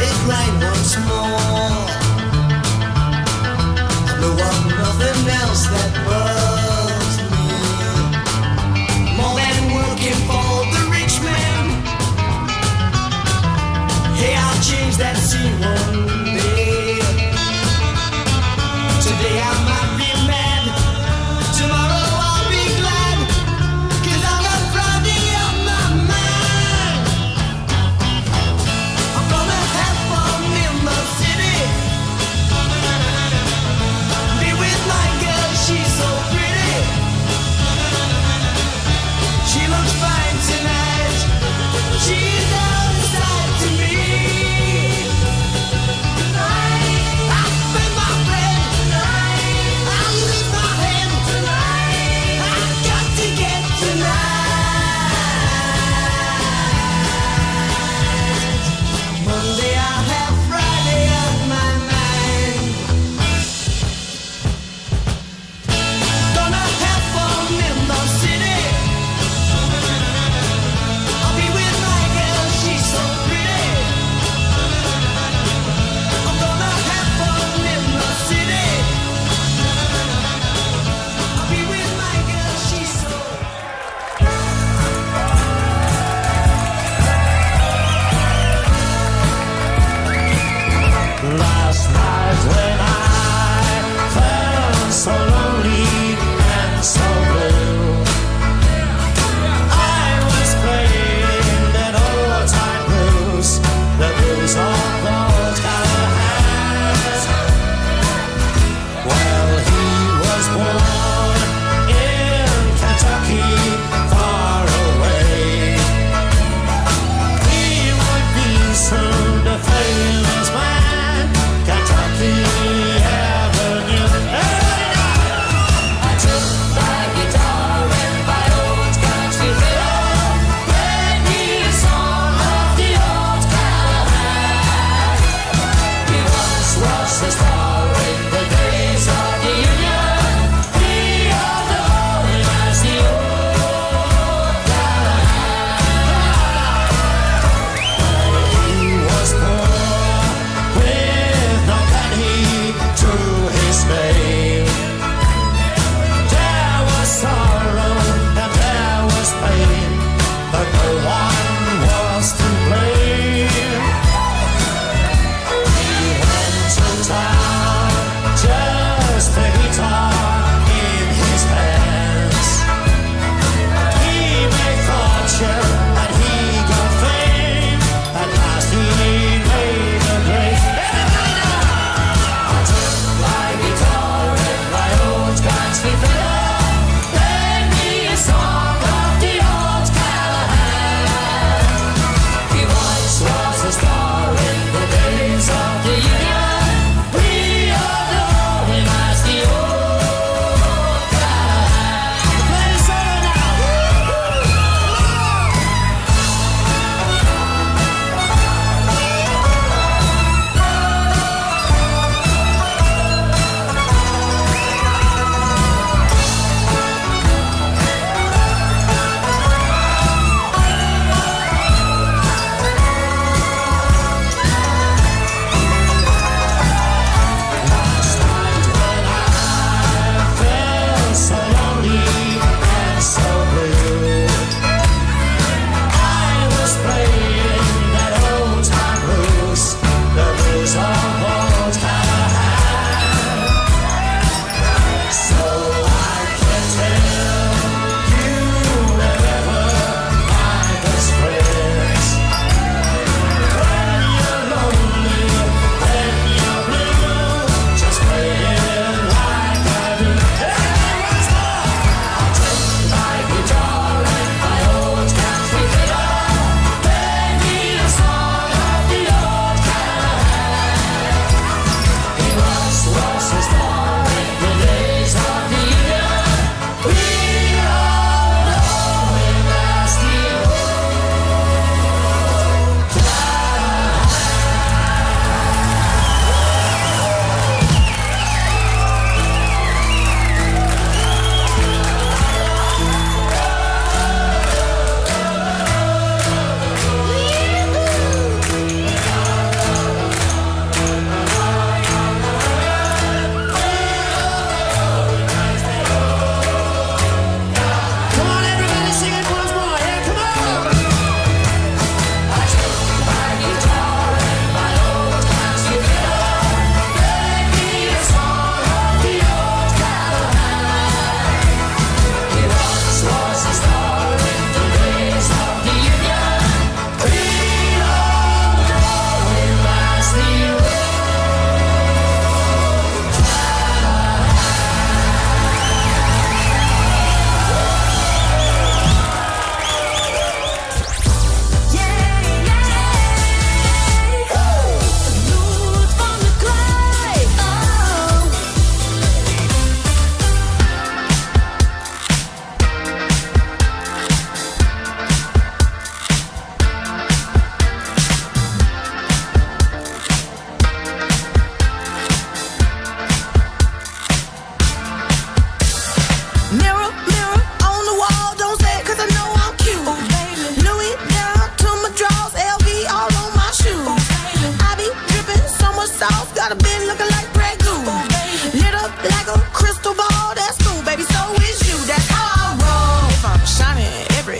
it right once more. I know of nothing else that bugs me more than working for the rich man. Hey, I'll change that scene one day. Today I might be mad, tomorrow I'll be glad, 'cause I got Friday on my mind. I'm gonna have fun in the city. Be with my girl, she's so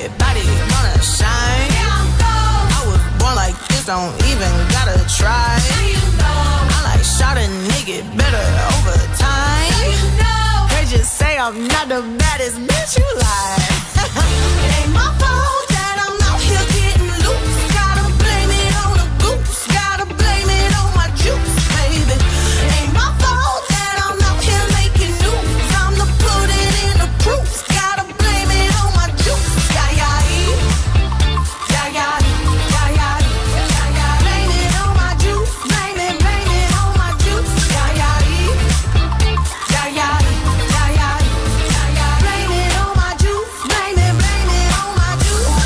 everybody gonna shine. I was born like this, don't even gotta try. I like shot a nigga better over time. Heard you say I'm not the baddest bitch you like. It ain't my fault that I'm out here getting loose. Gotta blame it on the goose. Gotta blame it on my juice, baby. Ain't my fault that I'm out here making news. I'm the pudding in the proof. Gotta blame it on my juice. Yeah, yeah, yeah, yeah, yeah, yeah, yeah. Blame it on my juice. Blame it on my juice. Yeah, yeah, yeah, yeah, yeah, yeah, yeah. Blame it on my juice. Blame it on my juice.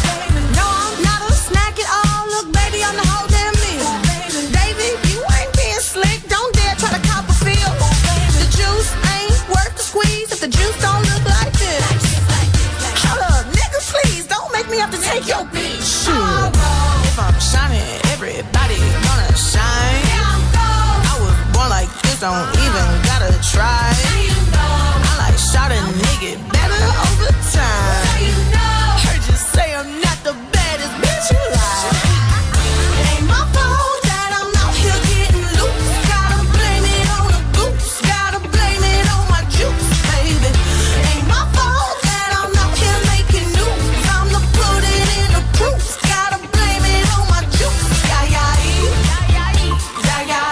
No, I'm not a snack at all. Look, baby, I'm the whole damn meal. David, you ain't being slick. Don't dare try to cop a feel. The juice ain't worth the squeeze if the juice don't look like this. Hold up, nigga, please don't make me have to take your bitch. Shit. If I'm shining, everybody gonna shine. I was born like this, don't even gotta try. I like shot a nigga better over time. Heard you say I'm not the baddest bitch you like. It ain't my fault that I'm out here getting loose. Gotta blame it on the goose. Gotta blame it on my juice, baby. Ain't my fault that I'm out here making news. I'm the pudding in the proof. Gotta blame it on my juice. Yeah, yeah, yeah, yeah, yeah,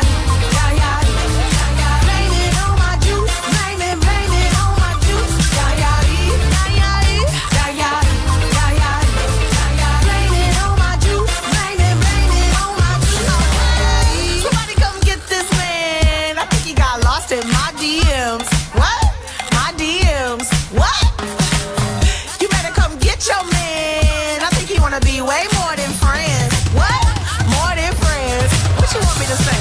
yeah, yeah. Blame it on my juice. Blame it on my juice. Yeah, yeah, yeah, yeah, yeah, yeah, yeah, yeah. Blame it on my juice. Blame it on my juice. Somebody come get this man. I think he got lost in my DMs. What? My DMs. What? You better come get your man. I think he wanna be way more than friends. What? More than friends. What you want me to say?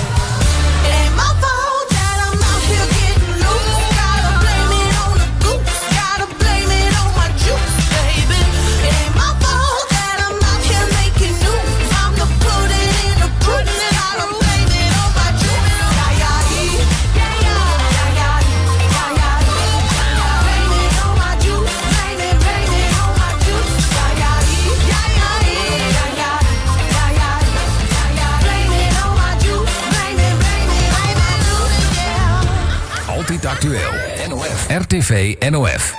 It ain't my fault that I'm out here getting loose. Gotta blame it on the goose. Gotta blame it on my juice, baby. It ain't my fault that I'm out here making news. I'm the pudding in the proof. Gotta blame it on my juice. Yeah, yeah, yeah, yeah, yeah, yeah, yeah. Blame it on my juice. Blame it on my juice. Yeah, yeah, yeah, yeah, yeah, yeah, yeah, yeah. Blame it on my juice. Blame it, blame it, yeah. Altijd actueel. NOF. RTV NOF.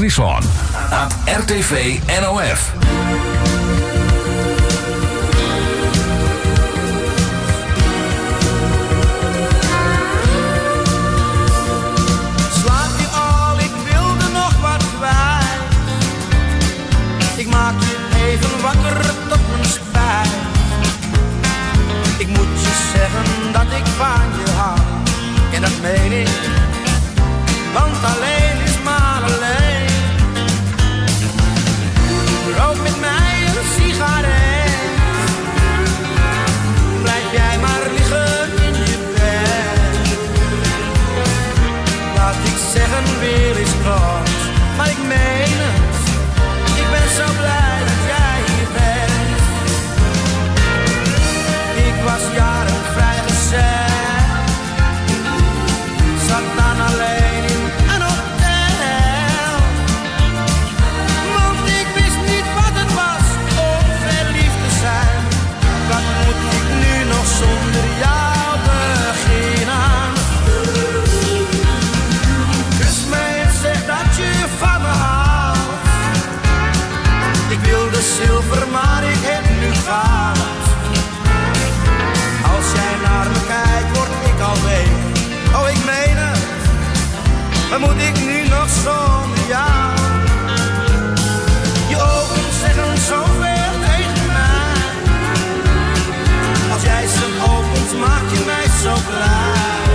Fryslân. At RTV NOF. Slaap je al, ik wilde nog wat kwijt. Ik maak je even wakker tot mijn spijt. Ik moet je zeggen dat ik van je hou. En dat meen ik, want alleen is maar alleen. Rook met mij een sigaret. Blijf jij maar liggen in je bed. Wat ik zeggen wil is kort, maar ik meen het. Ik ben zo blij dat jij hier bent. Ik was jaren vrijgezel. Zat dan alleen in een hotel. Want ik wist niet wat het was om verliefd te zijn. Wat moet ik nu nog zonder jou beginnen? Kus mij en zeg dat je van me houdt. Ik wilde zilver, maar ik heb nu goud. Als jij naar me kijkt, word ik al week. Oh, ik meen het. Wat moet ik nu nog zonder jou? Je ogen zeggen zoveel tegen mij. Als jij ze opent, maak je mij zo blij.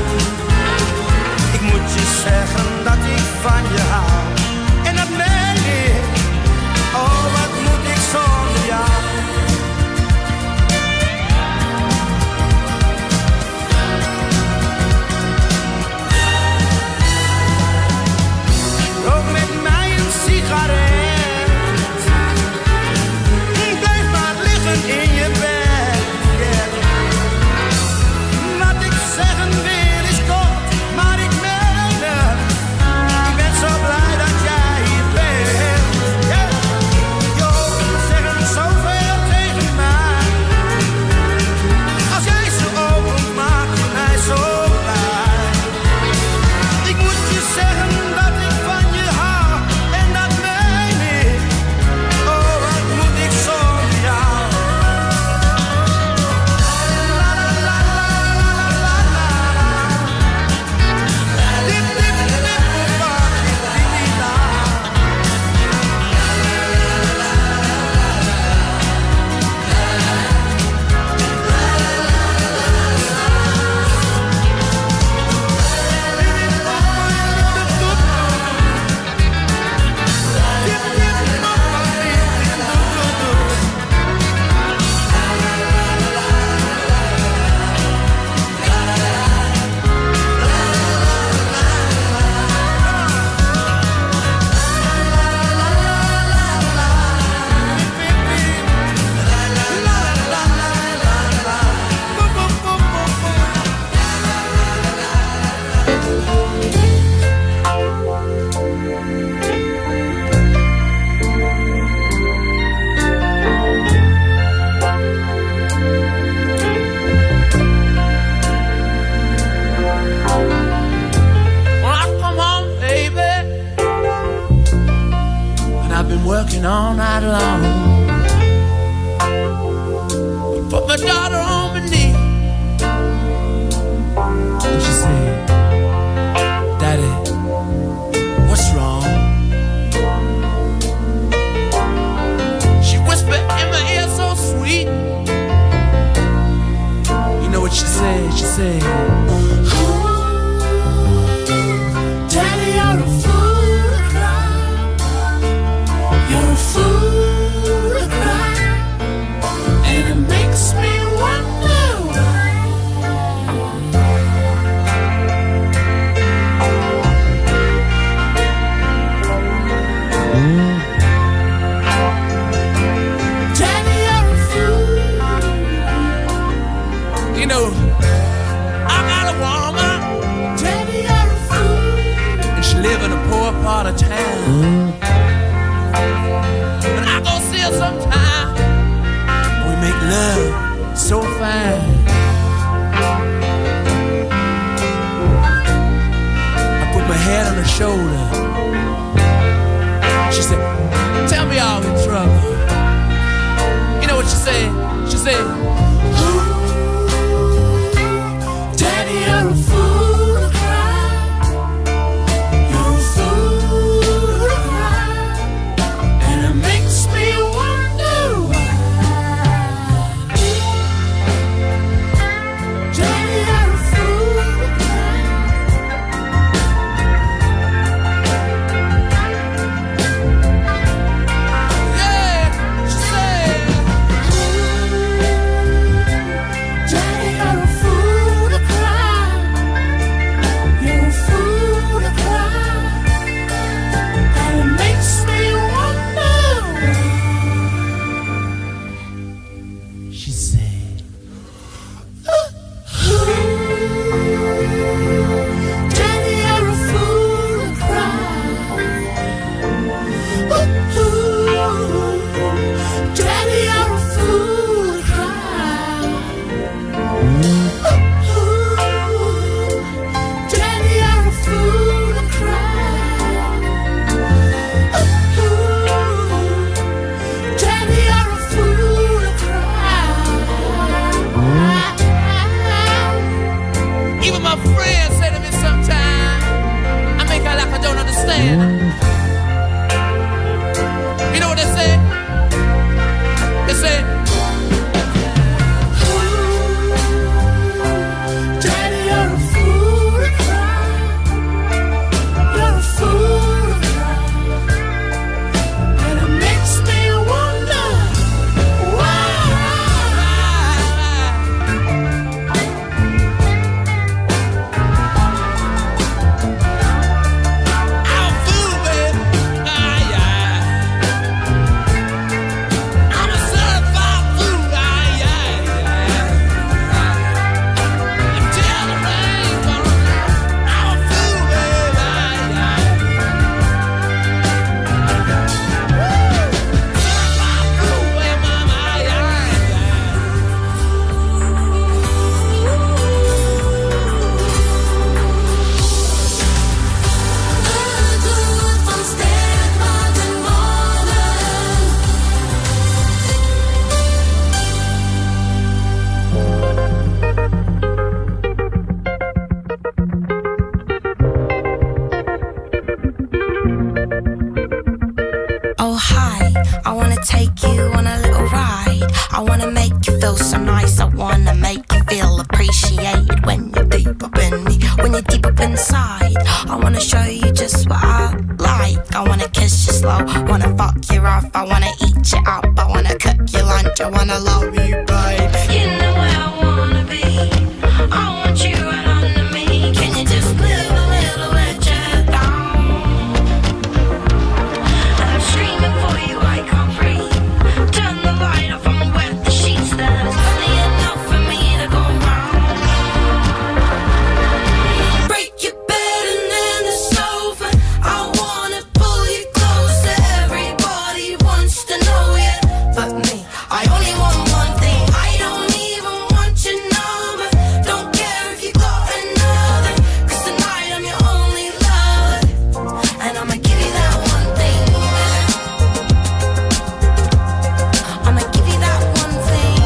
Ik moet je zeggen dat ik van je hou. En dat meen ik. Oh, wat moet ik zonder jou? Rook met mij een sigaret. Blijf maar liggen in je bed. Yeah. Wat ik zeggen wil is kort, maar ik meen het. Ik ben zo blij dat jij hier bent. Yeah. Je ogen zeggen zoveel tegen mij. Als jij ze opent, maak je mij zo blij. Ik moet je zeggen dat ik van je hou en dat meen ik. Oh, wat moet ik zonder jou? La la la la la la la la. Dip dip dip pa dip dip dip la. When I come home, baby, and I've been working all night long. I put my daughter on my knee, and she said, "Daddy, what's wrong?" She whispered in my ear so sweet. You know what she said? She said, "Daddy, you're a fool to cry. You're a fool to cry. And it makes me wonder why." Daddy, you're a fool. You know, I got a woman. Daddy, you're a fool. And she live in a poor part of town. But I go see her sometime. We make love so fine. I put my head on her shoulder. She said, Tell me I'm in trouble. You know what she said? She said, Ooh, Daddy, you're a fool to cry. You're a fool to cry. And it makes me wonder why. Daddy, you're a fool to cry. Yeah, she said, Daddy, you're a fool to cry. You're a fool to cry. And it makes me wonder why. She said, Daddy, you're a fool to cry. Ooh, Daddy, you're a fool to cry. Ooh, Daddy, you're a fool to cry. Ooh, Daddy, you're a fool to cry. Even my friends say to me sometimes, I make out like I don't understand. You know what they say? They say, Daddy, you're a fool to cry. You're a fool to cry. And it makes me wonder why. I'm a fool, baby. Ah, yeah. I'm a certified fool. Ah, yeah, yeah. Until the rain falls, I'm a fool, baby. Ah, yeah. Woo! Certified fool, baby, mama. Ah, yeah, yeah. Het van sterk, wat een morgen. Oh, hi, I wanna take you on a little ride. I wanna make you feel so nice. I wanna make you feel appreciated when you're deep up in me, when you're deep up inside. I wanna show you just what I like. I wanna kiss you slow, wanna fuck you rough. I wanna eat you up, I wanna cook your lunch. I wanna love you, babe. You know where I wanna be. I want you right under me. Can you just live a little, let you down? I'm screaming for you, I can't breathe. Turn the light off, I'ma wet the sheets. There's plenty enough for me to go round. Break your bed and then the sofa. I wanna pull you closer. Everybody wants to know you, but me. I only want one thing. I don't even want your number. Don't care if you got another. 'Cause tonight I'm your only lover. And I'ma give you that one thing. I'ma give you that one thing.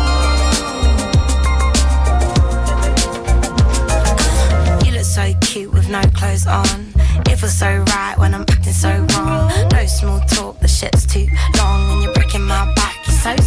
You look so cute with no clothes on. It feels so right when I'm acting so wrong. No small talk, the shit's too long, and you're breaking my back. You're so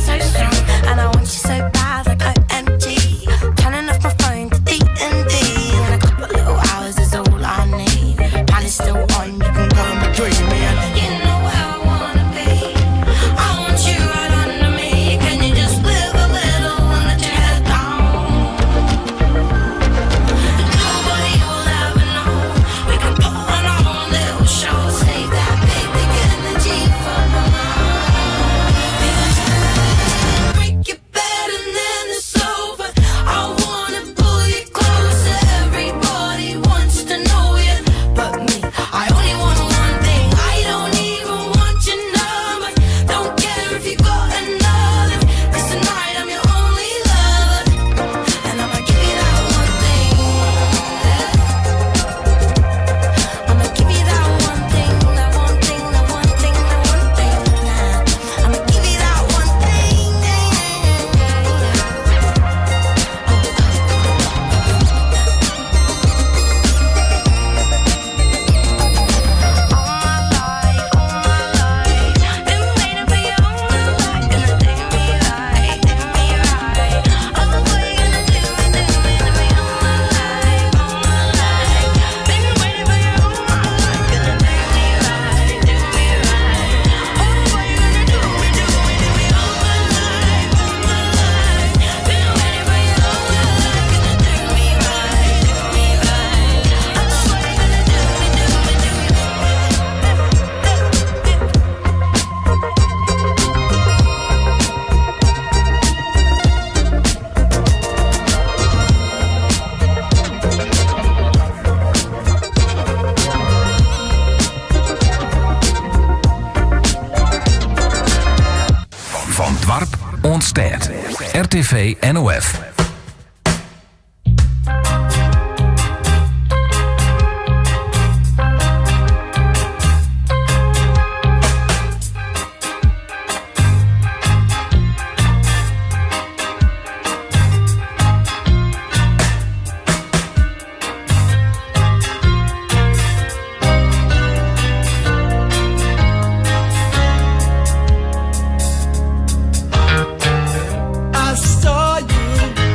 oant stêd. RTV NOF. I saw you.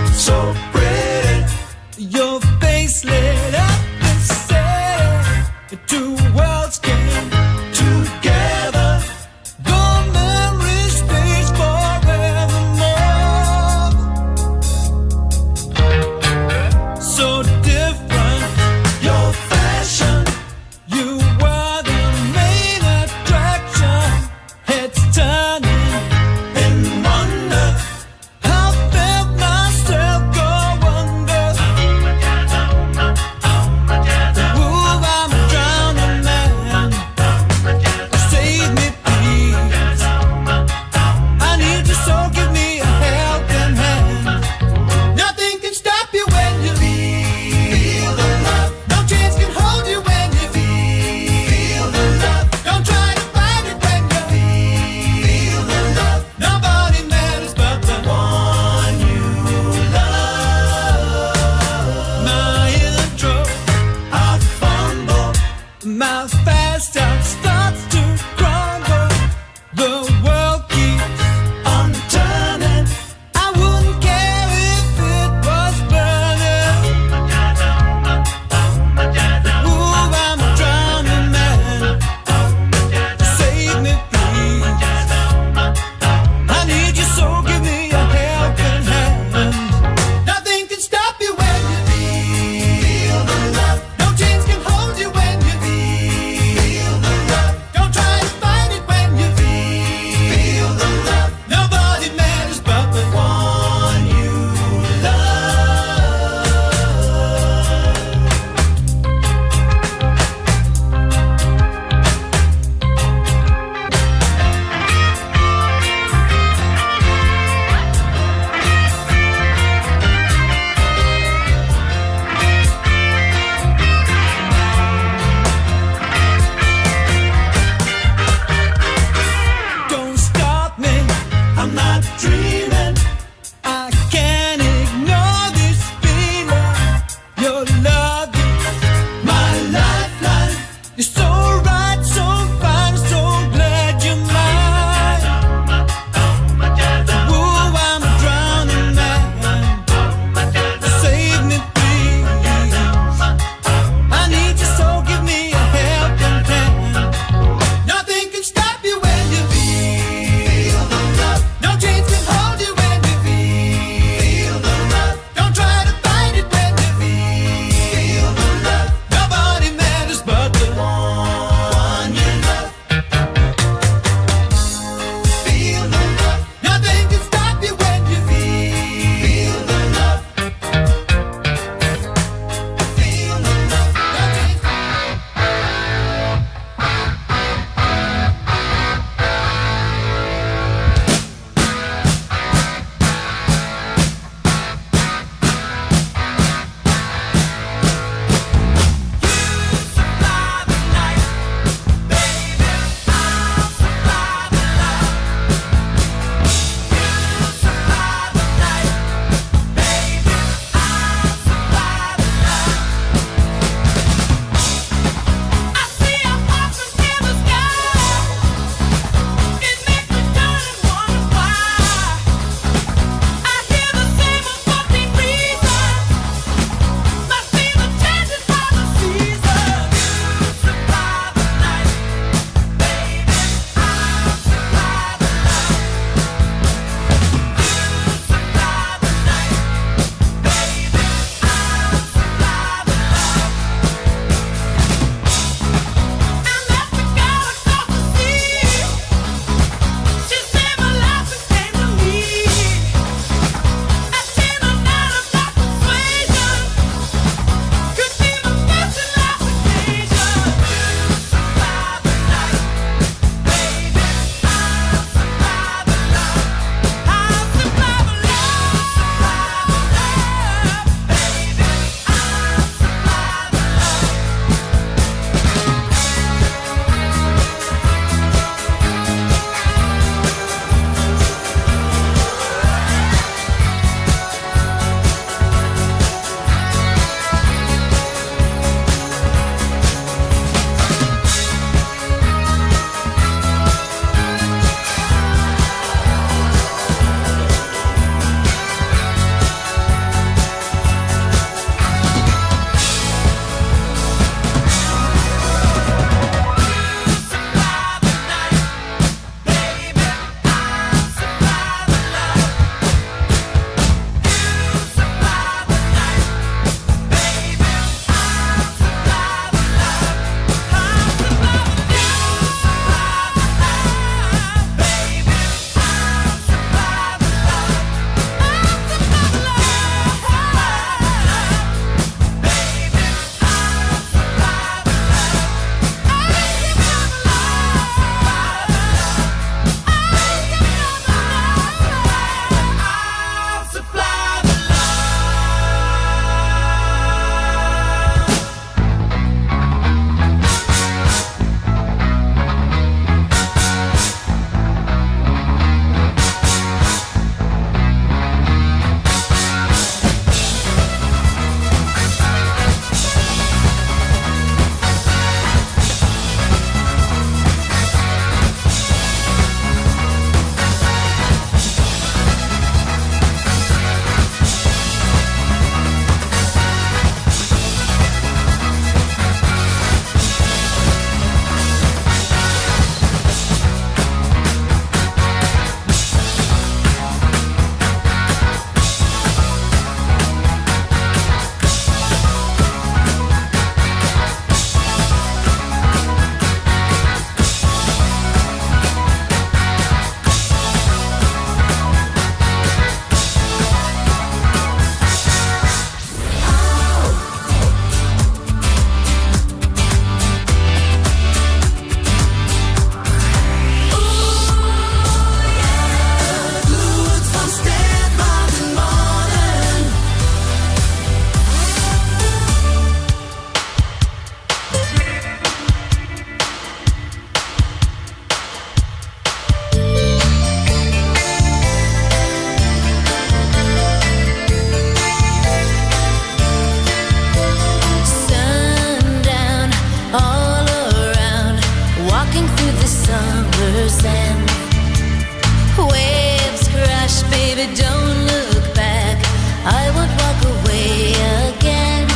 Baby, don't look back. I won't walk away again.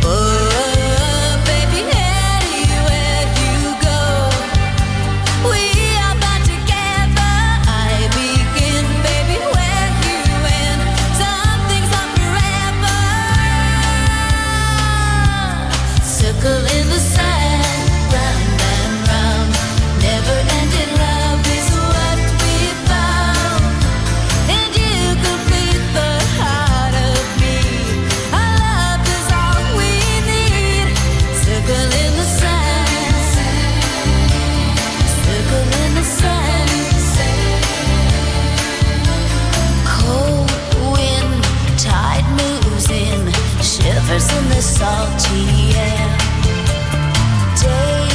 Oh, baby, anywhere you go, we are bound together. I begin, baby, where you end. Some things are forever. Circle in the sand, round and round. Never ending love is what we found. And you complete the heart of me. Our love is all we need. Circle in the sand. Circle in the sand. Cold wind, tide moves in, shivers in the salty air. Day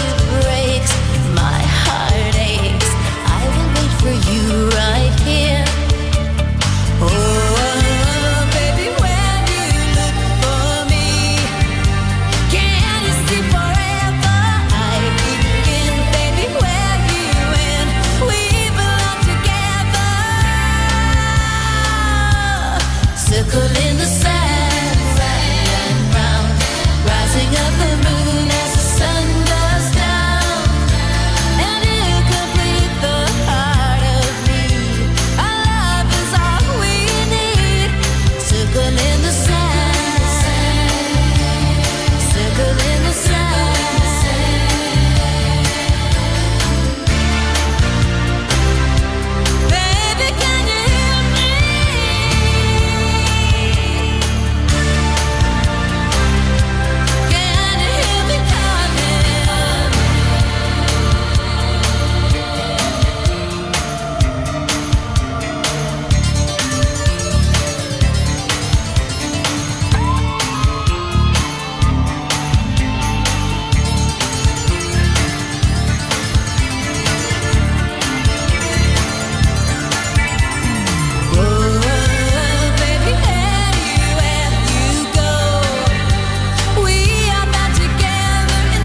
breaks, my heart aches. I will wait for you right here. Oh, baby, when you look for me, can you see forever? I begin, baby, where you end. We belong together. Circle in the sand, round and round, rising of the moon as the sun goes down. And you complete the heart of me. Our love is all we need. Circle in the sand, circle in the sand. Baby, can you hear me? Can you hear me calling? Oh, baby, anywhere you go, we are bound together.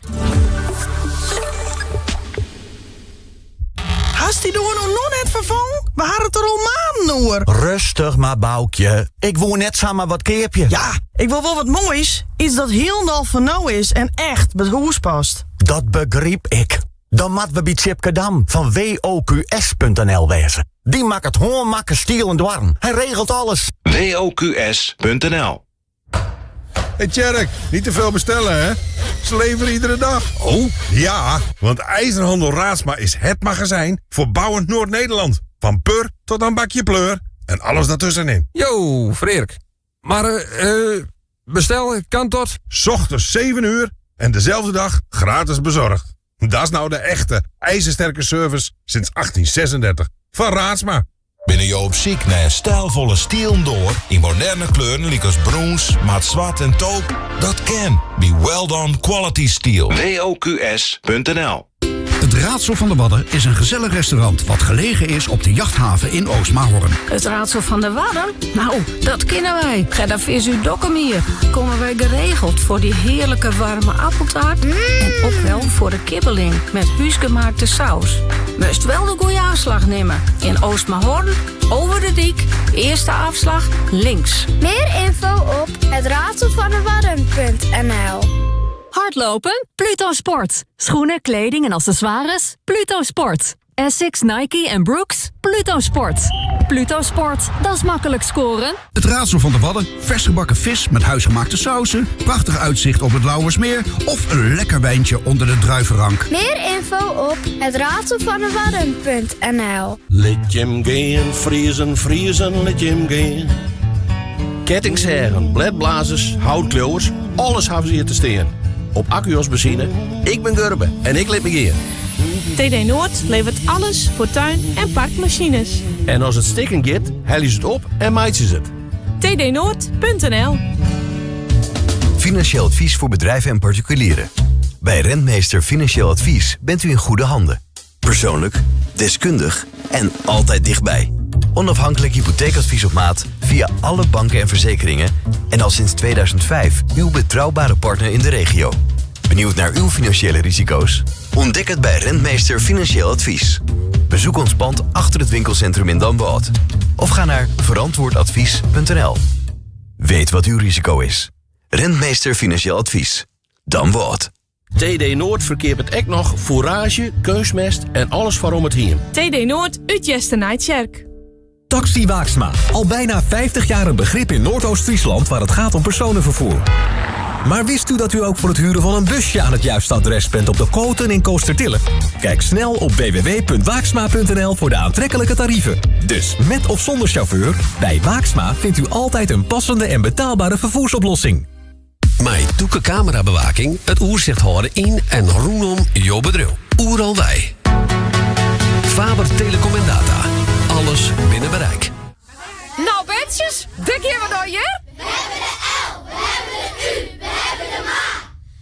Hast dy doar no noch net ferfongen? We ha it der al maanden oer. Rêstich mar, Boukje. Ik woe net samar wat keapje. Ja, ik wol wol wat moais. Yts dat hielendal fan no is en echt by it hûs past. Dat begryp ik. Dan moatte we by Tjipke Dam fan WOQS.nl wêze. Dy makket hânmakke stielen doarren. Hy regelt alles. WOQS.nl Hey Tjerk, niet te veel bestellen hè? Ze leveren iedere dag. Oh? Ja, want IJzerhandel Raadsma is het magazijn voor bouwend Noord-Nederland. Van pur tot aan bakje pleur en alles daartussenin. Yo, Freerk. Mar bestel kan tot? 's Ochtends 7 uur en dezelfde dag gratis bezorgd. Dat is nou de echte ijzersterke service sinds 1836 van Raadsma. Binne jo op syk nei in stylfolle stielen doar yn moderne kleuren lykas brûns, mat swart en taupe? Dat kin by Well Quality Steel. WOQS.nl Het Raadsel van de Wadden is in gesellich restaurant wat gelegen is op de jachthaven in Oostmahorn. Het Raadsel van de Wadden? Nou, dat kennen wij. Gerda Vis uit Dokkum hier. Komme wy geregeld foar dy hearlike waarme appeltaart. En ek wol foar de kibbeling mei húsmakke saus. Moatst wol de goede ôfslach nimme. Yn Oostmahorn, oer de dyk, earste ôfslach links. Mear ynfo op hetraadselvandewadden.nl Hardlopen? Pluto Sport. Schoenen, kleding en accessoires? Pluto Sport. Asics, Nike en Brooks? Pluto Sport. Pluto Sport, dat is makkelijk scoren. Het Raadsel van de Wadden, vers gebakken vis met huisgemaakte sausen, prachtig uitzicht op het Lauwersmeer of een lekker wijntje onder de druivenrank. Mear ynfo op hetraadselvandewadden.nl Lit jim gean, Friezen, Friezen, lit jim gean. Kettingseagen, blêdblazers, houtkliuwers, alles hawwe se hjir te stean. Op akku as benzine, ik bin Gurbe en ik lit my gean. TD Noord leveret alles foar tuin- en parkmasines. En as it stikken giet, helje se it op en meitsje se it. tdnoord.nl Financieel advies voor bedrijven en particulieren. Bij Rentmeester Financieel Advies bent u in goede handen. Persoonlijk, deskundig en altijd dichtbij. Onafhankelijk hypotheekadvies op maat via alle banken en verzekeringen. En al sinds 2005 uw betrouwbare partner in de regio. Benieuwd naar uw financiële risico's? Ontdek het bij Rentmeester Financieel Advies. Bezoek ons pand achter het winkelcentrum in Damwâld. Of ga naar verantwoordadvies.nl. Weet wat uw risico is. Rentmeester Financieel Advies. Damwâld. TD Noord ferkeapet ek noch foeraazje, keunstmest en alles foar om it hiem. TD Noord út Easternijtsjerk. Taxi Waaksma. Al bijna 50 jaar een begrip in Noordoost-Friesland waar het gaat om personenvervoer. Maar wist u dat u ook voor het huren van een busje aan het juiste adres bent op de Koten in Kootstertille? Kijk snel op www.waaksma.nl voor de aantrekkelijke tarieven. Dus met of zonder chauffeur, bij Waaksma vindt u altijd een passende en betaalbare vervoersoplossing. Mei tûke kamerabewaking it oersicht hâlde yn en rûnom jo bedriuw. Oeral wei. Faber Telecom en Data. Alles binnen bereik. Nou, betsjes, dêr gean we dan hjir. We hebben de L, we hebben de U, we hebben de Ma.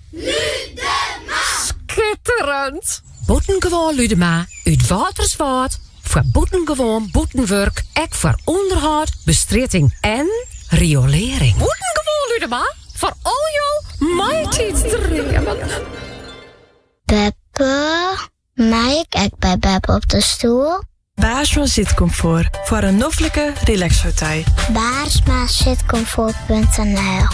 Ludema! Skitterend! Bûtengewoan Ludema út Wâlterswâld foar bûtengewoan bûtenwurk, ek foar ûnderhâld, bestrjitting en riolearring. Bûtengewoan Ludema foar al jo maitiidsdreamen. Beppe, mei ik ek by beppe op de stoel? Baarsma Zitcomfort foar in noflike relaxfauteuil. Baarsmazitcomfort.nl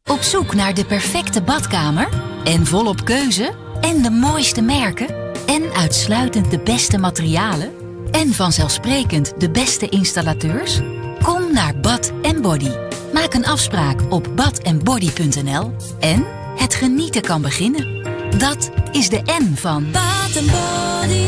Op zoek naar de perfecte badkamer? En volop keuze? En de mooiste merken? En uitsluitend de beste materialen? En vanzelfsprekend de beste installateurs? Kom naar Bad Body. Maak een afspraak op badendbody.nl en het genieten kan beginnen. Dat is de N van Bad Body.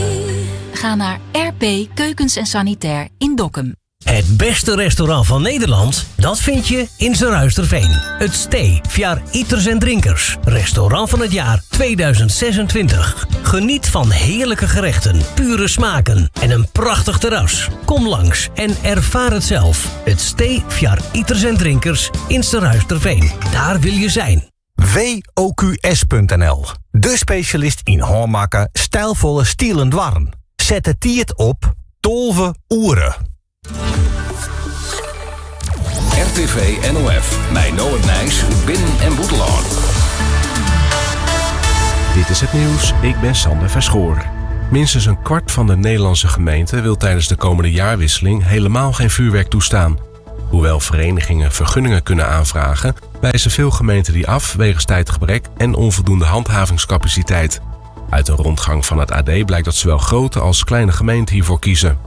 Ga naar RP Keukens en Sanitair in Dokkum. Het beste restaurant van Nederland, dat vind je in Surhuisterveen. Het Stee, Fjar Iters en Drinkers. Restaurant van het jaar 2026. Geniet van heerlijke gerechten, pure smaken en een prachtig terras. Kom langs en ervaar het zelf. Het Stee, Fjar Iters en Drinkers in Surhuisterveen. Daar wil je zijn. WOQS.nl. De specialist in hânmakke, stijlvolle stielen doarren. Set de tiid op 12 oere. RTV NOF. Mei no it nijs út binnen- en bûtenlân. Dit is het nieuws. Ik ben Sander Verschoor. Minstens een kwart van de Nederlandse gemeenten wil tijdens de komende jaarwisseling helemaal geen vuurwerk toestaan. Hoewel verenigingen vergunningen kunnen aanvragen, wijzen veel gemeenten die af wegens tijdgebrek en onvoldoende handhavingscapaciteit. Uit een rondgang van het AD blijkt dat zowel grote als kleine gemeenten hiervoor kiezen.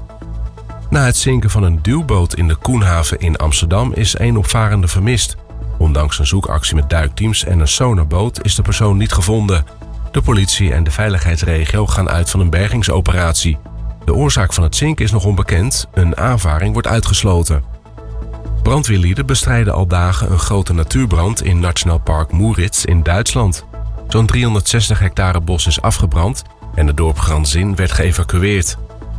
Na het zinken van een duwboot in de Coenhaven in Amsterdam is één opvarende vermist. Ondanks een zoekactie met duikteams en een sonarboot is de persoon niet gevonden. De politie en de veiligheidsregio gaan uit van een bergingsoperatie. De oorzaak van het zinken is nog onbekend. Een aanvaring wordt uitgesloten. Brandweerlieden bestrijden al dagen een grote natuurbrand in Nationaal Park Müritz in Duitsland. Zo'n 360 hectare bos is afgebrand en het dorp Granzin werd geëvacueerd.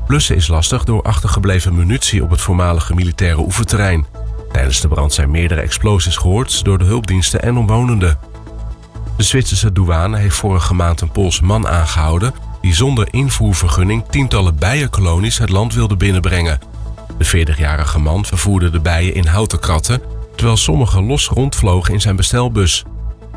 Blussen is lastig door achtergebleven munitie op het voormalige militaire oefenterrein. Tijdens de brand zijn meerdere explosies gehoord door de hulpdiensten en omwonenden. De Zwitserse douane heeft vorige maand een Poolse man aangehouden die zonder invoervergunning tientallen bijenkolonies het land wilde binnenbrengen. De 40-jarige man vervoerde de bijen in houten kratten, terwijl sommige los rondvlogen in zijn bestelbus.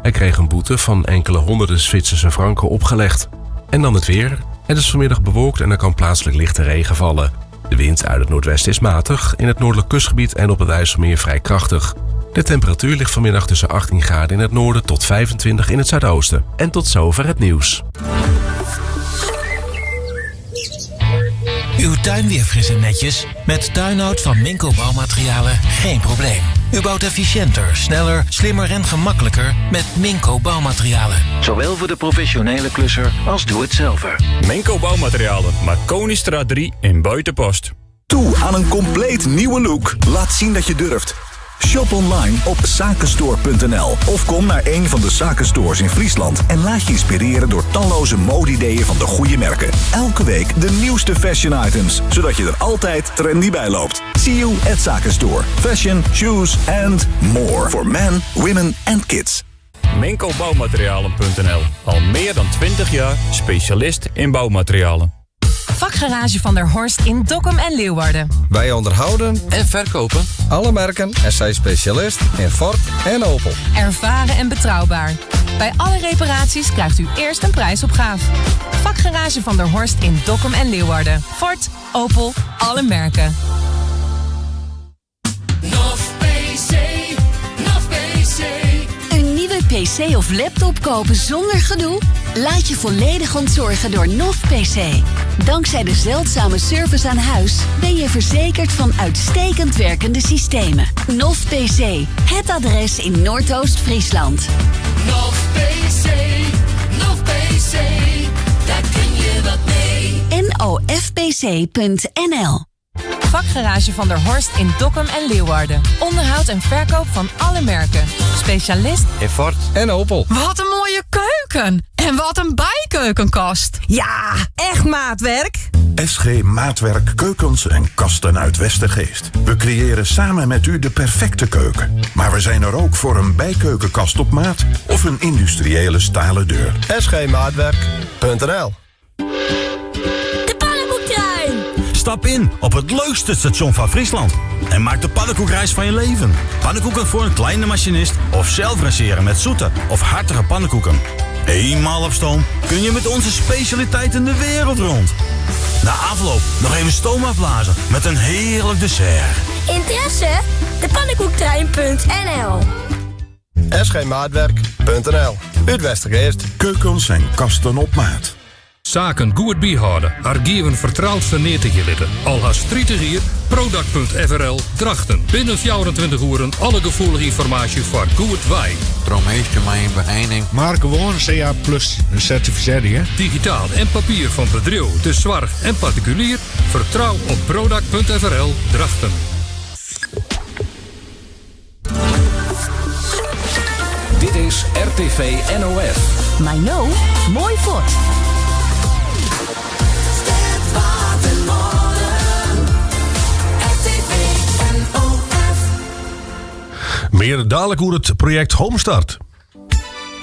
Hij kreeg een boete van enkele honderden Zwitserse franken opgelegd. En dan het weer. Het is vanmiddag bewolkt en er kan plaatselijk lichte regen vallen. De wind uit het noordwesten is matig, in het noordelijk kustgebied en op het IJsselmeer vrij krachtig. De temperatuur ligt vanmiddag tussen 18 graden in het noorden tot 25 in het zuidoosten. En tot zover het nieuws. Uw tuin weer fris en netjes? Met tuinhout van Minco Bouwmaterialen geen probleem. U bouwt efficiënter, sneller, slimmer en gemakkelijker met Minco Bouwmaterialen. Zowel voor de professionele klusser als doe-het-zelver. Menko Bouwmaterialen, Marconistraat 3 in Buitenpost. Toe aan een compleet nieuwe look. Laat zien dat je durft. Shop online op zakenstore.nl of kom naar een van de zakenstores in Friesland en laat je inspireren door talloze modeideeën van de goede merken. Elke week de nieuwste fashion items, zodat je er altijd trendy bij loopt. See you at Zakenstore. Fashion, shoes and more for men, women and kids. Menkobouwmaterialen.nl Al meer dan 20 jaar specialist in bouwmaterialen. Vakgarage van der Horst in Dokkum en Leeuwarden. Wij onderhouden en verkopen alle merken en zijn specialist in Ford en Opel. Ervaren en betrouwbaar. Bij alle reparaties krijgt u eerst een prijsopgave. Vakgarage van der Horst in Dokkum en Leeuwarden. Ford, Opel, alle merken. NOF PC, NOF PC. Een nieuwe PC of laptop kopen zonder gedoe? Laat je volledig ontzorgen door NOF PC. Dankzij de zeldzame service aan huis ben je verzekerd van uitstekend werkende systemen. NOF PC, het adres in Noordoost-Friesland. NOF PC, NOF PC. Daar kun je wat mee. nofpc.nl Vakgarage van der Horst in Dokkum en Leeuwarden. Onderhoud en verkoop van alle merken. Specialist In Ford en Opel. Wat een mooie keuken! En wat een bijkeukenkast! Ja, echt maatwerk! SG Maatwerk Keukens en Kasten uit Westergeest. We creëren samen met u de perfecte keuken. Maar we zijn er ook voor een bijkeukenkast op maat of een industriële stalen deur. sgmaatwerk.nl De pannenkoektrein. Stap in op het leukste station van Friesland en maak de pannenkoekreis van je leven. Pannenkoeken voor een kleine machinist of zelf dresseren met zoete of hartige pannenkoeken. Eenmaal op stoom kun je met onze specialiteiten de wereld rond. Na afloop nog even stoom afblazen met een heerlijk dessert. Interesse? De pannenkoektrein.nl sgmaatwerk.nl Uit Westergeest. Keukens en kasten op maat. Zaken goed bijhouden, archieven vertrouwd vernietig je litten. Al haast 30 hier, product.frl drachten. Binnen 24 uren alle gevoelige informatie voor goed wij. Tromeestje mijn beheining. Maar gewoon CA plus certificering, hè? Digitaal en papier van bedrijf, de zorg en particulier. Vertrouw op product.frl drachten. Dit is RTV NOF. Maar no, mooi fort. Meer dadelijk hoe het project Homestart. Celebrate.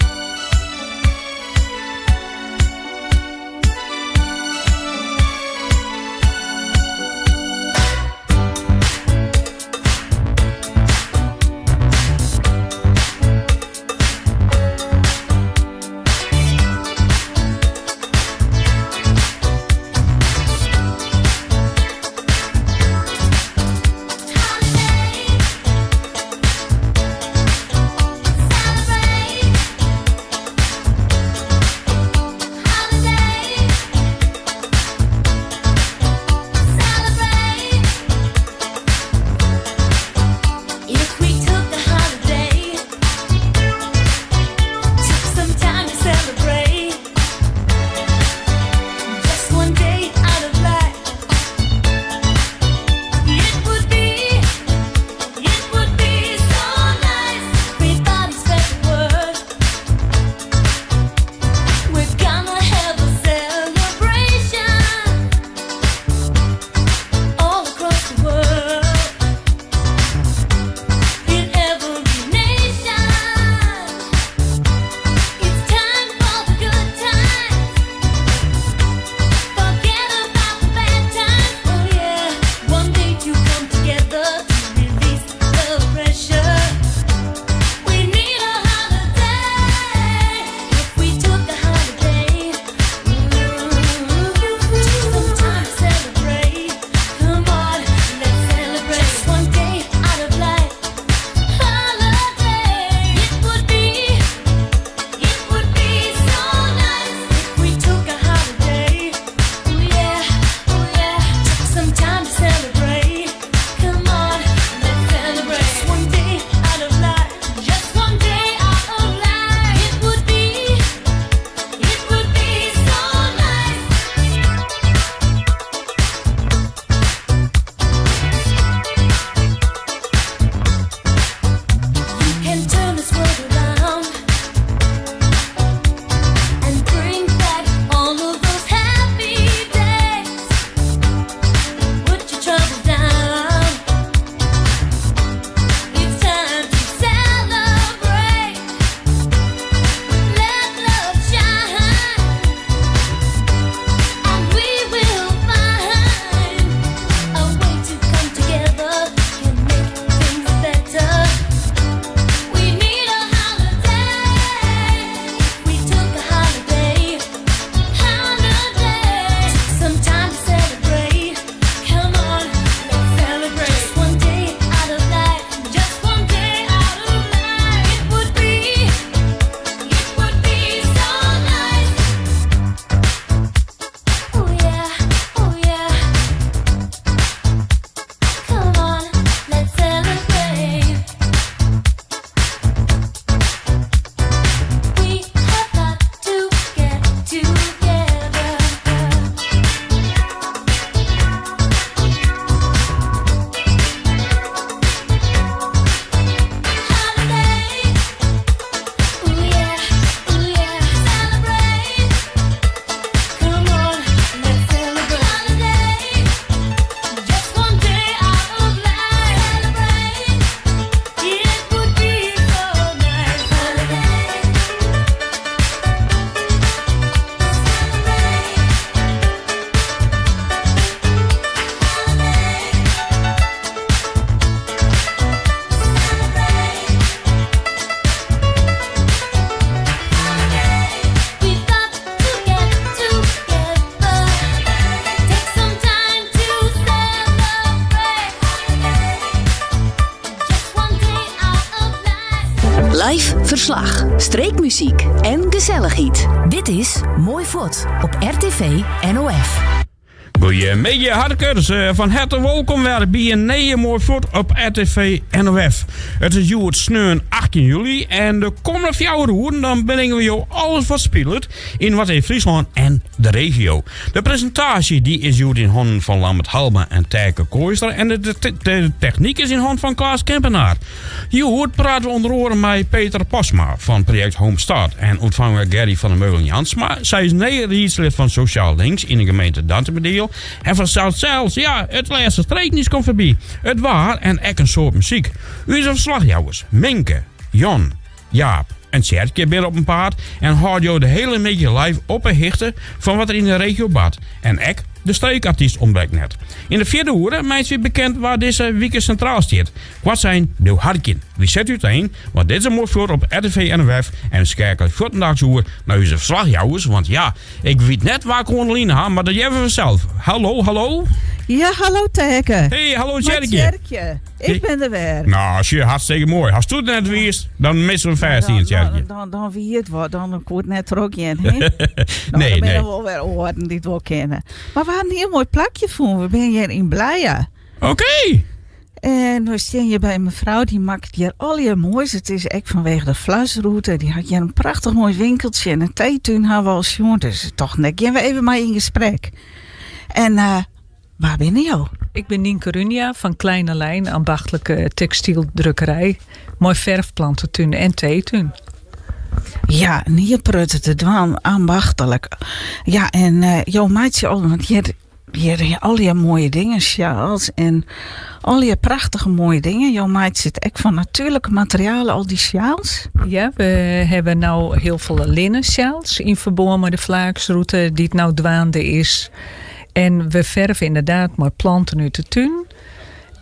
Live ferslach, streekmuzyk en gesellichheid. Dit is Mooi Fuort op RTV NOF. Goeiemiddei harkers, fan herte wolkom wer by in nije Mooi Fuort op RTV NOF. It is hjoed sneon 18 july en de kommende fjouwer oeren dan bringe we jo alles wat spilet yn Noardeast-Fryslân en de regio. De presintaasje dy is hjoed yn hannen fan Lambert Halma en Tijke Kooistra en de, de, de technyk is yn hannen fan Klaas Kempenaar. Hjoed prate we ûnder oare mei Peter Postma fan projekt Home Start en ûntfange we Gerry van der Meulen Jansma. Sy is nij riedslid fan Sosjaal Links yn de gemeente Dantumadiel. En fansels sels, ja, it lêste streeknijs komt foarby. It waar en ek in soad muzyk. Us ferslachjouwers Minke, Jan, Jaap en Tsjerkje binne op 'en paad en hâlde jo de hiele middei live op 'e hichte fan wat der yn de regio bart. En ek de streekartyst ûntbrekt net. Yn de fjirde oere meitsje wy bekend wa't dizze wike sintraal stiet. Koartsein, bliuw harkjen. Wy sette útein, want dit is Moai Fuort op RTV NOF en we skeakelje fuortendaliks oer nei ús ferslachjouwers, want ja, ik wit net wa ik oan de line ha, mar dat hearre we fansels. Hallo, hallo. Ja, hallo Tijke. Hey, hallo Tsjerkje. Tsjerkje, ik bin der wer. Nou, sjoch, hartstikke moai. Ast do der net wiest, dan misse we fêst ien, Tsjerkje. Dan, dan wie it wat, dan koe it net trochgean, hè? Nee, Dan binne nee. der wol wer oaren dy't wol kinne. Mar we ha in hiel moai plakje fûn. We binne hjir yn Blije. Oké. En we stean hjir by in mefrou dy makket hjir allegear moais. It is ek fanwege de vlasroute. Dy hat hjir in prachtich moai winkeltsje en in teetún ha we al sjoen. Dus tochten, dêr gean we even mei yn gesprek. En eh, wa binne jo? Ik bin Nynke Runia fan Kleine Lijn, ambachtlike tekstyldrukkerij, mei ferfplantetún en teetún. Ja, in hiel protte te dwaan, ambachtlik. Ja, en eh, jo meitsje al, want hjir Hjir allegear moaie dingen, sjaals en allegear prachtige moaie dingen. Jo meitsje it ek fan natuerlike materialen, al dy sjaals? Ja, we hawwe no hiel folle linnen sjaals yn ferbân mei de flaaksrûte dy't no dwaande is. En we ferve ynderdaad mei planten út de tún.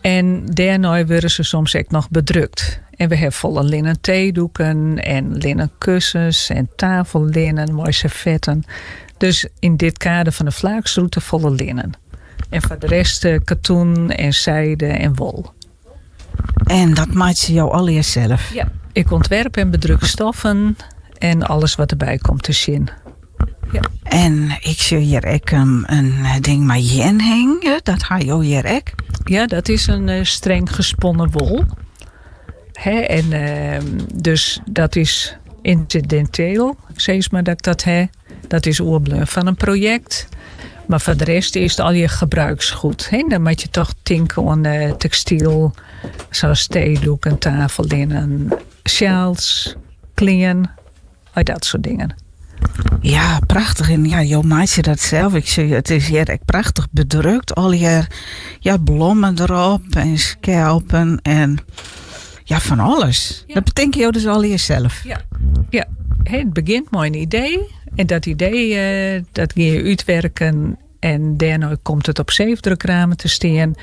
En dêrnei wurde se soms ek noch bedrukt. En we hawwe folle linnen teedoeken en linnen kussens en tafellinnen mei servetten. Dus yn dit kader fan de flaaksrûte folle linnen. En foar de rest katoen en zijde en wol. En dat meitsje jo allegear sels? Ja, ik ûntwerp en bedruk stoffen en alles wat derby komt te sjen. Ja. En ik sjoch hjir ek in, in ding mei jin hingjen. Dat ha jo hjir ek? Ja, dat is in eh, streng gesponnen wol. Hè, en ehm, dus dat is ynsidinteel, sis mar dat ik dat ha. Dat is oerbleaun fan in projekt. Mar foar de rest is it allegear gebruiksgoed. Hè? Dan moat je toch tinke oan eh, tekstyl, sa as teedoeken, tafellinnen, sjaals, klean, al dat soart dingen. Ja, prachtich. En ja, jo meitsje dat sels. Ik sjoch, it is hjir ek prachtich bedrukt. Allegear ja, blommen derop en skelpen en ja, fan alles. Dat betinke jo dus allegear sels? Ja, ja. It begjint mei in idee. En dat idee eh, dat gean je útwurkjen. En dêrnei komt it op seefdrukramen te stean.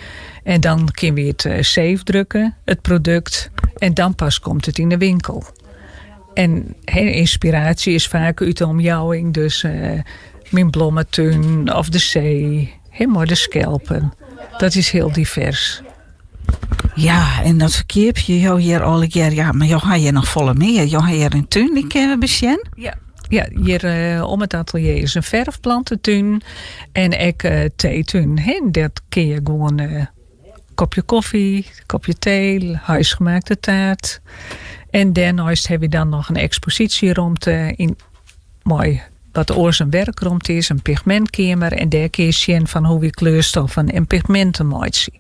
En dan kinne we it eh, seefdrukke, it produkt. En dan pas komt it yn de winkel. En he, ynspiraasje is faak út de omjouwing. Dus eh, myn blommetún of de see, he, mei de skelpen. Dat is hiel divers. Ja, en dat ferkeapje jo hjir allegear. Ja, mar jo ha hjir noch folle mear. Jo ha hjir in tún, dy kinne we besjen. Ja, ja hjir eh, om it atelier is in ferfplantetún en ek uh, teetún. Hè. Dat kin je gewoan uh, kopje kofje, kopje tee, huisgemaakte taart. En dêrneist hawwe we dan noch in eksposysjeromte yn mei wat oars in werkromte is, in pigmentkeamer. En dêr kin je sjen fan hoe we kleurstoffen en pigminten meitsje.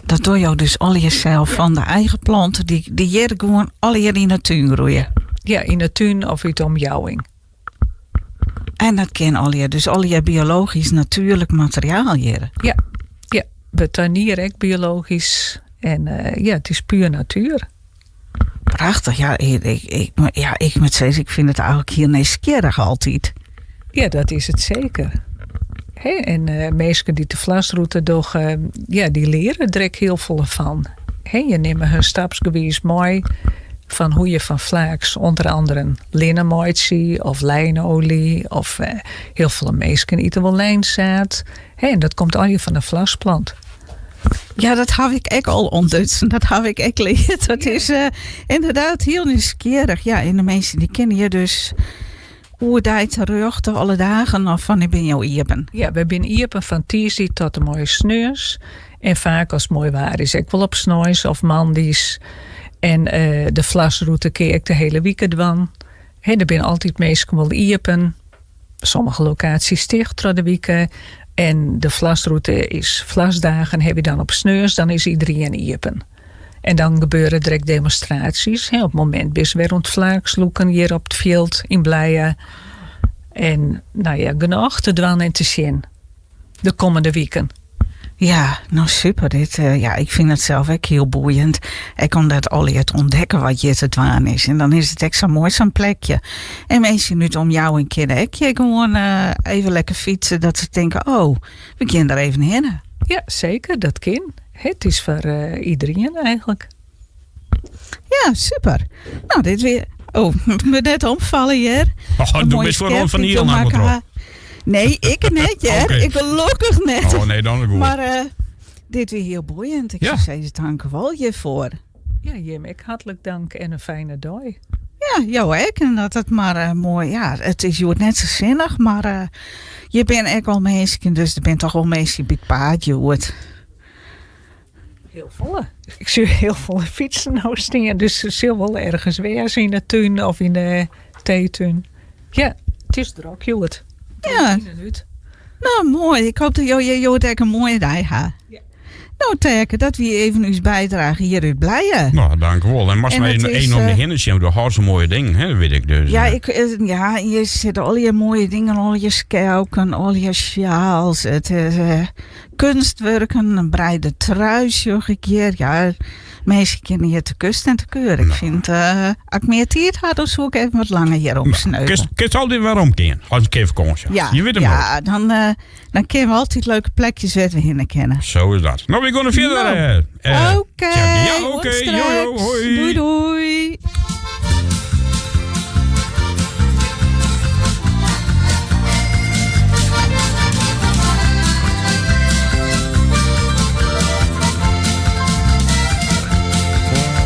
Dat dogge jo dus allegear sels fan de eigen planten dy, dy hjir gewoan allegear yn de tún groeie. Ja, yn de tún of út de omjouwing. En dat kin allegear, dus allegear biologysk natuerlik materiaal hjir. Ja, ja. We tuiniere ek biologysk. En eh, ja, it is puer natuer. Prachtich, ja, ik, ik, ik, ja, ik moat sizze, ik fyn it eigentlik hiel nijsgjirrich altyd. Ja, dat is it seker. Hè, en uh, minsken dy't de vlasrûte dogge, ja, dy leare der ek hiel folle fan. Hè, je nimme hun stapsgewiis mei fan hoe't je fan flaaks ûnder oare linnen meitsje of lijnolie of uh, hiel folle minsken ite wol lijnzaad. Hè, en dat komt allegear fan de vlasplant. Ja, dat haw ik ek al ûntdutsen. Dat haw ik ek leard. Dat is eh, ynderdaad hiel nijsgjirrich. Ja, en de minsken dy kinne hjir dus oerdei terjochte, alle dagen, of wannear binne jo iepen? Ja, wy binne iepen fan tiisdei tot en mei sneons. En faak as it moai waar is ek wol op sneins of moandeis. En eh, de vlasrûte kin je ek de hiele wike dwaan. Hè, der binne altyd minsken wol iepen. Sommige lokaasjes ticht troch de wike. En de vlasrûte is vlasdagen ha we dan op sneons, dan is iderien iepen. En dan gebeure der ek demonstraasjes. Hè, op it momint binne se wer oan it flaakslûken hjir op it fjild yn Blije. En nou ja, genôch te dwaan en te sjen de kommende wiken. Ja, no super. Dit, eh, ja, ik fyn it sels ek hiel boeiend. Ek omdat allegear te ûntdekken wat hjir te dwaan is. En dan is it ek sa moai, sa'n plekje. En minsken út de omjouwing kinne ek hjir gewoan eh, even lekker fytse. Dat se tinke, oh, we gean der even hinne. Ja, seker, dat kin. It is foar eh, iderien eigentlik. Ja, super. No, dit wie. Oh, me net omfalle hjir. Oh, Een do mooie bist foar oan skerp fan dy't hiel jo lang makke troch. ha. Nee, ik net, hear. Oké. Ik gelokkich net. Oh nee, dan is goed. Mar eh, dit wie hiel boeiend. Ik Ja. soe sizze, tankewol hjirfoar. Ja, jim ek hartlik dank en in fijne dei. Ja, jo ek. En dat it mar eh, moai, ja, it is hjoed net sa sinnich, mar eh, hjir binne ek al minsken, dus der binne toch wol minsken by it paad hjoed. Hiel folle. Ik sjoch hiel folle fytsen no stean, dus se sil wol ergens wêze yn de tún of yn de teetún. Ja, it is drok hjoed. Ja. Yn en út. No, moai. Ik hoopje dat jo hjir hjoed ek in moaie dei ha. No, Terke, dat wie even ús bydrage hjir út Blije. No, dankewol. En moatst En mar it even is, even om dy eh, hinne sjen, do hâldst sa moaie dingen, hè, dat wit ik dus. Ja, eh. ik, eh, ja, hjir sitte allegear moaie dingen, allegear skelken, allegear sjaals. It is eh, kunstwurken, in breide trui sjoch ik hjir. Ja, minsken kinne hjir te kust en te keur. Ik fyn, eh, as ik mear tiid ha, dan soe ik even wat langer hjir omsneuve. Kinst, kinst altyd wer omgean, as in kear fakânsje. Ja, Je wit it ja dan, eh, dan kinne we altyd leuke plekjes wêr't we hinne kinne. Sa is dat. No, wy geane fierder. No. eh, eh, Oké, Ja, oké. oant Jo, jo, straks. hoi. Doei, doei.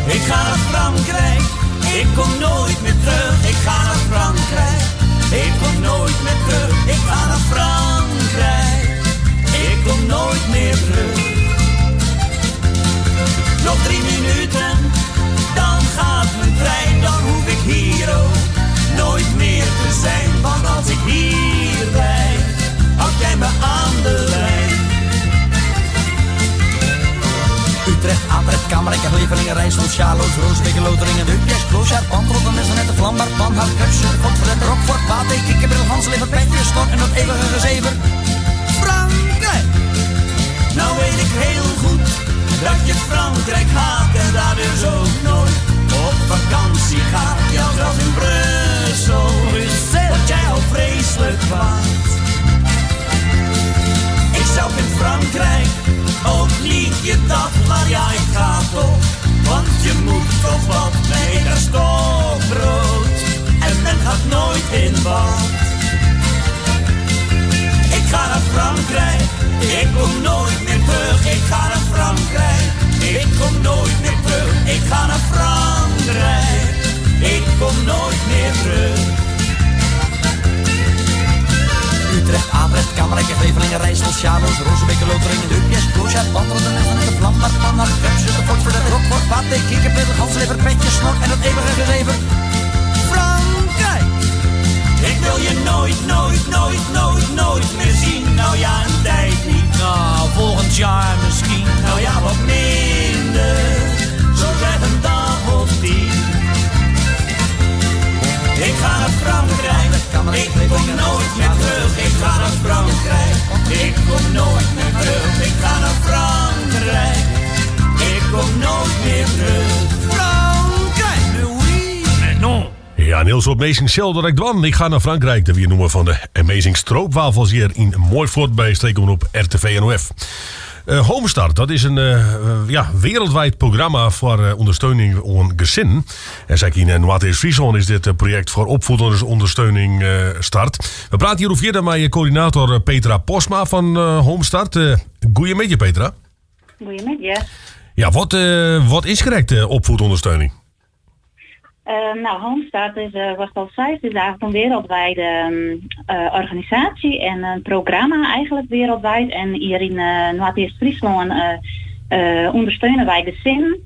Ik ga naar Frankrijk, ik kom nooit meer terug. Ik ga naar Frankrijk, ik kom nooit meer terug. Ik ga naar Frankrijk, ik kom nooit meer terug. Nog drie minuten, dan gaat mijn trein. Dan hoef ik hier ook nooit meer te zijn. Want als ik hier blijf, houd jij me aan de lijn. Utrecht, Atrecht, Kamerijk, Leveringen, Rijssel, Sjaloos, Roosbeke, Loteringen, Deukjes, Kloosjaar, Pantrot, en Nette, Vlambaar, Panhard, Krups, Godverlet, Rockfort, Pathé, Kikkerbril, Hanslever, Petje, Snor en dat eeuwige gezever. Frankrijk! Nou weet ik heel goed dat je Frankrijk haat en daar dus ook nooit op vakantie gaat. Ja, zelfs in Brussel, word jij al vreselijk kwaad. Ik zelf in Frankrijk, ook lieg je dat, maar ja, ik ga toch. Want je moet toch wat, nee, daar stokbrood. En men gaat nooit in bad. Ik ga naar Frankrijk, ik kom nooit meer terug. Ik ga naar Frankrijk, ik kom nooit meer terug. Ik ga naar Frankrijk, ik kom nooit meer terug. Utrecht, Atrecht, Kamerijk, Grevelingen, Rijssel, Sjaloos, Rozenbeke, Loteringen, Deukjes, Kloosjaar, Pantrot en de Vlambaar, Panhard, Krups, Fort, Verdet, Rockfort, Pathé, Kikkerbril, Ganslever, Petje, Snor en dat eeuwige gezever. Frankrijk! Ik wil je nooit, nooit, nooit, nooit, nooit meer zien. Nou ja, een tijd niet. Nou, volgend jaar misschien. Nou ja, wat minder. Zo zeg een dag of tien. Ik ga naar Frankrijk, ik kom nooit meer terug. Ik ga naar Frankrijk, ik kom nooit meer terug. Ik ga naar Frankrijk, ik kom nooit meer terug. Frankrijk, oui, mais non. Ja, Niels op Amazing Shell dat ik dwan. Ik ga naar Frankrijk. De wie noemen van de Amazing Stroopwafels hier in Mooi bij Streekomroep RTV NOF. Eh Homestart, dat is een eh, eh, ja, wereldwijd programma voor eh, ondersteuning aan gezin. En zeg in Noord-East-Friesland is dit eh, project voor opvoedersondersteuning eh, start. We praten hier verder met coördinator eh, Petra Posma van eh, Homestart. Uh, goeiemiddag Petra. Goeiemiddei. Ja, wat, wat is krekt opvoedondersteuning? Nou, Homestart is, wat ik al sei, het is eigenlijk een wereldwijde organisatie en een programma eigenlijk wereldwijd. En hier in Noardeast-Fryslân ûndersteune wy gesinnen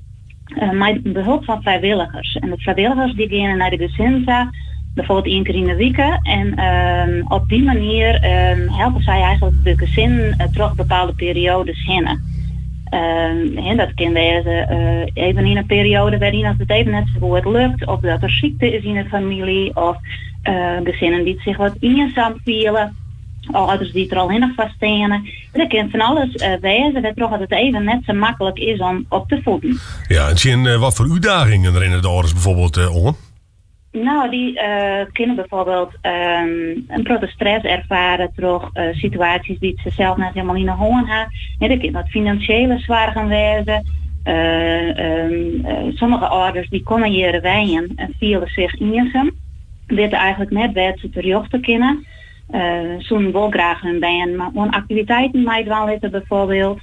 mei behulp fan frijwilligers. En de frijwilligers dy geane nei de gesinnen ta, bijvoorbeeld ien kear yn de wike. En op dy manier helpe sy eigenlijk de gesinnen troch bepaalde perioades hinne. Dat kin wêze even yn in perioade wêryn as it even net sa goed lukt, of dat der sykte is yn de famylje, of gesinnen dy't sich wat iensum fiele, âlders dy't der allinnich foar steane. Der kin fan alles wêze wêrtroch it even net sa maklik is om op te voeden. Ja, en tsjin wat foar útdagingen rinne de âlders bijvoorbeeld oan? Nou, dy kinne bijvoorbeeld in protte stress erfare troch situaasjes dy't se sels net hielendal yn 'e hân ha. Der kin wat finansjele soargen wêze. Sommige âlders dy komme hjir wenjen en fiele sich iensum, witte eigentlik net wêr't se terjochte kinne. Soenen wol graach hun bern oan aktiviteiten meidwaan litte bijvoorbeeld.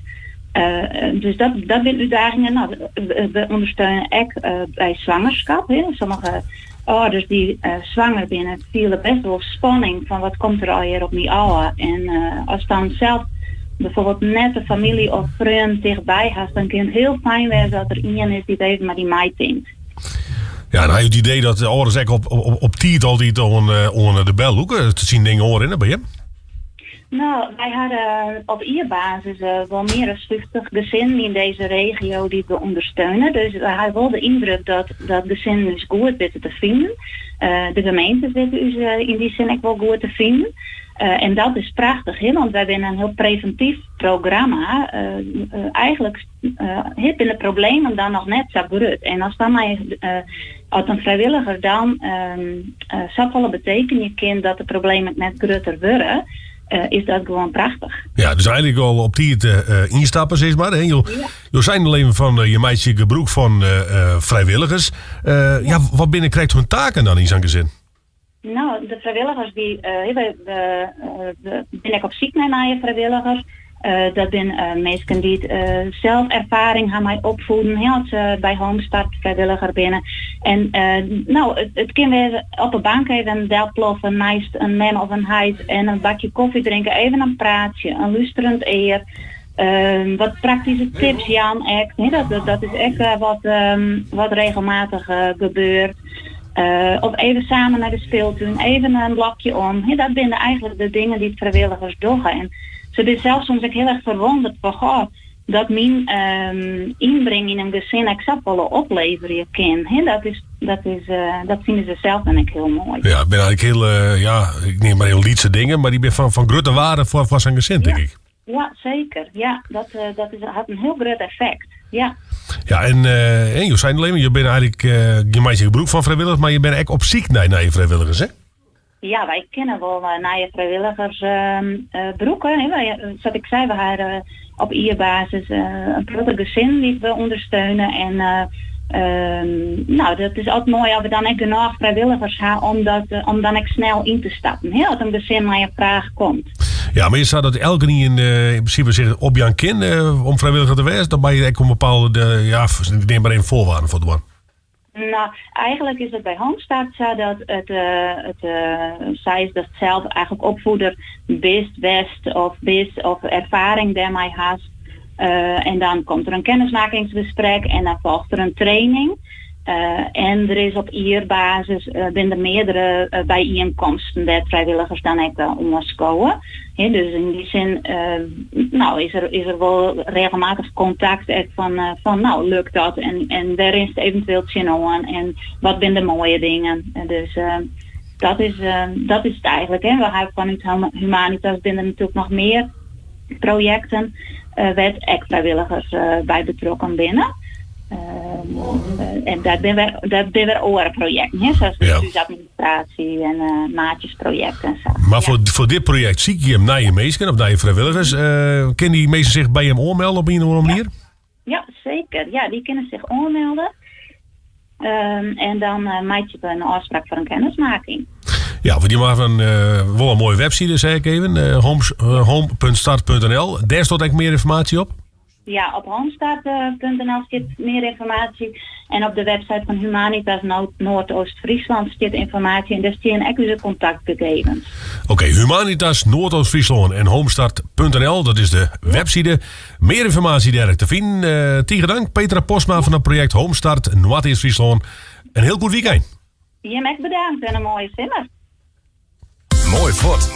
Dus dat, dat binne útdagingen. Nou, we ûndersteune ek by swangerskap. Hè. Sommige âlders dy't swanger binne, fiele bêst wol spanning fan wat komt der allegear op my ôf. En ast dan sels bijvoorbeeld net de famylje of freonen tichtby hast, dan kin it hiel fijn wêze dat der ien is dy't even mei dy meitinkt. Ja, en ha jo it idee dat de âlders ek op, op, op tiid altyd oan, eh, oan de bel lûke? Te sjen dingen oanrinne by jim? Nou, wy hawwe op jierbasis wol mear as 50 gesinnen yn dizze regio dy't we ûndersteune. Dus wy hawwe wol de yndruk dat, dat gesinnen ús goed witte te finen. De gemeentes witte ús yn dy sin ek wol goed te finen. En dat is prachtich, hè, want wy binne in hiel previntyf programma. Eigentlik binne de problemen dan noch net sa grut. En as dan mei, as in frijwilliger dan safolle betekenje kin dat de problemen net grutter wurde, is dat gewoan prachtich. Ja, dus eigentlik al op tiid ynstappe, sis mar. Hè? Jo, ja. Jo seinen al even fan, je meitsje gebrûk fan frijwilligers. Ja. ja, wat binne krekt hun taken dan yn sa'n gesin? No, de frijwilligers dy, we, we binne ek op syk nei nije frijwilligers. Dat binne minsken dy't sels erfaring ha mei opvoeden, hè, as se by Homestart frijwilliger binne. En no, it kin wêze op de bank even delploffe neist in mem of in heit en in bakje kofje drinke, even in praatsje, in lústerend ear. Wat praktyske tips jaan ek. Dat, dat is ek wat, wat regelmatich gebeurt. Of even samen nei de speeltuin, even in blokje om. Dat binne eigentlik de dingen dy't frijwilligers dogge. En se binne sels soms ek hiel erch ferwûnderd fan goh, dat myn ynbring yn in gesin ek safolle opleverje kin. Dat is, dat is, dat fine se sels dan ek hiel moai. Ja, it binne eigentlik hiel, ja, ik neam mar hiel lytse dingen, mar dy binne fan, fan grutte waarde foar, foar sa'n gesin, tink ik. Ja, seker. Ja, dat, eh, dat is, hat in hiel grut effekt. Ja. Ja, en uh, jo seinen al even, jo binne eigentlik, uh, jo meitsje gebrûk fan frijwilligers, mar jo binne ek op syk nei nije frijwilligers, hè? Ja, wy kinne wol uh, nije frijwilligers uh, brûke. Hè. Wy, sa't ik sei, we hawwe op jierbasis in protte gesinnen dy't we ûndersteune. En uh, nou, dat is altyd moai as we dan ek genôch frijwilligers ha om, dat, om dan ek snel yn te stappen. Hè, as in gesin mei in fraach komt. Ja, mar is it sa dat elkenien uh, yn prinsipe sich opjaan kin uh, om frijwilliger te wêzen? Dan moatte je ek om bepaalde, ja, ik neam mar even foarwaarden foldoan. Nou, eigentlik is it by Homestart sa dat it, uh, it uh, sa is datst sels eigentlik opvoeder bist, west of bist of erfaring dêrmei hast. Uh, en dan komt der in kennismakingsgesprek en dan folget der in training. Uh, en der is op jierbasis uh, binne der meardere uh, byienkomsten dêr't frijwilligers dan ek oanskowe. Hè, dus yn dy sin nou, is der, is der wol regelmatich kontakt ek fan, fan nou, lukt dat en, en wêr rinst eventueel tsjinoan en wat binne de moaie dingen. Dus dat is, dat is it eigentlik. Hè. We hawwe fanút Humanitas binne der natuerlik noch mear projekten wêr't ek frijwilligers by betrokken binne. En dat binne wer, dat binne wer oare projekten, hè, sa as de thúsadministraasje en uh, maatjesprojekt en sa. Mar foar, foar dit projekt sykje jim nije minsken of nije frijwilligers. Uh, kinne dy minsken sich by jim oanmelde op ien of oare manier? Ja, seker. Ja, dy kinne sich oanmelde. Um, en dan uh, meitsje we in ôfspraak foar in kennismakking. Ja, want jim hawwe in, uh, wol in moaie webside, sei ik even. Uh, home.start.nl. Dêr stiet ek mear ynformaasje op? Ja, op homestart.nl stiet mear ynformaasje. En op de website fan Humanitas Noordoost-Friesland stiet ynformaasje en dêr stean ek ús kontaktgegevens. Oké, Humanitas Noordoost-Fryslân en homestart.nl, dat is de webside. Mear ynformaasje dêr te finen. Eh, tige dank Petra Postma fan it projekt Homestart Noardeast-Fryslân. In hiel goed wykein. Jim ek bedankt en in moaie simmer. Moai fuort.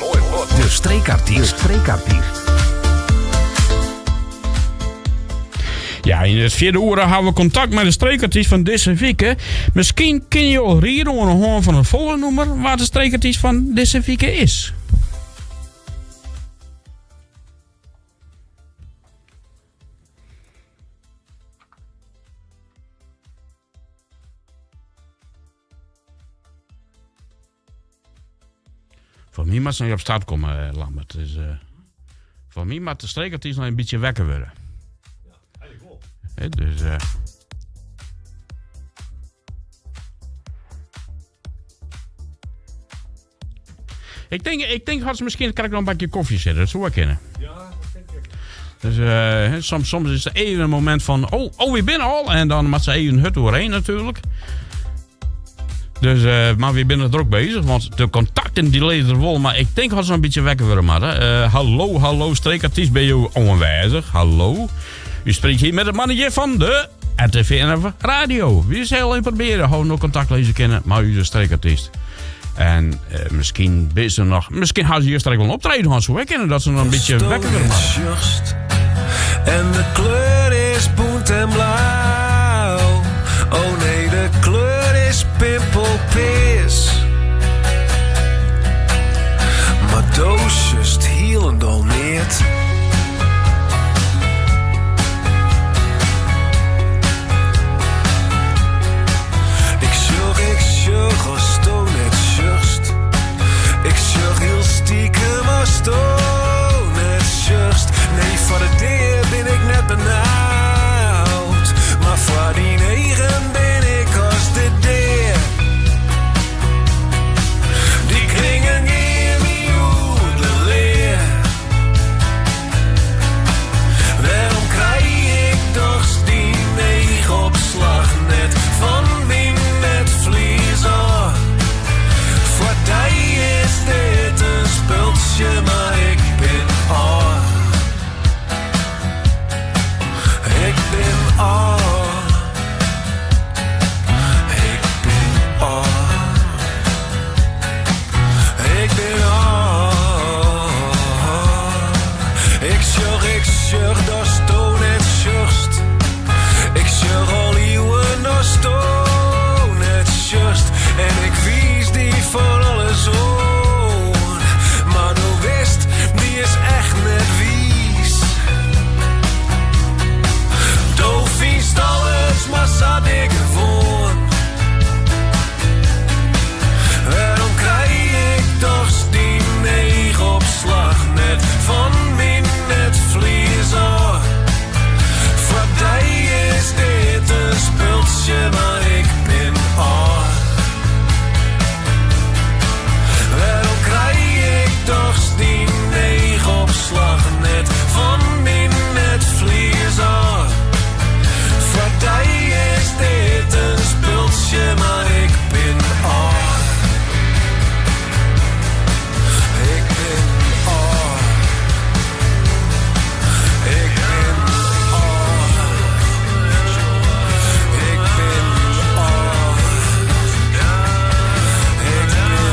De streekartiest. Streekartiest. Ja, yn it fjirde oere hawwe we kontakt mei de streekartyst fan dizze wike. Miskien kinne jo al riede oan de hân fan it folgjende nûmer wa't de streekartyst fan dizze wike is. Foar my moat se noch op start komme, eh, Lambert. Dus, eh, foar my moat de streekartyst noch in bytsje wekker wurde. Ja, eigenlik wol. Dus, eh, ik tink hat se miskien krekt noch in bakje kofje sitten. Dat soe wol kinne. Ja, dat tink ik. Dus eh, soms is der even in momint fan, oh, wy binne al. En dan moat se even hurd oerhinne natuerlik. Dus, eh, mar wy binne drok beuzich, want de kontakten dy lizze der wol. Mar ik tink dat se in bytsje wekker wurde moatte. Eh, hallo, hallo, streekartyst, binne jo oanwêzich? Hallo. U spreekt hier met de manager fan de RTV NF Radio. Wy sille even probearje hoe't no kontakt lizze kinne mei ús streekartyst. En eh, miskien binne se noch, miskien ha se juster ek wol in optreden hân, soe ek kinne dat se noch in bytsje wekker wurde moatte. En de kleur is bûnt en blau. Oh nee, de kleur is pimpelpis. Mar do sjochst hielendal neat. Ik sjoch, ik sjoch asto net sjochst. Ik sjoch hiel stikem asto net sjochst. Nee, foar de dea bin ik net benaud. Mar foar dyn eagen bin ik as de dea. Dy kringen gean my oer de lea. Wêrom krij ik dochs dyn eachopslach net fan myn netflies ôf? Foar dy is dit in spultsje, mar ik bin ôf. Ik bin ôf. Ik bin ôf. Ik bin ôf. Ik sjoch, ik sjoch datsto net sjochst. Ik sjoch al iuwen datsto net sjochst. En ik wiis dy fan alles oan. Mar do witst, dy is echt net wiis. Do fynst alles mar sa dik gewoan. Wêrom krij ik dochs dyn eachopslach net fan myn netflies ôf? Foar dy is dit in spultsje, mar ik bin ôf. Wêrom krij ik dochs dyn eachopslach net fan myn netflies ôf? Foar dy is dit in spultsje, mar ik bin ôf. Ik bin ôf. Ik bin ôf. Ik bin ôf. Ik bin ôf. Ik bin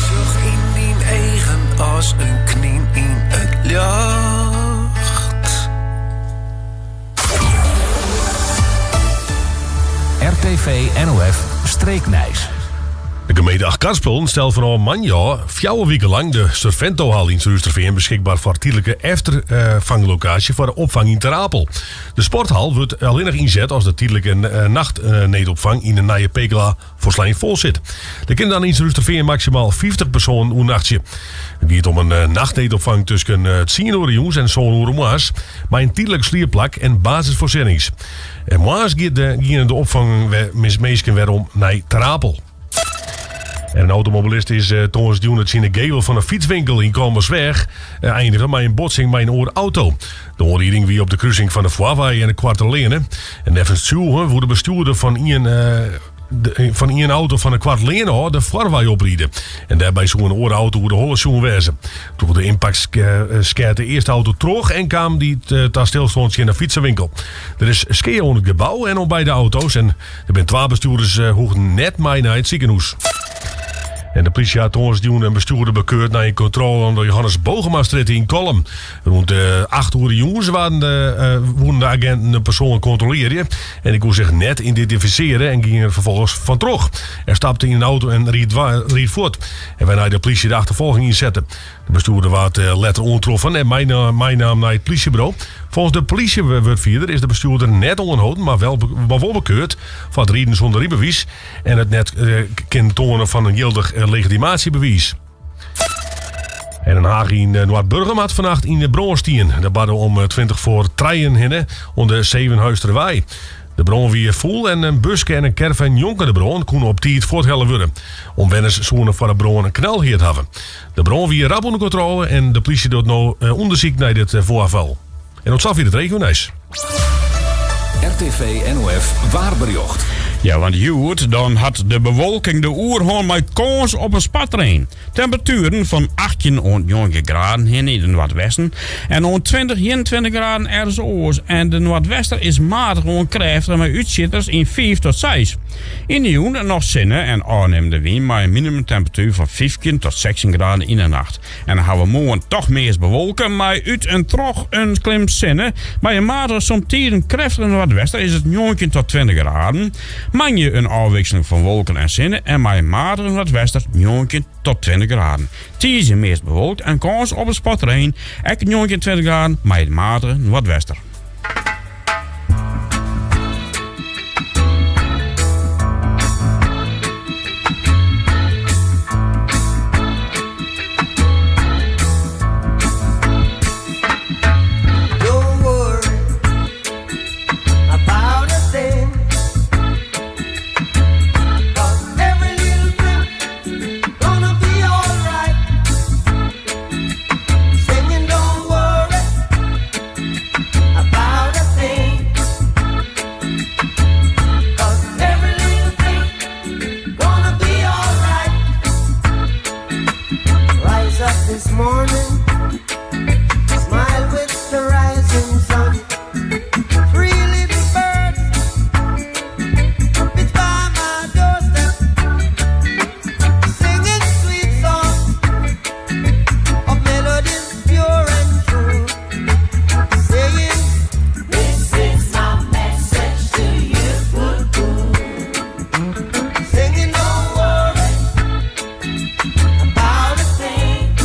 Sjoch yn dyn eagen as in knyn yn it ljocht. RTV NOF Streeknijs. De gemeente Achtkarspelen stelt fanôf moandei fjouwer wiken lang de Serventohal yn Surhústerfean beskikber foar tydlike efterfanglokaasje foar de opfang yn Ter Apel. De sporthal wurdt allinnich ynset as de tydlike nachtneedopfang yn de Nije Pekela folslein fol sit. Der kinne dan yn Surhústerfean maksimaal 50 persoanen oernachtsje. It giet om in nachtneedopfang tusken tsien oere jûns en sân oere moarns mei in tydlik sliepplak en basisfoarsjennings. En moarns giene de opfangminsken werom nei Ter Apel. En in automobilist is eh, tongersdeitejûn tsjin de gevel fan in fytswinkel yn Kollumersweach eh, einige mei in botsing mei in oare auto. De oanriding wie op de krusing fan de Foarwei en de Koarte Leane. En neffens tsjûgen woe de bestjoerder fan ien eh, de, fan ien auto fan de Koarte Leane ôf de Foarwei opride. En dêrby soe in oare auto oer de holle sjoen wêze. Troch de ympakt skeat de earste auto troch en kaam dy ta stilstân tsjin de fytsewinkel. Der is skea oan it gebou en oan beide auto's en der binne twa bestjoerders hoegden net mei nei it sikehûs. En de plysje hat tongersdeitejûn in bestjoerder bekeurd nei in kontrôle oan de Johannes Bogemastrjitte yn Kollum. Rûn de 8 oere jûns waarden de, eh, woenen de aginten de persoan kontrolearje en dy koe sich net identifisearje en gyng er ferfolgens fan troch. Er stapte yn in auto en ried, ried fuort. En wêrnei de plysje de achterfolging ynsette. De bestjoerder waard eh, letter oantroffen en meinaam nei it plysjeburo. Folgens de plysjewurdfierder is de bestjoerder net oanholden, mar wel, mar wol bekeurd foar it riden sûnder rydbewiis en it net eh, kinnen toanen fan in jildich legitimaasjebewiis. En in hage yn eh, Noardburgum hat fannacht yn de brân stien. Dat barde om 20 foar trijen hinne oan de Zevenhuisterwei. De brân wie fûl en in buske en in caravan njonken de brân koene op tiid fuorthelle wurde. Omwenners soene foar de brân in knal heard hawwe. De brân wie rap ûnder kontrôle en de plysje docht no eh, ûndersyk nei dit eh, foarfal. En tot safier it regionijs. RTV NOF waarberjocht. Ja, want hjoed dan hat de bewolking de oerhân mei kâns op in spatrein. Temperatueren fan 18 oant 19 graden hinne yn it noardwesten en oant 20, 21 graden ergens oars. En de noardwester is matich oant krêftich mei útsjitters yn 5 tot 6. Yn de jûn noch sinne en ôfnimmende wyn mei in minimumtemperatuer fan 15 tot 16 graden yn de nacht. En dan hawwe we moarn toch meast bewolke, mei út en troch in klim sinne. By in matige somtiden krêftige noardwester is it 19 tot 20 graden. Moandei in ôfwikseling fan wolken en sinne en mei in matige noardwester 19 tot 20 graden. Tiisdei meast bewolkt en kâns op in spatrein, ek 19 20 graden mei in matige noardwester. Don't worry about a thing. 'Cause every little thing gonna be alright. Singing, don't worry about a thing. 'Cause every little thing gonna be alright. Rise up this morning, smile with the rising sun. Three little birds pitch by my doorstep, singing sweet songs of melodies pure and true, saying, This is my message to you. Singing, don't worry about a thing.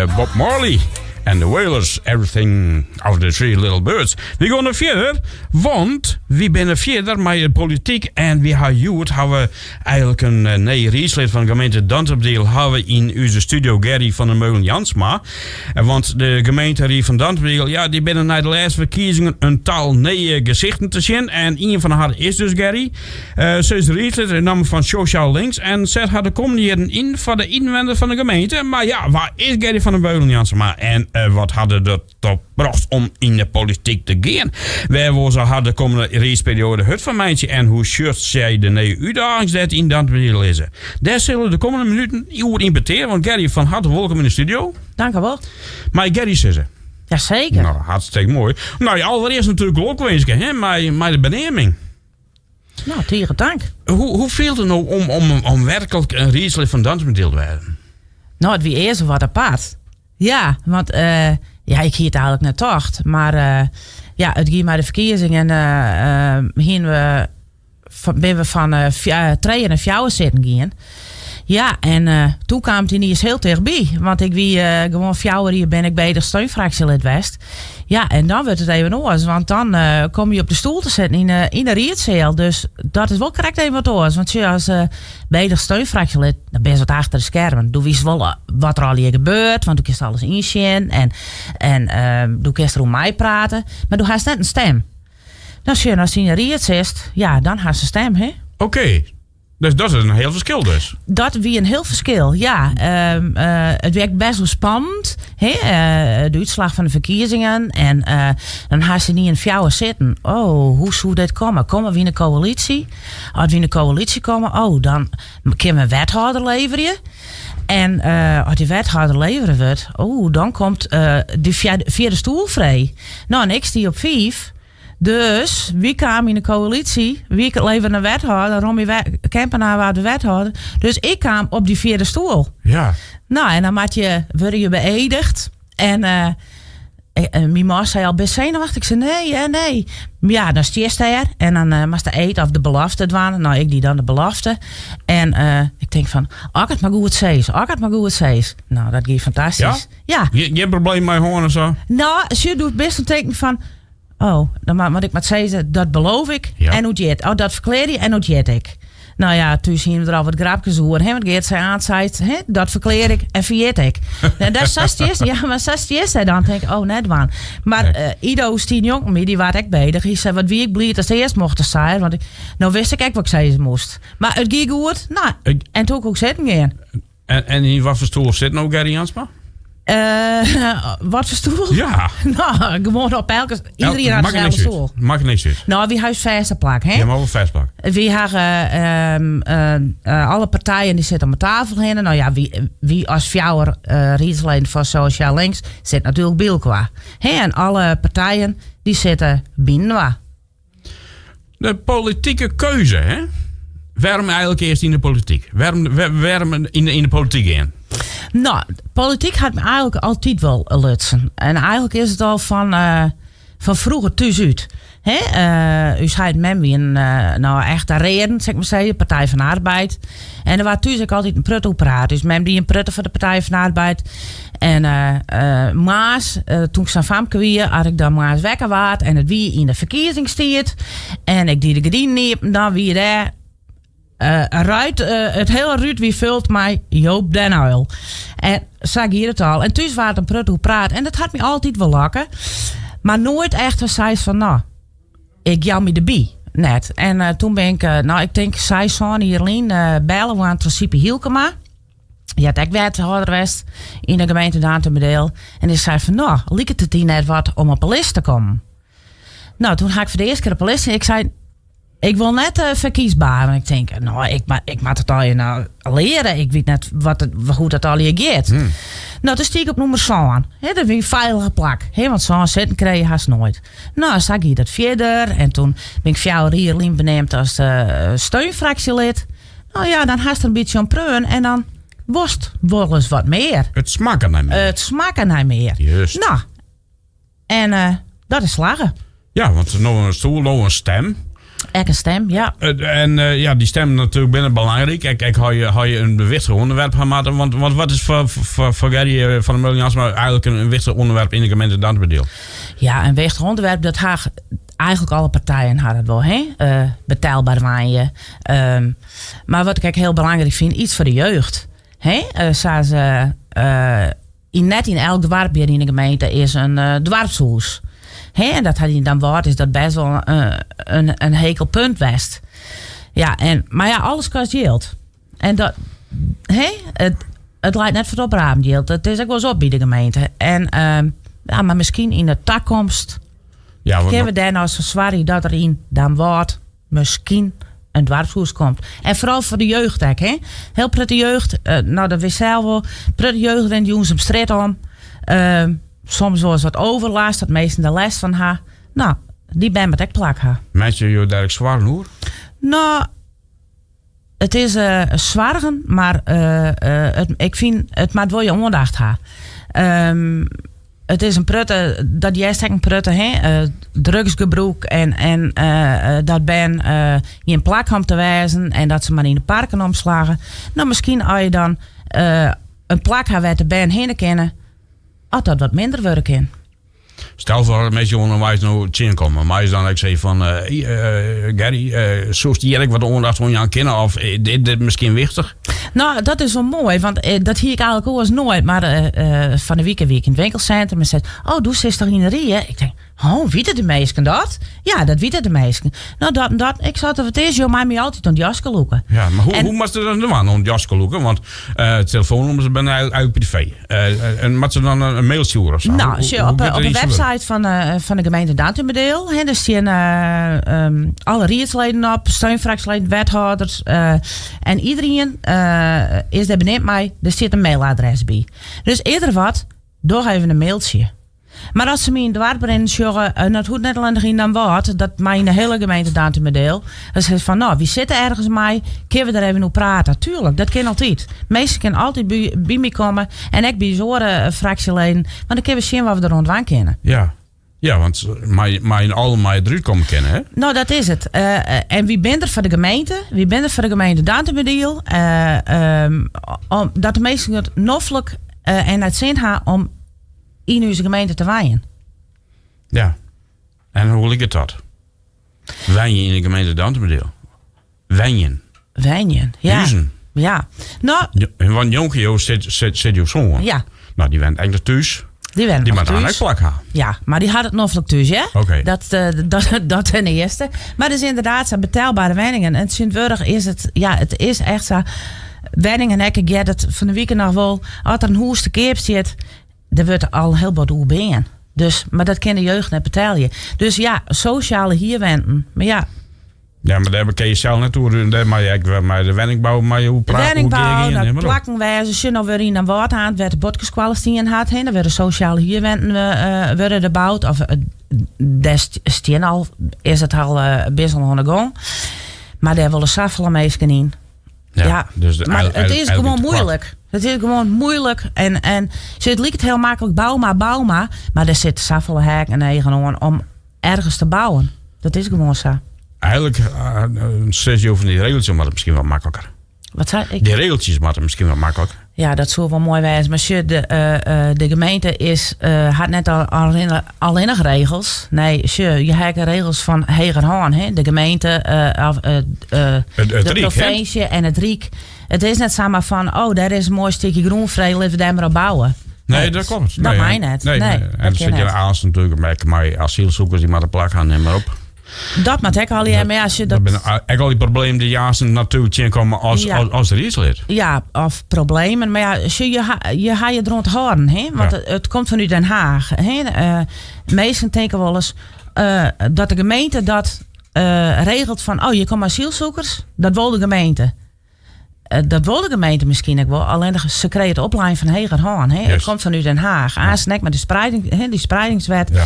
wie Bob Marley en The Wailers, Everything of the Three Little Birds. Wy geane fierder, want wy binne fierder mei de polityk en wy ha hjoed hawwe eigenlik in eh, nij riedslid fan de gemeente Dantumadiel hawwe yn ús studio Gerry van der Meulen Jansma. Eh, want de gemeenterie fan Dantumadiel, ja, dy binne nei de lêste ferkiezingen in tal nije gesichten te sjen en ien fan har is dus Gerry. Se is riedslid yn namme fan Sosjaal Links en set har de kommende jierren yn foar de ynwenners fan de gemeente. Mar ja, wa is Gerry van der Meulen Jansma en wat hat er der ta brocht om yn de polityk te gean? Wêr wol se har de kommende riedsperioade hurd foar meitsje en hoe sjocht sy de nije útdagings dêr't yn Dantumadiel lizze? Dêr sille we de kommende minuten oer yn petear, want Gerry, fan harte wolkom yn de studio. Dank u wol. Mei Gerry sizze? Jaseker. No, hartstikke moai. No, allerearst natuerlik lokwinske hè, mei, mei de beneaming. No, tige tank. Hoe, hoe fielt it no om, om, om werklik in riedslid fan Dantumadiel te wêzen? No, it wie earst wat apart. Ja, want uh, ja, ik hie it eigenlik net tocht. Mar uh, ja, it gie mei de ferkiezingen uh, hiene we, binne we fan trije nei fjouwer sitten gien. Ja, en uh, toen kaam it yniens hiel tichtby. Want ik wie uh, gewoan fjouwer jier bin ik beëdige steunfraksjelid west. Ja, en dan wurdt it even oars. Want dan uh, kom je op de stoel te sitten yn de, yn de riedseal. Dus dat is wol krekt even wat oars. Want sjoch, as uh, beëdige steunfraksjelid, dan bist wat achter de skermen. Do witst wol wat der allegear gebeurt, want do kinst alles ynsjen. En, en uh, do kinst deroer meiprate. Mar do hast net in stim. Dan sjoch, ast yn de ried sitst, ja, dan hast in stim, hè? Oké. Dus dat is in hiel ferskil dus. Dat wie in hiel ferskil, ja. Um, uh, it wie bêst wol spannend, hè? Uh, de útslach fan de ferkiezingen. En uh, dan hast yn fjouwer sitten. Oh, hoe soe dit komme? Komme wy yn de koälysje? As wy yn de koälysje komme, oh, dan kinne we in wethâlder leverje. En uh, as dy wethâlder levere wurdt, oh, dan komt uh, dy fjirde stoel frij. No, en ik stie op fiif. Dus wy kamen yn de koälysje, wy leveren in wethâlder, Rommy Kempenaar waard de wethâlder. Dus ik kaam op dy fjirde stoel. Ja. No, en dan moat je, wurde je beëdigd. En uh, myn man sei al, bist senuwachtich? Ik sei, nee, hè, nee. Ja, dan stiest dêr en dan uh, moatst de eed of de belofte dwaan. No, ik die dan de belofte. En uh, ik tink fan, as ik it mar goed sis, as ik it mar goed sis. No, dat gie fantastysk. Ja? Ja. Gjin probleem mei hân en sa? No, sjoch, doe bist dan tinken fan, oh, dan moat ik mar sizze, dat beloof ik Ja. en ûnthjit. Oh, dat ferklearje en ûnthjit ik. No ja, thús hiene we der al wat grapkes oer. Hè, want Geert sei aan, sei, hè, dat ferklear ik en ferjit ik. En dat sa stiest, ja, mar sa stiest hy dan, tink ik, oh, net dwaan. Mar Nee. eh, Ido stie njonken my, dy waard ek beëdige. Hy sei, wat wie ik bliid datst earst mocht sizze, want ik, no wist ik ek wat ik sizze moast. Mar it gie goed, no, Ik- en toen koe ik sitten gean. En, en yn wat foar stoel sit no Gerry Jansma? Eh, wat foar stoel? Ja. No, gewoan op elke... Iedereen hat Makket deselde niks út. stoel. Makket niks út. No, wy ha ús fêste plak, hè? Ja, mar wol fêst plak. Wy hawwe ehm, eh, eh, alle partijen dy sitte om de tafel hinne. No ja, wy, wy as fjouwer uh, riedsleden fan Sosjaal Links sitte natuerlik by elkoar. Hè? En alle partijen dy sitte byinoar. De politike keuze, hè? Wêrom eigenlik earst yn de polityk? Wêrom, wêrom yn de, yn de polityk gean? No, polityk hat my eigenlik altyd wol lutsen. En eigenlik is it al fan, uh, fan froeger thús út. Hè? Uh, ús heit en mem wienen uh, no echt de readen, sil ik mar sizze, Partij van de Arbeid. En der waard thús ek altyd in protte oer praat. Us mem die in protte foar de Partij van de Arbeid. En uh, uh, moarns, uh, toen ik sa'n famke wie, as ik dan moarns wekker waard en it wie yn de ferkiezingstiid en ik die de gerdinen iepen, dan wie dêr uh, ruit, uh, it hiele rút wie fuld mei Joop den Uyl. En sa gie it al. En thús waard in protte oer praat en dat hat my altyd wol lokke. Mar noait echt as seist fan, no, ik jou my derby. Net. En uh, toen bin ik, uh, no, ik tink seis, sân jier lyn uh, belle oan troch Siepie Hielkema. Dy hat ek wethâlder west yn de gemeente Dantumadiel. En dy sei fan, no, liket it dy net wat om op 'e list te kommen? No, toen ha ik foar de earste kear op 'e list. Ik sei, ik wol net uh, ferkiesber. Want ik tink, no, ik, ik moat it allegear no leare. Ik wit net wat it, hoe't dat allegear giet. Hmm. No, toen stie ik op nûmer sân. Hè, dat wie in feilige plak. Hè, want sân sitten krije je hast noait. No, sa gie dat fierder. En toen bin ik fjouwer jier lyn beneamd as uh, steunfraksjelid. No ja, dan hast der in bytsje oan preaun en dan wolst wolris wat mear. It smakke nei mear. It smakke nei mear. Just. No, en uh, dat is slagge. Ja, want no in stoel, no in stim. Ek in stem, ja. En ja, dy stemmen natuerlik binne belangryk. Ek, ek ha je, ha je in wichtich ûnderwerp ha moatte. Want, want wat is foar, foar, foar Gerry van der Meulen Jansma eigenlik in, in wichtich ûnderwerp yn de gemeente Dantumadiel? Ja, in wichtich ûnderwerp dat ha eigenlik alle partijen ha dat wol, hè? Betelber wenje. Ehm, mar wat ik ek hiel belangryk fyn, yts foar de jeugd. Hè? Sa as yn net yn elk doarp hjir yn de gemeente is in doarpshûs. Hè? En dat hat yn Damwâld is dat bêst wol in, in hekel punt west. Ja, en, mar ja, alles kostet jild. En dat, hè? It, it leit net foar it oprapen jild. It is ek wolris op by de gemeente. En, ehm, ja, mar miskien yn de takomst Ja, want kinne we dêr nou foar soargje dat der yn Damwâld miskien in doarpshûs komt. En foaral foar de jeugd ek, hè? Hiel protte jeugd, eh, nou dat witst sels wol, protte jeugd rint jûns op strjitte om. Uh, soms wolris wat overlast, dat minsken der lêst fan ha. Nou, dy bern moat ek plak ha. Meitsje jo dêr ek soargen oer? Nou, it is uh, soargen, mar uh, uh, it, ik fyn it moat wol je oandacht ha. Um, it is in protte, dat hearst ek in protte, hè? Drugsgebrûk en, en dat bern gjin plak ha om te wêzen en dat se mar yn de parken omslagge. Nou, miskien as je dan in plak ha wêr't de bern hinne kinne, as dat wat minder wurde kin. Stel foar dat minsken ûnderweis no tsjinkomme, meie se dan ek sizze fan uh, Gerry, uh, soest hjir ek wat oandacht oan jaan kinne of is dit, dit miskien wichtich? Nou, dat is wol moai, want dat hie ik eigenlik oars noait. Mar fan 'e wike wie ik yn it winkelsintrum en sei, oh, do sitst toch yn de rie? Ik tink, oh, witte de minsken dat? Ja, dat witte de minsken. Nou, dat en dat. Ik sei, wat is, jo meie my altyd oan it jaske lûke. Ja, mar hoe, hoe moatst se dat dwaan, oan it jaske lûke? Want telefoannummers binne eigenlik privee. En moat se dan in mail stjoere of sa? Nou, sjoch, op, op de website fan, fan de gemeente Dantumadiel, hè, dêr stean ehm, alle riedsleden op, steunfraksjeleden, wethâlders. En iderien is dêr beneamd mei, der stiet in mailadres by. Dus earder wat, doch even in mailtsje. Mar as se my yn it doarp rinnen sjogge, en dat hoecht net allinnich yn Damwâld, dat mei yn de hiele gemeente Dantumadiel, dan sizze se fan, no, wy sitte ergens mei, kinne we der even oer prate? Tuerlik, dat kin altyd. Minsken kinne altyd by, by my komme en ek by ús oare fraksjeleden, want dan kinne we sjen wat we der oan dwaan kinne. Ja, ja want mei, mei in allen mei derút komme kinne, hè? Nou, dat is it. En wy binne der foar de gemeente, wy binne der foar de gemeente Dantumadiel, uh, om, dat de minsken it noflik en nei it sin ha om yn ús gemeente te wenjen. Ja. En hoe liket dat? Wenje yn de gemeente Dantumadiel. Wenjen. Wenjen, ja. Huzen. Ja. Nou, ja, want njonken jo sit, sit, sit jo soan. Ja. Nou, dy wennet eigenlik thús. Dy wennet Dy moat dan ek plak ha. Ja, mar dy hat it noflik thús, hè? Oké. Dat, uh, dat, dat ten earste. Mar dus ynderdaad sa betelbere wenningen. En tsjintwurdich is it, ja, it is echt sa. Wenningen, ek, ik hear dat fan de wike noch wol. As der in hûs te keap stiet, der wurdt al hiel wat oer bean. Dus, mar dat kin de jeugd net betelje. Dus ja, sosjale hierwenten. Mar ja. Ja, mar dêr kin je sels net oer. Dêr mei je ek mei de wenningbou mei je oer praten. Wenningbou, dat plakken wêze. Sjoch no wurde yn Damwâld aan wêr't de Botkeskoalle stien hat. Hè, der wurde sosjale hierwenten uh, wurde der boud. Of uh, dêr stean al, is it al uh, best al oan de gong. Mar dêr wolle safolle minsken yn. Ja, dus de, mar it is gewoan muoilik. It is gewoan muoilik. En, en it liket hiel maklik, bou mar, bou mar. Mar der sitte safolle heakken en eagen oan om ergens te bouwen. Dat is gewoan sa. Eigenlik uh, sizze jo fan dy regeltsjes moatte miskien wat makliker. Wat sei ik? Dy regeltsjes moatte miskien wat makliker. Ja, dat soe wol moai wêze. Mar sjoch, de, uh, de gemeente is, uh, hat net al, allinnich regels. Nee, sjoch, je ha ek regels fan hegerhân. Hè? De gemeente, uh, of, uh, het, het de Ryk, provinsje en it Ryk. It is net samar fan, oh, dêr is in moai stikje grûn frij, litte we dêr mar op bouwe. Nee, dat kloppet. Dat mei net. Nee, nee, nee. En dan sit je aanst natuerlik mei, mei asylsoekers dy moatte plak ha, nim mar op. Dat moat ek allegear, mar ja, as je dat... Dat binne ek al dy problemen dy't je aanst natuerlik tsjinkomme as, Ja. as, as riedslid. Ja, of problemen. Mar ja, sjoch, je ha, je ha je deroan te hâlden, hè? Want Ja. it, it komt fanút Den Haag. Hè? Eh, minsken tinke wolris eh, dat de gemeente dat eh, regelt fan, oh, hjir komme asylsoekers, dat wol de gemeente. Eh, dat wol de gemeente miskien ek wol, allinnich se krije it oplein fan hegerhân. Hè? It Juist. komt fanút Den Haag. Aanst ek mei de spreiding, hè, dy spreidingswet. Ja.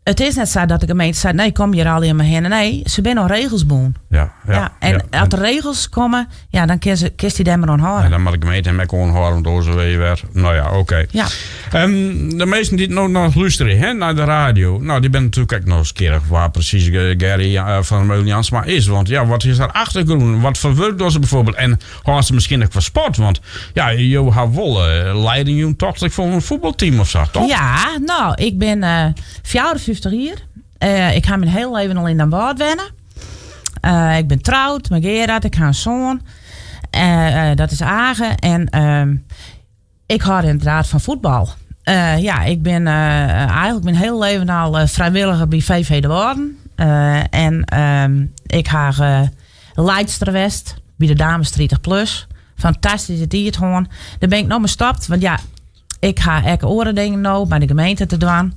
It is net sa dat de gemeente seit, nee, kom hjir allegear mar hinne. Nee, se binne oan regels bûn. Ja, en as der regels komme, ja, dan kin se, kinst dy dêr mar oan hâlde. En dan moat de gemeente him ek oan hâlde, want oars wurde je wer. No ja, oké. De minsken dy't no noch lústerje, hè, nei de radio, no, dy binne natuerlik ek nijsgjirrich wa presys Gerry van der Meulen Jansma is. Want ja, wat is har achtergrûn? Wat foar wurk docht se byfoarbyld? En hâldt se miskien ek fan sport? Want ja, jo ha wol leiding jûn tocht ik foar in fuotbalteam of sa, toch? Ja, no, ik bin 54 jier. Ik ha myn hiele leven al yn Damwâld wenne. Ik bin troud mei Gerard, ik ha in soan. Dat is Age. En ik hâld ynderdaad fan fuotbal. Ja, ik bin eigenlik myn hiele leven al frijwilliger by VV de Wâlden. En ik ha leidster west by de dames 30 plus. Fantastyske tiid hân. Dêr bin ik no mei stopt, want ja, ik ha ek oare dingen no by de gemeente te dwaan.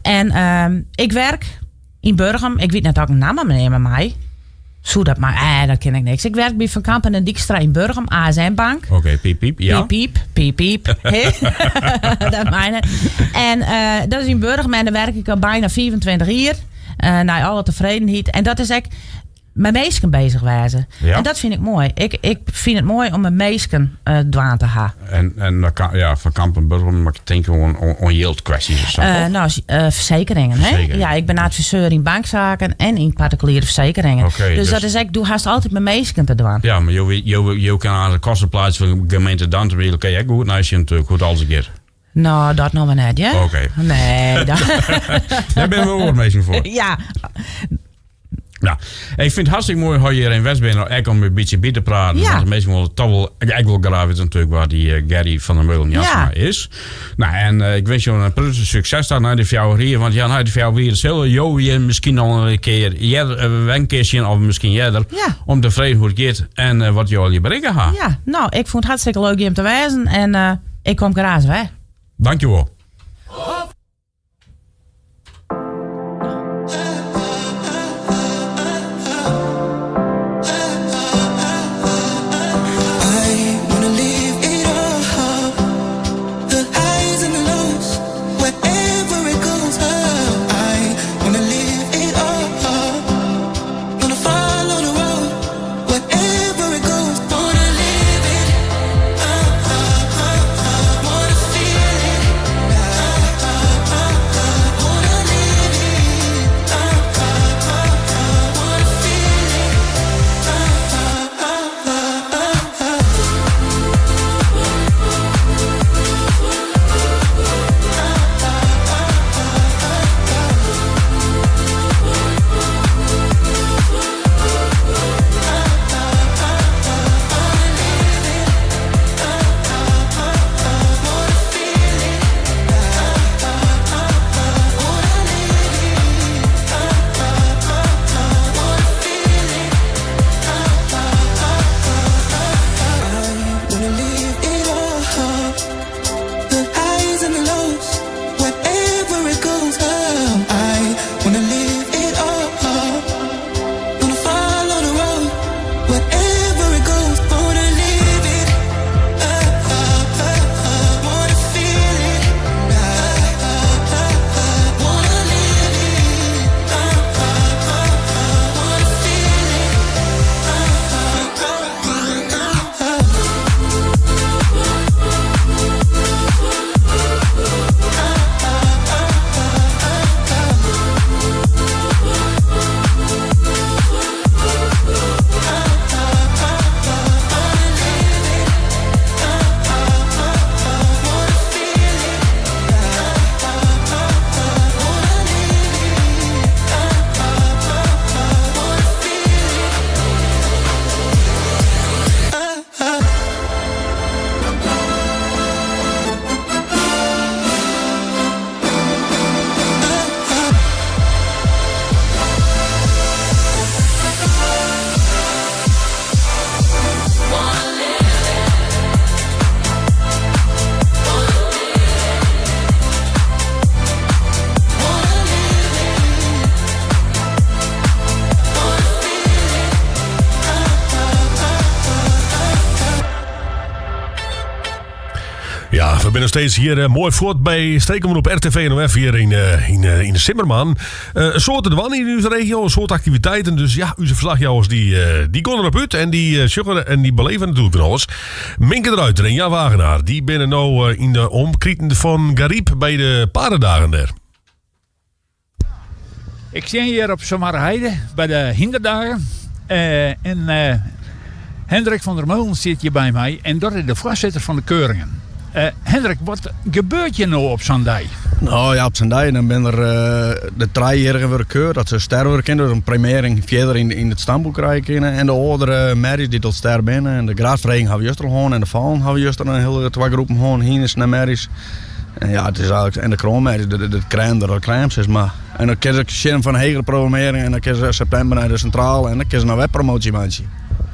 En ik werk yn Burgum. Ik wit net oft ik in namme neame mei. Soe dat mar? Dat kin ik niks. Ik werk by Van Kampen en Dijkstra yn Burgum, ASN Bank. Oké, piep piep, ja. Piep piep, piep piep. Dat mei net. En dat is yn Burgum en dêr werk ik al byna 25 jier. Nei alle tefredenheid. En dat is ek mei minsken bezich wêze. En dat fyn ik moai. Ik fyn it moai om mei minsken dwaan te ha. En dan kan, ja, Van Kampen Burgum, mar ik tink oan jildkwestjes of sa. No, fersekeringen, hè? Fersekeringen. Ja, ik bin adviseur yn banksaken en yn partikuliere fersekeringen. Oké, dus, dus dat is ek, do hast altyd mei minsken te dwaan. Ja, mar jo kinne oan de kosteplaats fan de gemeente Dantumadiel kin je ek goed neisjen natuerlik, hoe't alles giet. No, dat noch mar net, ja? Oké. Nee, dat... Dêr binne wol oare minsken foar. Ja. Ja, ik fyn it hartstikke moai hoe hjir yn West binne, ek om in bytsje by te praten. Want de minsken wolle toch wol, ek wol graach witte natuerlik wa dy Gerry van der Meulen Jansma is. No, en ik winskje jo in protte sukses ta nei de 4 jier. Want ja, nei de 4 jier sille jo hjir miskien noch in kear earder, wer in kear sjen, of miskien earder, om te freegjen hoe't it giet en wat jo allegear berikke ha. Ja, no, ik fûn it hartstikke leuk hjir om te wêzen en ik kom graach wer. Dankjewol. I wanna live it all, the highs and the lows, wherever it goes. I wanna live it all, gonna follow the road, wherever it goes. Wanna live it, wanna feel it. we binne noch steeds hjir eh, moai fuort by Streekomroep RTV NOF hjir yn, eh, yn, eh, yn de Simmerman. Eh, in soad te dwaan yn ús regio, in soad aktiviteiten. Dus ja, ús ferslachjouwers dy, eh, dy gean derop út en dy eh, sjogge en dy beleve natuerlik fan alles. Minke de Ruiter en Jan Wagenaar, dy binne no eh, yn de omkriten fan Garyp by de Paardendagen dêr. Ik stean hjir op Sumarreheide by de Hynderdagen. Eh, en eh, Hendrik van der Meulen sit hjir by my en dat is de foarsitter fan de keuringen. Eh, Hendrik, wat gebeurt hjir no op sa'n dei? No ja, op sa'n dei dan binne der eh, de trijejierrigen wurde keurd dat se ster wurde kinne, dus in premiering fierder yn, yn it stamboek krije kinne. En de oare merjes dy't al ster binne. En de graadferheging hawwe we juster al hân en de falen hawwe we juster in hiele twa groepen hân, hynders en merjes. En ja, it is eigentlik, en de kroanmerjes, de, de, de crème de la crème, sis mar. En dan kinne se sjen fan hegere programmearring en dan kinne se septimber nei de sintrale en dan kinne se noch wer promoasje meitsje.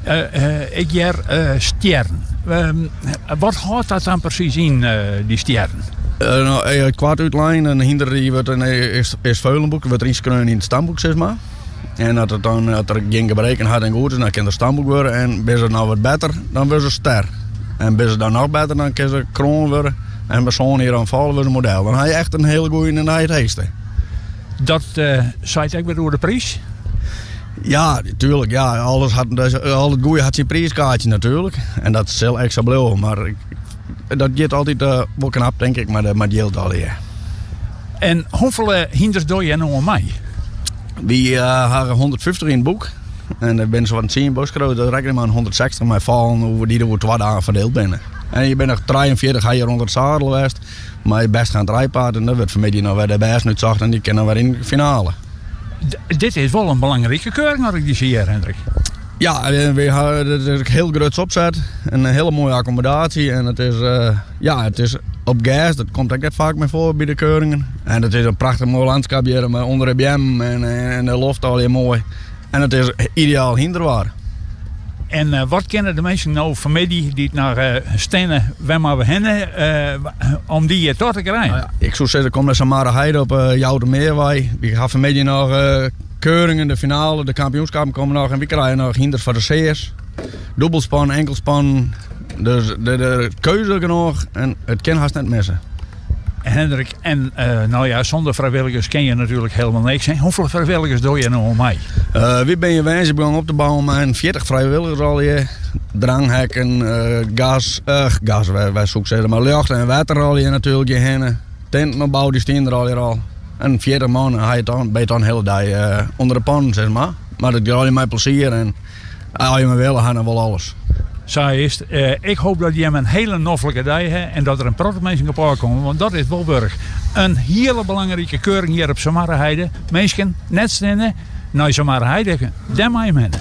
Eh, ik hear eh, stjerren. Ehm, wat hâldt dat dan presys yn, eh, dy stjerren? No, koart útlein, in hynder dy wurdt in earst feulenboek, wurdt er ynskreaun yn it stamboek, sis mar. En as it dan, as er gjin gebreken hat en goed is, dan kin er stamboek wurde. En binne se noch wat better, dan wurde se ster. En binne se dan noch better, dan kinne se kroan wurde. En by sân jier oan falen wurde se model. Dan ha je echt in hiele goeie en het heechste. Dat seit ek wer oer de priis? Ja, tuerlik. Ja, alles hat, al it goeie hat syn priiskaartsje natuerlik. En dat sil ek sa bliuwe. Mar dat giet altyd eh, wol knap, tink ik, mei it jild allegear. En hoefolle hynders dogge je no oan mei? Wy uh, hawwe 150 yn it boek. En der binne sa'n 10 boskroot, dat rekkenje mar 160 mei falen oer dy't oer twa dagen ferdield binne. En je binne noch 43 ha hjir ûnder it sadel west. Mei bêst geand rijpaard en dat wurdt fanmiddei noch wer de bêsten útsocht en dy kinne dan wer yn de finale. Dit is wol in belangrike keuring as ik dy sa hear, Hendrik. Ja, we hawwe it is hiel gruts opset. In hiele moaie akkommodaasje en it is, eh, ja, it is op gers, dat komt ek net faak mear foar by de keuringen. En it is in prachtich moai lânskip hjir mei ûnder de beammen en, en de loft allegear moai. En it is ideaal hynderwaar. En eh, wat kinne de minsken no fanmiddei dy't noch uh, steane, wêr moatte we hinne, uh, om dy hjir ta te krijen? Nou ja, ik soe sizze, kom nei Sumarreheide op uh, Joutermeerwei. Wy hawwe fanmiddei noch keuringen, de finale, de kampioenskappen komme noch en wy krije noch hynders foar de C's. Dûbelspan, inkelspan. Dus de, de keuze genôch en it kin hast net misse. Hendrik, en uh, no ja, sûnder frijwilligers kin je natuerlik hielendal niks. Hè? Hoefolle frijwilligers dogge je no oan mei? Uh, wy binne woansdei begûn op te bouwen mei 40 frijwilligers allegear. Dranghekken, uh, gas, gas, wy, wy soe ik sizze, mar ljocht en wetter allegear natuerlik hjirhinne. Tinten opbouwe, dy stean der allegear al. En 40 man ha je dan, ben je dan de hiele dei ûnder de pannen, sis mar. Mar dat giet allegear mei plezier en as je mar wille, ha dan wol alles. Sa is it. Eh, ik hoop dat jimme in hiele noflike dei ha en dat der in protte minsken op ôfkomme, want dat is wol wurdich. In hiele belangrike keuring hjir op Sumarreheide. Minsken, net stinne, nei Sumarreheide, dêr mei jim hinne.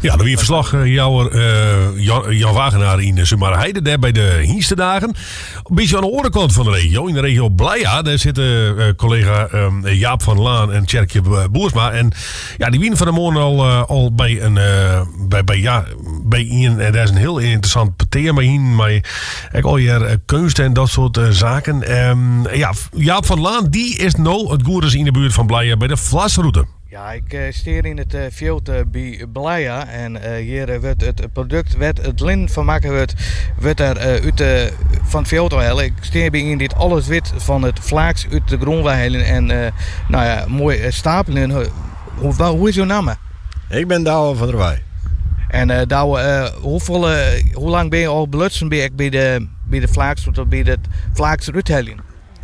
Ja, dat wie ferslachjouwer uh, Jan, Jan Wagenaar yn Sumarreheide, dêr by de Hynstedagen. In bytsje oan de oare kant fan de regio, yn de regio Blija, dêr sitte uh, kollega um, Jaap van Laan en Tjerkje Boersma. En ja, dy wiene fan 'e moarn al, uh, al by in, uh, by, by, ja, by ien, en dêr is in hiel ynteressant petear mei yn, mei ek allegear keunst en dat soart saken. Um, ja, Jaap van Laan, dy is no it goed is yn de buert fan Blija by de Vlasroute. Ja, ik eh, stean yn it eh, fjild eh, by Blija en hjir wurdt it produkt wêr't it linnen fan makke wurdt, wurdt der út de, fan it fjild ôfhelle. Ik stean by ien dy't alles wit fan it flaaks út de grûn weiheljen en nou ja, moai stapeljen. Hoe, hoe is jo namme? Ik bin Douwe van der Weij. En Douwe, hoefolle, hoe lang bin je al belutsen by, by de, by de flaaksroute, by it flaaks derút heljen?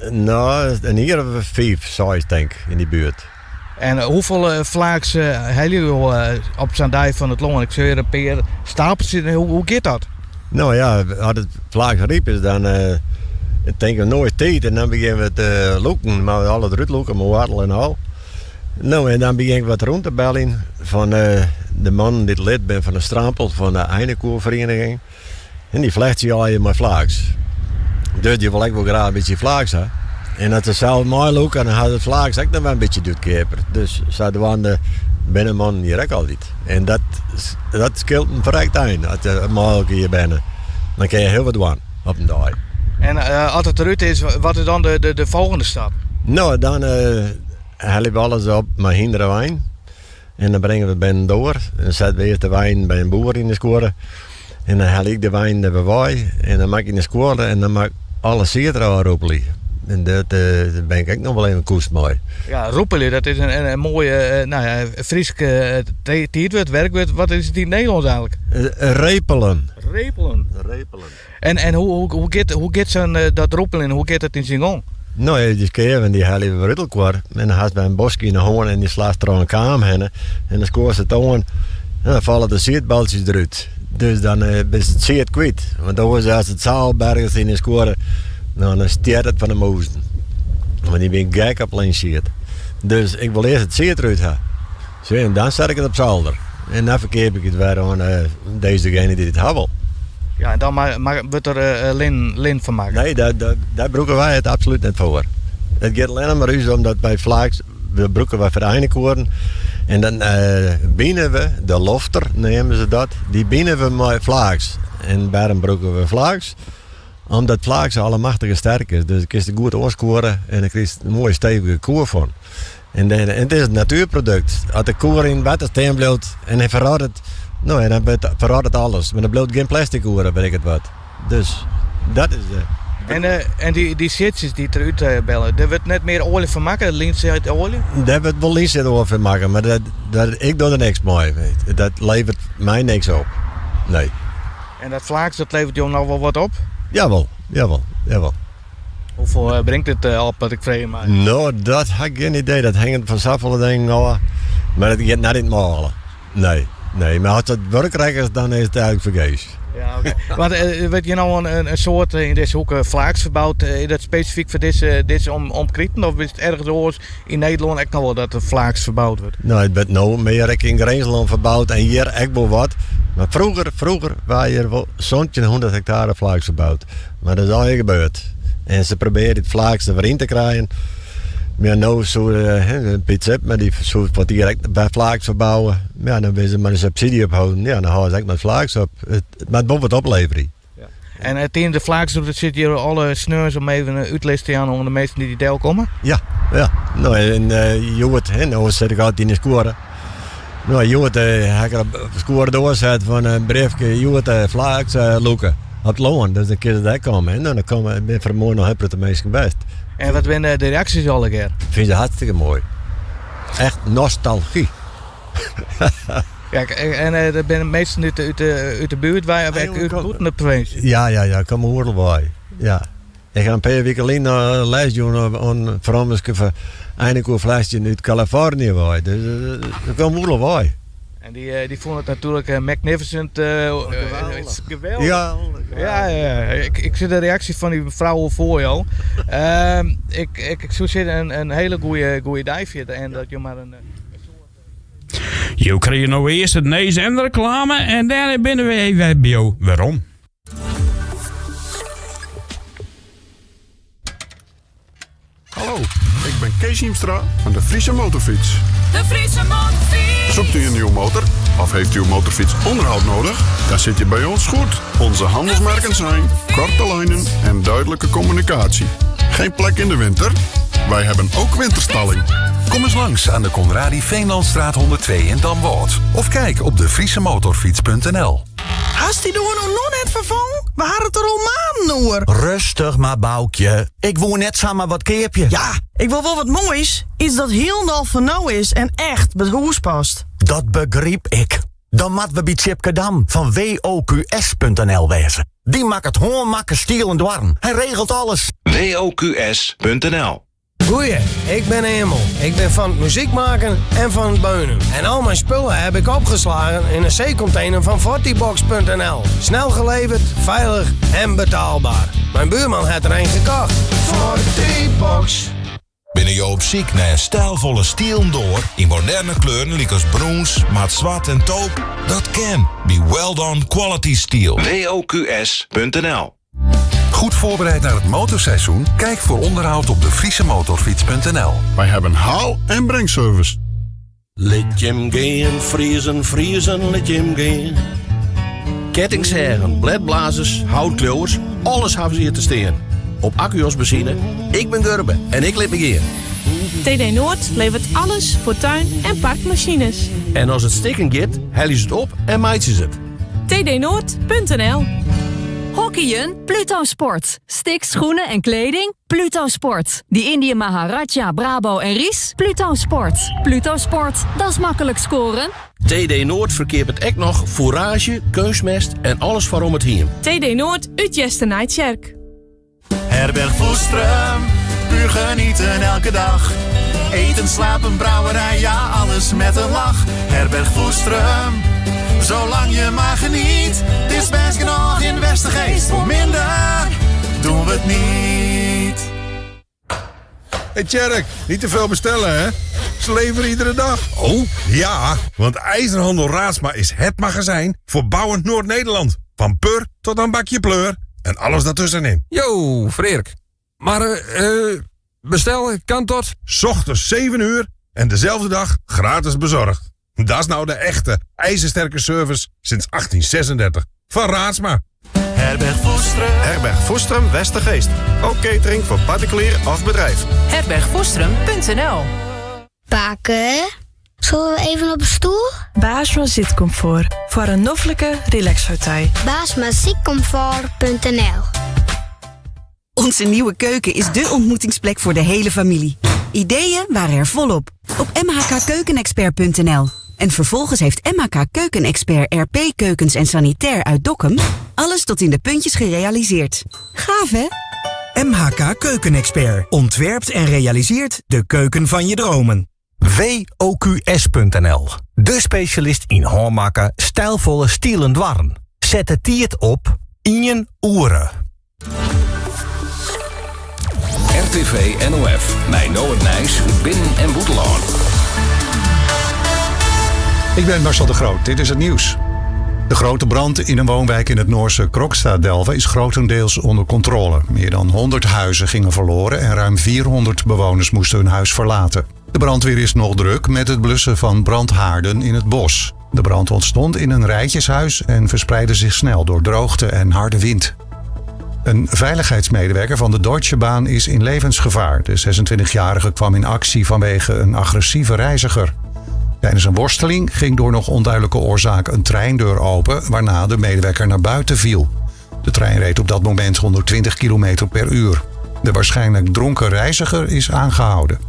No, in jier of fiif, seis tink ik, yn dy buert. En hoefolle flaaks helje jo op sa'n dei fan it lân? Ik sjoch hjir in pear stapels sitten. Hoe, hoe giet dat? No ja, as it flaaks ryp is, dan uh, tinke we no is tiid en dan begjinne we te lûken. Mar we alles derút lûke, mei woartel en al. No, en dan begjin ik wat rûn te beljen fan uh, de mannen dy't lid binne fan de Strampel, fan de Einekoerferiening. En dy flechtsje allegear mei flaaks. Dus dy wol ek wol graach in bytsje flaaks ha. En as se sels meilûke, dan ha se it flaaks ek noch wer in bytsje goedkeaper. Dus sadwaande binne mannen hjir ek altyd. En dat, dat skeelt in ferrekt ein as je mei elkoar hjir binne. Dan kinne je hiel wat dwaan op in dei. En uh, as it derút is, wat is dan de, de, de folgjende stap? No, dan uh, helje we alles op mei hynderwein. En dan bringe we it binnendoar. Dan sette we earst de wein by in boer yn de skuorre. En dan helje ik de wein der wer wei. En dan maak ik yn de skuorre en dan maak ik Alle sied derôf rûpelje. En dat, dêr bin ik ek noch wol even koest mei. Ja, rûpelje, dat is in moaie, nou ja, Frysk tiidwurd, werkwurd. Wat is it yn it Nederlânsk eigentlik? Repelen. Repelen. Repelen. En hoe giet sa'n dat rûpeljen, hoe giet dat yn syn gong? No, dy skeaven dy helje we wer út elkoar. En dan hast wer in boskje yn 'e hân en dy slachst troch in kaam hinne. En dan skuorst it oan en dan falle de siedbaltsjes derút. Dus dan bist it sied kwyt. Want oars as it sa opbergest yn 'e skuorre, dan stjert it fan de mûzen. Want dy binne gek op linsied. Dus ik wol earst it sied derút ha. Sjoch, en dan set ik it op solder. En dan ferkeap ik it wer oan dezegene dy't it ha wol. Ja, en dan wurdt der lin fan makke? Nee, dêr brûke wy it absolút net foar. It giet allinnich mar ús om dat wy flaaks, dat brûke wy foar de einekoaren. En dan bine we, de lofter neame se dat, dy bine we mei flaaks. En wêrom brûke we flaaks? Omdat flaaks allemachtige sterk is. Dus kinst it goed oanskuorre en dan krijst in moaie stevige koer fan. En it is in natuerprodukt. As de koer yn it wetter stean bliuwt en hy ferrottet, no ja, dan ferrottet alles. Mar der bliuwt gjin plastic oer of weet ik it wat. Dus dat is de. En dy siedsjes dy't derút belle, dêr wurdt net mear oalje fan makke, lynsietoalje? Dêr wurdt wol lynsietoalje fan makke, mar dat, ik doch der niks mei. Dat leveret my niks op. Nee. En dat flaaks, dat leveret jo no wol wat op? Jawol, jawol, jawol. Hoefolle bringt it op, as ik freegje mei? No, dat ha ik gjin idee. Dat hinget fan safolle dingen ôf. Mar it giet net yn it mâle. Nee, nee. Mar as it wurk rekkest, dan is it eigentlik fergees. Ja, oké. Want wurdt hjir no in soad yn dizze hoeke flaaks ferboud? Is dat spesifyk foar dizze omkriten of is it ergens oars yn Nederlân ek noch wol dat der flaaks ferboud wurdt? No, it wurdt no mear ek yn Grinslân ferboud en hjir ek wol wat. Mar froeger, froeger waard hjir wol 1700 hektare flaaks ferboud. Mar dat is allegear gebeurd. En se probearje it flaaks der wer yn te krijen. Mar no soe Piet Sipma, dy soe wat hjir ek by flaaks ferbouwe. Ja, dan binne se mei de subsydzje opholden. Ja, dan hâlde se ek mei flaaks op. It moat wol wat opleverje. En it team de Flaaksroute sit hjir alle sneons om even útlis te jaan oan de minsken dy't delkomme? Ja, ja. No, en hjoed, hè, no sit ik altyd yn de skuorre. No, hjoed ha ik der op de skuorredoar set fan in briefke hjoed flaaks lûke op it lân. Dus dan kinne se dêr komme. En dan komme binne fan 'e moarn noch in protte minsken west. En wat binne de reaksjes allegear? Fine se hartstikke moai. Echt nostalgy. Ja, en der binne minsken út de buert wei of ek út bûten de provinsje? Ja, ja, ja, komme oeral wei. Ja. Ik ha in pear wike lyn les jûn oan frommeske fan einekoerflechtsjen út Kalifornië wei. Dus der komme oeral wei. En dy fûnen it natuerlik magnificent. Geweldich. Ja, ja, ja. Ik sjoch de reaksje fan dy frou foar jo. Ik soe sizze in hiele goede dei fierder en dat jo mar in Jo krije no earst it nijs en de reklame en dêrnei binne wy wer by jo werom. Hallo, ik ben Kees Hiemstra van de Friese Motorfiets. De Friese Motorfiets. Zoekt u een nieuwe motor of heeft uw motorfiets onderhoud nodig? Dan zit je bij ons goed. Onze handelsmerken zijn korte lijnen en duidelijke communicatie. Geen plek in de winter? Wij hebben ook winterstalling. Kom eens langs aan de Conradi Veenlandstraat 102 in Damwâld. Of kijk op defriesemotorfiets.nl. Hast dy doar no noch net ferfongen? We ha it der al maanden oer. Rêstich mar, Boukje. Ik woe net samar wat keapje. Ja, ik wol wol wat moais. Iets dat hielendal fan no is en echt by it hûs past. Dat begryp ik. Dan moatte we by Tjipke Dam fan WOQS.nl wêze. Dy makket hânmakke stielen doarren. Hy regelt alles. WOQS.nl Goeie, ik ben Emel. Ik ben van het muziek maken en van het beunen. En al mijn spullen heb ik opgeslagen in een zeecontainer van Fortibox.nl. Snel geleverd, veilig en betaalbaar. Mijn buurman heeft er een gekocht. Fortibox. Binne jo op syk nei in stijlfolle stielen doar yn moderne kleuren lykas brûns, mat swart en taupe? Dat kin by Weldon Quality Steel. WOQS.nl Goed voorbereid naar het motorseizoen? Kijk voor onderhoud op defriesemotorfiets.nl. Wij hebben haal- en brengservice. Lit jim gean, Friezen, Friezen, lit jim gean. Kettingseagen, bledblazers, houtkliuwers, alles hawwe se hjir te stean. Op akku as benzine, ik bin Gurbe en ik lit my gean. TD Noord levert alles voor tuin- en parkmachines. En as it stikken giet, helje se it op en meitsje se it. tdnoord.nl. Hockeyen? Pluto Sport. Sticks, schoenen en kleding? Pluto Sport. Die Indië Maharaja, Brabo en Ries? Pluto Sport. Pluto Sport, dat is makkelijk scoren. TD Noord ferkeapet ek noch foeraazje, keunstmest en alles foar om it hiem. TD Noord út Easternijtsjerk. Herberg Voestrum, puur genieten elke dag. Eten, slapen, brouwerij, ja alles met een lach. Herberg Voestrum, zolang je maar geniet. Het is best genoeg in Westergeest, voor minder doen we het niet. Hey Tjerk, niet te veel bestellen hè? Ze leveren iedere dag. Oh? Ja, want IJzerhandel Raadsma is het magazijn voor bouwend Noord-Nederland. Van pur tot aan bakje pleur en alles daartussenin. Yo, Freerk. Maar eh, bestellen kan tot? 's Ochtends 7 uur en dezelfde dag gratis bezorgd. Dat is nou de echte ijzersterke service sinds 1836 van Raadsma. Herberg Voestrum. Herberg Voestrum Westergeest. Ook catering voor particulier of bedrijf. Herbergvoestrum.nl Paken. Zullen we even op een stoel? Baasma zitcomfort. Voor een noffelijke relaxpartij. Baasmazitcomfort.nl Onze nieuwe keuken is dé ontmoetingsplek voor de hele familie. Ideeën waren er volop. Op mhkkeukenexpert.nl. En vervolgens heeft MHK Keukenexpert RP Keukens en Sanitair uit Dokkum... alles tot in de puntjes gerealiseerd. Gaaf, hè? MHK Keukenexpert ontwerpt en realiseert de keuken van je dromen. WOQS.nl, de specialist in handmaken stijlvolle stielen dwarren. Zet het tiert op in oeren. RTV NOF, mijn Noord Nijs, binnen- en boetelaan. Ik ben Marcel de Groot, dit is het nieuws. De grote brand in een woonwijk in het Noorse Krokstad-Delven is grotendeels onder controle. Meer dan 100 huizen gingen verloren en ruim 400 bewoners moesten hun huis verlaten. De brandweer is nog druk met het blussen van brandhaarden in het bos. De brand ontstond in een rijtjeshuis en verspreidde zich snel door droogte en harde wind. Een veiligheidsmedewerker van de Deutsche Bahn is in levensgevaar. De 26-jarige kwam in actie vanwege een agressieve reiziger. Tijdens een worsteling ging door nog onduidelijke oorzaak een treindeur open, waarna de medewerker naar buiten viel. De trein reed op dat moment 120 km per uur. De waarschijnlijk dronken reiziger is aangehouden.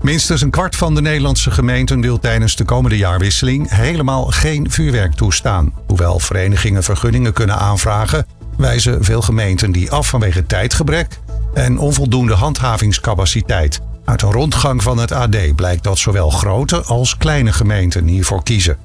Minstens een kwart van de Nederlandse gemeenten wil tijdens de komende jaarwisseling helemaal geen vuurwerk toestaan. Hoewel verenigingen vergunningen kunnen aanvragen, wijzen veel gemeenten die af vanwege tijdgebrek en onvoldoende handhavingscapaciteit. Uit een rondgang van het AD blijkt dat zowel grote als kleine gemeenten hiervoor kiezen.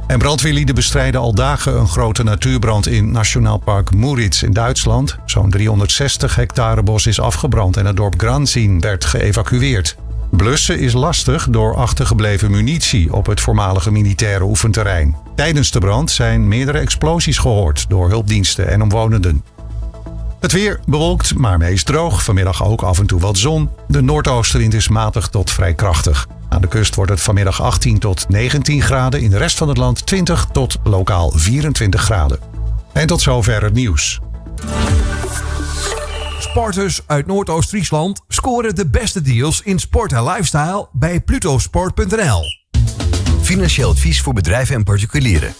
En brandweerlieden bestrijden al dagen een grote natuurbrand in Nationaal Park Moritz in Duitsland. Zo'n 360 hectare bos is afgebrand en het dorp Granzin werd geëvacueerd. Blussen is lastig door achtergebleven munitie op het voormalige militaire oefenterrein. Tijdens de brand zijn meerdere explosies gehoord door hulpdiensten en omwonenden. Het weer bewolkt, maar meest droog. Vanmiddag ook af en toe wat zon. De noordoostenwind is matig tot vrij krachtig. Aan de kust wordt het vanmiddag 18 tot 19 graden. In de rest van het land 20 tot lokaal 24 graden. En tot zover het nieuws. Sporters uit Noordoost-Friesland scoren de beste deals in sport en lifestyle bij plutosport.nl. Financieel advies voor bedrijven en particulieren.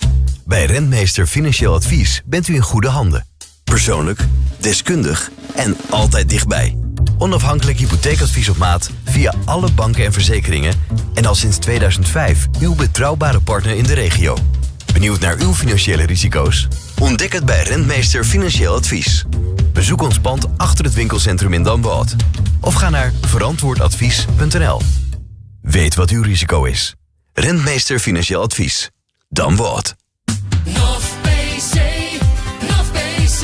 Bij Rentmeester Financieel Advies bent u in goede handen. Persoonlijk, deskundig en altijd dichtbij. Onafhankelijk hypotheekadvies op maat via alle banken en verzekeringen en al sinds 2005 uw betrouwbare partner in de regio. Benieuwd naar uw financiële risico's? Ontdek het bij Rentmeester Financieel Advies. Bezoek ons pand achter het winkelcentrum in Damwâld of ga naar verantwoordadvies.nl. Weet wat uw risico is. Rentmeester Financieel Advies. Damwâld. PC, nog PC.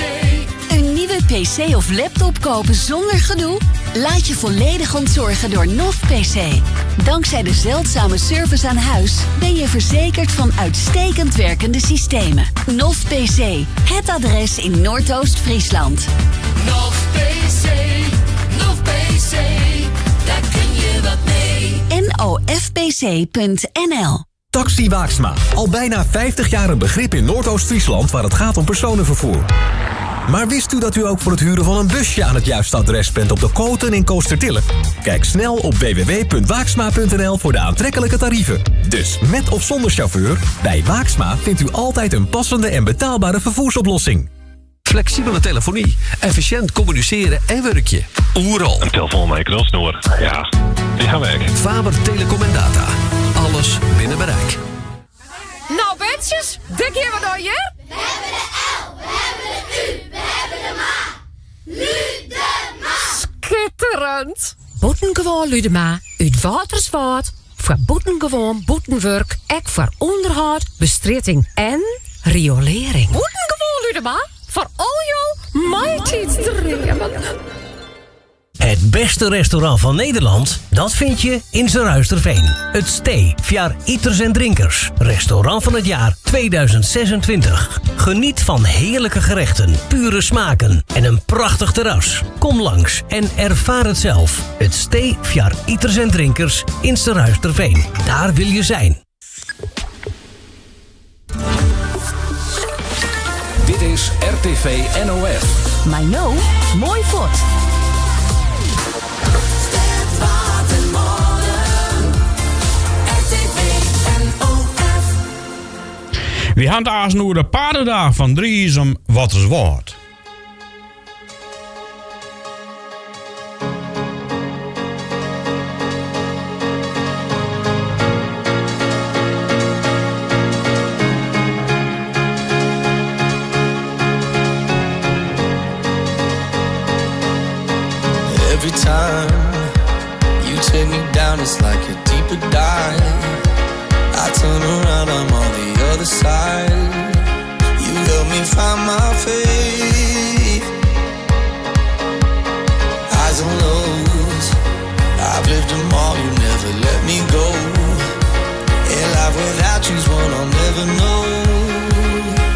Een nieuwe PC of laptop kopen zonder gedoe? Laat je volledig ontzorgen door NOF PC. Dankzij de zeldzame service aan huis ben je verzekerd van uitstekend werkende systemen. NOF PC, het adres in Noordoost-Friesland. Nog PC, nog PC. Daar kun je wat mee. nofpc.nl Taxi Waaksma. Al bijna 50 jaar een begrip in Noordoost-Friesland waar het gaat om personenvervoer. Maar wist u dat u ook voor het huren van een busje aan het juiste adres bent op de Koten in Koostertille? Kijk snel op www.waaksma.nl voor de aantrekkelijke tarieven. Dus met of zonder chauffeur, bij Waaksma vindt u altijd een passende en betaalbare vervoersoplossing. Fleksibele telefony, effisjint kommunisearje en wurkje. Oeral. In telefoan mei krulsnoer. Ja, dy ha we ek. Faber Telecom en Data. Alles binnen bereik. Nou betsjes, dêr gean we dan hjir. We hebben de L, we hebben de U, we hebben de Ma. Ludema! Skitterend! Bûtengewoan Ludema út Wâlterswâld foar bûtengewoan bûtenwurk, ek foar ûnderhâld, bestrjitting en riolearring. Bûtengewoan Ludema foar al jo maitiidsdreamen. Het beste restaurant van Nederland, dat vind je in Surhuisterveen. Het Stee, foar iters en drinkers. Restaurant van het jaar 2026. Geniet van heerlijke gerechten, pure smaken en een prachtig terras. Kom langs en ervaar het zelf. Het Stee, foar iters en drinkers in Surhuisterveen. Daar wil je zijn. Dit is RTV NOF. Mar no, moai fuort. RTV NOF. Wy ha it aansen oer de paardendag fan Driezum Wâlterswâld. Every time you take me down, it's like a deeper dive. I turn around, I'm on the other side. You help me find my faith. Highs and lows, I've lived them all. You never let me go. A life without you's one I'll never know.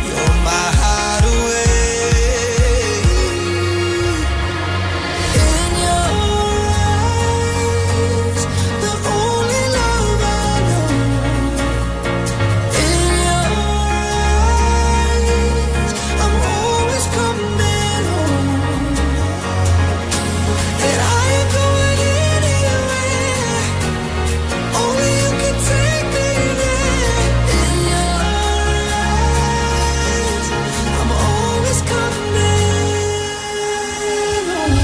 You're my hideaway. In your eyes, the only love I know. In your eyes, I'm always coming home. And I ain't going anywhere. Only you can take me there. In your eyes, I'm always coming home.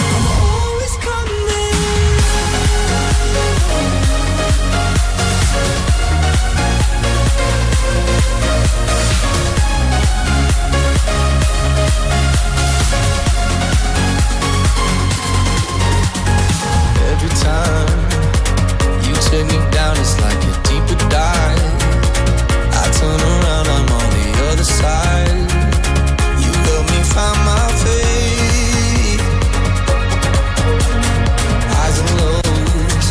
I'm always coming Every time you take me down, it's like a deeper dive. I turn around, I'm on the other side. You help me find my faith. Highs and lows,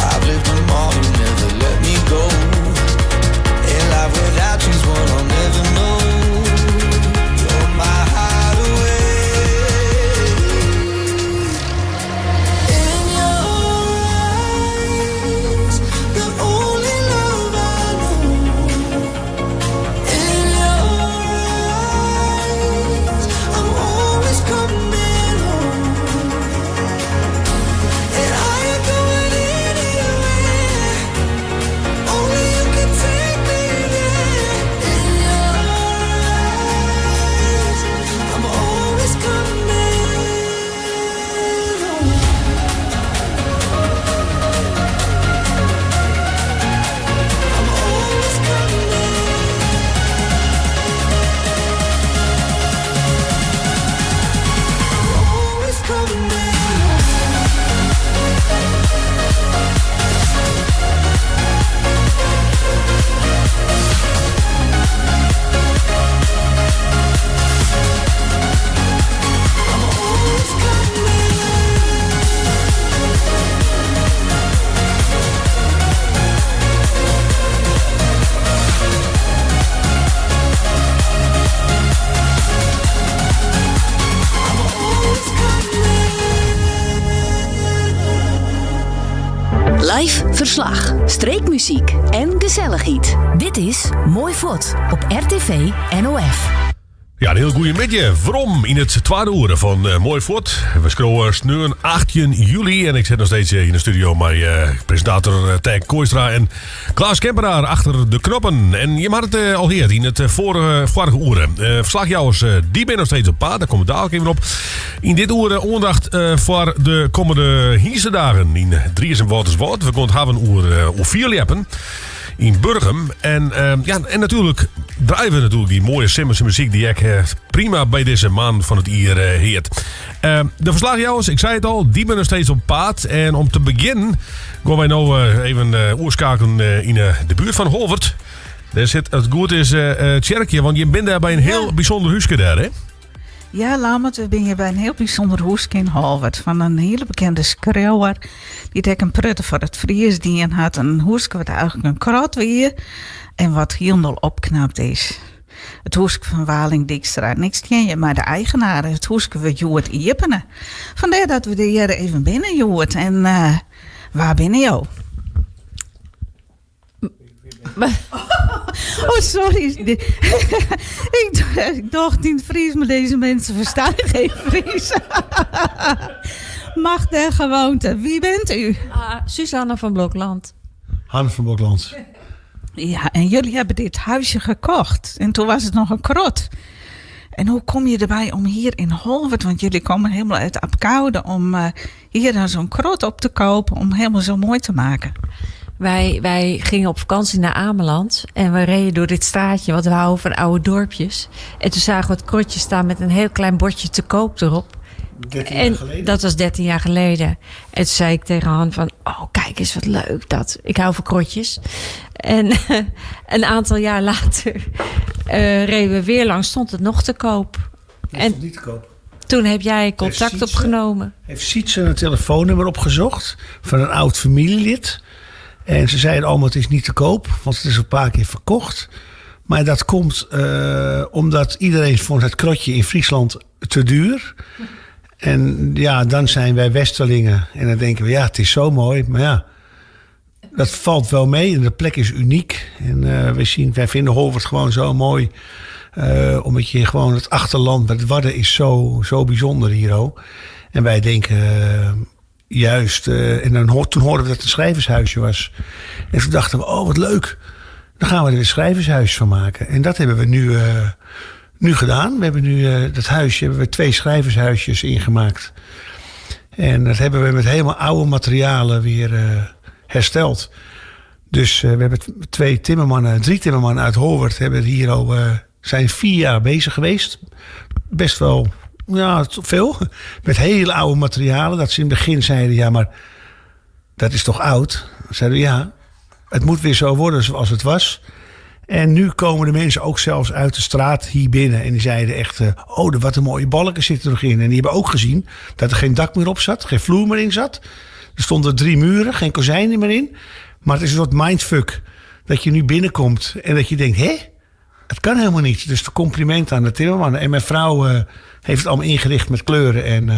I've lived them all. You never let me go. A life without you's one I'll never know. You're my hideaway. In your eyes, the only love I know. In your eyes, I'm always coming home. And I ain't going anywhere. Only you can take me there. In your eyes, I'm always coming home. I'm always coming. I'm always coming I'm always coming. I'm always Live ferslach, streekmuzyk en gesellichheid. Dit is Mooi Fuort op RTV NOF. Ja, in hiel goede middei. Werom yn it twadde oere fan eh, Mooi Fuort. We skriuwe sneon 18 july en ik sit noch steeds eh, yn de studio mei eh, presintator eh, Teake Kooistra en Klaas Kempenaar achter de knoppen. En je hat it eh, al heard yn it eh, foarige, foarige oere. Eh, ferslachjouwers eh, dy binne noch steeds op paad, dêr komme we dalik even op. Yn dit oere oandacht eh, foar de kommende hynstedagen yn Driessen en Wâlterswâld. We gean it hawwen oer, eh, oer fierljeppen yn Burgum. En, eh, ja, en natuerlik draaie we natuerlik dy moaie simmerse muzyk dy't ek eh, prima by dizze maand fan it jier eh, heart. Eh, de ferslachjouwers, ik sei it al, dy binne noch steeds op paad. En om te begjinnen gean wy no eh, even eh, oerskeakeljen eh, yn eh, de buert fan Holwert. Dêr sit, as it goed is, eh, eh, Tsjerkje, want je binne dêr by in hiel bysûnder húske dêr, hè? Ja, Lammert, we binne hjir by in hiel bysûnder húske yn Holwert. Fan in hiele bekende skriuwer, dy't ek in protte foar it Frysk dien hat. In húske wat eigentlik in krot wie en wat hielendal opknapt is. It húske fan Waling Dykstra. En ik stean hjir mei de eigenaar. It húske wurdt hjoed iepene. Fandêr dat we der hjir even binne hjoed. En eh, wa binne jo? Oh, sorry. Ik dacht yn it Frysk, mar dizze minsken ferstean gjin Frysk. Macht der gewoonte. Wie bent u? Ah, Susanne van Blokland. Han van Blokland. Ja, en jullie hebben dit huisje gekocht. En toen was het nog een krot. En hoe kom je erbij om hier in Holwert, want jullie komen helemaal uit Abcoude, om eh, hier dan zo'n krot op te kopen, om helemaal zo mooi te maken? Wij gingen op vakantie naar Ameland en we reden door dit straatje, want we houden van oude dorpjes. En toen zagen we het krotje staan met een heel klein bordje te koop erop. 13 jaar En geleden. dat was 13 jaar geleden. En toen zei ik tegen Han van, oh kijk eens wat leuk dat. Ik hou van krotjes. En een aantal jaar later reden we weer langs, stond het nog te koop. Het stond niet te koop. Toen heb jij contact Sietse- opgenomen. Heeft Sietse een telefoonnummer opgezocht van een oud familielid. En ze zeiden allemaal het is niet te koop, want het is een paar keer verkocht. Maar dat komt omdat iedereen vond het krotje in Friesland te duur. En ja, dan zijn wij Westerlingen. En dan denken we, ja, het is zo mooi. Maar ja, dat valt wel mee. En de plek is uniek. En wij vinden Holwert gewoon zo mooi. Omdat je gewoon het achterland, het Wadden is zo bijzonder hier ook. En wij denken juist, en dan toen hoorden we dat het een schrijvershuisje was. En toen dachten we, oh wat leuk. Dan gaan we er een schrijvershuis van maken. En dat hebben we nu gedaan. We hebben nu dat huisje, hebben we 2 schrijvershuisjes ingemaakt. En dat hebben we met helemaal oude materialen weer hersteld. Dus we hebben 2 timmermannen, 3 timmermannen uit Holwert hebben hier al zijn 4 jaar bezig geweest. Best wel, ja, veel. Met hele oude materialen. Dat ze in het begin zeiden, ja, maar dat is toch oud? Zeiden we, ja, het moet weer zo worden zoals het was. En nu komen de mensen ook zelfs uit de straat hier binnen. En die zeiden echt, oh, wat een mooie balken zitten er nog in. En die hebben ook gezien dat er geen dak meer op zat, geen vloer meer in zat. Er stonden 3 muren, geen kozijnen meer in. Maar het is een soort mindfuck dat je nu binnenkomt en dat je denkt, hè? Het kan helemaal niet. Dus de complimenten aan de timmerman. En mijn vrouw heeft het allemaal ingericht met kleuren. En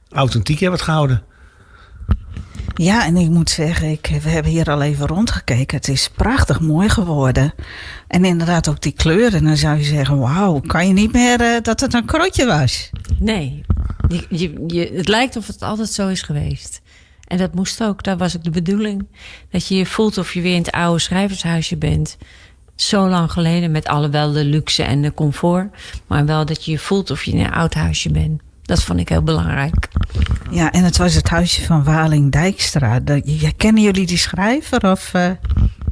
authentiek hebben we het gehouden. Ja, en ik moet zeggen, we hebben hier al even rondgekeken. Het is prachtig mooi geworden. En inderdaad ook die kleuren. Dan zou je zeggen, wauw, kan je niet meer dat het een krotje was? Nee, het lijkt of het altijd zo is geweest. En dat moest ook, dat was ook de bedoeling. Dat je je voelt of je weer in het oude schrijvershuisje bent. Zo lang geleden, met alle wel de luxe en de comfort. Maar wel dat je je voelt of je in een oud huisje bent. Dat vond ik heel belangrijk. Ja, en het was het huisje van Waling Dykstra. Kennen jullie die schrijver? Of?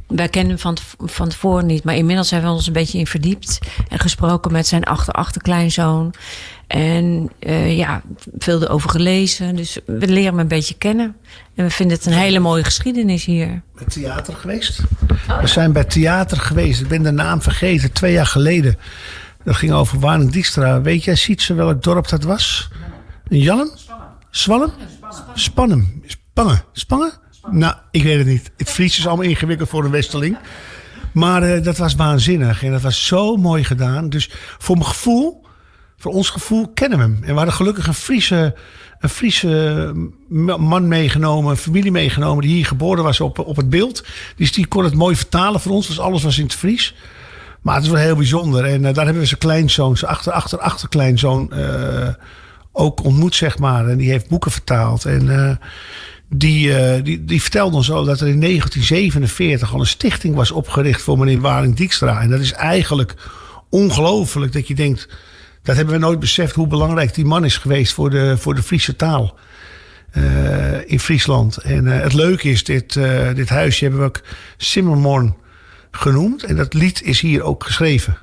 Wij kennen hem van tevoren niet. Maar inmiddels hebben we ons een beetje in verdiept. En gesproken met zijn achter-achterkleinzoon. En veel erover gelezen. Dus we leren hem een beetje kennen. En we vinden het een hele mooie geschiedenis hier. Bij theater geweest? We zijn bij theater geweest. Ik ben de naam vergeten. 2 jaar geleden. Dat ging over Waling Dykstra. Weet jij, Sietse, welk dorp dat was? In Jannum? Swalm? Spannum. Spangen. Spangen? Nou, ik weet het niet. Het Fries is allemaal ingewikkeld voor een Westerling. Maar dat was waanzinnig. En dat was zo mooi gedaan. Dus voor mijn gevoel, voor ons gevoel, kennen we hem. En we hadden gelukkig een Friese man meegenomen, een familie meegenomen die hier geboren was op het beeld. Dus die kon het mooi vertalen voor ons. Dus alles was in het Fries. Maar het is wel heel bijzonder. En daar hebben we zijn kleinzoon, zijn achter, achter, achterkleinzoon ook ontmoet, zeg maar. En die heeft boeken vertaald. En die vertelde ons al dat er in 1947 al een stichting was opgericht voor meneer Waling Dijkstra. En dat is eigenlijk ongelooflijk dat je denkt, dat hebben we nooit beseft hoe belangrijk die man is geweest voor de Friese taal in Friesland. En het leuke is, dit huisje hebben we ook Simmermoarn genoemd. En dat lied is hier ook geschreven.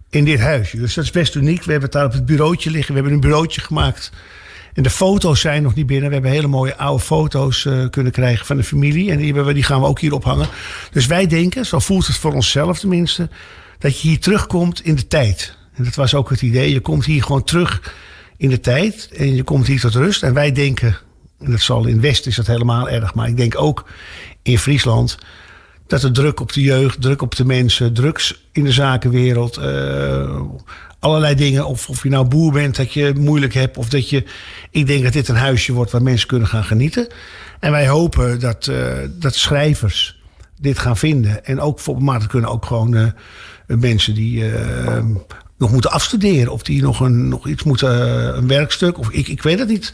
In dit huisje. Dus dat is best uniek. We hebben het daar op het bureautje liggen. We hebben een bureautje gemaakt. En de foto's zijn nog niet binnen. We hebben hele mooie oude foto's kunnen krijgen van de familie. En die gaan we ook hier ophangen. Dus wij denken, zo voelt het voor onszelf tenminste, dat je hier terugkomt in de tijd. En dat was ook het idee. Je komt hier gewoon terug in de tijd. En je komt hier tot rust. En wij denken, en dat zal in het Westen is dat helemaal erg, maar ik denk ook in Friesland, dat de druk op de jeugd, druk op de mensen, drugs in de zakenwereld, allerlei dingen. Of je nou boer bent, dat je het moeilijk hebt. Of dat je, ik denk dat dit een huisje wordt waar mensen kunnen gaan genieten. En wij hopen dat schrijvers dit gaan vinden. En ook voor, maar dat kunnen ook gewoon mensen die nog moeten afstuderen. Of die nog iets moeten, een werkstuk. Of ik weet het niet.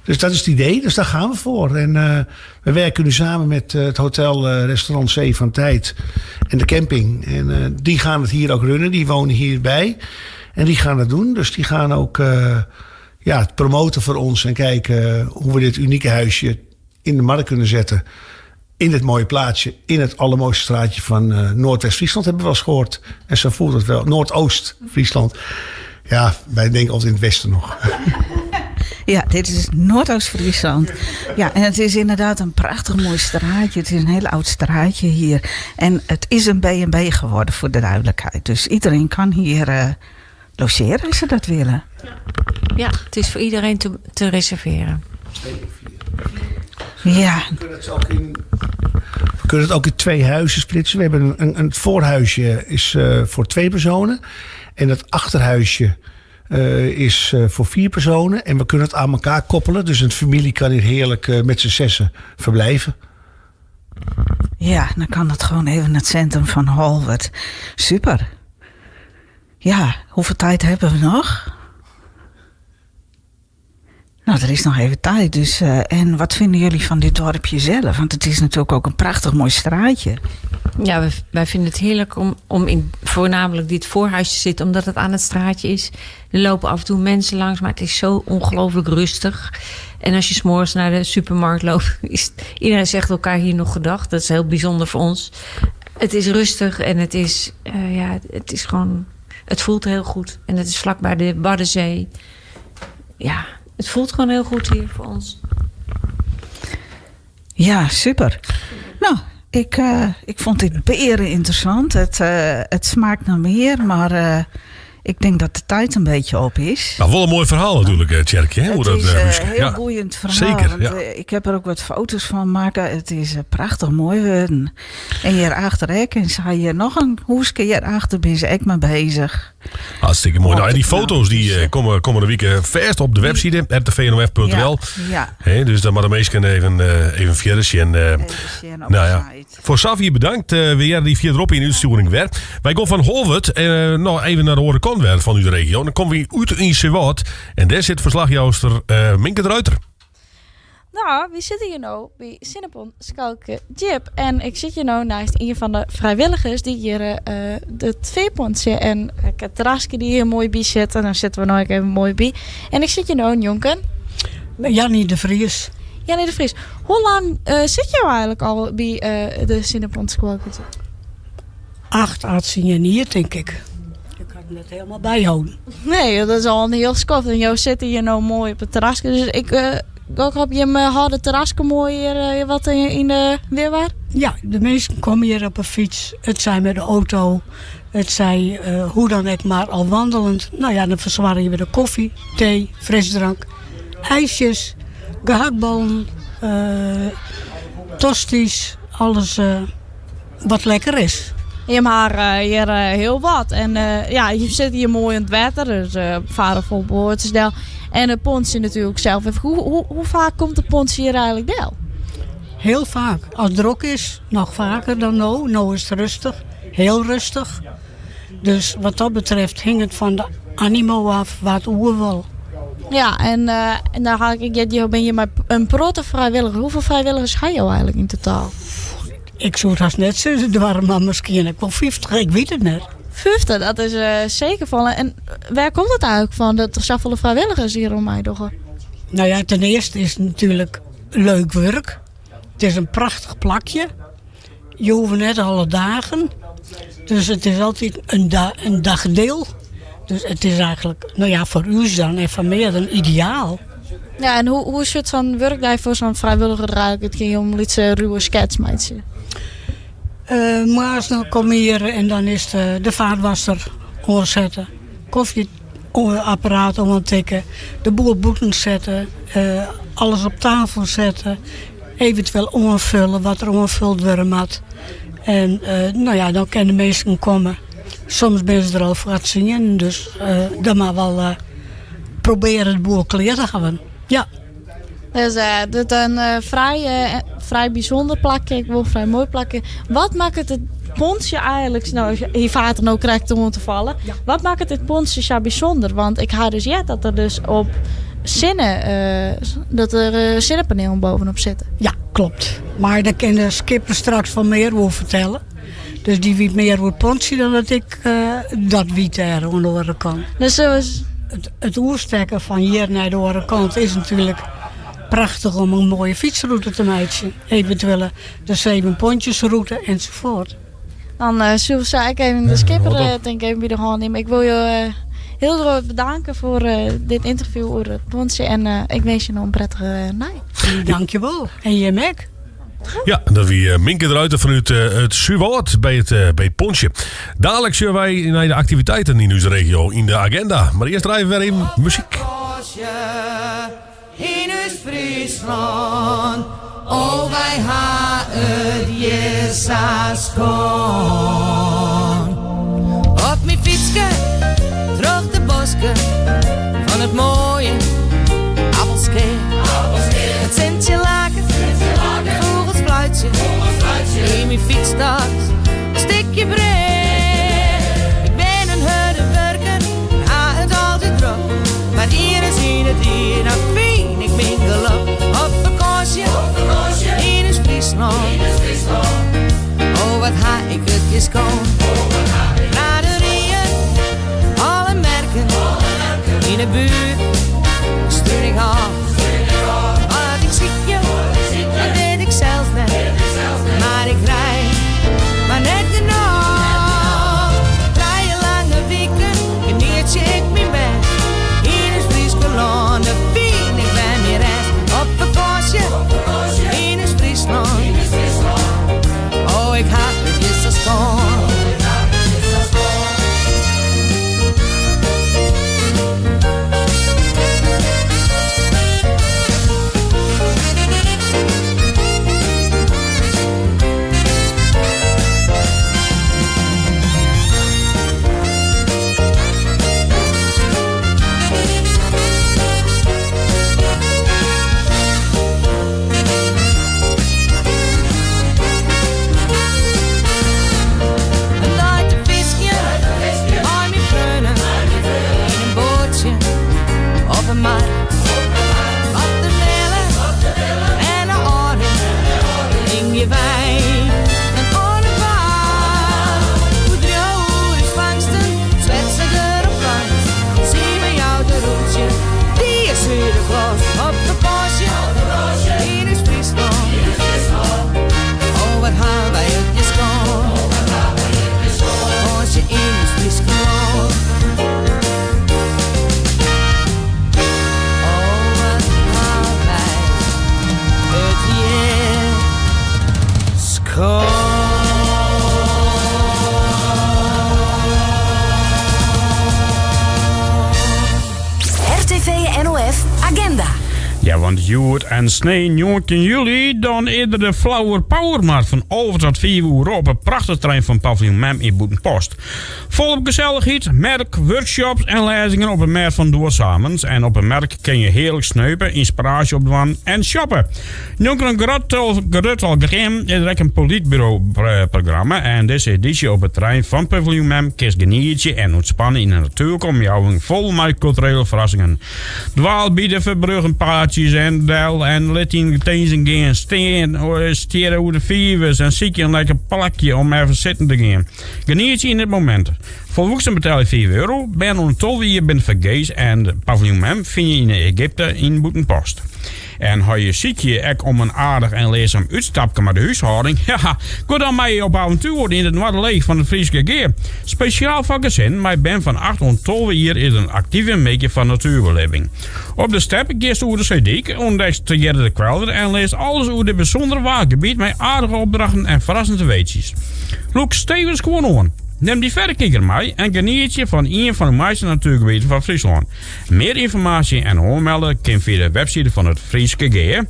Dus dat is het idee, dus daar gaan we voor. En we werken nu samen met het hotel, restaurant Zee van Tijd en de camping. En die gaan het hier ook runnen, die wonen hierbij. En die gaan het doen, dus die gaan ook het promoten voor ons... en kijken hoe we dit unieke huisje in de markt kunnen zetten. In dit mooie plaatsje, in het allermooiste straatje van Noordwest-Friesland hebben we wel eens gehoord. En zo voelt het wel, Noordoost-Friesland. Ja, wij denken altijd in het westen nog. Ja, dit is Noordoost-Friesland. Ja, en het is inderdaad een prachtig mooi straatje. Het is een heel oud straatje hier. En het is een B&B geworden, voor de duidelijkheid. Dus iedereen kan hier logeren als ze dat willen. Ja, het is voor iedereen te reserveren. 2 of 4. We kunnen het ook in, we kunnen het ook in 2 huizen splitsen. We hebben een voorhuisje is voor 2 personen. En het achterhuisje is voor 4 personen. En we kunnen het aan elkaar koppelen. Dus een familie kan hier heerlijk met z'n zessen verblijven. Ja, dan kan dat gewoon even in het centrum van Holwerd. Super. Ja, hoeveel tijd hebben we nog? Nou, er is nog even tijd. Dus en wat vinden jullie van dit dorpje zelf? Want het is natuurlijk ook een prachtig mooi straatje. Ja, wij vinden het heerlijk om in voornamelijk dit voorhuis te zitten, omdat het aan het straatje is. Er lopen af en toe mensen langs, maar het is zo ongelooflijk rustig. En als je 's morgens naar de supermarkt loopt, iedereen zegt elkaar hier nog gedag. Dat is heel bijzonder voor ons. Het is rustig en het is ja, het is gewoon, het voelt heel goed. En het is vlakbij de Waddenzee. Ja, het voelt gewoon heel goed hier voor ons. Ja, super. Nou, ik vond dit beren interessant. Het smaakt naar meer, maar ik denk dat de tijd een beetje op is. Nou, wel een mooi verhaal natuurlijk, Tjerkje, hè? Hoe Het dat, is, Huske. een heel boeiend verhaal. Want, ik heb er ook wat foto's van maken. Het is prachtig mooi geworden. En hierachter, hè, en zei je nog een hoeske hierachter, ben ze echt mee bezig. Hartstikke mooi. En die Wat foto's die komen de week vast op de website, r t v n o f punt n l. Hè, dus daar maar de meesten even verder zien. Even zien op de site. Voor Savier bedankt. Weer die verderop in de uitsturing weer. Wij gaan van Holwerd nog even naar de andere kant weer van uw regio. Dan komen we uit in Zewat. En daar zit verslagjouster Minke de Ruiter. Nou, we zitten hier nou bij Cinnabon Skalke Jip. En ik zit hier nou naast een van de vrijwilligers die hier het veepontje en het terrasje die hier mooi bij zit. En dan zitten we nou ook even mooi bij. En ik zit hier nou, Jonken. Jannie de Vries. Jannie de Vries. Hoe lang zit jij eigenlijk al bij de Cinnabon Skalke Jip? 8 à 10 jaar, denk ik. Ik kan het net helemaal bijhouden. Nee, dat is al een heel skoft. En jou zit hier nou mooi op het terrasje. Dus ik ook op je harde terrasje mooi hier wat in de weerwaar? Ja, de mensen komen hier op een fiets. Het zij met de auto. Het zij hoe dan ook maar al wandelend. Dan verzwaar je weer de koffie, thee, frisdrank, ijsjes, gehaktballen, tosties, alles wat lekker is. Je hebt haar hier heel wat. En je zit hier mooi in het water, dus varen vol boordjes. En de pontje natuurlijk zelf. Even, hoe vaak komt de pontje hier eigenlijk del? Heel vaak. Als het druk is, nog vaker dan nu. Nu is het rustig. Heel rustig. Dus wat dat betreft hinget fan de animo af wa't oer wol. Ja, en, eh, en dan ha ik heard, jo binne hjir mei in protte frijwilligers. Hoefolle frijwilligers ha jo eigenlik yn totaal? Ik soe it hast net sizze doare, mar miskien ek wol 50, ik wit it net. 50, dat is eh, seker folle. En wêr komt it eigenlik fan dat der safolle frijwilligers hjir oan meidogge? Nou ja, ten earste is it natuerlik leuk wurk. It is in prachtich plakje. Je hoege net alle dagen. Dus it is altyd in, da in dagdeel. Dus it is eigenlik, no ja, foar ús dan en foar mearderen ideaal. Ja, en hoe, hoe sjocht sa'n wurkdei foar sa'n frijwilliger der eigenlik út? Kinne jo in lytse ruwe skets meitsje? Uh, moarns dan kom hjir en dan is de, de faatwasser oansette. Kofjeapparaat oantikke, de boel bûten sette, uh, alles op tafel sette, eventueel oanfulle wat der oanfuld wurde moat. En uh, no ja, dan kinne de minsken komme. Soms binne se der al foar tsienen, dus uh, dan mar wol uh, probearje de boel klear te hawwen. Ja. Dus uh, dit in uh, frij, uh, frij bysûnder plakje, ek wol frij moai plakje. Wat makket it pontsje eigenlik, no, hy faart der no krekt oan te fallen. Ja. Wat makket it pontsje sa bysûnder? Want ik ha dus heard dat der dus op sinne, dat der sinnepanielen bovenop sitte. Ja, klopt. Mar dêr kin de skipper straks wol mear oer fertelle. Dus dy wit mear oer it pontsje dan dat ik dat wit dêr oan de oare kant. Dus it, it oerstekken fan hjir nei de oare kant is natuerlik prachtich om in moaie fytsrûte te meitsjen. Eventueel de Zeven Pontjesrûte ensafuort. Dan uh, soe sa ik even de skipper uh, tink even by de hân nimme. Ik wol jo uh, hiel grut bedanke foar dit ynterview oer it pontsje en ik winskje jo noch in prettige nei. Dankjewol. En jim ek. Ja, dat wie eh, Minke de Ruiter fanút eh, it Suwâld by it, eh, by it pontsje. Dalik sjogge wy nei de aktiviteiten yn ús regio yn de agenda. Mar earst draaie we wer even muzyk. Yn ús Fryslân, oh wy ha it hjir sa skoan. Op myn fytske, troch de bosken, fan it moaie Appelskea. It sintsje laket, de fûgels fluitsje, yn myn fytstas, in stikje brea. Ik bin in hurde wurker, ha it altyd drok, mar ienris yn it jier, dan fyn ik myn gelok. Op fakânsje, yn ús Fryslân. Oh, wat ha ik it hjir skoan. Braderyen, alle merken, yn 'e buert strún ik ôf. Wat ik sykje, dat wit ik sels net, mar ik krij mar net genôch. Trije lange wiken genietsje ik myn bêst. Yn ús Fryske lân, dêr fyn ik wer myn rêst. Op fakânsje, yn ús Fryslân. Oh, ik ha it hjir sa skoan. Ja, want hjoed en snein 19 july, dan is der de Flower Power Mart fan 11 tot 5 oere op it prachtige terrein fan Paviljoen Mem yn Bûtenpost. Folop gesellichheid, merk, workshops en lêzingen op it mêd fan duorsumens. En op 'e merk kin je hearlik sneupe, ynspiraasje opdwaan en shoppe. Njonken in grut tal kream is der ek in polytburo-programma en dizze edysje op it terrein fan Paviljoen Mem kinst genietsje en ûntspanne yn in natuerlike omjouwing fol mei kulturele ferrassingen. Dwaal by de Verbruggenpaadsjes en del en lit dyn tinzen gean stean, stjerre oer de fivers en sykje in lekker plakje om efkes sitten te gean. Genietsje yn it momint. Folwoeksen betelje 5 euro, bern ûnder 12 jier binne fergees en Paviljoen Mem fyn je yn Egypte yn Bûtenpost. En ha je sykje ek om in aardich en learsum útstapke mei de húshâlding? Ja, go dan mei op aventoer yn it Noarderleech fan it Fryske Gea. Spesjaal foar gesinnen mei bern fan 8 oant 12 jier is in aktive middei fan natuerbelibbing. Op de step giest oer de seedyk, ûntdekst tegearre de kwelder en learst alles oer dit bysûndere waadgebiet mei aardige opdrachten en ferrassende weetsjes. Lûk stevige skuon oan, nim dyn ferrekiker mei en genietsje fan ien fan de moaiste natuergebieten fan Fryslân. Mear ynformaasje en oanmelde kin fia de webside fan it Fryske Gea.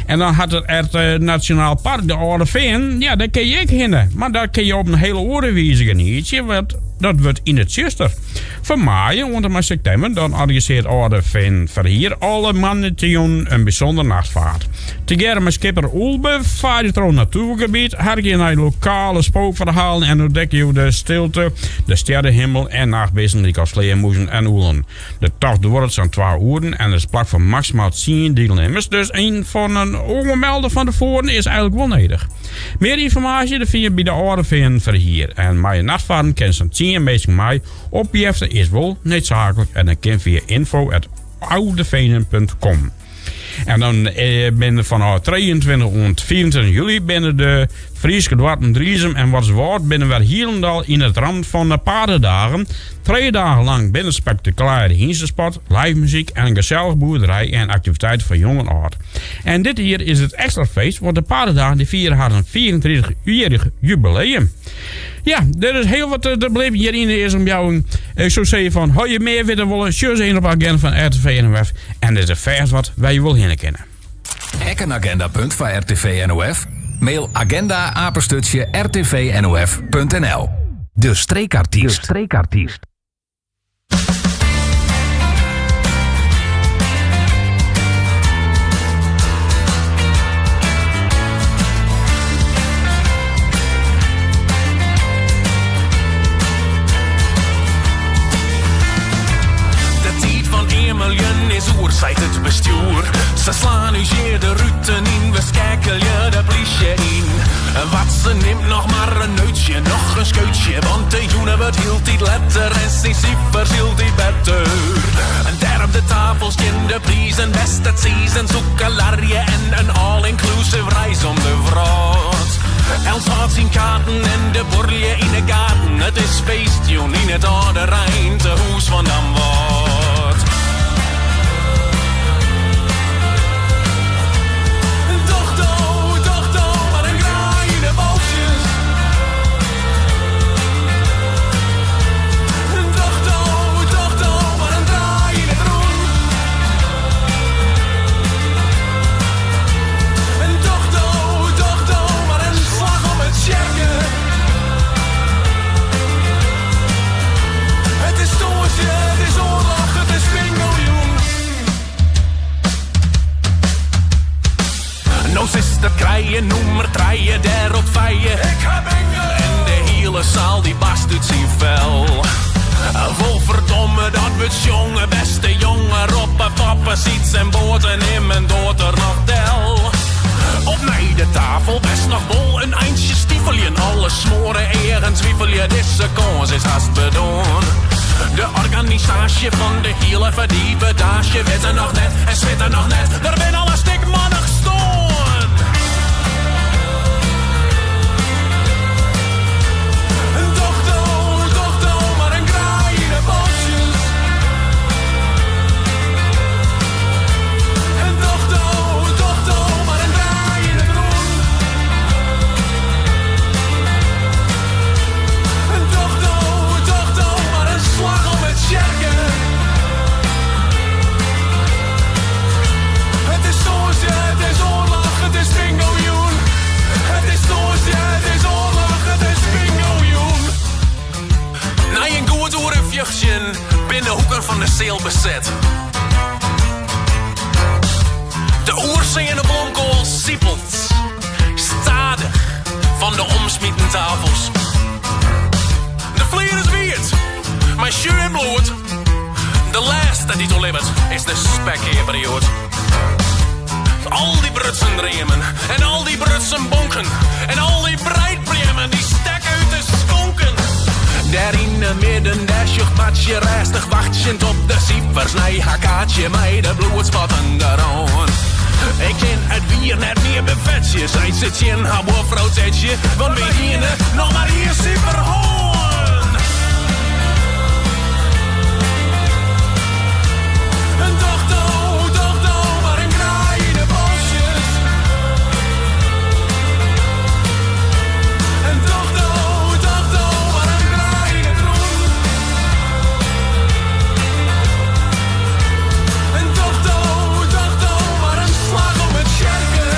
En dan hat it it Nasjonaal Park de Alde Feanen, ja, dêr kin je ek hinne. Mar dêr kin je op in hiele oare wize genietsje, want dat wurdt yn it tsjuster. Fan maaie oant en mei septimber dan organisearret Alde Feanen Ferhier alle moandeitejûnen in bysûndere nachtfaart. Tegearre mei skipper Ulbe faar je troch it natoergebiet, harkje je nei lokale spookferhalen en ûntdekke jo de stilte, de stjerrehimmel en nachtbisten lykas flearmûzen en ûlen. De tocht duorret sa'n twa oeren en der is plak foar maksimaal tsien dielnimmers, dus in fan in oanmelde fan tefoaren is eigenlik wol nedich. Mear ynformaasje de fyn je by de Alde Feanen Ferhier. En mei in nachtfarren kin sa'n tsien minsken mei. Opjefte is wol needsaaklik en dat kin fia info@oudevenen.com. En dan eh, binne fanôf 23 oant 25 july binne de Fryske doarpen Driezum en Wâlterswâld binne wer hielendal yn it ramt fan de Paardendagen. Trije dagen lang binne spektakulêre hynstesport, live muzyk en in gesellige boerderij en aktiviteiten foar jong en âld. En dit jier is it ekstra feest, want de Paardendagen dy fiere harren 35-jierrich jubileum. Ja, der is hiel wat te belibjen hjir yn de earste omjouwing. Ik soe sizze fan, ha je mear witte wolle, sjoch ris even op agenda fan RTV NOF. En der is fêst wat wêr je wol hinne kinne. Ek in agendapunt foar RTV NOF? Mail agenda apenstaartje rtvnof.nl De streekartiest. De streekartiest. De tiid fan eameljen is oer, seit it bestjoer. Se slaan ús hjir de ruten yn, we skeakelje de plysje yn. Wat se nimt noch mar in neutsje, noch in skeutsje, want de jûn wurdt hieltyd letter en syn sifers hieltyd better. En dêr op de tafel stean de prizen, bêste tsiis en sûkelarje en in all-inclusive reis om de wrâld. Elts hâldt syn kaarten en de buorlju yn de gaten. It is feestjûn yn it âldereintehûs fan Damwâld. Doch do, doch do, mar in graai yn de boltsjes. Doch do, doch do, mar in draai yn it rûn. Doch do, doch do, mar in slach om it tsjerke. It is tongersdei, it is oarloch, it is bingojûn. No suster krije nûmer trije dêr op feie. Ik ha bingo! En de hiele saal dy barst út syn fel. Wol ferdomme, dat wurdt sjonge, bêste jonge, roppe Foppe, Syts en Boate en immen doart der noch del. Op nei de tafel, bêst noch wol in eintsje stifeljen, alle smoare eagen twivelje, dizze kâns is hast bedoarn. De organisaasje fan de hiele ferdivedaasje witte noch net en switte noch net, der binne al in stikmannich stoarn. Doch do, doch do, mar in graai yn de boltsjes. Doch do, doch do, mar in draai yn it rûn. Doch do, doch do, mar in slach om it tsjerke. It is hoeken fan de seal beset. De oerseane blomkoal sipelt stadich fan de omsmiten tafels. De flier is wiet mei sju en bloed. De lêste dy't oerlibbet is de spekkeaper hjoed. Al dy brutsen dreamen en al dy brutsen bonken en al dy breidpreammen dy stekke út de skonken. Dêr yn 'e midden, dêr sjocht Martsje rêstich wachtsjend op de sifers nei har kaartsje mei de bloedspatten deroan. Ik kin it wier net mear befetsje, seit se tsjin har buorfrou Tetsje, want wy hiene noch mar ien sifer hân. Doch do, doch do mar in graai yn 'e bosjes. En doch do, doch do mar in graai yn it rûn. En doch do, doch do mar in slach om it tsjerke.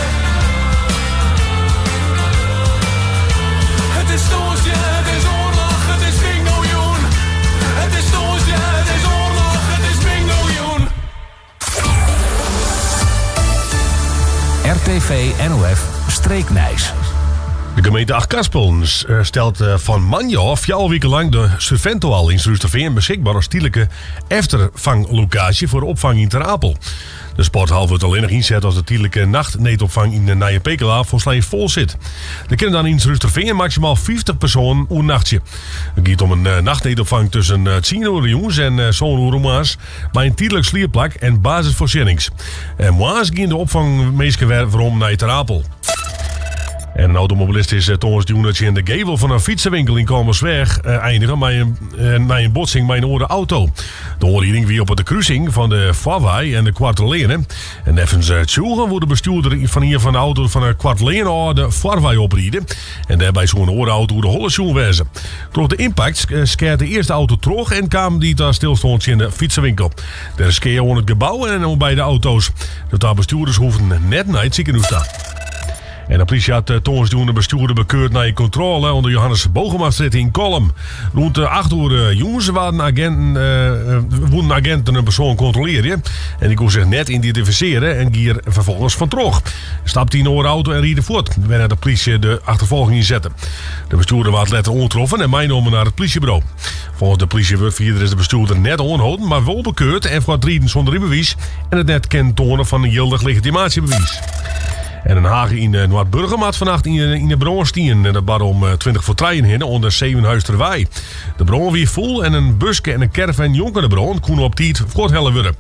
It is tongersdei, it is oarloch, it is bingo-jûn. It is tongersdei, it is oarloch, it is bingo-jûn. RTV NOF Streeknijs. De gemeente Achtkarspelen stelt fan moandei ôf fjouwer wiken lang de Surventohal yn Surhústerfean beskikber as tydlike efterfanglokaasje foar de opfang yn Ter Apel. De sporthal wurdt allinnich ynset as de tydlike nachtneedopfang yn de Nije Pekela folslein fol sit. Der kinne dan yn Surhústerfean maksimaal 50 persoanen oernachtsje. It giet om in nachtneedopfang tusken tsien oere jûns en sân oere moarns mei in tydlik sliepplak en basisfoarsjennings. En moarns gean de opfangminsken wer werom nei Ter Apel. En in automobilist is tongersdeitejûn tsjin de gevel fan in fytsewinkel yn Kollumersweach einige mei in, nei in botsing mei in oare auto. De oanriding wie op de krusing fan de Foarwei en de Koarteleane. En neffens tsjûgen woe de bestjoerder fan ien fan de auto's fan de Koarteleane ôf de Foarwei opride. En dêrby soe in oare auto oer de holle sjoen wêze. Troch de ympakt skeat de earste auto troch en kaam dy ta stilstân tsjin de fytsewinkel. Der is skea oan it gebou en oan beide auto's. De twa bestjoerders hoegden net nei it sikehûs ta. En de plysje hat tongersdeitejûn de bestjoerder bekeurd nei in kontrôle oan de Johannes Bogemastrjitte yn Kollum. Rûn de 8 oere jûns waarden aginten, woenen aginten in persoan kontrolearje en dy koe sich net identifisearje en gie er ferfolgens fantroch. Stapte yn in oare auto en ried fuort, wêrnei't de plysje de achterfolging ynsette. De bestjoerder waard letter oantroffen en meinommen nei it plysjeburo. Folgens de plysjewurdfierder is de bestjoerder net oanholden, mar wol bekeurd en foar it riden sûnder rydbewiis en it net kinnen toane fan in jildich legitimaasjebewiis. En in hage yn Noardburgum hat fannacht yn 'e brân stien. En dat barde om 20 foar trijen hinne oan de Zevenhuisterwei. De brân wie fûl en in buske en in caravan njonken de brân koene op tiid fuorthelle wurde.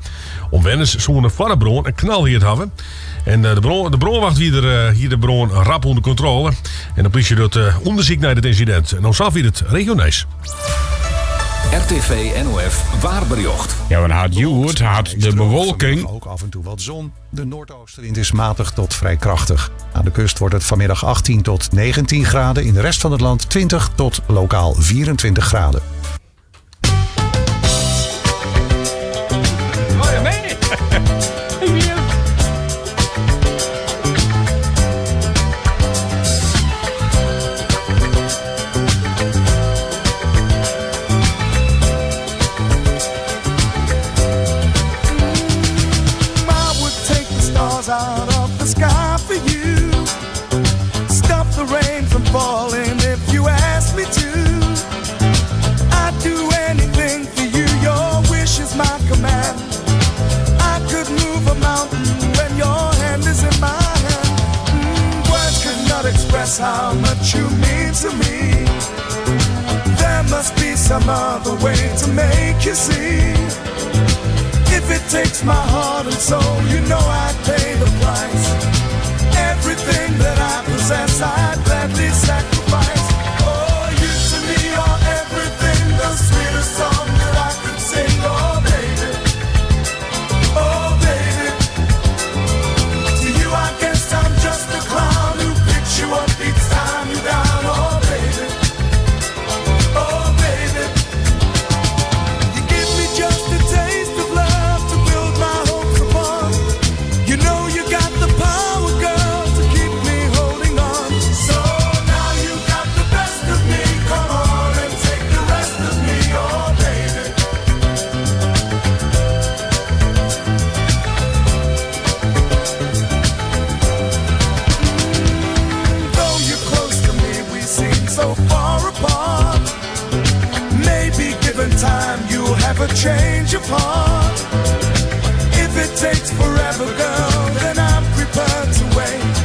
Omwenners soene foar de brân in knal heard hawwe. En de, brân, de brânwacht wie der, hie de brân rap ûnder kontrôle. En de plysje docht ûndersyk nei dit ynsidint. En no safier it regionijs. RTV NOF waarberjocht. Ja, want hat hjoed hat de bewolking. Ook af en toe wat zon. De noordoostenwind is matig tot vrij krachtig. Aan de kust wordt het vanmiddag 18 tot 19 graden. In de rest van het land 20 tot lokaal 24 graden. Oh ja, nee. Ik wie het. I would take the stars out of the sky for you. Stop the rain from falling if you ask me to. I'd do anything for you, your wish is my command. I could move a mountain when your hand is in my hand. Words cannot express how much you mean to me. There must be some other way to make you see. If it takes my heart and soul, you know I'd pay the price. Everything that I possess, I'd gladly sacrifice. Oh, you to me are everything, the sweetest song that I could sing. Oh, baby, oh, baby. To you, I guess I'm just a clown who picks you up each time you're down. Oh, baby, oh, baby. You give me just a taste of love to build my hopes upon. You know you got the power, girl, to keep me holding on. So change of heart. If it takes forever, girl, then I'm prepared to wait.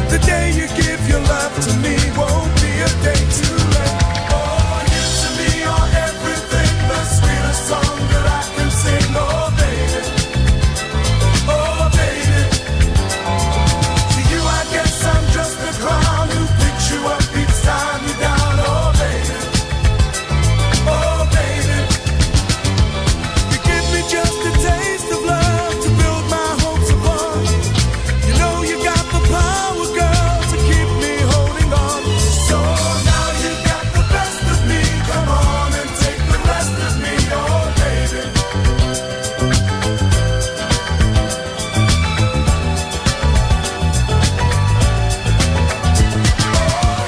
The day you give your love to me won't be a day too late. Oh, you to me are everything, the sweetest song that I can sing. Oh, baby. Oh, baby. To you, I guess I'm just a clown who picks you up each time you're down. Oh, baby. Oh, baby. You give me just a taste of love to build my hopes upon. You know you got the power, girl, to keep me holding on. So now you got the best of me. Come on and take the rest of me, oh, baby.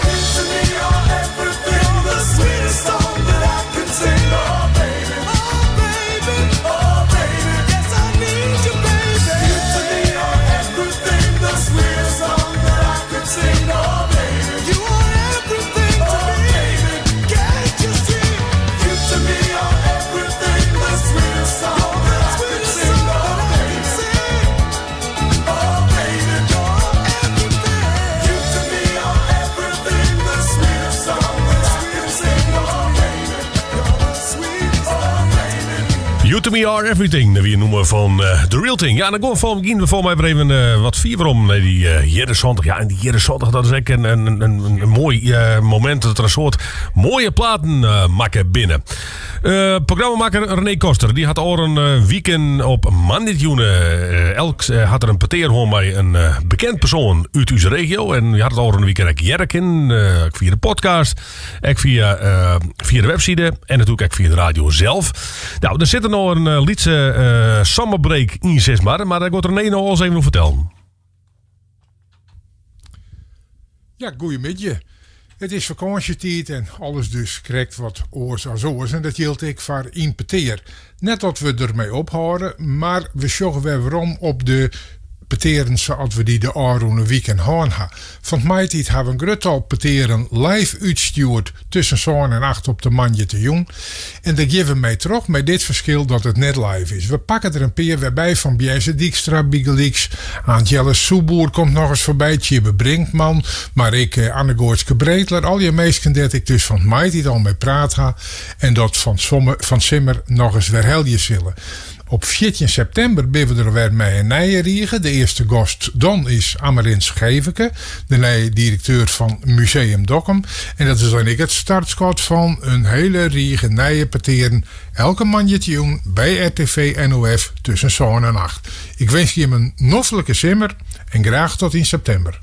You to me are everything, the sweetest song that I can sing. Oh, baby. Oh, baby. Oh, baby. Yes, I need you, baby. You to me are everything, the sweetest song that I can sing. Oh, baby. You are everything to me. Baby. Can't you see? You to me are everything, the sweetest song that I can sing. Oh, baby. Oh, baby. You're everything. You to me are everything, the sweetest song that I can sing. Oh, baby. You're the sweetest. Oh, baby. You to me are everything, dat wie in nûmer fan The Real Thing. Ja, dan gaan we we volgens mij weer even wat fierder om nei dy jierren 70. Ja, en dy jierren 70, dat is ek in moai momint dat der in soad moaie platen makke binne. Programmamakker René Koster, dy hat al in weekend op moandeitejûn elk hat er in petear hân mei in bekend persoan út ús regio. En dy hat it al in wike ek hearre kinnen, fia de podcast, ek fia de webside en natuerlik ek fia de radio sels. No, der sit der noch in lytse summerbreak yn, sis mar. Mar dêr giet René noch ris even oer fertellen. Ja, goeiemiddei. It is fakânsjetiid en alles dus krekt wat oars as oars. En dat jildt ek foar Yn Petear. Net dat we dermei ophâlde, mar we sjogge wer werom op de petearen sa't we dy de ôfrûne wiken hân ha. Fan 't maitiid ha we in grut tal petearen live útstjoerd tusken sân en acht op de moandeitejûn. En dêr gean we mei troch, mei dit ferskil dat it net live is. We pakke der in pear wer by fan Biense Dykstra bygelyks. Aant Jelle Soepboer komt nochris foarby, Tjibbe Brinkman, mar ek Anne-Goaitske Breteler. Allegear minsken dêr't ik dus fan 't maitiid al mei praat ha en dat fan 't simmer nochris werhelje sille. Op 14 septimber binne we der wer mei in nije rige. De earste gast dan is Amarins Geveke, de nije direkteur fan Museum Dokkum. En dat is dan ek it startskot fan in hiele rige nije petearen elke moandeitejûn by RTV NOF tusken sân en acht. Ik winskje jim in noflike simmer en graach tot yn septimber.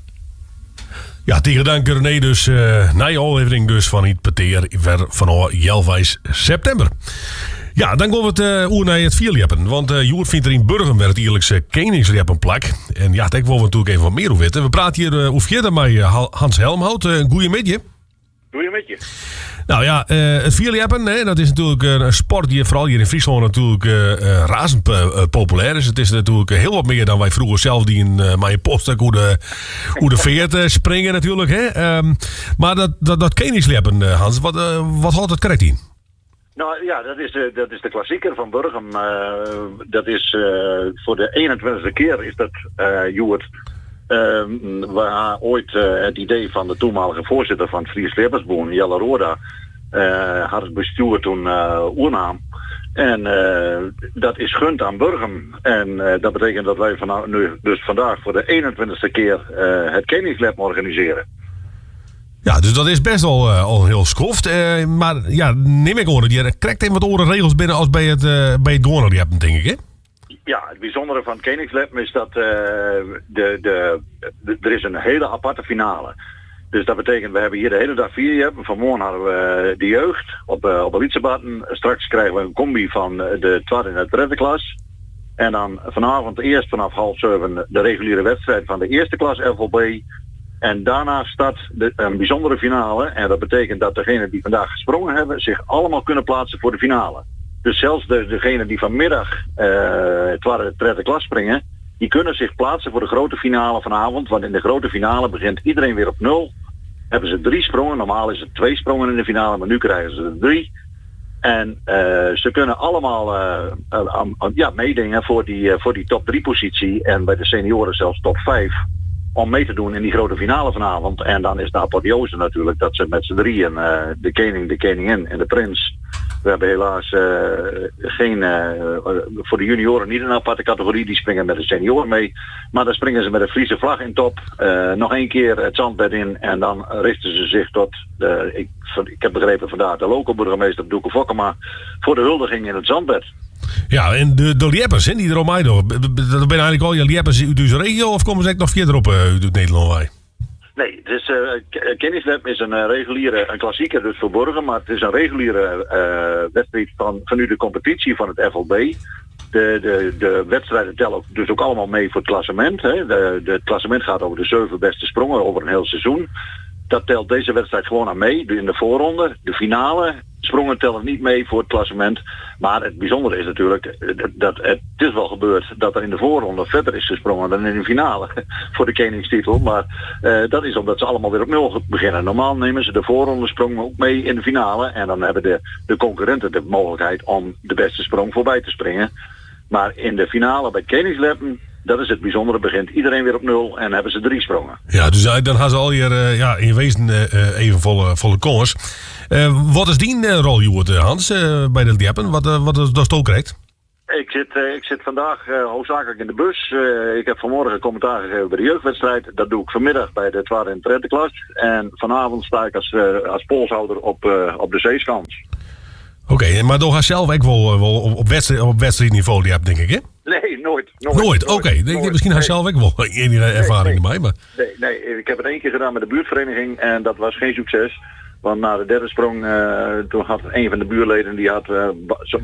Ja, tige dank René. Dus nije ôflevering dus fan Yn 't Petear wer fanôf healweis septimber. Ja, dan gean we it oer nei it fierljeppen. Want hjoed fynt der yn Burgum wer it jierlikse Keningsljeppen plak. En ja, dêr wolle we natuerlik even wat mear oer witte. We prate hjir oer fierder mei Hans Helmhout. Goeiemiddei. Goeiemiddei. No ja, it fierljeppen, hè, dat is natuerlik in sport dy't foaral hjir yn Fryslân natuerlik razend populêr is. It is natuerlik hiel wat mear dan wy froeger sels dienen mei in polsstok oer de feart springe natuerlik. Hè. Mar dat Keningsljeppen, Hans, wat hâldt it krekt yn? No ja, dat is de klassieker fan Burgum. Dat is foar de 21e kear is dat hjoed. We ha oait it idee fan de toenmalige foarsitter fan it Frysk Ljeppersbûn, Jelle Roorda, hat it bestjoer doe oernaam. En dat is gund oan Burgum. En dat betekent dat wy fan, nu dus vandaag foar de 21e kear it Keningsljeppen organisearje. Ja, dus dat is bêst al in hiel skoft. Mar ja, nim ik oan dat hjir krekt even wat oare regels binne as by it gewoane ljeppen, tink ik, hè? Ja, it bysûndere fan it Keningsljeppen is dat der is in hiele aparte finale. Dus dat betekent, we hawwe hjir de hiele dei fierljeppen. Fan 'e moarn hawwe we de jeugd op de lytse batten. Straks krije we in komby fan de twadde en de tredde klas. En dan vanavond eerst vanaf 6.30 de reguliere wedstrijd van de eerste klas FLB. En daarna start een bijzondere finale. En dat betekent dat degenen die vandaag gesprongen hebben zich allemaal kunnen plaatsen voor de finale. Dus zelfs degenen die vanmiddag tweede, derde klas springen, die kunnen zich plaatsen voor de grote finale vanavond. Want in de grote finale begint iedereen weer op nul. Hebben ze drie sprongen. Normaal is het twee sprongen in de finale, maar nu krijgen ze er drie. En ze kunnen allemaal ja, meedingen voor die top 3 positie. En bij de senioren zelfs top 5. Om mee te doen in die grote finale vanavond. En dan is de apotheose natuurlijk dat ze met z'n drieën, de koning, de koningin en de prins. We hebben helaas geen, voor de junioren niet een aparte categorie. Die springen met de senioren mee. Maar dan springen ze met de Friese vlag in top. Nog één keer het zandbed in. En dan richten ze zich tot, ik heb begrepen vandaag, de loco-burgemeester Doeke Fokkema. Voor de huldiging in het zandbed. Ja, en de Ljeppers, hè, die er om mij door. Dat zijn eigenlijk al je Ljeppers uit deze regio of komen ze echt nog verder op uit het Nederland wij? Nee, het is, Kennislab is een reguliere, een klassieker dus voor Burgum, maar het is een reguliere wedstrijd vanuit de competitie van het FLB. De wedstrijden tellen dus ook allemaal mee voor het klassement. Hè. Het klassement gaat over de zeven beste sprongen over een heel seizoen. Dat telt deze wedstrijd gewoon aan mee, in de voorronde. De finale sprongen tellen niet mee voor het klassement. Maar het bijzondere is natuurlijk dat het is wel gebeurd dat er in de voorronde verder is gesprongen dan in de finale voor de koningstitel. Maar dat is omdat ze allemaal weer op nul beginnen. Normaal nemen ze de voorronde sprong ook mee in de finale. En dan hebben de concurrenten de mogelijkheid om de beste sprong voorbij te springen. Maar in de finale bij Koningsleppen, dat is het bijzondere, begint iedereen weer op nul en hebben ze drie sprongen. Ja, dus dan gaan ze al hier ja, in wezen even volle kans. Wat is die rol, Joert, Hans, bij de Ljeppen? Wat is dat ook correct? Ik zit vandaag hoofdzakelijk in de bus. Ik heb vanmorgen commentaar gegeven bij de jeugdwedstrijd. Dat doe ik vanmiddag bij de tweede en derde klas. En vanavond sta ik als polshouder op de zeeschans. Oké, maar door gaat zelf ook wel op wedstrijdniveau die hebt, denk ik, hè? Nee, nooit. Nooit. Nooit, oké. Ik denk misschien haar zelf ook wel enige ervaring erbij, maar... Nee, ik heb het één keer gedaan met de buurtvereniging en dat was geen succes. Want na de derde sprong, toen had een van de buurleden die had,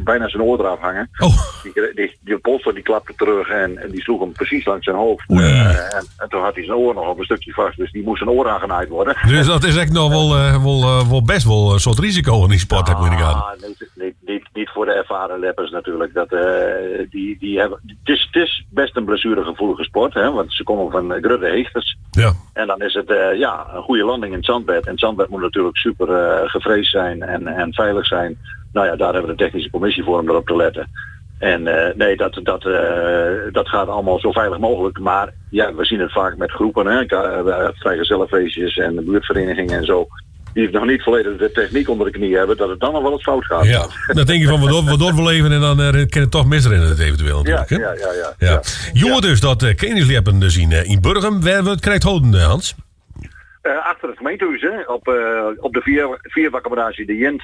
bijna zijn oor eraf hangen. Oh. Die polster die klapte terug en die sloeg hem precies langs zijn hoofd. En toen had hij zijn oor nog op een stukje vast, dus die moest zijn oor aangenaaid worden. Dus dat is echt nog wel best wel een soort risico in die sport, heb ik in de gaten. Ah, nee, nee, niet voor de ervaren leppers natuurlijk. Dat, die, die hebben, het is best een blessuregevoelige sport, hè, want ze komen van grutte hechters. En dan is het ja, een goede landing in het zandbed. En het zandbed moet natuurlijk super gevreesd zijn en veilig zijn. Nou ja, daar hebben we de technische commissie voor om erop te letten. En nee, dat gaat allemaal zo veilig mogelijk. Maar ja, we zien het vaak met groepen, hè, vrijgezellenfeestjes en buurtverenigingen en zo. Die nog niet volledig de techniek onder de knie hebben, dat het dan nog wel eens fout gaat. Ja, dan denk je van we leven en dan kan het toch misrennen het eventueel natuurlijk. Hè? Ja. Jongen dus dat Koningsleppen dus in Burgum, waar we het krijgt houden, Hans? Achter het gemeentehuis, hè? Op de vierwaccommodatie De Jent.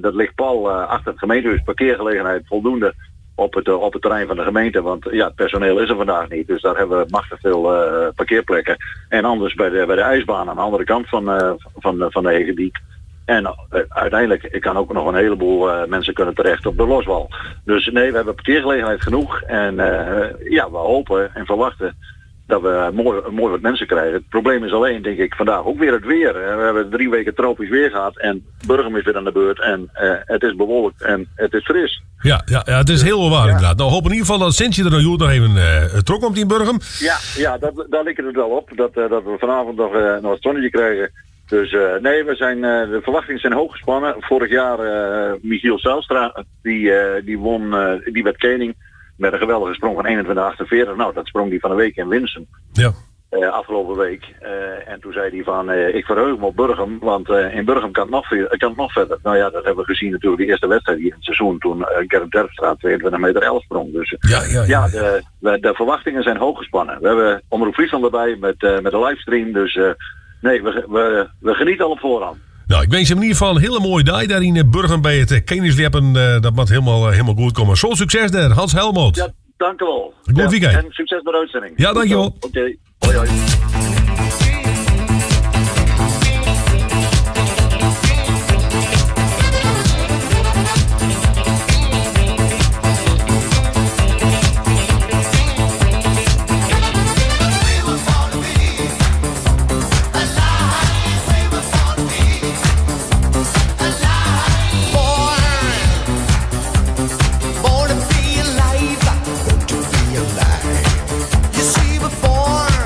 Dat ligt pal achter het gemeentehuis. Parkeergelegenheid voldoende op het terrein van de gemeente. Want ja, het personeel is er vandaag niet. Dus daar hebben we machtig veel parkeerplekken. En anders bij de ijsbaan aan de andere kant van de Hegediek. En uiteindelijk ik kan ook nog een heleboel mensen kunnen terecht op de Loswal. Dus nee, we hebben parkeergelegenheid genoeg. En ja, we hopen en verwachten dat we mooi wat mensen krijgen. Het probleem is alleen, denk ik, vandaag ook weer het weer. We hebben 3 weken tropisch weer gehad en Burgum is weer aan de beurt. En het is bewolkt en het is fris. Ja, het is heel waar inderdaad. Nou, hoop in ieder geval dat Sintje er nog even trok komt in Burgum. Ja, daar ligt het wel op. Dat we vanavond nog het zonnetje krijgen. Dus nee, de verwachtingen zijn hoog gespannen. Vorig jaar Michiel Zijlstra, die won, die werd koning met een geweldige sprong van 21,48. Nou, dat sprong die van de week in Winsum. Afgelopen week. En toen zei hij van, ik verheug me op Burgum, want in Burgum kan het nog verder. Nou ja, dat hebben we gezien natuurlijk de eerste wedstrijd hier in het seizoen, toen Gerrit Terpstra 22 meter 11 sprong. Dus ja, de verwachtingen zijn hoog gespannen. We hebben Omroep Friesland erbij met de livestream, dus nee, we genieten al op voorhand. Nou, ik wens je in ieder geval een hele mooie dag daar in Burgum bij het Koningsleppen. Dat moet helemaal goed komen. Zo succes daar, Hans Helmot. Ja, dank u wel. Goed Ja, weekend. En succes met de uitzending. Ja, dankjewel. Oké, hoi hoi. Born to be alive, born to be alive. You see, we're born.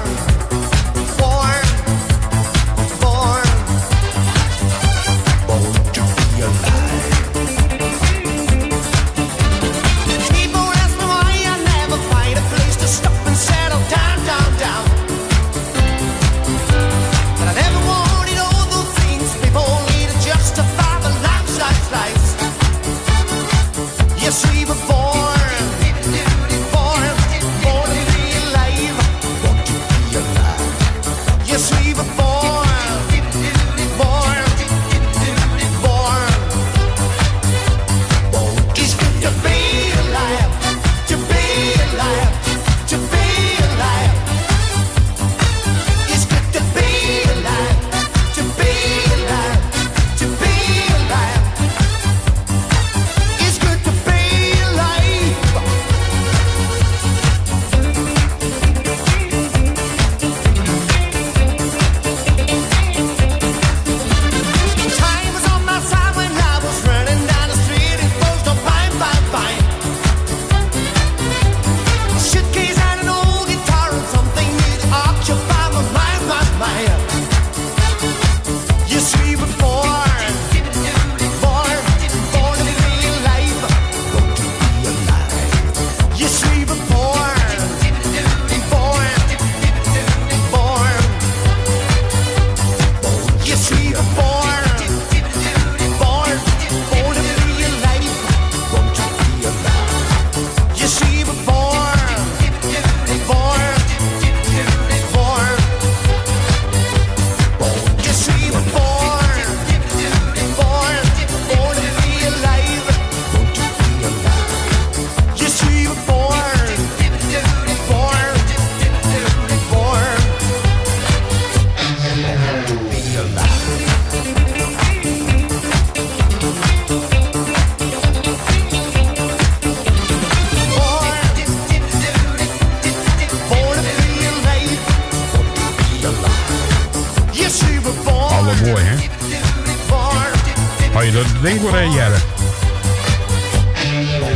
hearre.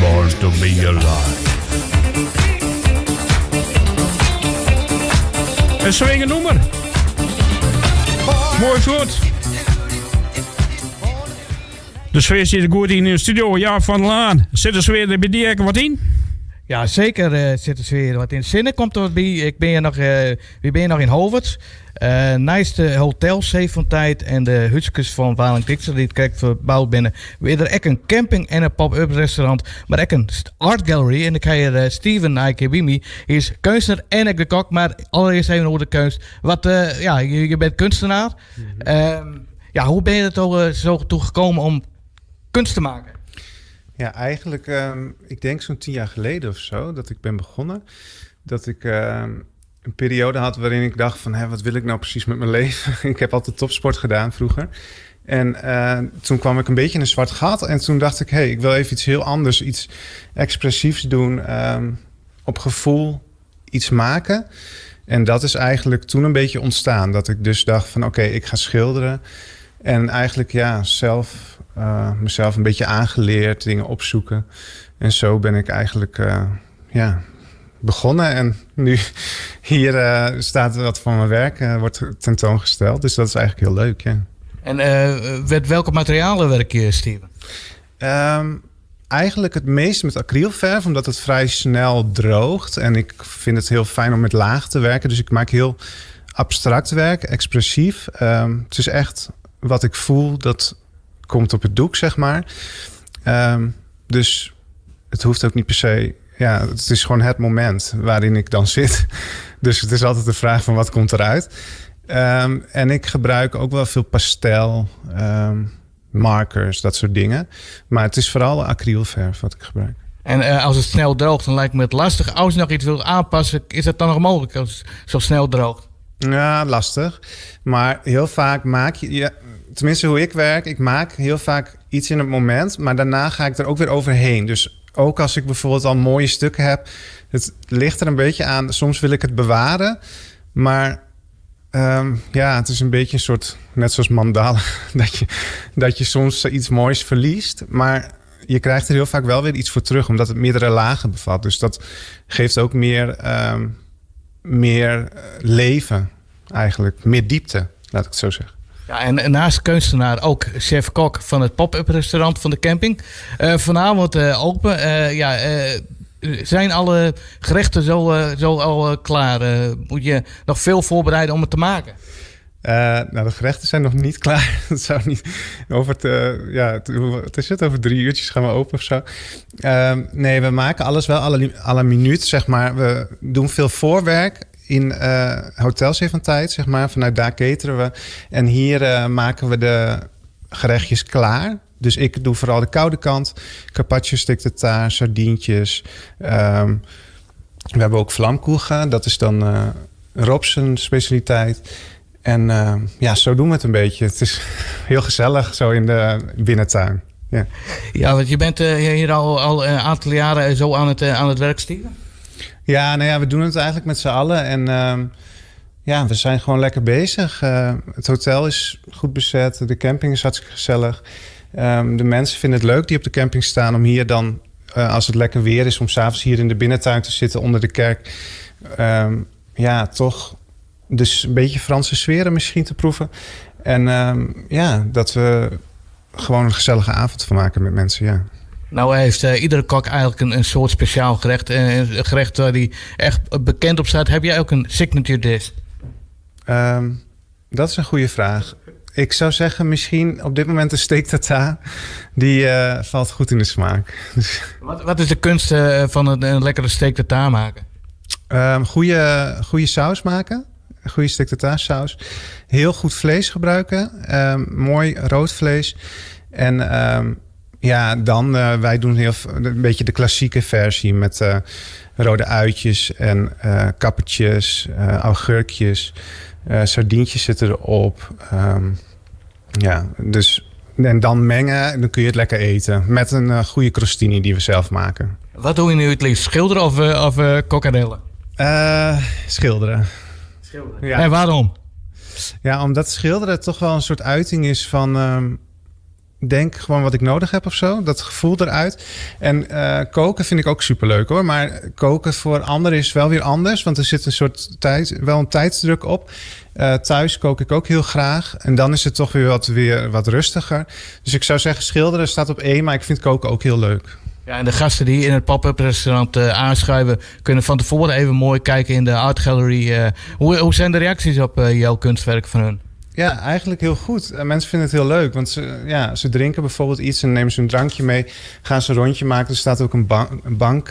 Born to be alive. Een swingend nûmer. Moai fuort. De sfear sit der goed yn de studio. Jaap van der Laan, sit de sfear der by dy ek wat yn? Ja, seker eh, sit de sfear wat yn. Sinne komt der wat by. Ik bin hjir noch, eh, wy binne noch yn Holwert. Uh, neist de Hotel Zeefontein en de húskes fan Waling Dijkstra dy't krekt ferboud binne, wie der ek in camping en in pop-up restaurant, mar ek in art gallery. En ik ha hjir eh, Steven Eike by my. Hy is keunstner en ek de kok, mar allerearst even oer de keunst. Wat, eh, ja, je, je bent kunstenaar. Mm ja, hoe ben je er toch zo toe gekomen om kunst te maken? Ja, eigenlijk, um, ik denk zo'n tien jaar geleden of zo, dat ik ben begonnen. Dat ik um, een periode had waarin ik dacht van, hé, wat wil ik nou precies met mijn leven? ik heb altijd topsport gedaan vroeger. En uh, toen kwam ik een beetje in een zwart gat. En toen dacht ik, hé, hey, ik wil even iets heel anders, iets expressiefs doen. Um, op gevoel iets maken. En dat is eigenlijk toen een beetje ontstaan. Dat ik dus dacht van, oké, okay, ik ga schilderen. En eigenlijk ja, zelf, uh, mezelf een beetje aangeleerd, dingen opzoeken. En zo ben ik eigenlijk uh, ja, begonnen. En nu hier uh, staat wat van mijn werk, uh, wordt tentoongesteld. Dus dat is eigenlijk heel leuk, ja. En uh, met welke materialen werk je, Steven? Um, eigenlijk het meest met acrylverf, omdat het vrij snel droogt. En ik vind het heel fijn om met laag te werken. Dus ik maak heel abstract werk, expressief. Um, het is echt wat ik voel, dat komt op het doek, zeg maar. Um, dus het hoeft ook niet per se ja, het is gewoon het moment waarin ik dan zit. Dus het is altijd de vraag van wat komt eruit. Um, en ik gebruik ook wel veel pastel, um, markers, dat soort dingen. Maar het is vooral acrylverf wat ik gebruik. En uh, als het snel droogt, dan lijkt me het lastig. Als je nog iets wil aanpassen, is dat dan nog mogelijk als het zo snel droogt? Ja, lastig. Maar heel vaak maak je... Ja, tenminste, hoe ik werk, ik maak heel vaak iets in het moment... maar daarna ga ik er ook weer overheen. Dus ook als ik bijvoorbeeld al mooie stukken heb... het ligt er een beetje aan. Soms wil ik het bewaren, maar... Um, ja, het is een beetje een soort, net zoals mandala, dat je, dat je soms iets moois verliest. Maar je krijgt er heel vaak wel weer iets voor terug, omdat het meerdere lagen bevat. Dus dat geeft ook meer, um, meer leven eigenlijk, meer diepte, laat ik het zo zeggen. Ja, en naast kunstenaar ook chef-kok van het pop-up restaurant van de camping. Uh, vanavond uh, open. Uh, ja, zijn alle gerechten zo, zo al klaar? moet je nog veel voorbereiden om het te maken? Nou, de gerechten zijn nog niet klaar. Dat zou niet. Over het, ja, wat is het? Over drie uurtjes gaan we open of zo. Uh, nee, we maken alles wel alle, alle minuut, zeg maar. We doen veel voorwerk in uh, hotels van tijd, zeg maar. Vanuit daar cateren we. En hier uh, maken we de gerechtjes klaar. Dus ik doe vooral de koude kant. Carpaccio, steak tartare, sardientjes. Um, we hebben ook vlamkoegen. Dat is dan uh, Rob's specialiteit. En uh, ja, zo doen we het een beetje. Het is heel gezellig zo in de binnentuin. Ja, ja want je bent uh, hier al, al een aantal jaren zo aan het, aan het werk, Steven? Ja, nou ja, we doen het eigenlijk met z'n allen. En uh, ja, we zijn gewoon lekker bezig. Uh, het hotel is goed bezet. De camping is hartstikke gezellig. Um, de mensen vinden het leuk die op de camping staan... om hier dan, uh, als het lekker weer is... om s'avonds hier in de binnentuin te zitten onder de kerk. Um, ja, toch dus een beetje Franse sferen misschien te proeven. En um, ja, dat we gewoon een gezellige avond van maken met mensen, ja. Nou heeft uh, iedere kok eigenlijk een, een soort speciaal gerecht. Een gerecht waar die echt bekend op staat. Heb jij ook een signature dish? Um, dat is een goede vraag. Ik zou zeggen misschien op dit moment de steak tartare. Die uh, valt goed in de smaak. Dus... Wat, wat is de kunst uh, van een, een lekkere steak tartare maken? Um, goede, goede saus maken. Een goede steak tartare saus. Heel goed vlees gebruiken. Um, mooi rood vlees. En um, ja, dan uh, wij doen heel een beetje de klassieke versie met uh, rode uitjes en uh, kappertjes, augurkjes, sardientjes zitten erop. Um, ja, dus en dan mengen en dan kun je het lekker eten met een goede crostini die we zelf maken. Wat doe je nu het liefst? Schilderen of, of kokadellen? schilderen. Schilderen. Ja. En waarom? Ja, omdat schilderen toch wel een soort uiting is van um, denk gewoon wat ik nodig heb of zo. Dat gevoel eruit. En koken vind ik ook superleuk hoor. Maar koken voor anderen is wel weer anders. Want er zit een soort tijd, wel een tijdsdruk op. Thuis kook ik ook heel graag. En dan is het toch weer wat rustiger. Dus ik zou zeggen, schilderen staat op één. Maar ik vind koken ook heel leuk. Ja, en de gasten die in het pop-up restaurant aanschuiven, kunnen van tevoren even mooi kijken in de art gallery. Hoe zijn de reacties op jouw kunstwerk van hun? Ja, eigenlijk heel goed. Mensen vinden het heel leuk. Want ja, ze drinken bijvoorbeeld iets en nemen ze een drankje mee. Gaan ze een rondje maken. Er staat ook een bank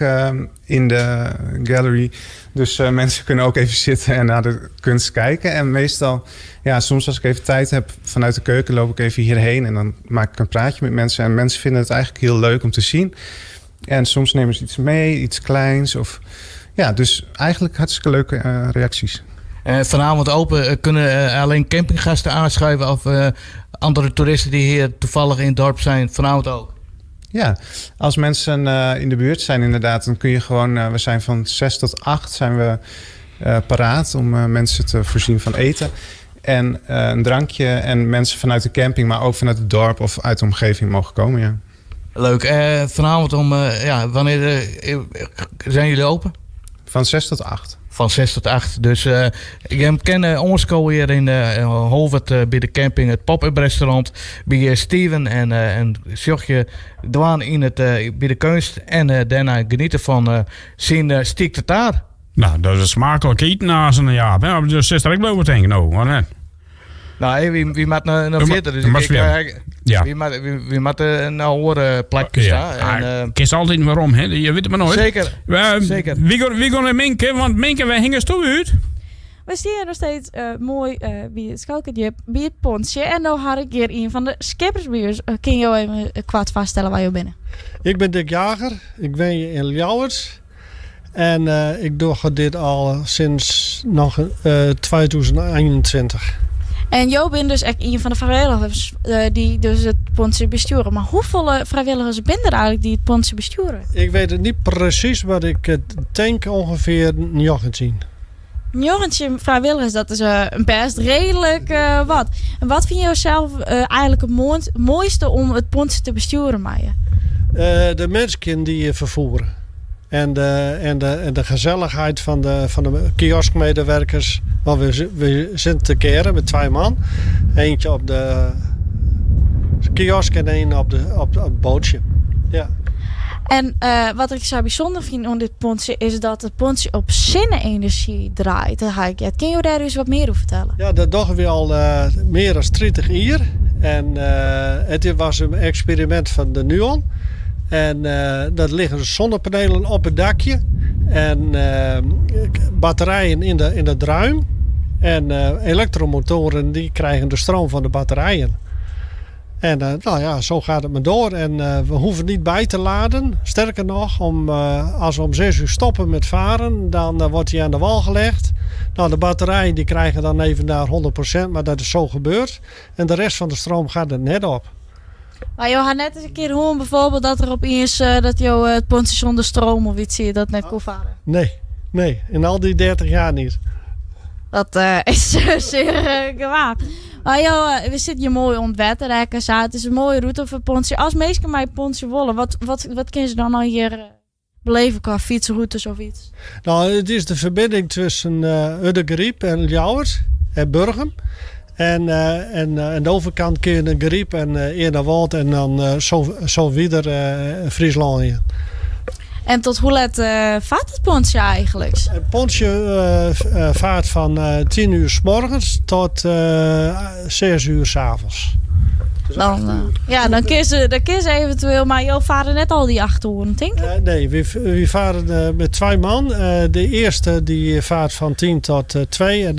in de gallery. Dus mensen kunnen ook even zitten en naar de kunst kijken. En meestal, ja, soms als ik even tijd heb vanuit de keuken, loop ik even hierheen. En dan maak ik een praatje met mensen. En mensen vinden het eigenlijk heel leuk om te zien. En soms nemen ze iets mee, iets kleins. Of, ja, dus eigenlijk hartstikke leuke reacties. Vanavond open, kunnen alleen campinggasten aanschuiven of andere toeristen die hier toevallig in het dorp zijn vanavond ook? Ja, als mensen in de buurt zijn inderdaad, dan kun je gewoon... we zijn van 6 tot 8 zijn we paraat om mensen te voorzien van eten. En een drankje en mensen vanuit de camping, maar ook vanuit het dorp of uit de omgeving mogen komen, ja. Leuk. Vanavond om, ja, wanneer zijn jullie open? Van 6 tot 8. Van 6 tot 8. Dus ik ken ons hier in Holwerd bij de camping, het pop-up restaurant. Bij Steven en Sjogje dwaan bij de kunst. En daarna genieten van zijn stiek tartaar. Nou, dat is smakelijk eten na zijn jaar. Ja, dus zit er ik boven denken, nou, maar net. Nou, hey, wie maakt nou, nou Wie verder? Dus maakt ik, verder? Ja. wie maakt, nou horen plakjes Ja. daar? En, Ah, ik is altijd waarom, hè? Je weet het maar nooit. Zeker. Zeker. Wie gaan naar Minke? Want Minke, wij hingen stoel uit. We zien hier nog steeds mooi bij het Schalkediep, bij het Pontje. En nou had ik hier een van de schippersbuurs. Kun je even kwart vaststellen waar je bent? Ik ben Dick Jager. Ik ben hier in Ljouwert. En ik doe dit al sinds nog 2021. En Jo bent dus echt een van de vrijwilligers die dus het Pontje besturen. Maar hoeveel vrijwilligers zijn er eigenlijk die het Pontje besturen? Ik weet het niet precies, maar ik denk ongeveer 19. 19 vrijwilligers, dat is een best redelijk wat. En wat vind je zelf eigenlijk het mooiste om het Pontje te besturen, Maya? De mensen die je vervoeren. En de gezelligheid van de kioskmedewerkers. Want we zijn te keren met 2 man. Eentje op de kiosk en één op het bootje. Ja. En wat ik zo bijzonder vind aan dit pontje is dat het pontje op zonne-energie draait. Dat ga ik, ja, kun je daar eens wat meer over vertellen? Ja, dat doen we al meer dan 30 jaar. En het was een experiment van de Nuon. En dat liggen zonnepanelen op het dakje. En batterijen in de druim. En elektromotoren die krijgen de stroom van de batterijen. En zo gaat het maar door. En we hoeven niet bij te laden. Sterker nog, als we om 6 uur stoppen met varen, dan wordt hij aan de wal gelegd. De batterijen die krijgen dan even daar 100%, maar dat is zo gebeurd. En de rest van de stroom gaat er net op. Maar je had net eens een keer horen bijvoorbeeld dat er opeens dat jou het pontje zonder stroom of iets zie je dat net kon varen. Nee, nee, in al die 30 jaar niet. Dat is zeer gewaar. Maar joh, we zitten hier mooi ontwetter, hè, Kassa. Het is een mooie route voor Pontje. Als meesten mij Pontje wollen, wat kunnen ze dan al hier beleven qua fietsroutes of iets? Het is de verbinding tussen Hurdegaryp en Ljouwert en Burgum. En aan de overkant kun je de Gariep en Earnewâld en dan zo weer Friesland in. En tot hoe laat vaart het pontje eigenlijk? Het pontje vaart van 10 uur 's morgens tot 6 uur 's avonds. Dus Dan 8 uur. ja, dan kun je ze, dan kun je ze eventueel, maar joh, varen net al die 8 uur, denk ik? Nee, we varen met 2 man. De eerste die vaart van 10 tot 2 en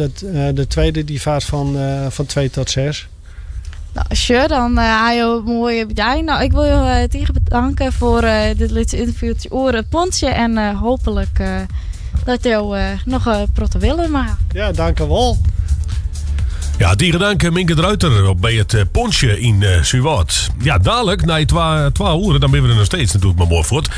de tweede die vaart van 2 tot 6. Nou, sure, dan ga je een mooie bedrijf. Ik wil je tegen bedanken voor dit laatste interview over het pontje. En hopelijk dat je nog protte willen maken. Ja, dank u wel. Ja, tige dank eh, Minke de Ruiter op by it eh, Pontsje yn eh, Suwâld. Ja, dalik, nei twa oeren, dan binne we der noch steeds natuerlik mei Moai Fuort.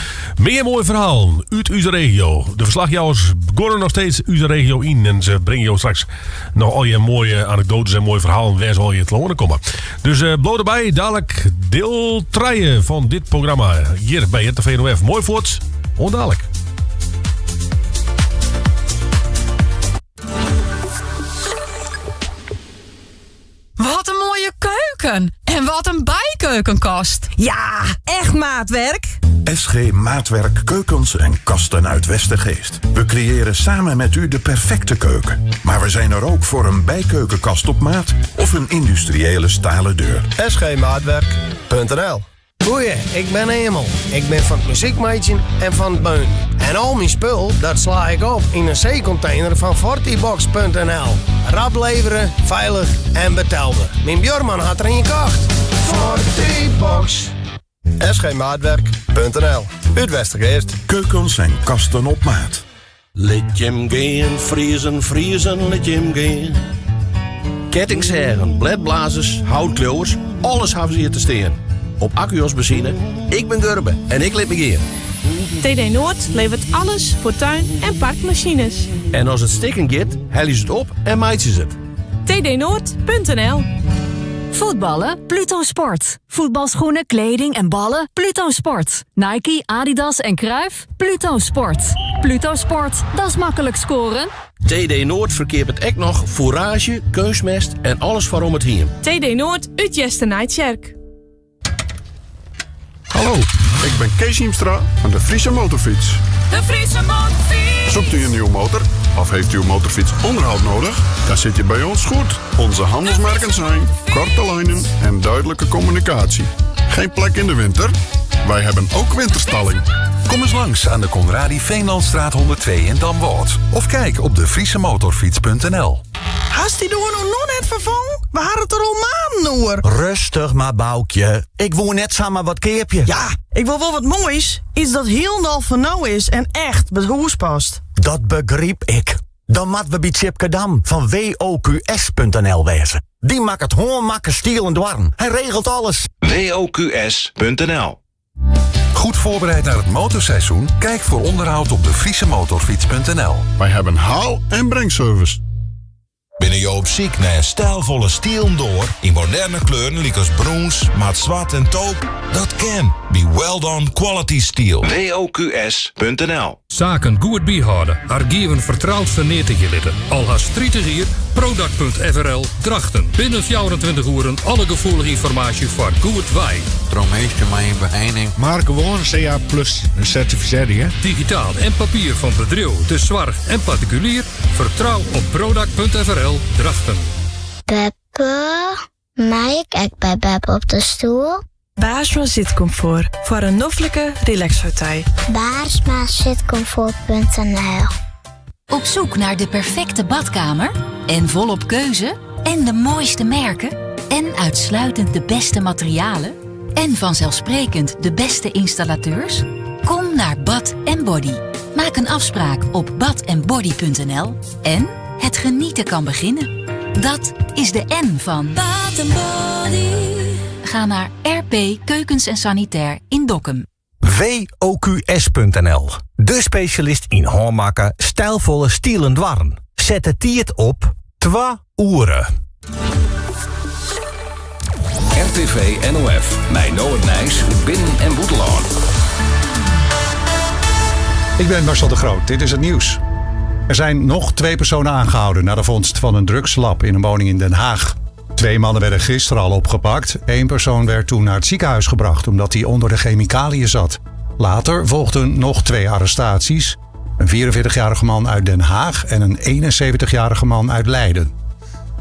Mear moaie ferhalen út ús regio. De ferslachjouwers geane noch steeds ús regio yn en se bringe jo straks noch al je moaie anekdoates en moaie ferhalen wêr't se al hjir telâne komme. Dus uh, bliuw derby, dalik diel 3 fan dit programma hjir by RTV NOF. Moai Fuort, oant dalik. Wat een mooie keuken! En wat een bijkeukenkast! Ja, echt maatwerk! SG Maatwerk Keukens en Kasten uit Westergeest. We creëren samen met u de perfecte keuken. Maar we zijn er ook voor een bijkeukenkast op maat of een industriële stalen deur. sgmaatwerk.nl Goeie, ik ben Emel. Ik ben fan it muzykmeitsjen en fan it beunen. En al myn spul, dat sla ik op yn in seekontener fan fortibox.nl. Rap levere, feilich en betelber. Myn buorman hat der ien kocht. Fortibox. sgmaatwerk.nl Út Westergeest. Keukens en kasten op maat. Lit jim gean, Friezen, Friezen, lit jim gean. Kettingseagen, bledblazers, houtkliuwers, alles hawwe se hjir te stean. Op akku as benzine, ik bin Gurbe en ik lit my gean. TD Noord levert alles voor tuin- en parkmachines. En as it stikken giet, helje se it op en meitsje se it. tdnoord.nl Voetballen? Pluto Sport. Voetbalschoenen, kleding en ballen? Pluto Sport. Nike, Adidas en Cruijff? Pluto Sport. Pluto Sport, dat is makkelijk scoren. TD Noord ferkeapet ek noch foeraazje, keunstmest en alles foar om it hiem. TD Noord út Easternijtsjerk. Hallo, ik ben Kees Hiemstra van de Friese Motorfiets. De Friese Motorfiets. Zoekt u een nieuwe motor of heeft uw motorfiets onderhoud nodig? Dan zit je bij ons goed. Onze handelsmerken zijn korte lijnen en duidelijke communicatie. Geen plek in de winter? Wij hebben ook winterstalling. Kom eens langs aan de Conradi Veenlandstraat 102 in Damwâld. Of kijk op de friesemotorfiets.nl. Hast dy doar no noch net ferfongen? We ha it der al maanden oer. Rêstich mar, Boukje. Ik woe net samar wat keapje. Ja, ik wol wol wat moais. Iets dat hielendal fan no is en echt by it hûs past. Dat begryp ik. Dan moatte we by Tjipke Dam fan WOQS.nl wêze. Dy makket hânmakke stielen doarren. Hy regelt alles. WOQS.nl Goed voorbereid naar het motorseizoen? Kijk voor onderhoud op de friesemotorfiets.nl. Wij hebben haal- en brengservice. Binne jo op syk nei in stylfolle stielen doar yn moderne kleuren lykas brûns, mat swart en taupe? Dat kin by Weldon Quality Steel. WOQS.nl Saken goed byhâlde, argiven fertroud ferneatigje litte. Al hast 30 jier, Prodak.frl, Drachten. Binnen 24 oeren alle gefoelige ynformaasje foar goed wei. Troch minsken mei in beheining. Mar gewoan CA plus sertifisearre, hè? Digitaal en papier fan bedriuw, de soarch en partikulier. Fertrou op Prodak.frl, Drachten. Beppe, mei ik ek by Beppe op de stoel? Baarsma Zitcomfort foar in noflike relaxpartij. Baarsmazitcomfort.nl Op zoek naar de perfecte badkamer? En volop keuze? En de mooiste merken? En uitsluitend de beste materialen? En vanzelfsprekend de beste installateurs? Kom naar Bad Body. Maak een afspraak op badendbody.nl en het genieten kan beginnen. Dat is de N van Bad Body. Ga naar RP Keukens en Sanitair in Dokkum. WOQS.nl De specialist yn hânmakke, stylfolle stielen doarren. Set de tiid op 2 oere. RTV NOF, mei no it nijs út binnen- en bûtenlân. Ik ben Marcel de Groot, dit is het nieuws. Er zijn nog twee personen aangehouden na de vondst van een drugslab in een woning in Den Haag. Twee mannen werden gisteren al opgepakt. Eén persoon werd toen naar het ziekenhuis gebracht omdat hij onder de chemicaliën zat. Later volgden nog twee arrestaties. Een 44-jarige man uit Den Haag en een 71-jarige man uit Leiden.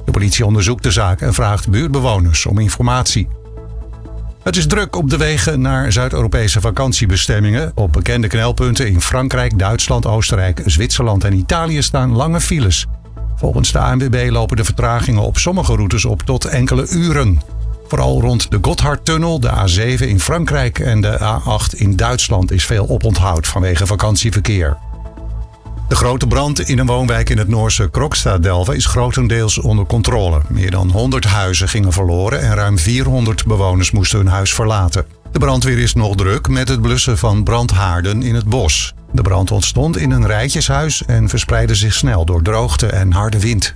De politie onderzoekt de zaak en vraagt buurtbewoners om informatie. Het is druk op de wegen naar Zuid-Europese vakantiebestemmingen. Op bekende knelpunten in Frankrijk, Duitsland, Oostenrijk, Zwitserland en Italië staan lange files. Volgens de ANWB lopen de vertragingen op sommige routes op tot enkele uren. Vooral rond de Gotthardtunnel, de A7 in Frankrijk en de A8 in Duitsland is veel oponthoud vanwege vakantieverkeer. De grote brand in een woonwijk in het Noorse Krokstad-Delven is grotendeels onder controle. Meer dan 100 huizen gingen verloren en ruim 400 bewoners moesten hun huis verlaten. De brandweer is nog druk met het blussen van brandhaarden in het bos. De brand ontstond in een rijtjeshuis en verspreidde zich snel door droogte en harde wind.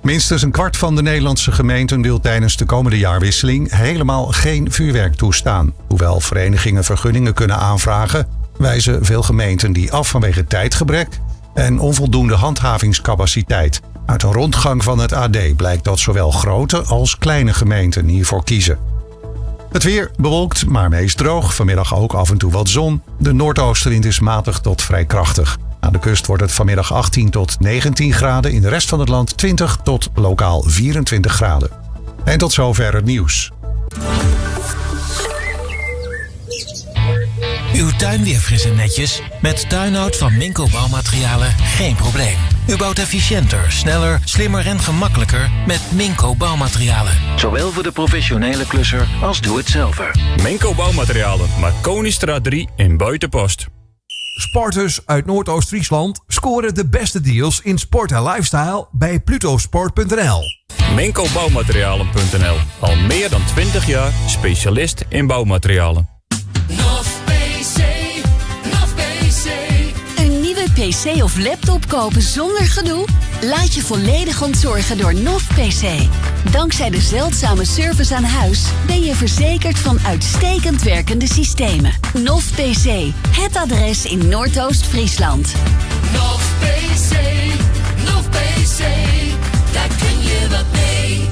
Minstens een kwart van de Nederlandse gemeenten wil tijdens de komende jaarwisseling helemaal geen vuurwerk toestaan. Hoewel verenigingen vergunningen kunnen aanvragen, wijzen veel gemeenten die af vanwege tijdgebrek en onvoldoende handhavingscapaciteit. Uit een rondgang van het AD blijkt dat zowel grote als kleine gemeenten hiervoor kiezen. Het weer bewolkt, maar meest droog. Vanmiddag ook af en toe wat zon. De noordoostenwind is matig tot vrij krachtig. Aan de kust wordt het vanmiddag 18 tot 19 graden. In de rest van het land 20 tot lokaal 24 graden. En tot zover het nieuws. Uw tuin weer fris en netjes? Met tuinhout van Minco Bouwmaterialen geen probleem. U bouwt efficiënter, sneller, slimmer en gemakkelijker met Minco Bouwmaterialen. Zowel voor de professionele klusser als doe-het-zelver. Menko Bouwmaterialen, Marconistraat 3 in Buitenpost. Sporters uit Noordoost-Friesland scoren de beste deals in sport en lifestyle bij plutosport.nl. Menkobouwmaterialen.nl Al meer dan 20 jaar specialist in bouwmaterialen. Nof PC, Nof PC. Een nieuwe PC of laptop kopen zonder gedoe? Laat je volledig ontzorgen door Nof PC. Dankzij de zeldzame service aan huis ben je verzekerd van uitstekend werkende systemen. Nof PC, het adres in Noordoost-Friesland. Nof PC, Nof PC. Daar kun je wat mee.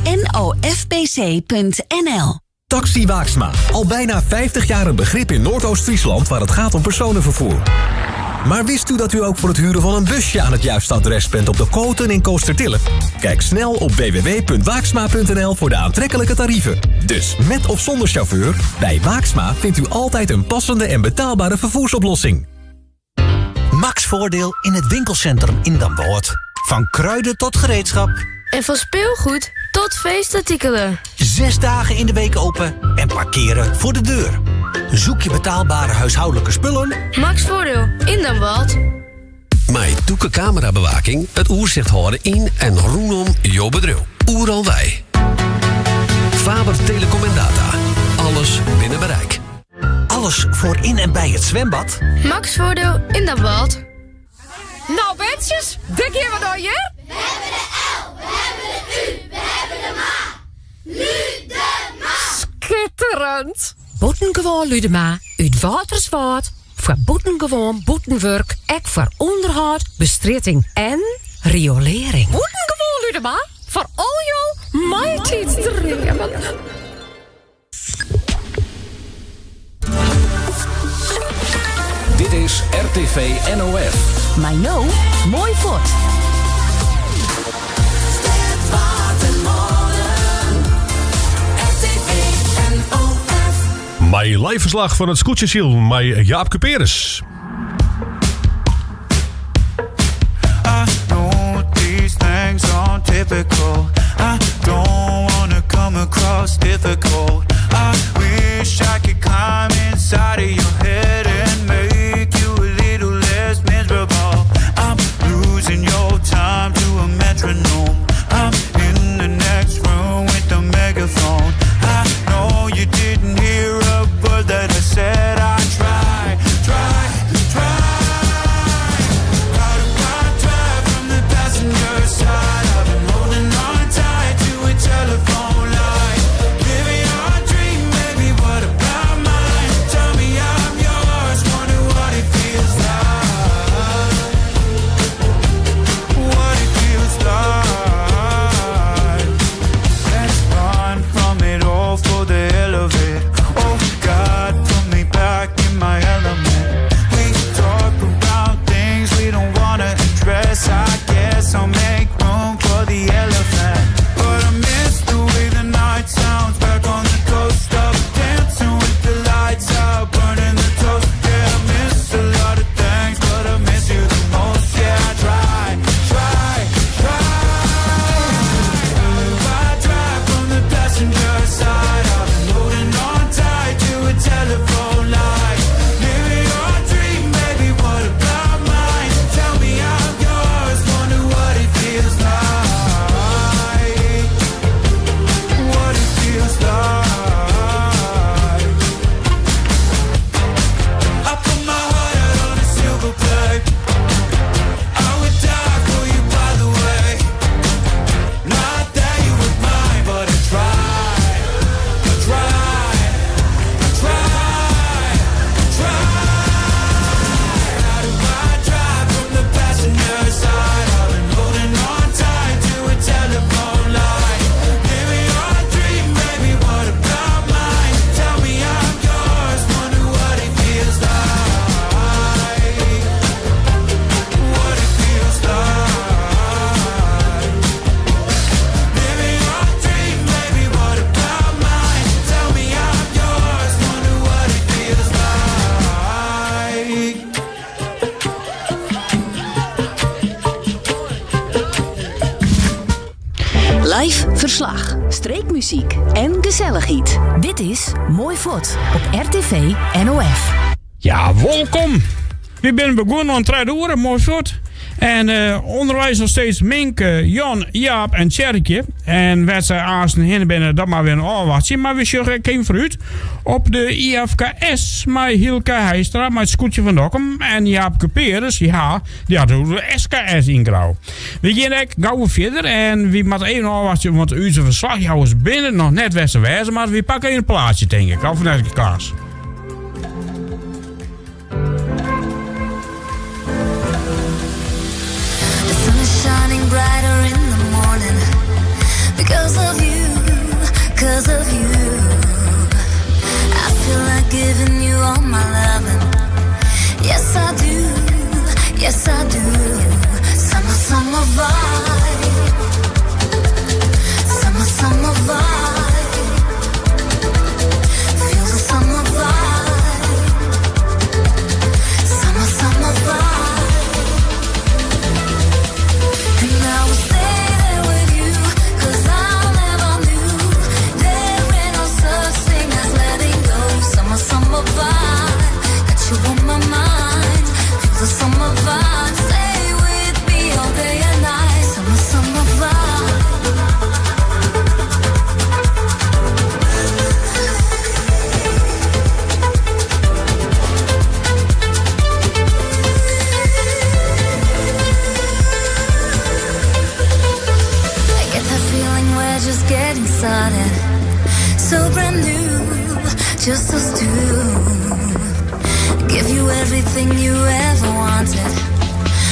nofpc.nl Taxi Waaksma. Al bijna 50 jaar een begrip in Noordoost-Friesland waar het gaat om personenvervoer. Maar wist u dat u ook voor het huren van een busje aan het juiste adres bent op de Koten in Koostertille? Kijk snel op www.waaksma.nl voor de aantrekkelijke tarieven. Dus met of zonder chauffeur, bij Waaksma vindt u altijd een passende en betaalbare vervoersoplossing. Max Voordeel in het winkelcentrum in Damwâld. Van kruiden tot gereedschap. En van speelgoed tot feestartikelen. Zes dagen in de week open en parkeren voor de deur. Zoek je betaalbare huishoudelijke spullen? Max Voordeel in Damwâld. Mei toeke camerabewaking, it oersicht hâlde yn en rûnom jo bedriuw. Oeral wei. Faber Telecom en Data. Alles binnen bereik. Alles voor in en bij het zwembad. Max Voordeel in Damwâld. Nou, betsjes, dik hier wat aan je? Skitterend. Bûtengewoan Ludema út Wâlterswâld foar bûtengewoan bûtenwurk, ek foar ûnderhâld, bestrjitting en riolearring. Bûtengewoan Ludema foar al jo maitiidsdreamen. Dit is RTV NOF. Maar no, mooi fuort. Mei live ferslach fan it skûtsjesilen mei Jaap Kuperus. I know these things aren't typical. I don't wanna come across difficult. I wish I could climb inside of your head and make you a little less miserable. I'm losing your time to a metronome. I'm in the next room with the megaphone. I know you didn't hear a word that I said. I try, try, try. How do I drive from the passenger side? I've been holding on tight to a telephone line. Living your dream Ferslach, streekmuzyk en gesellichheid. Dit is Moai Fuort op RTV NOF. Ja, wolkom! Wy binne begûn oan tredde oere, Moai Fuort. En ûnderweis noch steeds Minke, Jan, Jaap en Tjerkje. En wêr't se aansten hinne binne, dat moatte we noch ôfwachtsje. Mar we sjogge ek even foarút op de IFKS mei Hylke Heistra mei it skûtsje fan Dokkum. En Jaap Kuperus, ja, dy hat oer de SKS yn Grou. We gean ek gau fierder en we moatte even ôfwachtsje, want ús ferslachjouwers binne noch net wêr't se wêze moatte. We pakke even in plaatsje, tink ik. Of net, Klaas? The sun is shining brighter in the morning because of you, because of you. I feel like giving you all my loving. Yes, I do. Yes, I do. Summer, summer vibe. Summer, summer vibe. Feel the summer vibe. Summer, summer vibe. And I will stay there with you, 'cause I never knew there ain't no such thing as letting go. Summer, summer vibe, got you on my mind. Feel the summer vibe, stay with me all day and night. Summer, summer vibe. I get that feeling we're just getting started. So brand new, just us two. Give you everything you ever wanted.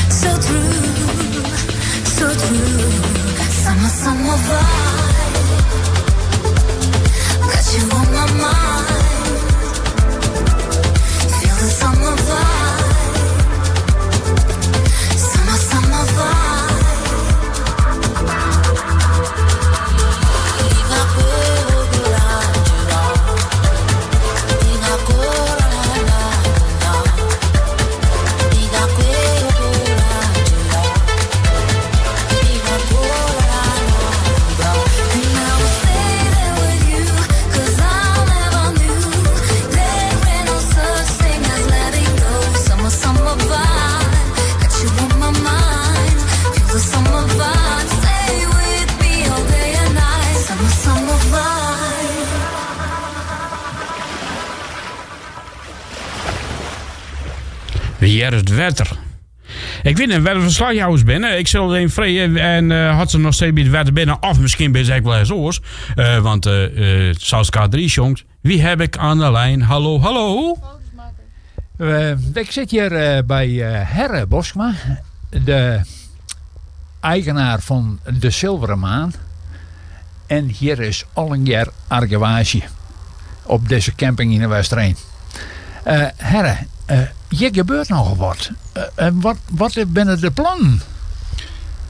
So true, so true. Summer, summer vibe. Got you on my mind. Feel the summer vibe. Summer, summer vibe. And I will stay there with you, 'cause I never knew there ain't no such thing as letting go. Summer, summer vibe, got you on my mind. Feel the summer vibe, stay with me all day and night. Summer, summer vibe. We hearre it wetter. Ik wit net wêr't de ferslachjouwers binne. Ik sil it even freegje. En hat se noch steeds by it wetter binne? Of miskien binne se ek wol ergens oars. Want sa't K3 sjongt, wie ha ik oan de lijn? Hallo, hallo. Ik sit hjir by Herre Boskma, de eigenaar fan de Silveren Maan. En hjir is allegear argewaasje op dizze camping yn de Westereen. Herre, hjir gebeurt nochal wat. Wat, wat binne de plannen?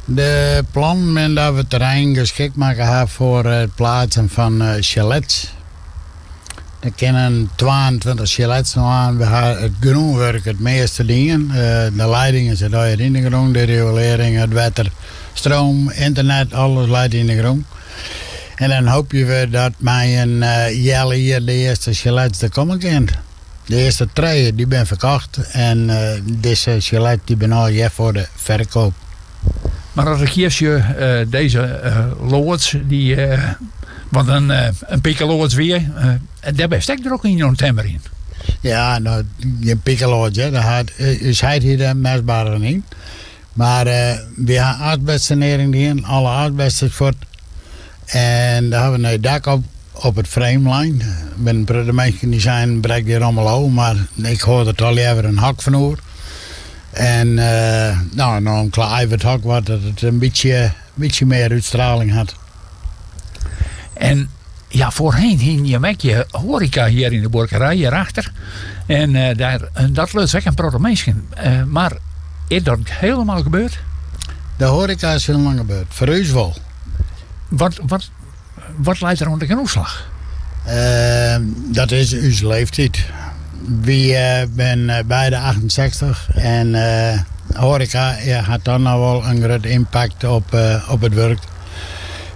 De plannen binne dat we it terrein geskikt makke ha foar it pleatsen fan chalets. Der kinne 22 chalets noch oan. We ha it grûnwurk it measte dien. De leidingen sitte allegear yn de grûn, de riolearring, it wetter, stroom, ynternet, alles leit yn de grûn. En dan hoopje we dat mei in healjier de earste chalets der komme kin. De earste trije dy binne ferkocht en dizze chalet dy binne allegear foar de ferkeap. Mar as ik hjir sjoch, dizze loads, dy, wat in pikeloads wie, dêr bist ek drok yn oan it timmerjen. Ja, no, gjin pikeloads, hè. Daar hat, ús heit hie dêr mestbargen yn. Mar wy ha asbestsanearring dien, alle asbest is fuort. En dêr ha we nij dak op, op it frame lein. Der binne in protte minsken dy seinen brek dy rommel ôf, mar ik hâld der toch leaver in hok fan oer. En no, no omklaaie we it hok wat dat it in bytsje, bytsje mear útstraling hat. En ja, foarhinne hiene jim ek je hoareka hjir yn de buorkerij hjirachter. En dêr, dat luts ek in protte minsken. Mar is dat hielendal gebeurd? De hoareka is hielendal gebeurd. Foar ús wol. Wat, wat, wat leit der oan de grûnslach? Dat is ús leeftiid. Wy binne beide 68 en hoareka hat dan noch wol in grut ympakt op, op it wurk.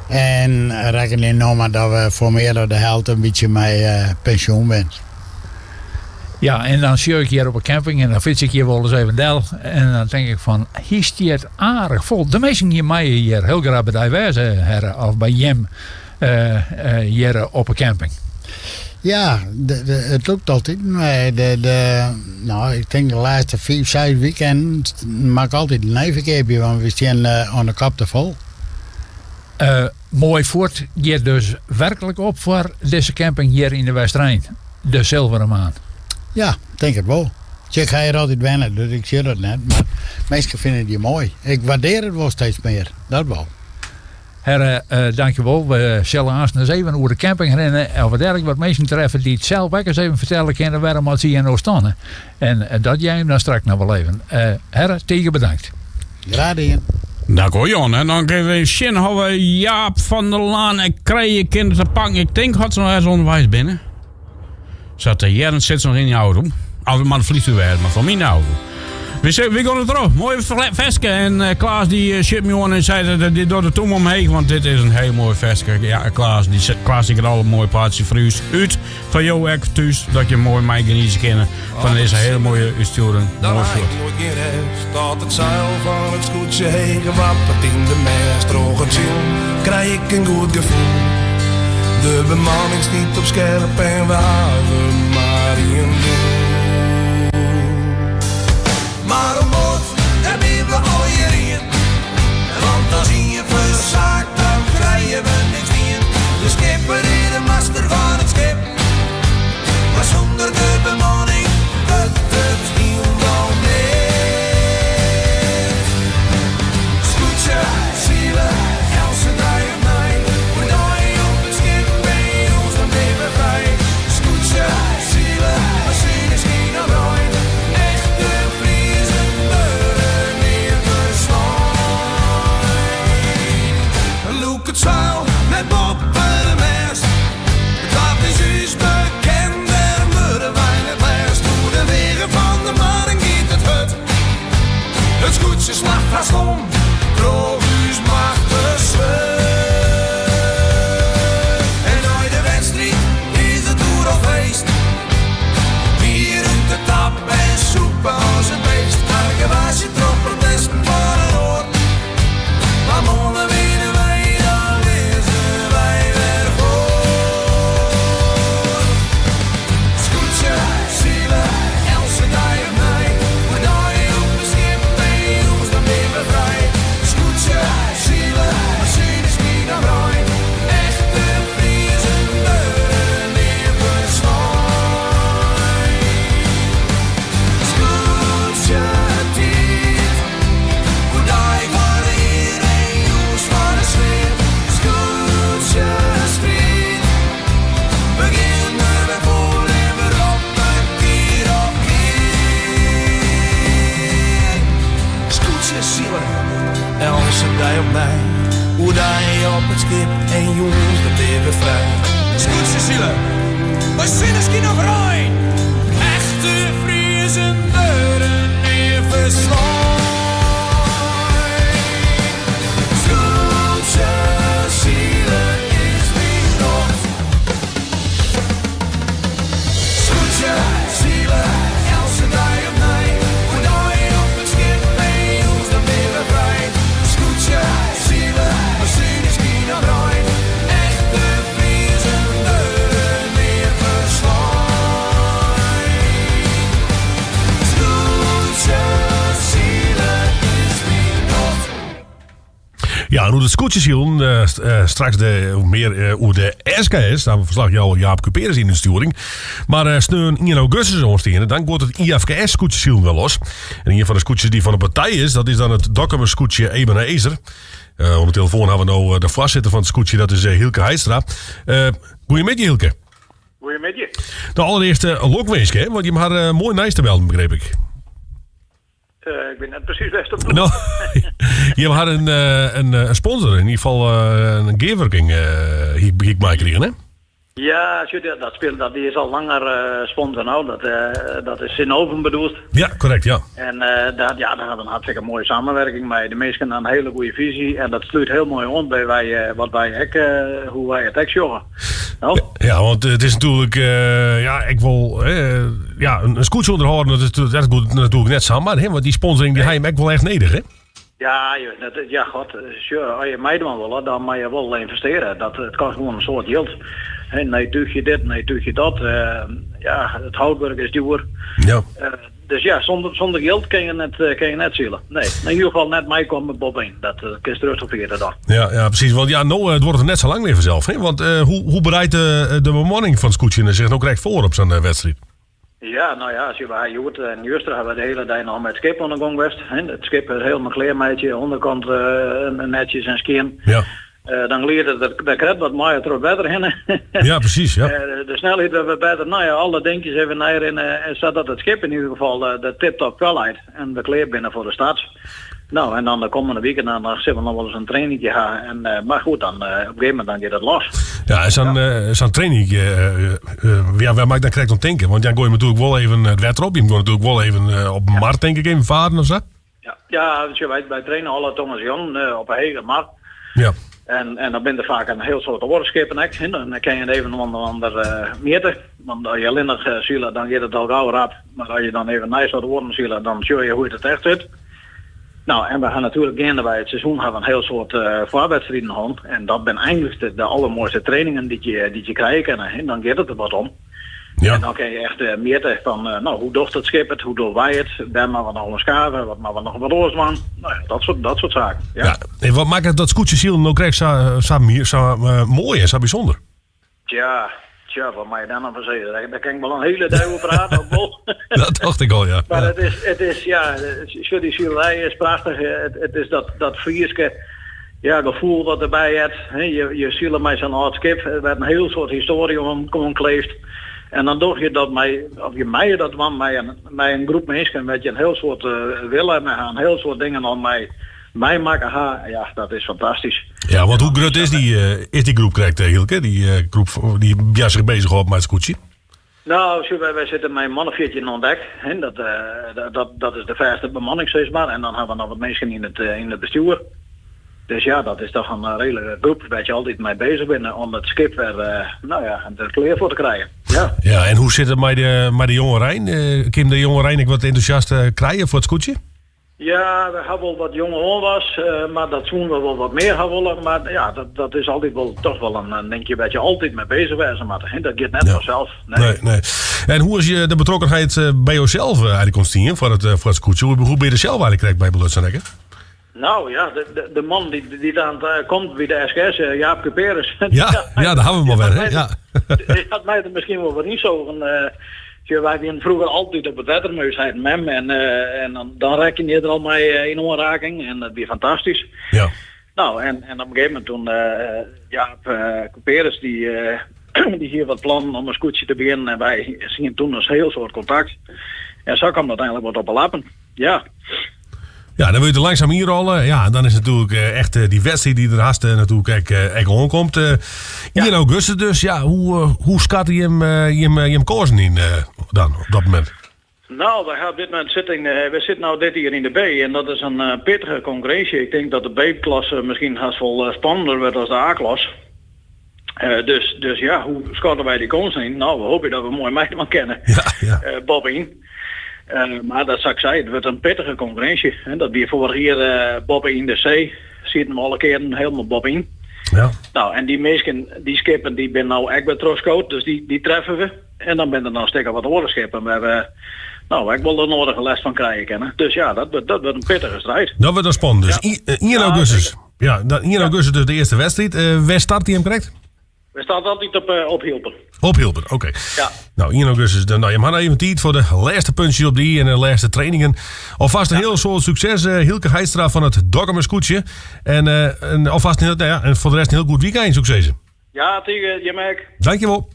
En rekkenje no mar dat we foar mear dan de helte in bytsje mei pensjoen binne. Ja, en dan sjoch ik hjir op de camping en dan fyts ik hjir wolris even del. En dan tink ik fan, hy stiet aardich fol. De minsken hjir meie hjir hiel graach by dy wêze, Herre, of by jim hjir op de camping. Ja, it lûkt altyd. De, no, ik tink de lêste fiif, seis weekenden moat ik altyd in nij ferkeapje, want we stean oan de kop te fol. Moai fuort giet dus werklik op foar dizze camping hjir yn de Westerein, de Zilveren Maan. Ja, tink it wol. Tsjek, ik ha hjir altyd wenne, dus ik sjoch dat net. Mar minsken fine it hjir moai. Ik waardear it wol steeds mear, dat wol. Herre, dankjewol. We sille aanst ris even oer de camping rinne. Of we dêr ek wat minsken treffe dy't sels ek ris even fertelle kinne wêrom oft se hjir no steane. En dat hearre jim dan straks noch wol even. Herre, tige bedankt. Graach dien. Dank hoor Jan. En dan kinne we even sjen hoe we Jaap van der Laan en krije kinne te pakken. Ik tink dat se noch ergens ûnderweis binne. Sa't te hearren sit se noch yn de auto. Of it moat in fleantúch wêze, mar foar myn auto. We, we gean dertroch. Moai ferske. En eh, Klaas dy eh, sjit my oan en sei dat dit docht de tûm omheech, want dit is in hiel moai ferske. Ja, Klaas, dy, Klaas dy alle moaie plaatsjes foar ús út. Foar jo ek thús, dat je moai meigenietsje kinne fan dizze hiele moaie útstjoering. Dan Moai ha ik fuort. noait gjin rêst, dat it seil fan it skûtsje heger wappert yn de mêst. Troch it silen krij ik in goed gefoel. De bemanning stiet op skerp en we hawwe mar ien doel. Mar oan board, dêr binne we allegear ien. Want as ien fersaakt, dan krije we niks dien. De skipper is de master fan it skip. Mar sûnder de bemanning wurdt it hielendal neat. Skûtsje, sile, eltse dei opnij. Oerdei op it skip en jûns dan binne we frij. Skûtsje, sile, sinne, skyn of rein. Echte Friezen wurde nea ferslein. Lûk it seil net boppe de mêst. Dat is ús bekend, dêrom wurde wy net lêst. Oer de weagen fan de marren giet it hurd. It skûtsje slacht hast om, troch ús machtige swurd. En nei de wedstriid is it oeral feest. Bier út de tap en sûpe as in beest. Argewaasje troch protesten fan in oar. Mar moarn winne wy, dan lizze wy wer foar. Skûtsje, sile, eltse dei opnij. Oerdei op it skip en jûns dan binne we frij. Skûtsje, sile, sinne, skyn of rein. Echte Friezen wurde nea ferslein. Skûtsje tiid. Oerdei foar de ear en jûns foar de sfear. Skûtsje striid. We gean der wer foar en we roppe kear op kear. Skûtsje sile, eltse dei opnij. Oerdei op it skip en jûns dan binne we frij. Skûtsje sile, mei sinne, skyn of rein. Echte Friezen wurde nea ferslein. Skûtsje sile is myn nocht. Skûtsje sile, eltse dei opnij. Oerdei op it skip en jûns dan binne we frij. Skûtsje sile, mei sinne, skyn of rein. Echte Friezen wurde nea ferslein. Skûtsje sile is myn nocht. Ja, en oer de skûtsjesilen, straks de, mear oer de SKS. Daar ferslachjouwer Jaap Cuperus yn de stjoering. Mar sneon 1 augustus oansteande, dan giet it IFKS skûtsjesilen wer los. En ien fan de skûtsjes dy't fan de partij is, dat is dan it Dokkumer skûtsje Ebenezer. Oan de telefoan hawwe we no de foarsitter fan it skûtsje, dat is Hylke Heidstra. Goeiemiddei Hylke. Goeiemiddei. De allerearste lokwinsk, hè? Want jim ha moai nijs te melden, begreep ik. Eh, ik wit net presys wêr'tst op doelst. No, jim ha in, eh, in, eh, in sponsor, yn ieder gefal eh, in gearwurking, hie ik meikrigen, hè? Ja, sjoch, dat spul dat is al langer sponsor no. Dat, dat is Synovum bedoeld. Ja, korrekt, ja. En dat, ja, daar hadden we een hartstikke mooie samenwerking mee. De mensen hebben een hele goede visie en dat sluit heel mooi aan bij wij, wat wij ek, hoe wij het ek sjogge. No? Ja, want het is natuurlijk, ja, ik wil, ja, een skûtsje ûnderhâlde, dat is, dat is goed, natuurlijk net samar, hè, want die sponsoring die ha je ek wol echt nedich, hè? Ja, joh, dat, ja, god, sjoch, as je meidwaan wolle, dan moat je wol ynvestearje. Dat, it kostet gewoan in soad jild. Hè, nij túchje dit, nij túchje dat. Ja, it houtwurk is djoer. Ja. Dus ja, sûnder, sûnder jild kin je net, kin je net sile. Nee, yn ieder gefal net meikomme boppe-yn. Dat kinst rêstich ferjitte dan. Ja, ja, precies. Want ja, no, it duorret net sa lang mear fansels. Hè? Want hoe, hoe bereidt de, de bemanning fan it skûtsje sich no krekt foar op sa'n wedstriid? Ja, no ja, as je wy hjoed en juster hawwe we de hiele dei noch mei it skip oan de gong west. Hè. It skip is hielendal klear meitsje, ûnderkant netsjes en skjin. Ja. Dan gliidt it der krekt wat moaier troch it wetter hinne. Ja, precies, ja. De snelheid wurdt wat better. No ja, alle dinkjes even neirinne, sadat it skip yn ieder gefal der tip-top foar leit en we klear binne foar de start. No, en dan de kommende wiken dan sille we noch wol ris in trainingje ha. En, mar goed, dan, op in gegeven momint dan giet it los. Ja, en sa'n sa'n trainingje, ja, wêr moat ik dan krekt oan tinke? Want dan goai je natuerlik wol even it wetter op. Je moat natuerlik wol even op de mar, tink ik, even faren of sa. Ja, ja, sjoch, wy, wy traine alle tongersdeitejûn op 'e Hege Mar. Ja. En, en dan binne der faak in hiel soad oare skippen ek. Hè. Dan kin je even ûnder ander mjitte. Want as je allinnich sile, dan giet it al gau rap. Mar as je dan even neist wat oaren sile, dan sjogge je hoe't it echt sit. No, en we ha natuerlik geandewei it seizoen ha we in hiel soad foarwedstriden hân. En dat binne eigentlik de, de allermoaiste trainingen dy't je, dy't je krije kinne. Hè. Dan giet it der wat om. Ja. En dan kin je echt mjitte fan, no, hoe docht it skip it, hoe dogge wy it, wêr moatte we noch oan skave, wat moatte we noch wat oars dwaan. No ja, dat soart, dat soart saken. Ja. Ja. En wat makket dat skûtsjesilen no krekt sa, sa, sa moai en sa bysûnder? Tja, tja, wat moat je dêr no fan sizze? Dêr, dêr kin ik wol in hiele dei oer prate, of wol. Dat tocht ik al, ja. Mar it is, it is, ja, sjoch, dy silerij is prachtich. It, it is dat, dat Fryske ja, gefoel wat derby heart. Hè, je, je sile mei sa'n âld skip, wêr't in hiel soad histoarje oan, oan kleeft. En dan doch je dat mei, of je meie dat dwaan mei in, mei in groep minsken wêr't je in hiel soad wille mei ha, in hiel soad dingen al mei meimakke ha. Ja, dat is fantastysk. Ja, want hoe grut is dy, is dy groep krekt, Hielke? Dy groep dy't ja, sich besighâldt mei it skûtsje? No, sjoch, wy, wy sitte mei in man of 14 oan dek. Hè, dat, dat, dat is de fêste bemanning, sis mar. En dan ha we noch wat minsken yn it, yn it bestjoer. Dus ja, dat is toch in redelike groep wêr't je altyd mei bezich binne om it skip wer, no ja, der klear foar te krijen. Ja. Ja, en hoe sit it mei de, mei de jongerein? Kin de jongerein ek wat entûsjast krije foar it skûtsje? Ja, we ha wol wat jonge oanwas, mar dat soene we wol wat mear ha wolle. Mar ja, dat, dat is altyd wol toch wol in dinkje wêr't je altyd mei bezich wêze moatte. Hè? Dat giet net fansels. Nee. Nee, nee. En hoe is je de betrokkenheid by josels eigentlik ûntstien foar it, foar it skûtsje? Hoe, hoe binne je der sels eigentlik krekt by belutsen rekke? No ja, de, de, de man dy't, dy't oan it komt by de SKS, Jaap Cuperus. Ja, ja, dêr ha we him alwer. Hè? Ja. Dy hat my der miskien wol wat ynsogen. Sjoch, wy wienen froeger altyd op it wetter mei ús heit en mem en, en dan, dan rekken je der al mei yn oanraking en dat wie fantastysk. Ja. No, en, en op in gegeven momint toen Jaap Cuperus dy, dy hie wat plannen om in skûtsje te begjinnen en wy hienen toen in hiel soad kontakt. En sa kaam dat eigentlik wat op 'e lappen. Ja. Ja, dan wurd je der langsaam ynrôle. Ja, en dan is natuerlik echt dy wedstriid dy't der hast natuerlik ek, ek oankomt. 1 augustus dus. Ja, hoe, hoe skatte jim, jim, jim kânsen yn dan op dat momint? No, wy ha op dit momint sit yn, we sitte no dit jier yn de B en dat is in pittige konkurrinsje. Ik tink dat de B-klasse miskien hast wol spannender wurdt as de A-klas. Dus, dus ja, hoe skatte wy dy kânsen yn? No, we hoopje dat we moai meidwaan kinne. Ja, ja. Boppe-yn. Mar dat sa't ik sei, it wurdt in pittige konkurrinsje. Dat wie foarich jier boppe yn de C. Sieten we alle kearen hielendal boppe-yn. Ja. No, en dy minsken, dy skippen, dy binne no ek wer trochskood. Dus dy, dy treffe we. En dan binne der noch in stik of wat oare skippen wêr't we no ek wol de nodige lêst fan krije kinne. Dus ja, dat wurdt, dat wurdt in pittige striid. Dat wurdt dan spannend dus. 1 augustus. Ja, dan 1 augustus dus de earste wedstriid. Wêr start dy him krekt? We starte altyd op, op Hylpen. Op Hylpen, oké. Ja. No, 1 augustus. Dan, no, je ha even tiid foar de lêste puntsjes op de i en de lêste trainingen. Alfêst in hiel soad sukses, Hielke Heidstra fan it Dokkumer Skûtsje. En, en alfêst in hiel, no ja, en foar de rest in hiel goed wykein, soe ik sizze. Ja, tige, jim ek. Dankjewol.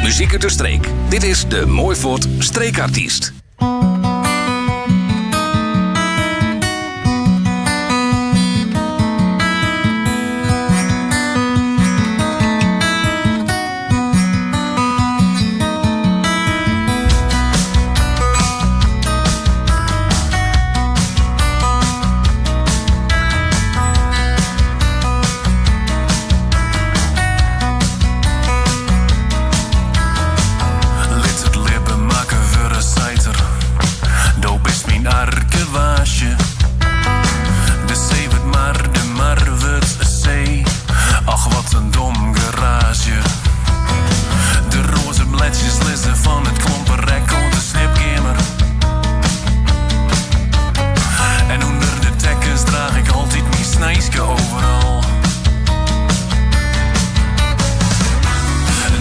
Muzyk út de streek. Dit is de Mooi Fuort Streekartyst. wêze fan it klomperek oant de sliepkeamer. En ûnder de tekkens draach ik altyd myn sneinske overal.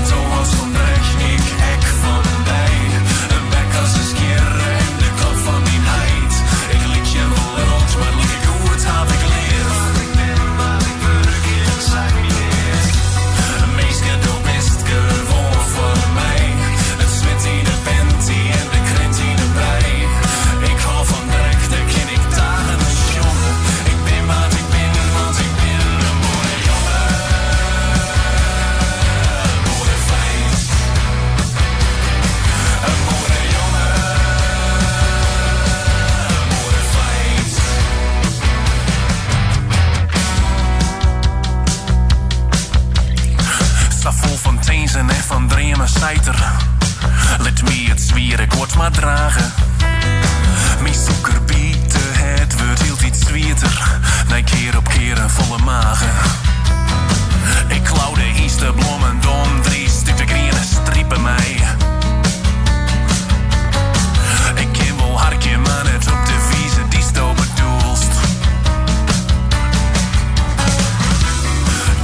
Do hâldst fan drek, ik ek fan dy. In bek as in skjirre en de kop fan dyn heit. Ik lykje wol lilk, mar likegoed haw ik leaf. Minske, do bist gewoan foar my. It swit yn 'e panty en de krint yn 'e brij. Ik hâld fan drek, dêr kin ik dagen om sjonge. Ik bin wa't ik bin, want ik bin in boerejonge. Boerefeint. In boerejonge. Boerefeint. Sa fol fan tinzen en fan dreamen seit er. Lit my it swiere guod mar drage. Myn sûkerbitehert wurdt hieltyd swierder. Nei kear op kear in folle mage. Ik klau de hynsteblommen dom dryst út de griene stripe mei. Ik kin wol harkje, mar net op de wize dy'tsto bedoelst.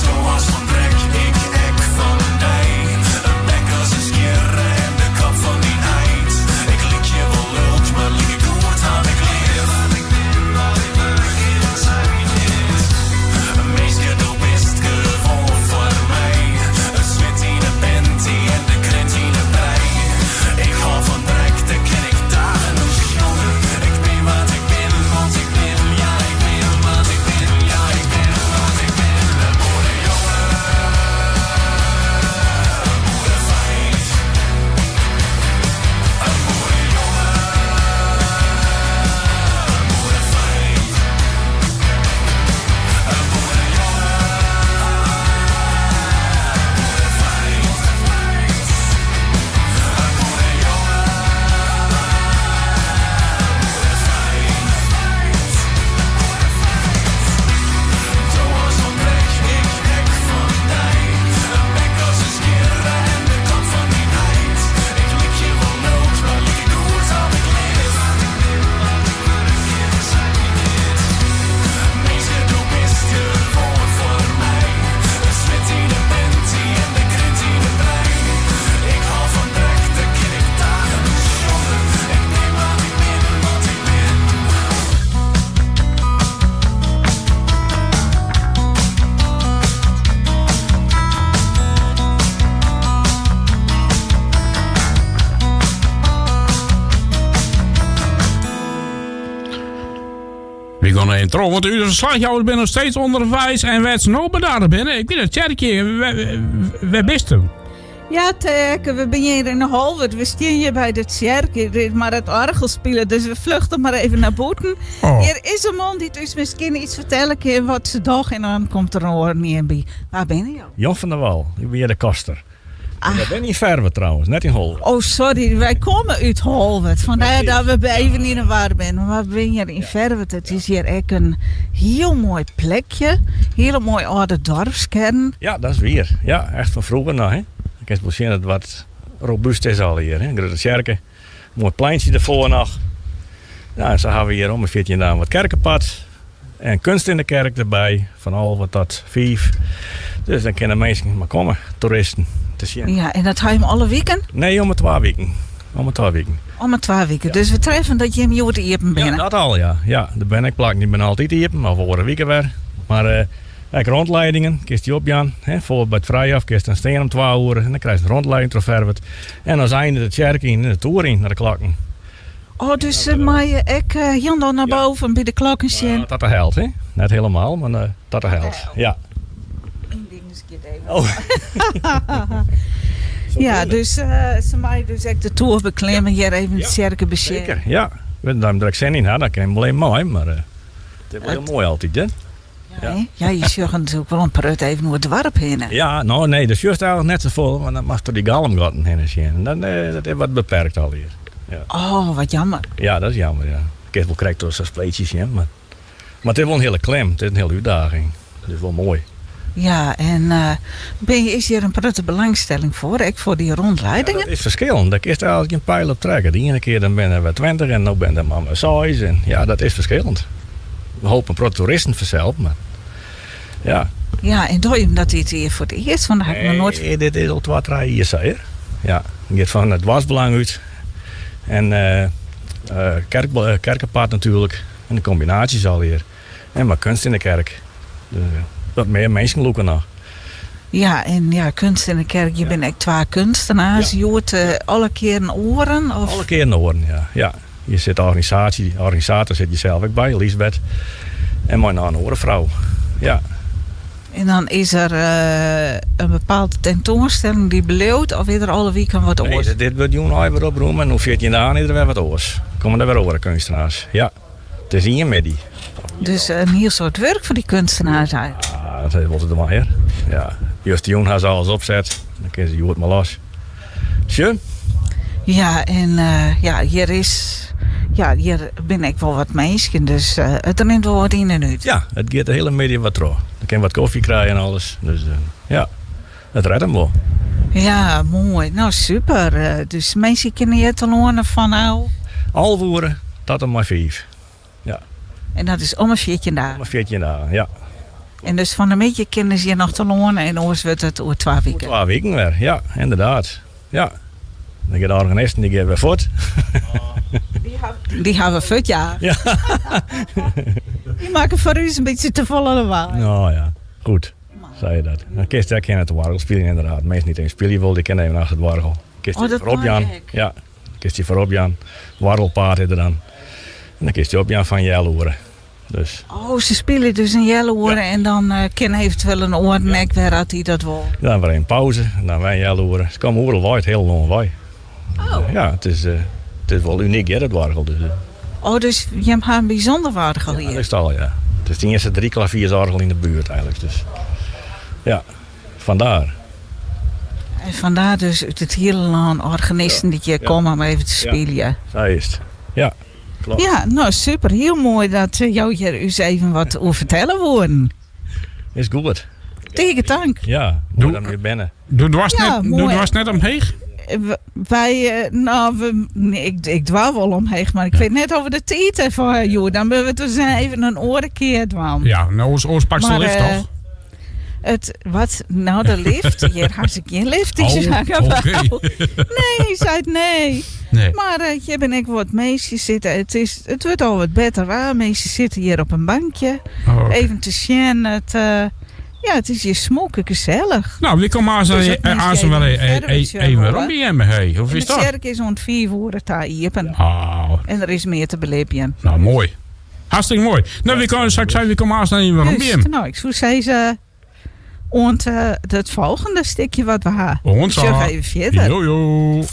Do hâldst fan drek, ik ek fan dy. In bek as in skjirre en de kop fan dyn heit. Ik lykje wol lilk, mar likegoed haw ik leaf. Minske, do bist gewoan foar my. It swit yn 'e panty en de krint yn 'e brij. Ik hâld fan drek, dêr kin ik dagen om sjonge. Ik bin wa't ik bin, want ik bin, ja ik bin wa't ik bin, ja ik bin wa't ik bin. In boerejonge, boerefeint. In boerejonge, boerefeint. In boerejonge, boerefeint. In boerejonge, boerefeint. Do hâldst fan drek, ik ek fan dy. In bek as in skjirre en de kop fan dyn heit. Ik lykje wol lilk, mar likegoed haw ik leaf. Minske, do bist gewoan foar my. It swit yn 'e panty en de krint yn 'e brij. Ik hâld fan drek, dêr kin ik dagen om sjonge. Ik bin wa't ik bin, want ik bin. We gaan even troch, want ús ferslachjouwers binne noch steeds ûnderweis en wêr't se no bedarre binne, ik wit net, Tjerkje, wêr bisto? Ja, Teake, we binne hjir yn Holwert. We stean hjir by de tsjerke. Der is mar it oargel spilet, dus we fluchten mar even nei bûten. Oh. Hjir is in man dy't ús miskien iets fertelle kin wat se dogge en dan komt der in oar ien by. Wa binne jo? Jan van der Wal, ik bin hjir de koster. En we binne yn Ferwert trouwens, net yn Holwert. Oh, sorry, wy komme út Holwert. Fandêr dat we even yn 'e war binne. Mar we binne hjir yn Ferwert. It is hjir ek in hiel moai plekje. Hiele moai âlde dorpskern. Ja, dat is wier. Ja, echt fan froeger noch. Hè. Dan kinst wol sjen dat it wat robúst is al hjir. Hè. Grutte tsjerke, moai pleintsje derfoar noch. Ja, en sa hawwe we hjir om de 14 dagen wat kerkenpad. En kunst in de kerk derby, fan 11 tot 5. Dus dan kinne minsken mar komme, toeristen, te sjen. Ja, en dat ha jim alle wiken? Nee, om de twa wiken. Om de twa wiken. Om de twa wiken. Dus we treffe dat jim hjoed iepen binne. Ja, dat al, ja. Ja, der binne ek plakken dy binne altyd iepen, of oare wike wer. Mar eh, ek rondleidingen, kinst dy opjaan. Hè, foar by it Vrijhof kinst dan stean om twa oere en dan krijst in rondleiding troch Ferwert. En as einde de tsjerke yn en de toer yn, nei de klokken. Oh, dus se meie ek hielendal nei boven by de klokken sjen? Ja, tot de helt, hè? Net helemaal, mar eh, tot de helt. Ja. Oh. Ja, dus eh, se meie dus ek de toer beklimme, hjir even de tsjerke besjen. Seker, ja. As jim der ek sin yn ha, dan kin jim wol even mei, mar eh, it is wol hiel moai altyd, hè? Ja, ja, je sjogge natuerlik wol in prut even oer it doarp hinne. Ja, no nee, do sjochst eigentlik net safolle, want dan moatst troch dy galmgatten hinne sjen. En dan, eh, dat is wat beperkt allegear. Ja. Oh, wat jammer. Ja, dat is jammer, ja. Kinst wol krekt troch sa'n spleetsje sjen, mar, mar it is wol in hiele klim, it is in hiele útdaging. Dat is wol moai. Ja, en eh, ben je, is hier in protte belangstelling foar, ek foar dy rûnliedingen? Dat is ferskillend. Dêr kinst eigentlik gjin peil op trekke. De iene kear dan binne we 20 en no binne der mar 6. En ja, dat is ferskillend. We hopen in protte toeristen fansels, mar ja. Ja, en doe je dat dit hier foar it earst, want dat ha ik noch noait. Nee, dit is al 2, 3 jier sa, hear. Ja, it giet fan it doarpsbelang út en eh, kerk, kerkenpad natuerlik en de kombinaasjes allegear. En mei Kunst in de Kerk. Dus, wat mear minsken lûke noch. Ja, en ja, Kunst in de Kerk, je binne ek twa keunstners. Hjoed eh, alle kearen oaren? Of? Alle kearen oaren, ja. ja. Je sit de organisaasje, de organisator sit hjir sels ek by, Lisbeth. En mei noch in oare frou. Ja. En dan is der eh, in bepaalde tentoanstelling dy't bliuwt, of is der alle wiken wat Nee, oars? dit wurdt jûn wer opromme en oer 14 dagen is der wer wat oars. Komme der wer oare keunstners. Ja. It is ien middei. Dus in hiel soad wurk foar dy keunstners eigentlik. Ja, dat is wol te dwaan, hear. Ja. Justerjûn ha se alles opset. Dan kinne se hjoed mar los. Sjoch. Ja, en eh, ja, hjir is, ja, hjir binne ek wol wat minsken, dus eh, it rint wol wat yn en út. Ja, it giet de hiele middei wat troch. Dan kin wat kofje krije en alles. Dus eh, ja, it rêdt him wol. Ja, moai. No, super. Eh, dus minsken kinne hjir telâne fanôf. 11 oere tot en mei 5. Ja. En dat is om 'e 14 dagen. Om 'e 14 dagen, ja. En dus fan 'e middei kinne se hjir noch telâne en oars wurdt it oer twa wiken. Twa wiken wer, ja, ynderdaad. Ja. Dan gean de organisten dy gean wer fuort. Dy hawwe fuort, ja. Ja. Dy makken foar ús in bytsje te folle lawaai. No ja, goed. Sei je dat. Dan kinst ek hinne it oargel spylje ynderdaad. Minsken dy't even spylje wolle, dy kinne even achter it oargel. Kinst Oh, dy dat foarop mei jaan. ek. Ja, kinst dy foarop jaan. Oargelpaad is der dan. En dan kinst dy opjaan fan healoere. Dus Oh, se spylje dus in healoere en dan eh, kin eventueel in oar ek wer as dy dat wol. dan wer in pauze en dan wer in healoere. Se komme oeral wei, it hiele lân wei. Oh. Ja, it is wol unyk hear, dat oargel. Dus, Oh, dus jim ha in bysûnder oargel ja, hjir. dat is it al, ja. It is it iennichste drieklaviersorgel yn de buert eigentlik. Dus ja, vandaar. En vandaar dus út it hiele lân organisten dy't hjir Ja. komme om even te Ja. spyljen. Sa is it. Ja, kloppet. Ja, no super. Hiel moai dat eh, jo hjir ús even wat oer fertelle woenen. Is goed. Tige tank. Ja, moai dat we hjir binne. Do doarst Ja, net, do moai. doarst net omheech? Eh, Wy, eh, no, we, nee, ik doar wol omheech, mar ik wit net oft we de tiid derfoar ha, joe. Dan moatte we it dus even in oare kear dwaan. Ja, no, oars pakst de Maar, lift eh, toch? It, wat? No, de lift? Hjir ha se gjin lift yn Oh, sa'n gebou. oké. Nee, seit nee. Nee. Mar eh, hjir binne ek wat minsken sitte. It, is, it wurdt al wat better waar. Minsken sitte hjir op in bankje. Oh, oké. Even te sjen. It, eh, ja, it is hjir smûk gesellich. No, wy komme aanst Dus dat aanst minsken wer even verder even sjen werom wolle. by jimme, hey. Hoe En is de dat? tsjerke is oant 5 oere ta iepen. Oh, En der is mear te belibjen. no, moai. Hartstikke moai. No, wy komme, sa't ik sei, wy komme aanst even werom by Dus, jim. no, ik soe sizze, oant eh, it folgjende stikje wat we ha. Oant sa. Sjoch even fierder. Jo, jo.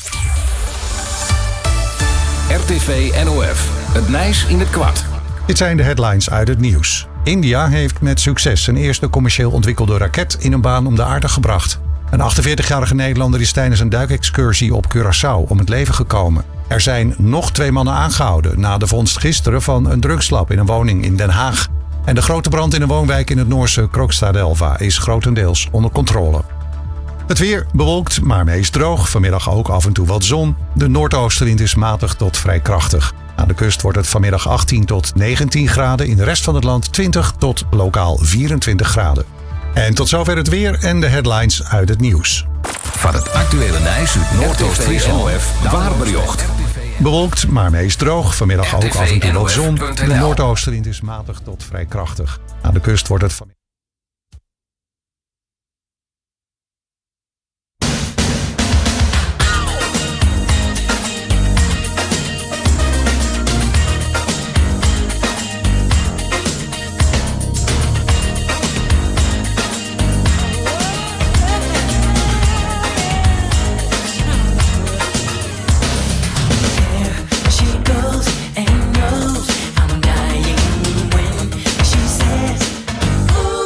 RTV NOF. It nijs yn it koart. Dit zijn de headlines uit het nieuws. India heeft met succes zijn eerste commercieel ontwikkelde raket in een baan om de aarde gebracht. Een 48-jarige Nederlander is tijdens een duikexcursie op Curaçao om het leven gekomen. Er zijn nog twee mannen aangehouden na de vondst gisteren van een drugslab in een woning in Den Haag. En de grote brand in een woonwijk in het Noorse Krokstadelva is grotendeels onder controle. Het weer bewolkt, maar meest droog. Vanmiddag ook af en toe wat zon. De noordoostenwind is matig tot vrij krachtig. Aan de kust wordt het vanmiddag 18 tot 19 graden. In de rest van het land 20 tot lokaal 24 graden. En tot zover het weer en de headlines uit het nieuws. Foar it aktuele nijs út Noardoost-Fryslân. Waarberjocht. Bewolkt, maar meest droog. Vanmiddag ook af en toe wat zon. De RTV.nl. noordoostenwind is matig tot vrij krachtig. Aan de kust wordt het vanmiddag. She goes and knows I'm dying when she says, Ooh.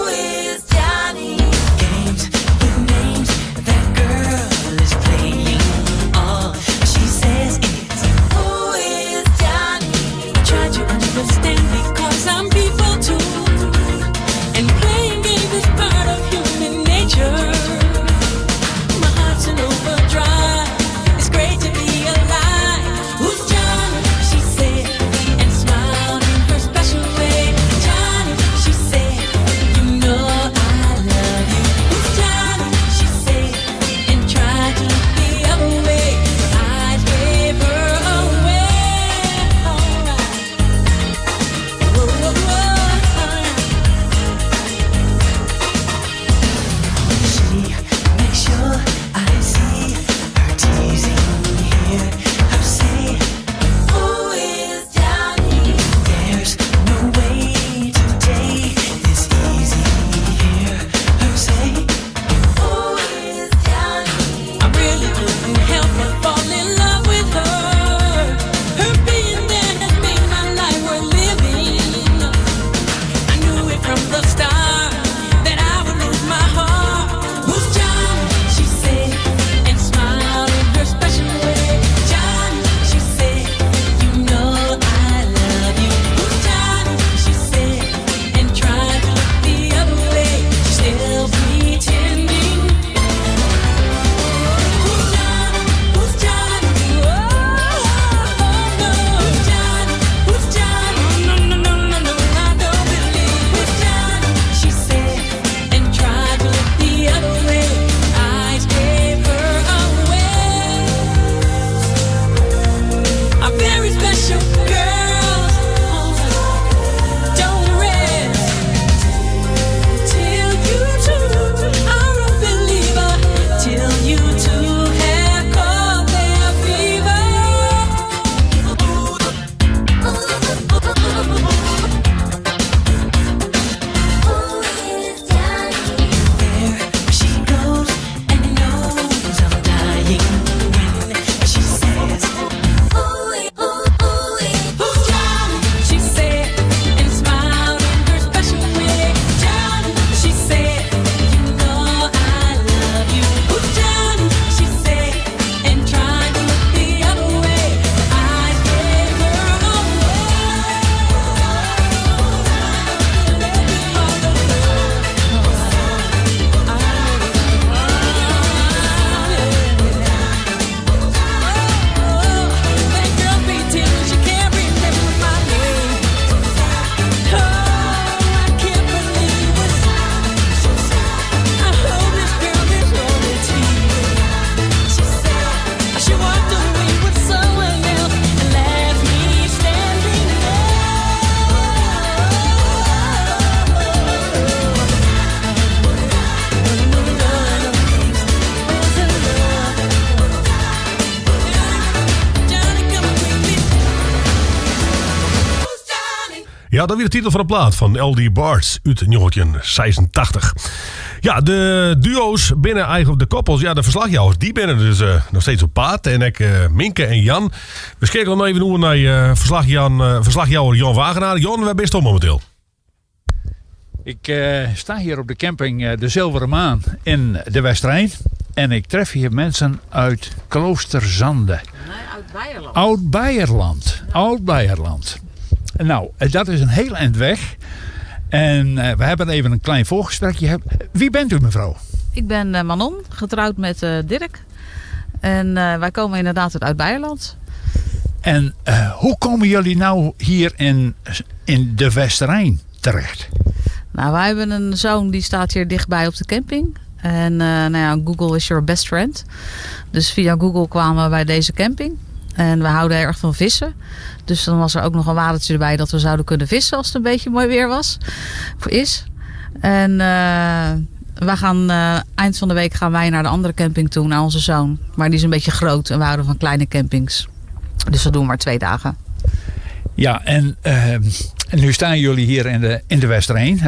Ja, dat wie de titel fan de plaat fan El DeBarge út 1986. Ja, de duo's binne eigentlik de koppels. Ja, de ferslachjouwers dy binne dus eh, noch steeds op paad. En ek eh, Minke en Jan. We skeakelen noch even oer nei eh, ferslach Jan, ferslachjouwer Jan Wagenaar. Jan, wêr bisto mominteel? Ik sta hier op de camping De Zilveren Maan in de Westerein. En ik tref hier mensen uit Kloosterzande. Nee, Oud-Beijerland. Oud-Beijerland. Oud-Beijerland. Nou, dat is een heel eind weg. En we hebben even een klein voorgesprekje. Wie bent u, mevrouw? Ik ben Manon, getrouwd met Dirk. En wij komen inderdaad uit Oud-Beijerland. En hoe komen jullie nou hier in de Westerein terecht? Nou, wij hebben een zoon die staat hier dichtbij op de camping. En nou ja, Google is your best friend. Dus via Google kwamen we bij deze camping. En we houden erg van vissen. Dus dan was er ook nog een watertje erbij dat we zouden kunnen vissen als het een beetje mooi weer was. Of is. En wij gaan, eind van de week gaan wij naar de andere camping toe, naar onze zoon. Maar die is een beetje groot en we houden van kleine campings. Dus dat doen we maar 2 dagen. Ja, en nu staan jullie hier in de Westereen.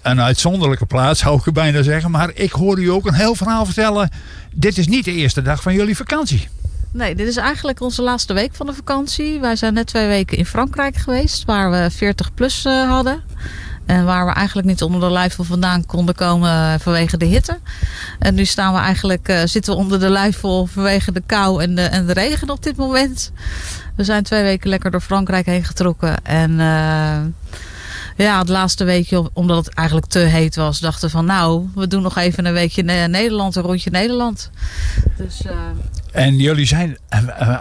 Een uitzonderlijke plaats, zou ik bijna zeggen. Maar ik hoor u ook een heel verhaal vertellen. Dit is niet de eerste dag van jullie vakantie. Nee, dit is eigenlijk onze laatste week van de vakantie. Wij zijn net 2 weken in Frankrijk geweest, waar we 40 plus hadden. En waar we eigenlijk niet onder de luifel vandaan konden komen vanwege de hitte. En nu staan we eigenlijk, zitten we onder de luifel vanwege de kou en de regen op dit moment. We zijn 2 weken lekker door Frankrijk heen getrokken. En het laatste weekje, omdat het eigenlijk te heet was, dachten we van nou, we doen nog even een weekje Nederland, een rondje Nederland. Dus En jullie zijn,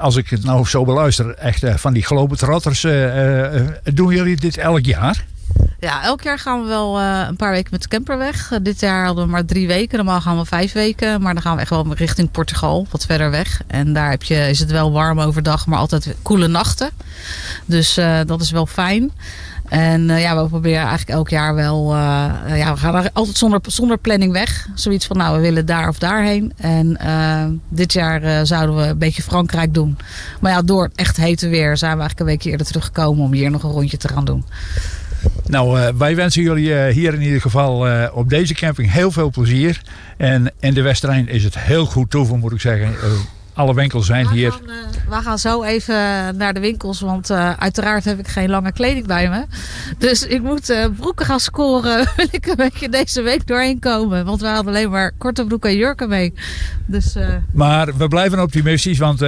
als ik het nou zo beluister, echt van die globetrotters. Doen jullie dit elk jaar? Ja, elk jaar gaan we wel een paar weken met de camper weg. Dit jaar hadden we maar 3 weken. Normaal gaan we 5 weken. Maar dan gaan we echt wel richting Portugal, wat verder weg. En daar is het wel warm overdag, maar altijd koele nachten. Dus dat is wel fijn. En we proberen eigenlijk elk jaar wel... we gaan er altijd zonder planning weg. Zoiets van, we willen daar of daarheen. En dit jaar zouden we een beetje Frankrijk doen. Maar door het echt hete weer zijn we eigenlijk een weekje eerder teruggekomen om hier nog een rondje te gaan doen. Wij wensen jullie hier in ieder geval op deze camping heel veel plezier. En in de Westerijn is het heel goed toeven, moet ik zeggen. Alle winkels zijn hier. We gaan zo even naar de winkels, want uiteraard heb ik geen lange kleding bij me. Dus ik moet broeken gaan scoren. Wil ik een beetje deze week doorheen komen. Want we hadden alleen maar korte broeken en jurken mee. Dus Maar we blijven optimistisch, want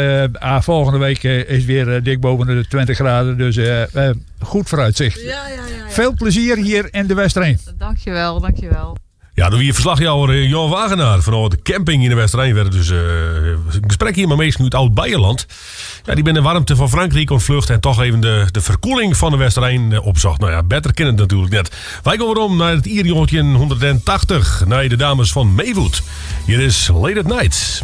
volgende week is weer dik boven de 20 graden. Dus goed vooruitzicht. Veel plezier hier in de Westereen. Dankjewel, dankjewel. Ja, door wie verslagjouwer Jan Wagenaar van de camping in de Westerijn werd dus een gesprek hier met meesten uit Oud-Beijerland. Ja, die ben de warmte van Frankrijk ontvlucht en toch even de verkoeling van de Westerijn opzocht. Beter kennen het natuurlijk net. Wij gaan weer om naar het Ierjongetje 180, naar de dames van Maywood. Hier is Late at Night.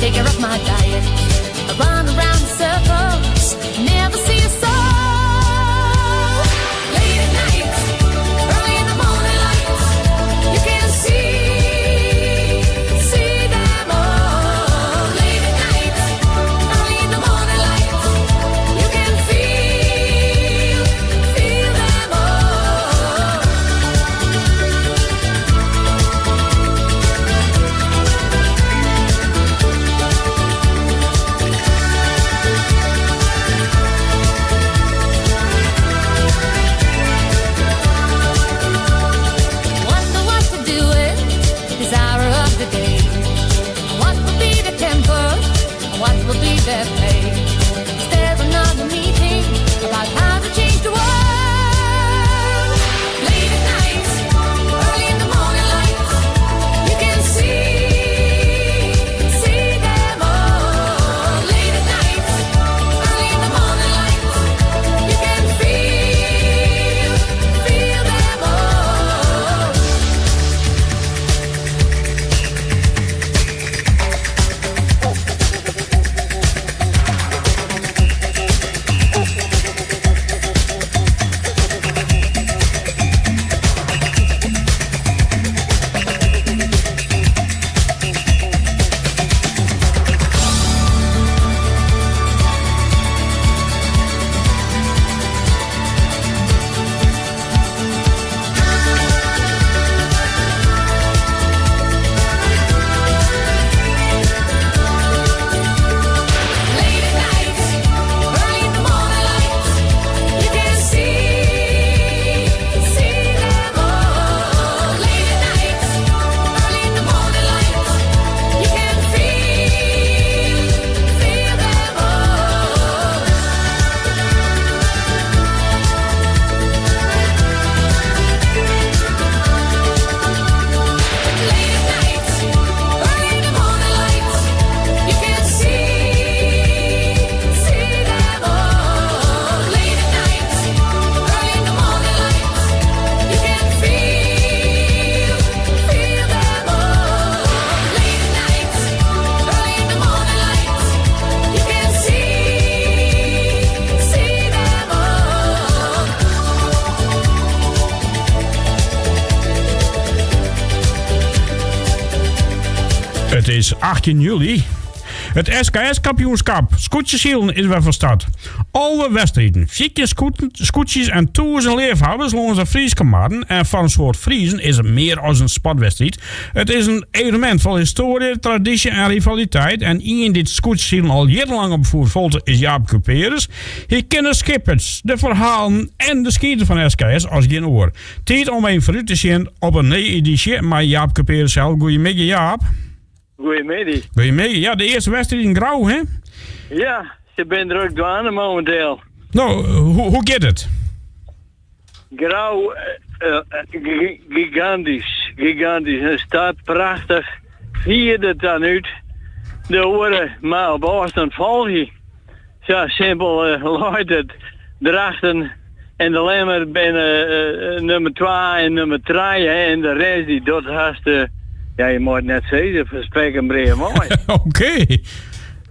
Take care of my diet. I run around in circles, never see a soul. is 18 july. It SKS-kampioenskap skûtsjesilen is wer fan start. 11 wedstriden, 14 skûtsjes en tûzen leafhawwers lâns de Fryske marren. En foar in soad Friezen is it mear as in sportwedstriid. It is in evenemint fol histoarje, tradysje en rivaliteit. En ien dy't skûtsjesilen al jierrenlang op 'e foet folget is Jaap Kuperus. Hy ken de skippers, de ferhalen en de skiednis fan SKS as gjin oar. Tiid om even foarút te sjen op in nije edysje mei Jaap Kuperus sels. Goeiemiddei Jaap. Goeiemiddei. Goeiemiddei. Ja, de earste wedstriid yn Grou, hè? Ja, se binne drok dwaande mominteel. No, hoe, hoe giet it? Grou, eh, eh, gigantysk, gigantysk. In stad prachtich. Fier it dan út. De oare mar op ôfstân folgje. Sa simpel eh, leit it. Drachten en de Lemmer binne eh, nummer 2 en nummer 3 en de rest dy docht hast, eh, ja je mei it net sizze, foar spek en brea mei. Oké.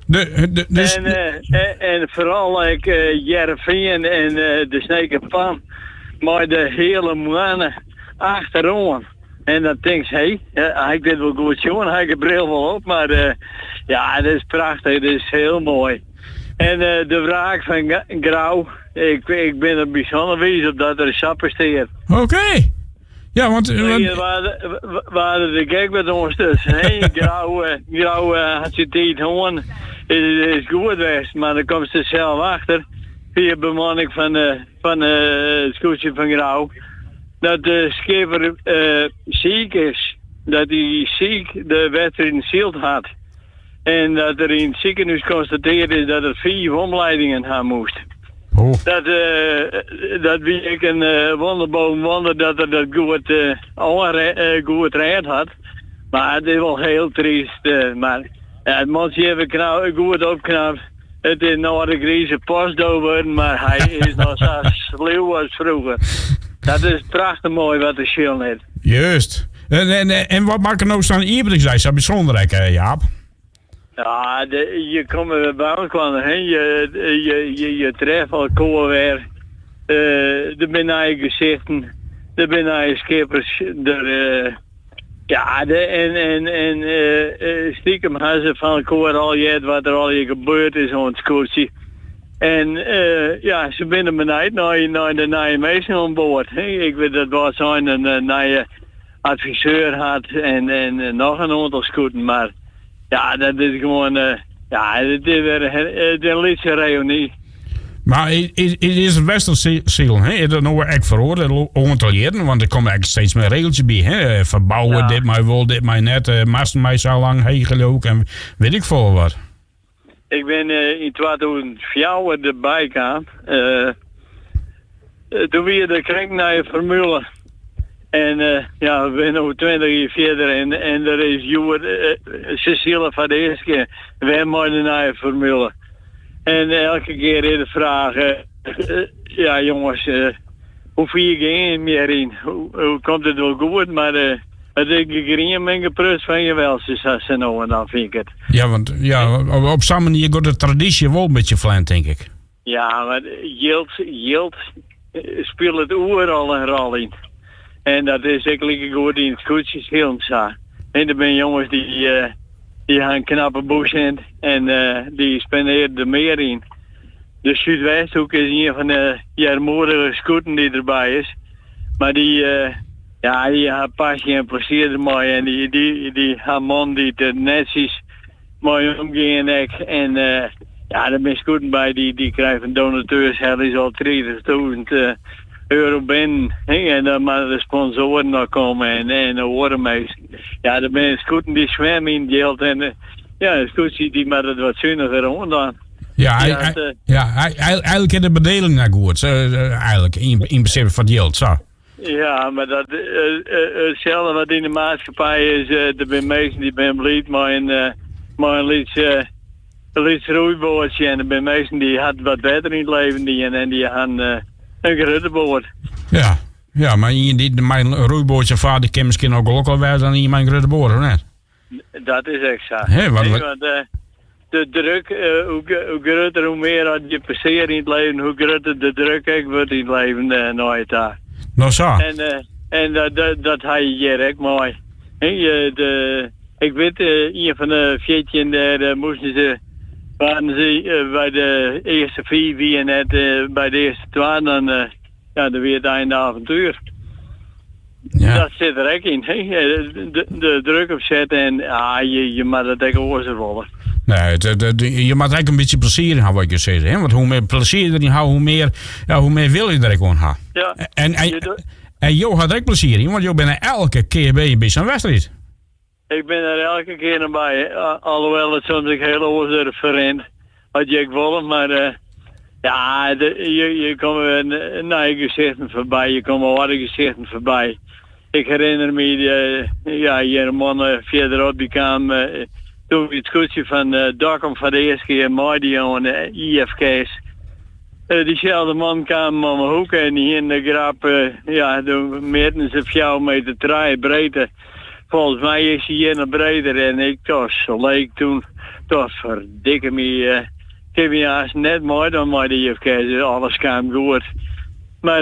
De, de, dus... En, en, en foaral ek Hearrenfean en de Sneker Pan mei de Heale Moanne achteroan. En dan tinkst, hé, ha ik dit wol goed sjoen? Ha ik de bril wol op? Mar uh, ja, it is prachtich, it is hiel moai. En uh, de wraak fan Grou, ik, ik bin der bysûnder wiis op dat er sa prestearret. Oké. Okay. Ja, want... Want waar de gek met ons tussen. Hè? Grou, eh, Grou hat syn tiid hân, is, is goed west, mar dan komst der sels achter, fia bemanning fan de, fan de skûtsje fan Grou. dat de skipper siik is. Dat hy siik de wedstriden syld hat. En dat der yn it sikehûs konstatearre is dat er fiif omleidingen ha moast. Oh. Dat, dat wie ek in wonder boven wonder dat er dat goed, goed rêd hat. Mar it is wol hiel tryst. Mar it mantsje even goed opknapt. It is no de grize postdo wurden, mar hy is noch sa sluw as froeger. Dat is prachtich moai wat de sjen is. Juist. En, en, en wat makket no sa'n iepeningsdei sa bysûnder ek, Jaap? Ja, de, je komme wer by elkoar, hè. Je, je, je, je treffe elkoar wer. Uh, der binne nije gesichten, der binne nije skippers. Der, uh, Ja, de, en, en, en uh, stikem ha se fan elkoar al heard wat der allegear gebeurd is oan it skûtsje. En uh, ja, se binne benijd nei, nei de nije minsken oan board. Ik wit dat Wâldsein in nije adviseur hat en, en noch in oantal skûten. Mar ja, dat is gewoan, uh, ja, it is wer in lytse reüny. Mar is, is it wedstriidsilen, hè? Is dat no ek feroare it oantal jierren? Want der komme ek steeds mear regeltsjes by. Hè? Ferbouwe, ja. dit mei wol, dit mei net. Eh, masten mei sa lang heger ook en wit ik folle wat. Ik bin uh, yn 2004 derby kaam. Uh, doe wie der krekt nije formule. En uh, ja, we binne no 20 jier fierder en, en der is hjoed uh, se sile foar de earste kear wer mei de nije formule. En elke kear is de fraach, uh, ja jonges, hoe fier gean je hjiryn? Hoe, hoe komt it wol goed? Mar it is gegriem en gepruts fan je welste, sa sa no en dan fyn ik it. Ja, want ja, op sa'n manier giet de tradysje wol in bytsje ferlern, tink ik. Ja, mar jild, jild spilet oeral in rol yn. En dat is ek likegoed yn it skûtsjesilen sa. En der binne jonges dy, uh, dy ha in knappe bûssint en uh, dy spendearje der mear yn. De Súdwesthoek is ien fan de earmoedige skûten dy't derby is. Mar dy, uh, ja, dy ha pasje en plezier dermei. En dy, dy, dy ha mannen dy't der netsjes mei omgean ek. En uh, ja, der binne skûten by dy, dy krije fan donateurs helje se al 30.000 uh, euro binnen. En dan moatte de sponsoaren noch komme en, en de oare minsken. Ja, der binne skûten dy swimme yn it jild en uh, ja, de skûtsje dy moat it wat suniger oan dwaan. Ja, hy, hy, ja eigentlik is de bedeling net goed. Eigentlik, yn, yn prinsipe fan it jild, sa. Ja, mar dat, itselde wat yn de maatskippij is, der binne minsken dy binne bliid mei in, mei in lyts, in lyts roeiboatsje en der binne minsken dy hat wat better yn it leven dien en dy ha in, in grutte boat. Ja, ja, mar ien dy't mei in roeiboatsje fart, dy kin miskien noch gelokkiger wêze dan ien mei in grutte boat, of net? Dat is ek sa. Hè, want, nee, want uh, de druk, uh, hoe, hoe grutter, hoe mear as je passearje yn it leven, hoe grutter de druk ek wurdt yn it leven uh, nei it ta. No sa. En, uh, en dat, dat, dat ha je hjir ek mei. Hè, je, de, Ik wit, ien fan de 14 dêr moasten se, waarden se by de earste fiif wie en net by de earste twa, dan, ja, dan wie it einde avontuer. Ja. Dat sit der ek yn. Hè? De druk op sette en ah, je moatte it ek oars wolle. Nee, je moatte ek in bytsje plezier yn ha, wat je sizze. Hè? Want hoe mear plezier deryn ha, hoe mear, ja, hoe mear wil je der ek oan ha. Ja. En jo ha der ek plezier yn, want jo binne elke kear by sa'n wedstriid. Ik bin der elke kear noch by, alhoewel it soms ek hiel oars der ferrint as je ek wolle, mar ja, je komme wer nije gesichten foarby, je komme âlde gesichten foarby. Ik herinner my, ja, hjir in man fierderop, dy kaam doe't it skûtsje fan Dokkum foar de earste kear meidie oan de IFKS. Dyselde man kaam om 'e hoeke en dy hiene de grap, ja, doe meaten se fjouwer meter trije breedte. Folgens my is hy hjir noch breder en ik tocht, leek toen, tocht ferdikke my, kin my aanst net meidwaan mei de IFKS, alles kaam goed. Mar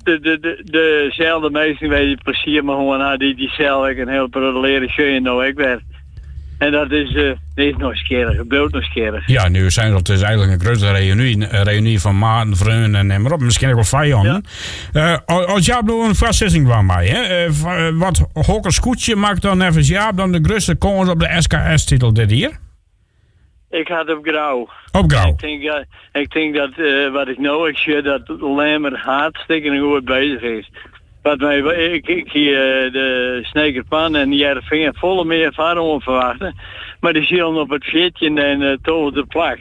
deselde minsken wêr't je plezier mei hân ha, dy sels ek in hiel protte leare sjen no ek wer. En dat is, is nijsgjirrich, it bliuwt nijsgjirrich. Ja, nu zijn dat is eigenlijk een grote reunie, een reunie van maten, vrienden en neem maar op. Miskien ek wol fijannen. Ja. As Jaap no in foarsizzing dwaan mei, hè, wat hokker skûtsje makket dan neffens Jaap dan de grutste kâns op de SKS-titel dit jier? Ik ha it op Grou. Op Grou. Ik tink, ik tink dat wat ik no ek sjoch, dat Lemmer hartstikke goed bezich is. Wat my, ik, ik hie de Sneker Pan en Hearrenfean folle mear foaroan ferwachte. Mar dy silen op it fjirtjinde en tolfde plak.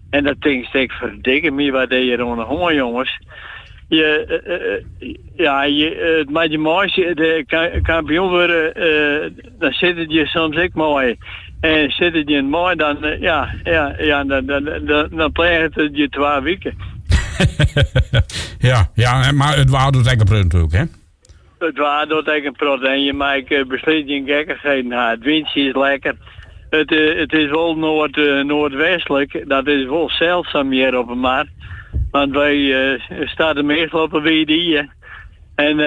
En dan tinkst ek, ferdikke my, wat is hjir oan de hân, jonges. Je, ja, je, it moat je meitsje, de kampioen wurde, dan sit it je soms ek mei. En sit it je mei, dan, ja, ja, ja, dan, dan, dan, dan pleaget it je twa wiken. Ja, ja, mar it waar docht ek in protte natuerlik, hè? It waar docht ek in protte en je mei ek beslist gjin gekkichheden ha. It wyntsje is lekker. It, it is wol noard, noardwestlik, dat is wol seldsum hjir op 'e mar. Want wy starte meastal op 'e Wide Ie. En,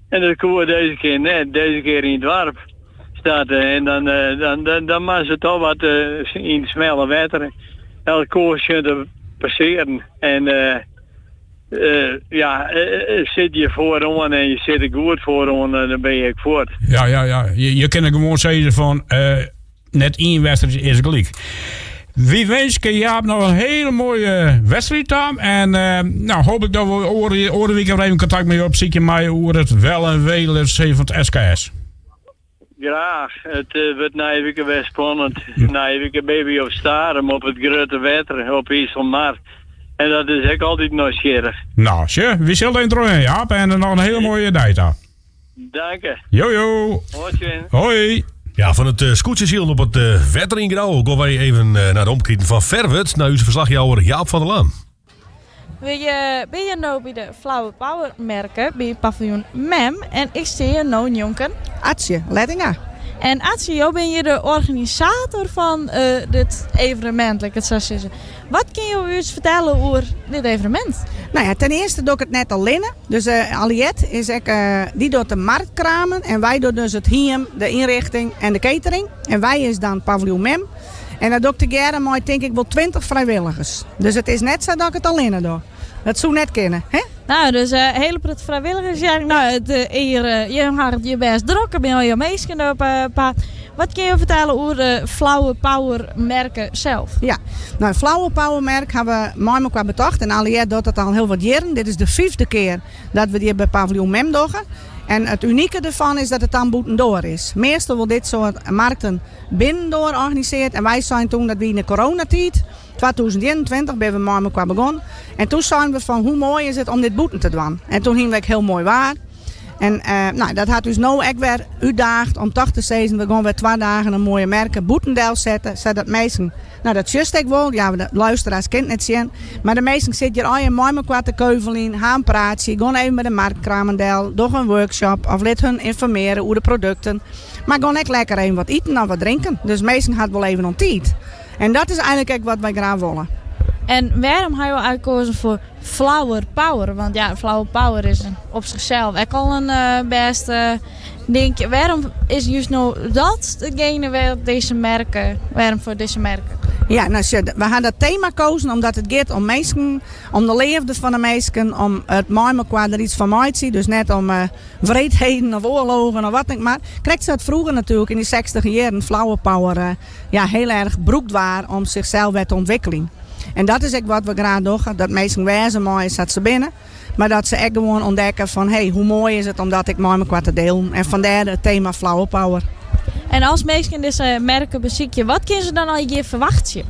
en dat koe dizze kear net, dizze kear yn it doarp starte. En dan, dan, dan, dan moatte se toch wat yn it smelle wetter elkoar sjen te passearen. En ja, sit je foaroan en je sitte goed foaroan, dan bin je ek fuort. Ja, ja, ja. Je kinne gewoan sizze fan net ien wedstriid is gelyk. Wy winskje Jaap noch in hiele moaie wedstriid ta. En nou, hoop ik dat we oare wike wer even kontakt mei jo opsykje meie oer it wel en wee fan it SKS. Graach. It wurdt nije wike wer spannend. Nije wike binne wy op Starum op it grutte wetter op Iselmar. En dat is ek altyd nijsgjirrich. Nou, sjoch, wy sille even trochgean, Jaap. En noch in hiele moaie dei ta. Danke. Jo, jo. Hoi. Hoi. Ja, fan it skûtsjesilen op it wetter yn Grou gean wy even nei de omkriten fan Ferwert, nei ús ferslachjouwer Jaap van der Laan. Wy binne hjir no by de Flower Power Merke by paviljoen Mem en ik stean hjir no njonken Atsje Lettinga. En Atsje, jo binne hjir de organisator fan dit evenemint, lit ik it sa sizze. Wat kinne jo ús fertelle oer dit evenemint? No ja, ten earste doch ik it net allinne. Dus Aliette is ek, dy docht de marktkramen en wy dogge dus it hiem, de ynrichting en de catering. En wy is dan paviljoen Mem. En dat doch ik tegearre mei tink ik wol 20 frijwilligers. Dus it is net sa dat ik it allinne doch. Dat soe net kinne, hè? No, dus in hiele protte frijwilligers. Ja, no, it, hjir, jim ha it hjir bêst drok. Der binne allegear minsken op paad. Wat kinne jo fertelle oer de Flower Power Merke sels? Ja, no, Flower Power Merk ha we mei mekoar betocht en Aliette docht dat al hiel wat jierren. Dit is de fyfde kear dat we dit by Paviljoen Mem dogge. En it unike derfan is dat it dan bûtendoar is. Meastal wurdt dit soart markten binnendoar organisearre en wy seinen toen dat wie yn de coronatiid, 2021 binne we mei mekoar begûn en toen seinen we fan hoe moai is it om dit bûten te dwaan. En toen hiene we ek hiel moai waar. En no, dat hat ús no ek wer útdaagd om toch te sizzen, we gean wer twa dagen in moaie merke bûten delsette, sadat minsken, no dat sjochst ek wol, ja de luisteraars kinne it net sjen, mar de minsken sitte hjir allegear mei mekoar te keuveljen, ha in praatsje, gean even by de marktkramen del, doch in workshop of lit hun ynformearje oer de produkten. Mar gean ek lekker even wat iten of wat drinken. Dus minsken ha it wol even oan tiid. En dat is eigenlik ek wat wy graach wolle. En wêrom ha jo eigentlik keazen foar Flower Power? Want ja, Flower Power is op zichzelf ek al in bêste Denk je, wêrom is just no dat degene wêr dizze merke, wêrom foar dizze merke? Ja, nou, sjoch, we ha dat tema kozen omdat it giet om minsken, om de leafde fan de minsken, om it mei mekoar der iets fan meitsjen. Dus net om eh, wreedheden of oarlogen of wat ek mar. Krekt sa't froeger natuerlik yn dy sechstiger jierren flower power eh, ja, hiel erch brûkt waard om sichsels wer te ûntwikkeljen. En dat is ek wat we graach dogge, dat minsken wêze meie sa't se binne. Mar dat se ek gewoan ûntdekke fan hey, hoe moai is it om dat ek mei mekoar te dielen. En fandêr it tema flower power. En as minsken dizze merke besykje, wat kinne se dan allegear ferwachtsje?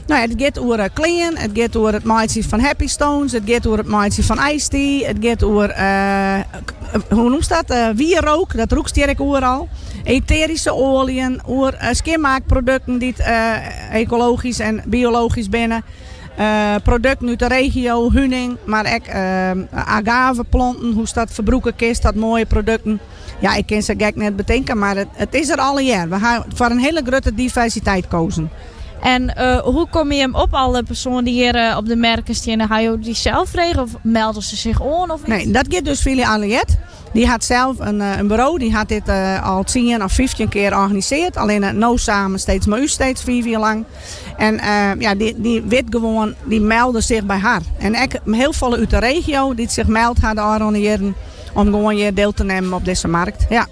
No ja, it giet oer eh, klean, it giet oer it meitsjen fan happy stones, it giet oer it meitsjen fan iced tea, it giet oer, eh, hoe noemst dat, uh, wierook, dat rûkst hjir ek oeral. Eteryske oaljen, oer uh, skjinmaakprodukten dy't ekologysk en biologysk binne. Produkten út de regio, huning, mar ek agaveplanten, hoe'tst dat ferbrûke kinst, dat moaie produkten. Ja, ik kin sa gek net betinke, mar it, it is der allegear. We ha foar in hiele grutte diversiteit kozen. En hoe komme jim op alle persoanen dy't hjir op de merke steane? Ha jo dy sels frege of melde se sich oan? Of Nee, dat giet dus fia Aliette. Dy hat sels in, in buro, dy hat dit al 10 of 15 kear organisearre. Allinne no samen steeds mei ús steeds 5 jier lang. En ja, dy, dy wit gewoan, dy melde sich by har. En ek hiel folle út de regio dy't sich meld ha de ôfrûne jierren om gewoan hjir diel te nimmen op dizze markt. Ja.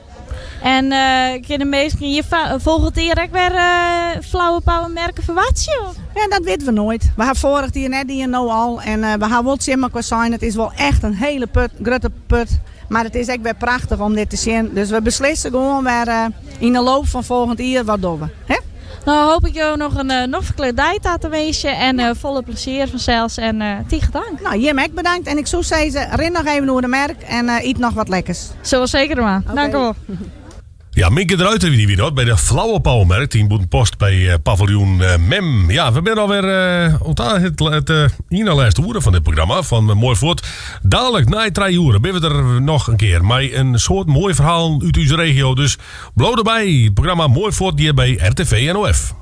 En uh, kinne minsken hjir folgjend jier ek wer uh, Flower Power merke ferwachtsje? Ja, dat witte we noait. We ha foarich jier net dien, no al. En uh, we ha wol tsjin mekoar sein, it is wol echt in hiele put, grutte put. Mar it is ek wer prachtich om dit te sjen. Dus we beslisse gewoan wer yn de loop fan folgjend jier wat dogge we. Hè? No hoopje ik jo noch in uh, noflike dei ta te winskjen en uh, folle plezier fansels en uh, tige tank. No, jim ek bedankt. En ik soe sizze, rin noch even oer de merk en yt noch wat lekkers. Sil we seker dwaan. Okay. Dank wol. Ja, Minke de Ruiter wie dat by de Flower Power-merk yn Bûtenpost by eh, paviljoen eh, Mem. Ja, we binne alwer uh, it, it uh, ien-nei-lêste oere fan dit programma fan Moai Fuort. Dalik nei trije oere binne we der noch in kear mei in soad moaie ferhalen út ús regio. Dus bliuw derby, it programma Moai Fuort hjir by RTV NOF.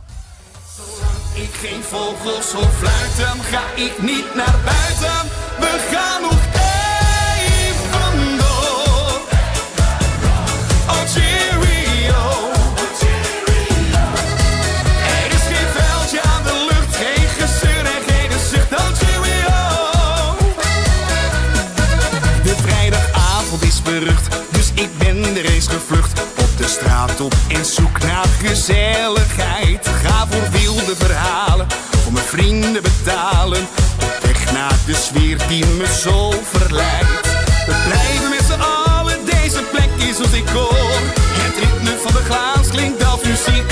Ik geen vogels hoor fluiten, ga ik niet naar buiten. We gaan nog even door. Oh cheerio. Er is geen vuiltje aan de lucht, geen gezeur en geen zucht. Oh cheerio. De vrijdagavond is berucht, dus ik ben er eens gevlucht. Op de straat op en zoek naar gezelligheid. Ga voor wilde verhalen, voor mijn vrienden betalen. Op weg naar de sfeer die me zo verleidt. We blijven met z'n allen, deze plek is ons decor. Het ritme van de glaas klinkt als muziek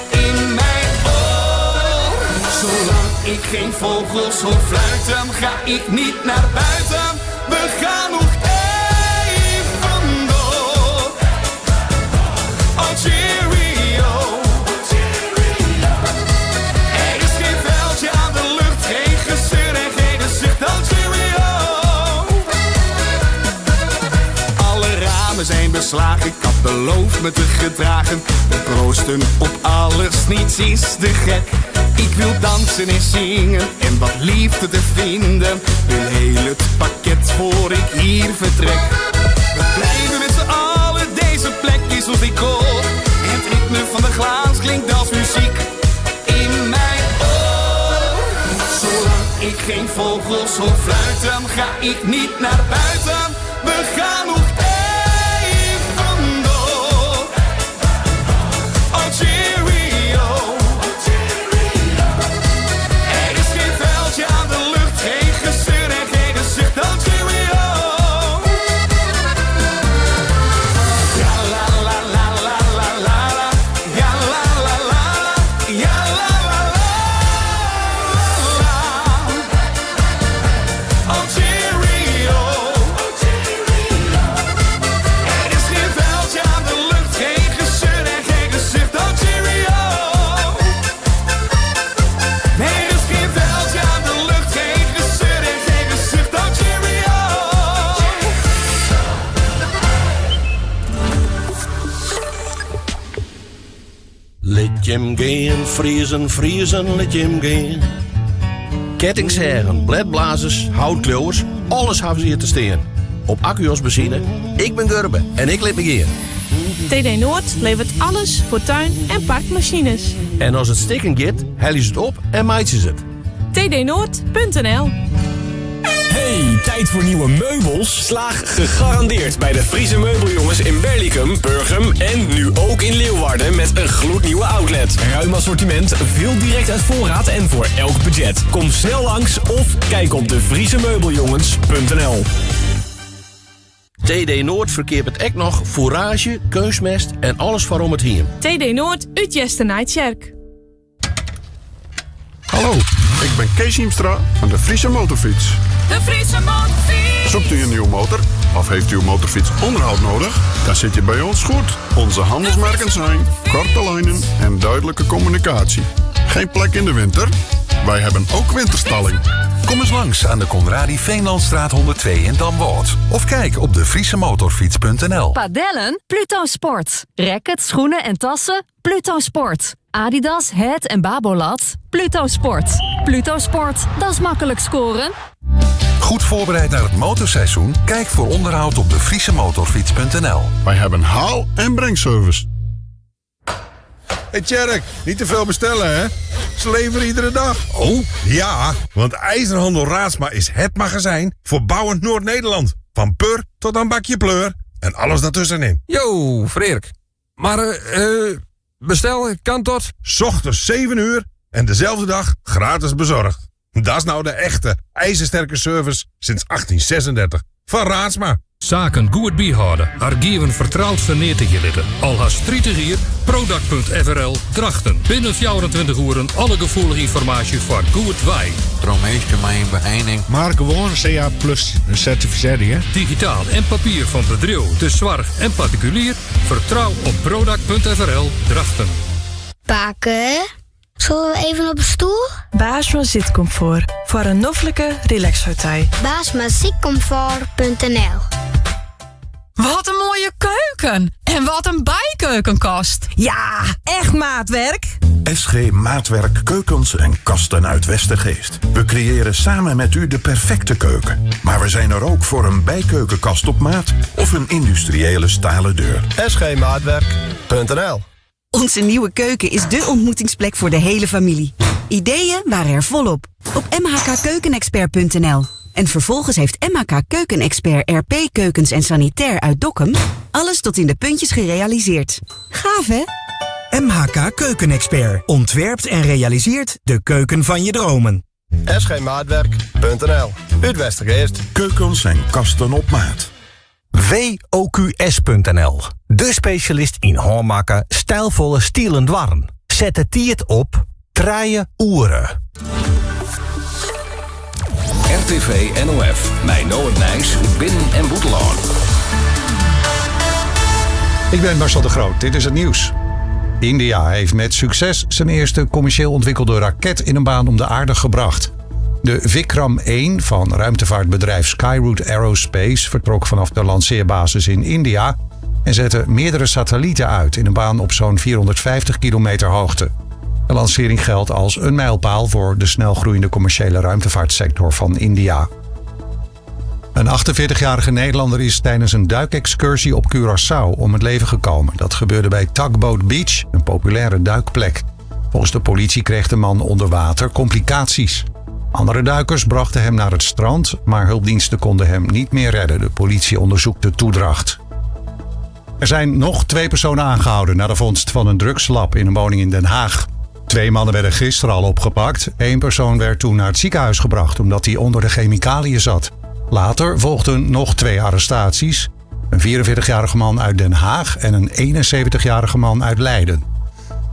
in mijn oor. Zolang ik geen vogels hoor fluiten, ga ik niet naar buiten. We gaan nog even door. Oh cheerio. Er is geen vuiltje aan de lucht, geen gezeur en geen zucht. Oh cheerio. Alle ramen zijn beslagen, ik had beloofd me te gedragen. We proosten op alles, niets is te gek. Ik wil dansen en zingen en wat liefde te vinden. Wil heel het pakket voor ik hier vertrek. We blijven met z'n allen, deze plek is ons decor. Het ritme van de glaas klinkt als muziek in mijn oor. Zolang ik geen vogels hoor fluiten, ga ik niet naar buiten. We gaan nog even door. Oh cheerio. Er is geen vuiltje aan de lucht, geen gezeur en geen zucht. Oh cheerio. Ja la la la la la la la. Ja la la la la. Ja la la la la. Oh cheerio. Er is geen vuiltje aan de lucht, geen gezeur en geen gezucht. Oh cheerio. Nee, er is geen vuiltje aan de lucht, geen gezeur en geen gezucht. Oh cheerio. Lit jim gean, Friezen, Friezen, lit jim gean. Kettingseagen, blêdblazers, houtkliuwers, alles hawwe se hjir te stean. Op akku as benzine, ik bin Gurbe en ik lit my gean. TD Noord levert alles voor tuin- en parkmachines. En as it stikken giet, helje se it op en meitsje se it. tdnoord.nl Hey, tijd voor nieuwe meubels? Slaag gegarandeerd bij de Friese Meubeljongens in Berlicum, Burgum en nu ook in Leeuwarden met een gloednieuwe outlet. Ruim assortiment, veel direct uit voorraad en voor elk budget. Kom snel langs of kijk op devriezemeubeljongens.nl TD Noord ferkeapet ek noch foeraazje, keunstmest en alles foar om it hiem. TD Noord út Easternijtsjerk. Hallo, ik ben Kees Hiemstra van de Friese Motorfiets. De Friese Motorfiets. Zoekt u een nieuwe motor of heeft uw motorfiets onderhoud nodig? Dan zit je bij ons goed. Onze handelsmerken zijn korte lijnen en duidelijke communicatie. Geen plek in de winter? Wij hebben ook winterstalling. Kom eens langs aan de Conradi Veenlandstraat 102 in Damwâld. Of kijk op de friesemotorfiets.nl. Padellen? Pluto Sport. Rackets, schoenen en tassen? Pluto Sport. Adidas, Head en Babolat? Pluto Sport. Pluto Sport, dat is makkelijk scoren. Goed voorbereid naar het motorseizoen? Kijk voor onderhoud op de friesemotorfiets.nl. Wij hebben haal- en brengservice. Hey Tjerk, niet te veel bestellen, hè? Ze leveren iedere dag. Oh, ja, want IJzerhandel Raadsma is het magazijn voor bouwend Noord-Nederland. Van pur tot aan bakje pleur en alles daartussenin. Yo, Freerk. Maar eh, bestel kan tot? 's Ochtends 7 uur en dezelfde dag gratis bezorgd. Dat is nou de echte ijzersterke service sinds 1836 van Raadsma. Saken goed bijhouden, archieven vertrouwd verneertigen litten. Al has 30 hier, product.frl, drachten. Binnen 24 uren alle gevoelige informatie voor goed wij. Tromeester mijn beheining. Maar gewoon CA plus certificering, hè? Digitaal en papier van bedrijf, de zwarg en particulier. Vertrouw op product.frl, drachten. Paken. Zullen we even op een stoel? Baasma zitcomfort. Voor een noffelijke relaxpartij. Baasmazitcomfort.nl Wat een mooie keuken! En wat een bijkeukenkast! Ja, echt maatwerk! SG Maatwerk Keukens en Kasten uit Westergeest. We creëren samen met u de perfecte keuken. Maar we zijn er ook voor een bijkeukenkast op maat of een industriële stalen deur. sgmaatwerk.nl Onze nieuwe keuken is dé ontmoetingsplek voor de hele familie. Ideeën waren er volop. Op mhkkeukenexpert.nl. En vervolgens heeft MHK Keukenexpert RP Keukens en Sanitair uit Dokkum alles tot in de puntjes gerealiseerd. Gaaf hè? MHK Keukenexpert ontwerpt en realiseert de keuken van je dromen. sgmaatwerk.nl Uit Westergeest. Keukens en kasten op maat. WOQS.nl. De specialist in handmaken stijlvolle stielen dwarren. Zet het tiert op trije oeren. RTV NOF, mijn Noord Nijs, binnen- en boetelaan. Ik ben Marcel de Groot, dit is het nieuws. India heeft met succes zijn eerste commercieel ontwikkelde raket in een baan om de aarde gebracht. De Vikram 1 van ruimtevaartbedrijf Skyroot Aerospace vertrok vanaf de lanceerbasis in India en zette meerdere satellieten uit in een baan op zo'n 450 kilometer hoogte. De lancering geldt als een mijlpaal voor de snelgroeiende commerciële ruimtevaartsector van India. Een 48-jarige Nederlander is tijdens een duikexcursie op Curaçao om het leven gekomen. Dat gebeurde bij Tugboat Beach, een populaire duikplek. Volgens de politie kreeg de man onder water complicaties. Andere duikers brachten hem naar het strand, maar hulpdiensten konden hem niet meer redden. De politie onderzoekt de toedracht. Er zijn nog twee personen aangehouden na de vondst van een drugslab in een woning in Den Haag. Twee mannen werden gisteren al opgepakt. Eén persoon werd toen naar het ziekenhuis gebracht omdat hij onder de chemicaliën zat. Later volgden nog twee arrestaties. Een 44-jarige man uit Den Haag en een 71-jarige man uit Leiden.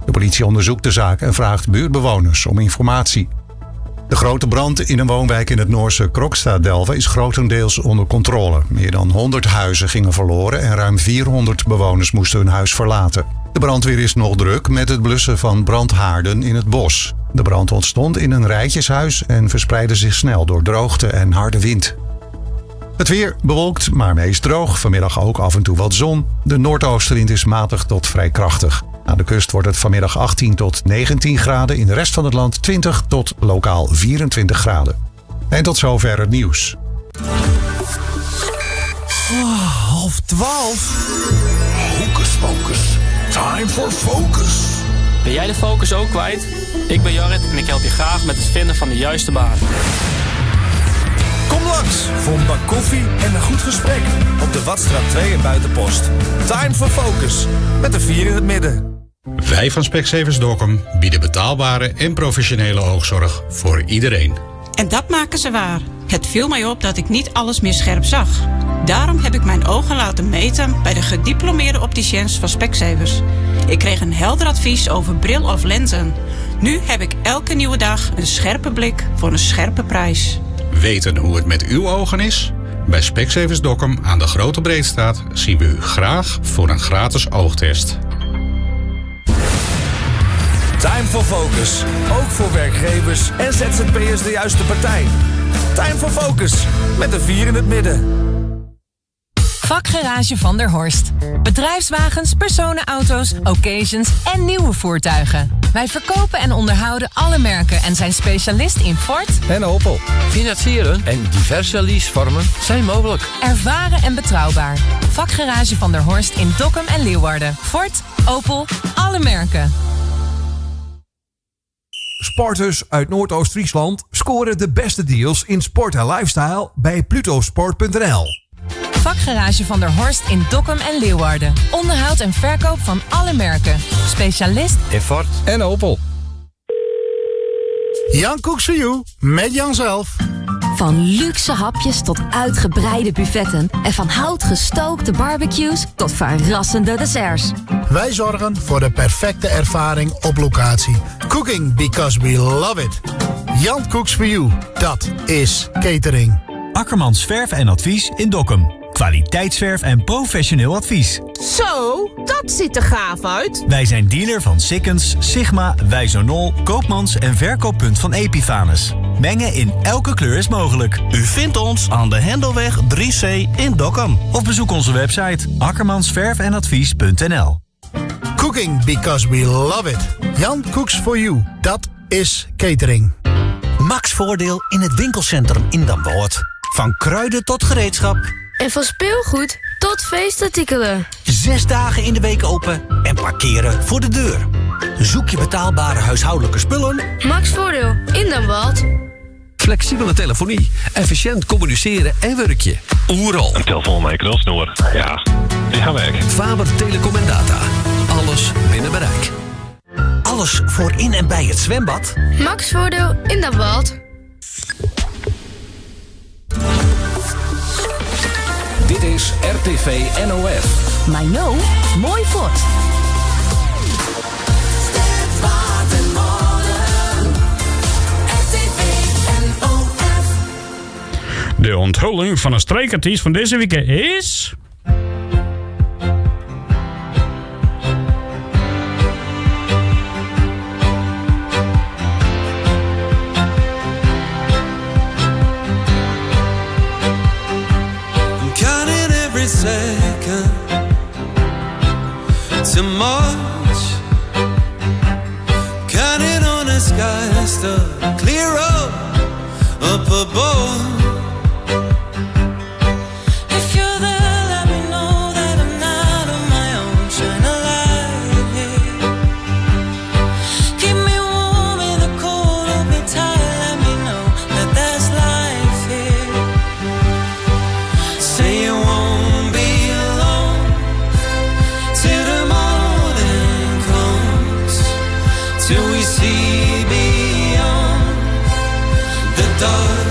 De politie onderzoekt de zaak en vraagt buurtbewoners om informatie. De grote brand in een woonwijk in het Noorse Krokstadelva is grotendeels onder controle. Meer dan 100 huizen gingen verloren en ruim 400 bewoners moesten hun huis verlaten. De brandweer is nog druk met het blussen van brandhaarden in het bos. De brand ontstond in een rijtjeshuis en verspreidde zich snel door droogte en harde wind. Het weer bewolkt, maar meest droog. Vanmiddag ook af en toe wat zon. De noordoostenwind is matig tot vrij krachtig. Aan de kust wordt het vanmiddag 18 tot 19 graden. In de rest van het land 20 tot lokaal 24 graden. En tot zover het nieuws. Oh, half 12. Hocus Focus. Time for focus. Ben jij de focus ook kwijt? Ik ben Jorrit en ik help je graag met het vinden van de juiste baan. Kom langs voor een bak koffie en een goed gesprek op de Watstraat 2 in Buitenpost. Time for Focus met de vier in het midden. Wij van Specsavers Dokkum bieden betaalbare en professionele oogzorg voor iedereen. En dat maken ze waar. Het viel mij op dat ik niet alles meer scherp zag. Daarom heb ik mijn ogen laten meten bij de gediplomeerde opticiens van Specsavers. Ik kreeg een helder advies over bril of lenzen. Nu heb ik elke nieuwe dag een scherpe blik voor een scherpe prijs. Weten hoe het met uw ogen is? Bij Specsavers Dokkum aan de Grote Breedstraat zien we u graag voor een gratis oogtest. Time for Focus. Ook voor werkgevers en ZZP'ers de juiste partij. Time for Focus. Met de vier in het midden. Vakgarage van der Horst. Bedrijfswagens, personenauto's, occasions en nieuwe voertuigen. Wij verkopen en onderhouden alle merken en zijn specialist in Ford, En Opel. Financieren en diverse leasevormen zijn mogelijk. ervaren en betrouwbaar. Vakgarage van der Horst in Dokkum en Leeuwarden. Ford, Opel, alle merken. Sporters uit Noordoost-Friesland scoren de beste deals in sport en lifestyle bij plutosport.nl. Vakgarage van der Horst in Dokkum en Leeuwarden. Onderhoud en verkoop van alle merken. Specialist In Ford en Opel. Jan Cooks for You, met Jan zelf. Van luxe hapjes tot uitgebreide buffetten. En van hout gestookte barbecues tot verrassende desserts. Wij zorgen voor de perfecte ervaring op locatie. Cooking because we love it. Jan Cooks for You, dat is catering. Akkermans Verf en Advies in Dokkum. Kwaliteitsverf en professioneel advies. Zo, dat ziet er gaaf uit. Wij zijn dealer van Sikkens, Sigma, Wijzonol, Koopmans en verkooppunt van Epifanes. Mengen in elke kleur is mogelijk. U vindt ons aan de Hendelweg 3C in Dokkum. Of bezoek onze website akkermansverfenadvies.nl Cooking because we love it. Jan Cooks for You, dat is catering. Max voordeel in het winkelcentrum in Damwâld. Van kruiden tot gereedschap. En van speelgoed tot feestartikelen. 6 dagen in de week open en parkeren voor de deur. Zoek je betaalbare huishoudelijke spullen? Max Voordeel in Damwâld. Flexibele telefonie, efficiënt communiceren en werkje. Oeral. Een telefoon met een knalsnoer. Ja, die gaan weg. Faber Telecom en Data. Alles binnen bereik. Alles voor in en bij het zwembad. Max Voordeel in Damwâld. Dit is RTV NOF. Maar no, mooi fort. De onthulling van een streekartiest van deze week is... I'm counting every second to March. Counting on the skies to clear up up above. If you're there, let me know that I'm not on my own. Shine a light here. Keep me warm in the cold, hold me tight. Let me know that there's life here. Say you won't be alone till the morning comes, till we see beyond the dark.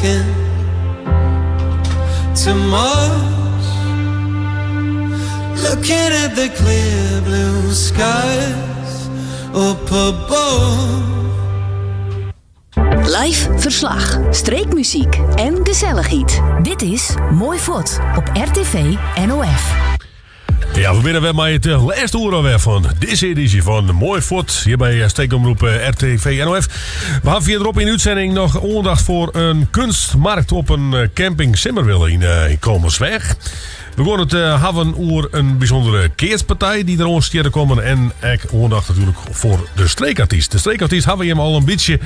looking too much. Looking at the clear blue skies up above. Live ferslach, streekmuzyk en gesellichheid. Dit is Mooi Fuort op RTV NOF. Ja, we binne wer mei it eh, lêste oere alwer fan dizze edysje fan Mooi Fuort hjir by eh, Streekomroep eh, RTV NOF. We hawwe fierderop yn de útsending noch oandacht foar in kunstmarkt op in camping Simmerwille yn, yn Kollumersweach. We gean it hawwen oer in bysûndere keatspartij dy't der oan stiet te kommen en ek oandacht natuerlik foar de streekartyst. De streekartyst hawwe jim al in bytsje,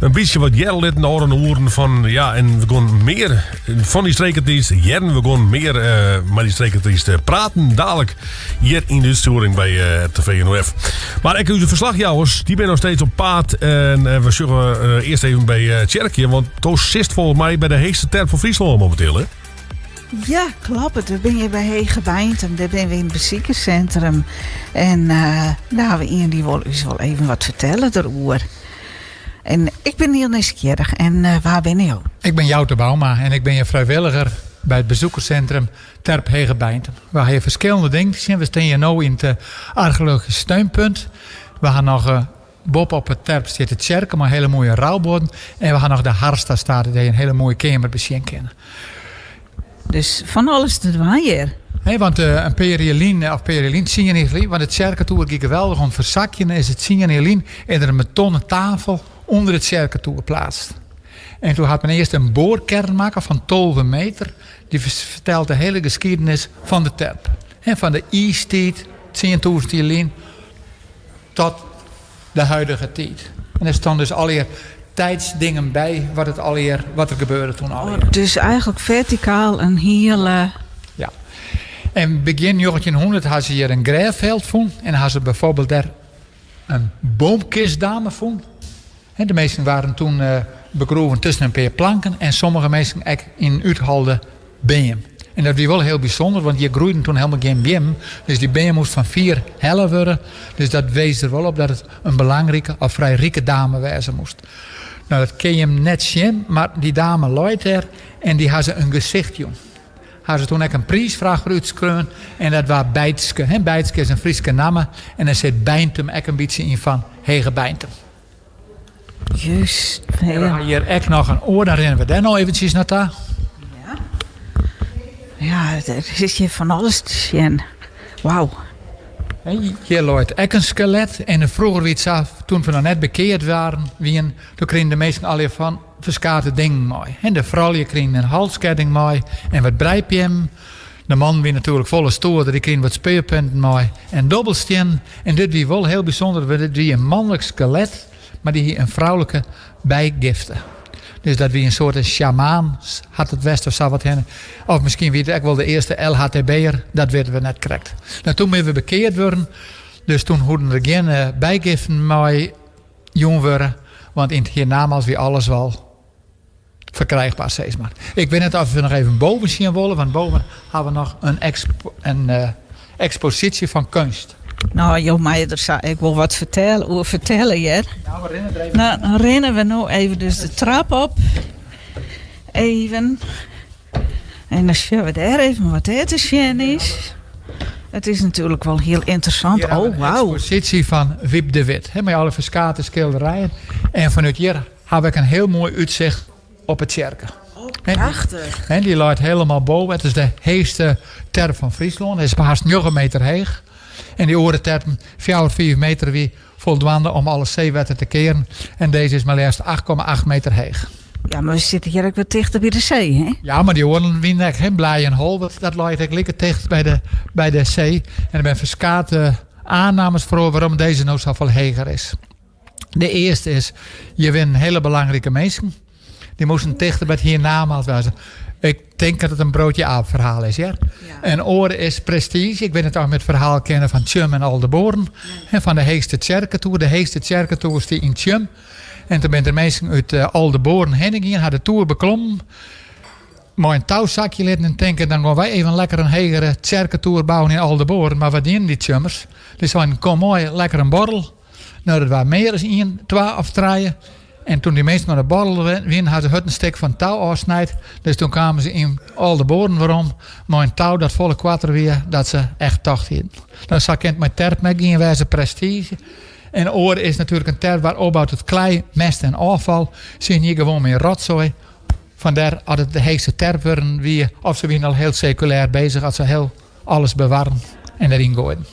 in bytsje wat hearre litten de ôfrûne oeren fan ja en we gean mear fan dy streekartyst hearren. We gean mear uh, mei dy streekartyst eh, praten dalik hjir yn de útstjoering by uh, eh, RTV NOF. Mar ek ús ferslachjouwers, dy binne noch steeds op paad en we sjogge earst even by Tsjerkje, want do sitst folgens my by de heechste terp fan Fryslân mominteel, hè? Ja, kloppet. We binne hjir by Hegebeintum. Dêr binne we yn it besikerssintrum. En uh, dêr hawwe we ien dy't wol ús wol even wat fertelle deroer. En ik bin hiel nijsgjirrich. En uh, wa binne jo? Ik bin Joute Bouma en ik bin hjir frijwilliger by it bezoekerssintrum Terp Hegebeintum. We hawwe hjir ferskillende dingen te sjen. We steane hjir no yn it eh, archeologysk steunpunt. We hawwe noch eh, Boppe op 'e terp stiet de tsjerke mei hiele moaie roubuorden. En we ha noch de Harsta-state dêr't je in hiele moaie keamer besjen kinne. Dus fan alles te dwaan hjir. Nee, want eh, in pear jier lyn, of pear jier lyn, tsien jier lyn, want de tsjerketoer gie geweldich oan fersakjen, is it tsien jier lyn is der in betonnen tafel ûnder de tsjerketoer pleatst. En toen hat men earst in boarkern makke fan 12 meter. Dy fertelt de hiele geskiednis fan de terp. En fan de iistiid, 10.000 jier lyn, tot de huidige tiid. En der stean dus allegear tijdsdingen by wat it allegear wat der gebeurde toen allegear. Oh, dus eigenlik fertikaal in hiele. Ja. En begjin 1900 ha se hjir in grêffjild fûn en ha se byfoarbyld dêr in boomkistdame fûn. De minsken waarden toen eh, begroeven tusken in pear planken en sommige minsken ek yn in útholde beam. En dat wie wol hiel bysûnder, want hjir groeiden toen hielendal gjin beammen. Dus dy beam moast fan fier helle wurde. Dus dat wees der wol op dat it in belangrike of frij rike dame wêze moast. No, dat kin jim net sjen, mar dy dame leit dêr en dy ha se in gesicht jûn. Ha se toen ek in priisfraach foar útskreaun en dat waard Beitske. Beitske is in Fryske namme en dêr sit Beintum ek in bytsje yn fan Hegebeintum. Juist. En we ha hjir ek noch in oar, dan rinne we dêr no eventsjes nei ta. Ja, der is hjir fan alles te sjen. Wauw. Hjir leit ek in skelet. En froeger wie it sa, toen we noch net bekeard waren, wienen, toen krigen de minsken allegear fan ferskate dingen mei. En de froulju krigen in halsketting mei en wat breipjemmen. De mannen wienen natuerlik folle stoerder, dy krigen wat spearpunten mei en dobbelstiennen. En dit wie wol hiel bysûnder, want dit wie in manlik skelet, mar dy hie in froulike bygifte. Dus dat wie in soarte sjamaan, hat it west of sa wat hinne. Of miskien wie it ek wol de earste LHTB'er, dat witte we net krekt. No, toen binne we bekeard wurden, dus toen hoeden der gjin eh, bygiften mei jûn wurde, want yn it hiernamaals wie alles wol ferkrijgbaar, sis mar. Ik wit net oft we noch even boven sjen wolle, want boven ha we noch in, expo, in eh, eksposysje fan keunst. No, jo meie der sa ek wol wat fertelle, oer fertelle hear. Nou, we rinne der even. Nou, dan rinne we no even dus de trap op. Even. En dan sjogge we dêr even wat dêr te sjen is. It is natuerlik wol hiel ynteressant. Hjir Oh, wauw. Eksposysje fan Wyb de Wit, hè, mei alle ferskate skilderijen. En fanút hjir ha we ek in hiel moai útsicht op 'e tsjerke. Oh, prachtich. En dy leit hielendal boven. It is de heechste terp fan Fryslân. It is hast 9 meter heech. En dy oare terpen, 4, 5 meter, wie foldwaande om alle seewetter te kearen. En dizze is mar leafst 8,8 meter heech. Ja, mar we sitte hjir ek wat tichter by de see, hè? Ja, mar dy oaren wienen ek, hè, Blije en Holwert, dat leit ek like ticht by de, by de see. En der binne ferskate aannames foar wêrom dizze no safolle heger is. De earste is, hjir wienen hiele belangrike minsken. Dy moasten tichter by it hiernamaals wêze. Ik tink dat it in broodje aap ferhaal is, hear. En oare is prestiizje. Ik wit net oft jim it ferhaal kenne fan Tsjum en Aldeboarn. En fan de heechste tsjerketoer. De heechste tsjerketoer stie yn Tsjum. En toen binne der minsken út eh, Aldeboarn hinne gien, ha de toer beklommen. Mei in tou sakje litten en tinke, dan gean wy even lekker in hegere tsjerketoer bouwen yn Aldeboarn. Mar wat dienen dy Tsjummers? Dy seinen, kom mei, lekker in borrel. No, dat waard mear as ien, twa of trije. En toen die minsken oan de borrel wienen, ha se hurd in stik fan it tou ôfsnijd. Dus toen kamen se yn Aldeboarn werom mei in tou dat folle koarter wie dat se echt tocht hienen. No, sa kin it mei terpen ek gien wêze, prestiizje. En oar is natuerlik in terp waard opboud út klei, mest en ôffal. Se hienen hjir gewoan mear rotsoai. Fandêr at it de heechste terp wurden wie, of se wienen al hiel sekulêr bezich at se hiel alles bewarren en deryn goaiden.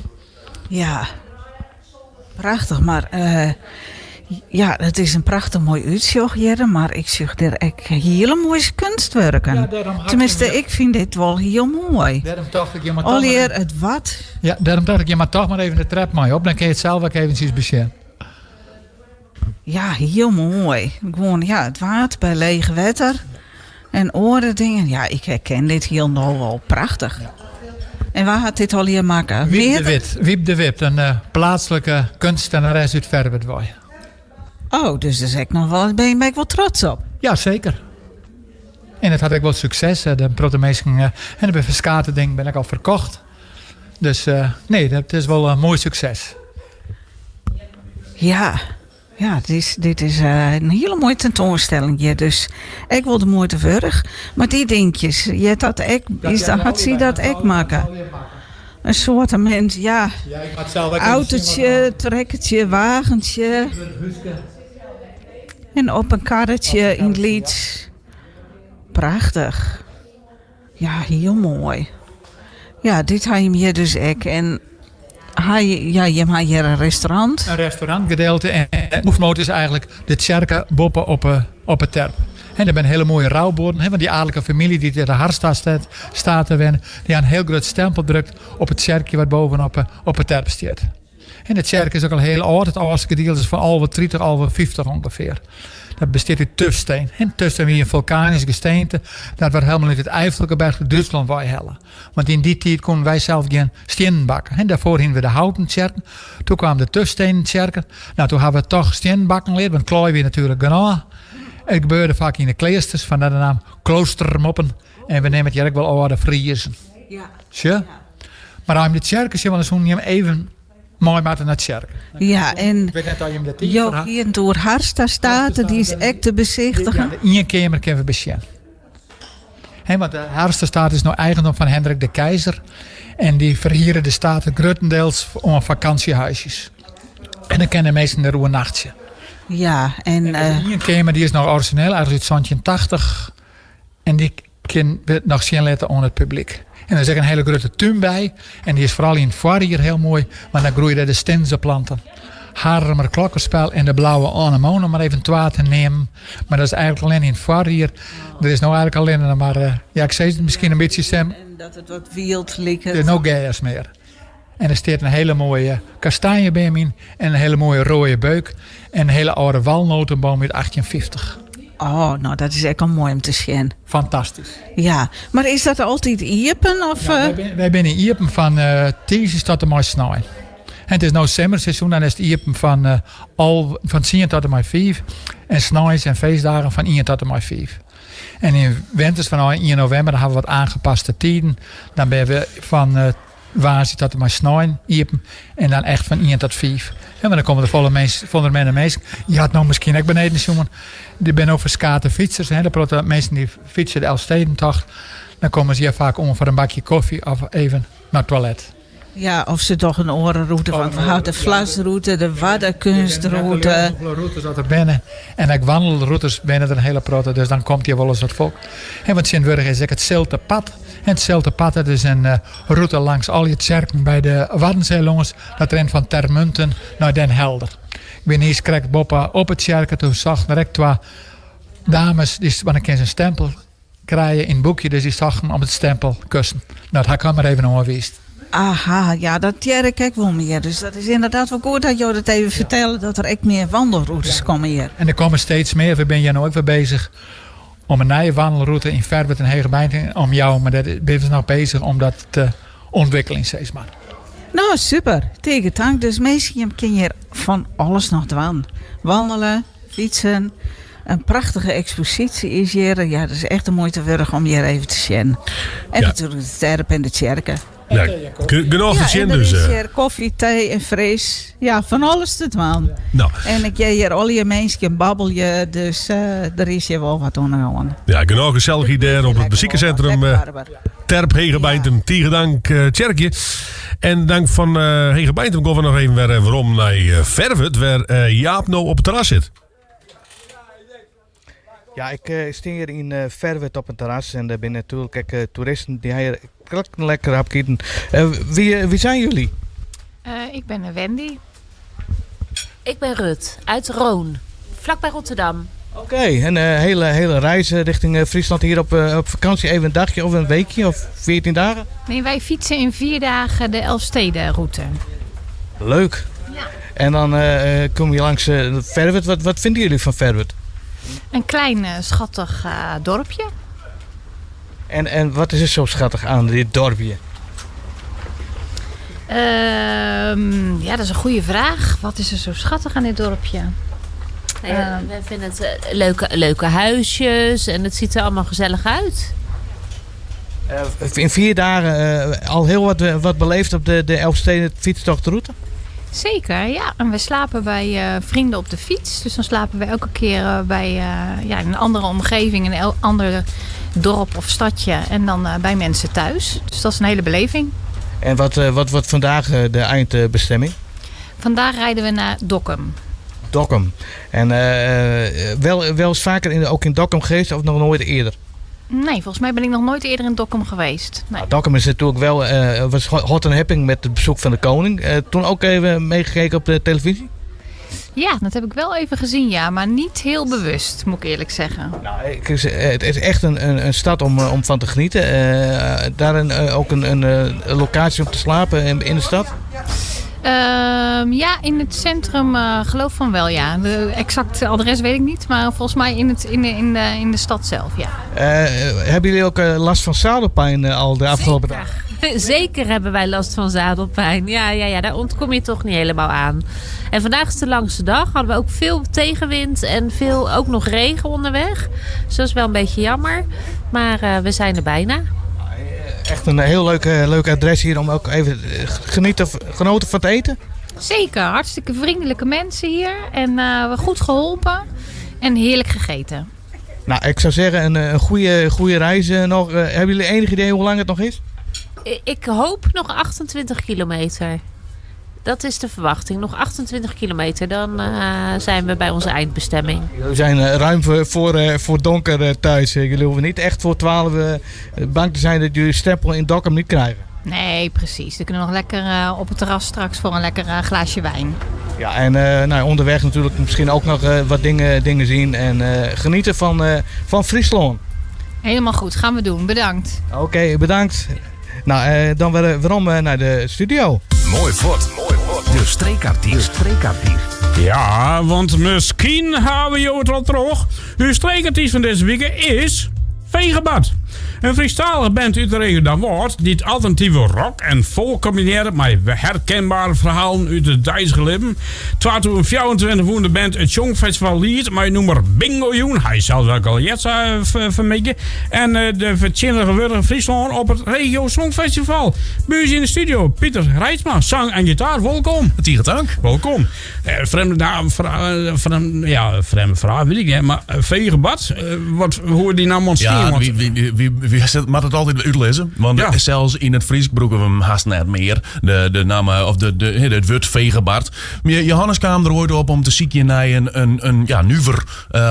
Ja, prachtich, mar eh, ja, it is in prachtich moai útsjoch hjir, mar ik sjoch dêr ek hiele moaie keunstwurken. Ja, dêrom ha ik Tenminste, him- ik fyn dit wol hiel moai. Dêrom tocht ik, je moat toch Allegear mar- it Wad. Ja, dêrom tocht ik, je moat toch mar even de trep mei op, dan kin je it sels ek eventsjes besjen. Ja, hiel moai. Gewoan, ja, it Waad by leech wetter en oare dingen. Ja, ik herken dit hielendal wol. Prachtich. En wa hat dit allegear makke? Wiep de Wit. Wiep de Wit, in eh, pleatslike keunstneres út Ferwert wei. Oh, dus dat is ek noch wol, ben je ek wol trots op? Ja, seker. En it hat ek wol sukses. De protte minsken eh, en der binne ferskate dingen binne ek al ferkocht. Dus eh, nee, dat is wol in moai sukses. Ja, ja dit is, dit is eh, in hiele moaie tentoanstelling hjir. Dus ek wol de muoite wurdich. Mar dy dinkjes, heart dat ek, is, dat, hat sy dat ek makke? In soartemint, ja. Ja, ik moat sels ek even Autootje, trekkertje, wagentsje. En op in karretsje yn it lyts. Prachtich. Ja, hiel moai. Ja, dit ha jim hjir dus ek. En ha, ja, jim ha hjir in restaurant. In restaurantgedeelte en de hoofdmoot is eigenlijk de tsjerke boppe op 'e, op 'e terp. En der binne hiele moaie roubuorden, hè, want dy aadlike famylje dy't yn de Harsta staat, staat te wennen, dy ha in hiel grut stempel drukt op it tsjerkje wat bovenop 'e, op 'e terp stiet. En de tsjerke is ek al hiel âld. It âldste gedielte is fan 1130, 1150 ûngefear. Dat bestiet út tufsteen. En tufsteen wie in fulkanysk gesteente. Dat waard helemaal út it Eifelgebergte Dútslân weihelle. Want yn dy tiid koenen wy sels gjin stiennen bakke. En dêrfoar hienen we de houten tsjerken. Toen kaam de tufstenen tsjerke. Nou, toen hawwe we toch stiennen bakken leard, want klaai wie natuerlik genôch. It gebeurde faak yn de kleasters, fandêr de naam kloostermoppen. En we neame it hjir ek wol âlde Friezen. Ja. Sjoch? Mar om de tsjerke sjen, want dan soenen jim even mei moatte nei tsjerke. Ja, en Ik wit net of jim der tiid jo foar ha. hienen it oer Harsta State, dy is ek te besichtigen. Ja, de ien keamer kinne we besjen. Hè, want de Harsta State is no eigendom fan Hendrik de Keizer. En dy ferhiere de state gruttendeels oan fakânsjehuisjes. En dan kinne de minsken der oernachtsje. Ja, en... En de ien keamer dy is noch orizjineel, ergens út 1780. En dy kin we noch sjen litte oan it publyk. En der is ek in hiele grutte tún by. En dy is foaral yn it foarjier hiel moai, want dan groeie dêr de stinzeplanten. Haarlemmer klokkenspel en de blauwe anemoon, om mar even twa te neamen. Mar dat is eigentlik allinne yn it foarjier. Der is no eigentlik allinne noch mar, eh, ja, ik sis it miskien in bytsje sim. En dat it wat wyld liket. Der is no gers mear. En der stiet in hiele moaie kastanjebeam yn en in hiele moaie rode beuk en in hiele âlde walnotenboom út 1850. Oh, no dat is ek al moai om te sjen. Fantastysk. Ja, mar is dat altyd iepen? Of, Ja, wy binne iepen fan uh, tiisdeis tot en mei snein. En it is no simmerseizoen, dan is it iepen fan, uh, al, fan 10 tot en mei 5. En sneins en feestdagen fan 1 tot en mei 5. En yn winters fan 1 novimber dan hawwe we wat oanpaste tiden. Dan binne we fan uh, woansdei tot en mei snein iepen. En dan echt fan 1 tot 5. Ja, mar dan komme der folle minsken, folle minder minsken. Je hat no miskien ek beneden sjoen. Der binne no ferskate fytsers. Hè. De protte minsken dy fytse de Elfstedentocht. Dan komme se hjir faak oan foar in bakje kofje of even nei it toilet. Ja, of se dogge in oare rûte, want we hawwe de Vlasrûte, de Waddenkunstrûte. Hoefolle rûtes dat der binne. En ek wannelrûtes binne der in hiele protte, dus dan komt hjir wolris wat folk. En want tsjintwurdich is ek it Zilte Pad. En it Zilte Pad dat is in eh, rûte langs al je tsjerken by de Waddenzee lâns. Dat rint fan Termunten nei Den Helder. Ik bin niis krekt boppe op 'e tsjerke, toen sochten der ek twa dames, dy, want dan kinne se in stempel krije yn it boekje, dus dy sochten om it stempelkussen. No, dat ha ik har mar even oanwiisd. Aha, ja, dat hear ik ek wol mear. Dus dat is ynderdaad wol goed dat jo dat even fertelle, dat der ek mear wandelrûtes komme hjir. En der komme steeds mear. We binne hjir no ek wer bezich om in nije wannelrûte yn Ferwert en Hegebeintum om jou, mar dêr binne we noch bezich om dat te ûntwikkeljen, sis mar. No, super. Tige tank. Dus minsken, jim kinne hjir fan alles noch dwaan. Wannele, fytsen. In prachtige eksposysje is hjir. Ja, dat is echt de muoite wurdich om hjir even te sjen. En Ja. natuerlik de terp en de tsjerke. Ja, genôch te sjen en dus. Er is hjir kofje, tee en fris. Ja, fan alles te dwaan. Nou. En ik hear hjir allegear minsken babbelje, dus der is hjir wol wat oan de hân. Ja, genôch gesellichheid dêr op it besikerssintrum Terp Hegebeintum. Tige dank Tjerkje. En dank fan Hegebeintum gean we noch even wer werom nei Ferwert, wêr Jaap no op it terras sit. Ja, ik stean hjir yn Ferwert op in terras en der binne natuerlik ek toeristen dy ha hjir krekt in lekker hapke iten. Wie, wie zijn jullie? Ik ben Wendy. Ik ben Rut uit Roon, vlakbij Rotterdam. Oké, een hele, hele reis richting Friesland hier op, op vakantie. Even een dagje of een weekje of 14 dagen? Nee, wij fietsen in 4 dagen de Elfstedenroute. Leuk. Ja. En dan kom je langs Ferwert. Wat, wat vinden jullie van Ferwert? Een klein schattig dorpje. En, en wat is er zo schattig aan dit dorpje? Ja, dat is een goede vraag. Wat is er zo schattig aan dit dorpje? Nou ja, wij vinden het leuke, leuke huisjes en het ziet er allemaal gezellig uit. In 4 dagen al heel wat, wat beleefd op de, de Elfsteden fietstochtroute? Zeker, ja. En we slapen bij vrienden op de fiets. Dus dan slapen we elke keer bij, ja, in een andere omgeving, in een ander dorp of stadje. En dan bij mensen thuis. Dus dat is een hele beleving. En wat, wat wordt vandaag de eindbestemming? Vandaag rijden we naar Dokkum. Dokkum. En wel, wel eens vaker in, ook in Dokkum geweest of nog nooit eerder? Nee, volgens mij ben ik nog nooit eerder in Dokkum geweest. Nee. Nou, Dokkum is natuurlijk wel was hot and happening met het bezoek van de koning. Toen ook even meegekeken op de televisie? Ja, dat heb ik wel even gezien, ja. Maar niet heel bewust, moet ik eerlijk zeggen. Nou, het is echt een, een, een stad om, om van te genieten. Daar een, ook een, een locatie om te slapen in, in de stad? Ja, in het centrum geloof van wel, ja. De exacte adres weet ik niet, maar volgens mij in, het, in, de, in, de, in de stad zelf, ja. Hebben jullie ook last van zadelpijn al de afgelopen dagen? Zeker hebben wij last van zadelpijn. Ja, ja, ja, daar ontkom je toch niet helemaal aan. En vandaag is de langste dag. Hadden we ook veel tegenwind en veel ook nog regen onderweg. Dus dat is wel een beetje jammer. Maar we zijn er bijna. Echt een heel leuk, leuk adres hier om ook even genieten, genoten van het eten. Zeker, hartstikke vriendelijke mensen hier. En uh, goed geholpen en heerlijk gegeten. Nou, ik zou zeggen, een, een goede, goede reis nog. Hebben jullie enig idee hoe lang het nog is? Ik hoop nog 28 kilometer. Dat is de verwachting. Nog 28 kilometer, dan zijn we bij onze eindbestemming. Jullie zijn ruim voor, voor donker thuis. Jullie hoeven niet echt voor 12 bang te zijn dat jullie stempel in Dokkum niet krijgen. Nee, precies. We kunnen nog lekker op het terras straks voor een lekker glaasje wijn. Ja, en nou, onderweg natuurlijk misschien ook nog wat dingen, dingen zien en genieten van, van Friesland. Helemaal goed, gaan we doen. Bedankt. Oké, okay, bedankt. Nou, dan weer werom naar de studio. Mooi fort. Mooi fort. De streekartiest. Streekartiest. Ja, want misschien hebben we jou het al terug. Uw streekartiest van deze week is Vegebad. Een Friestalige band uit de regio Damwâld die het alternatieve rock en folk combineert met herkenbare verhalen uit het deistige libben. 2024 won de band het Songfestival Liet met nummer Bingo Joen. Hij is zelfs ook al jet vermeken. En de vertegenwoordiger Friesland op het Regio Songfestival. Bij in de studio Pieter Reitsma, zang en gitaar. Welkom. Tige dank. Welkom. Vreemde naam, vreemde, ja, vreemde vraag weet ik niet. Maar Vegebad, wat, hoe die naam ontstaan? Ja, wie, wie, wie, wie moet het altijd uitlezen. Want ja. zelfs in het Fries gebruiken we hem haast net meer. De, de naam, of de, de, het woord Vegebart. Maar Johannes kwam er ooit op om te zieken naar een, een, een ja, nuver,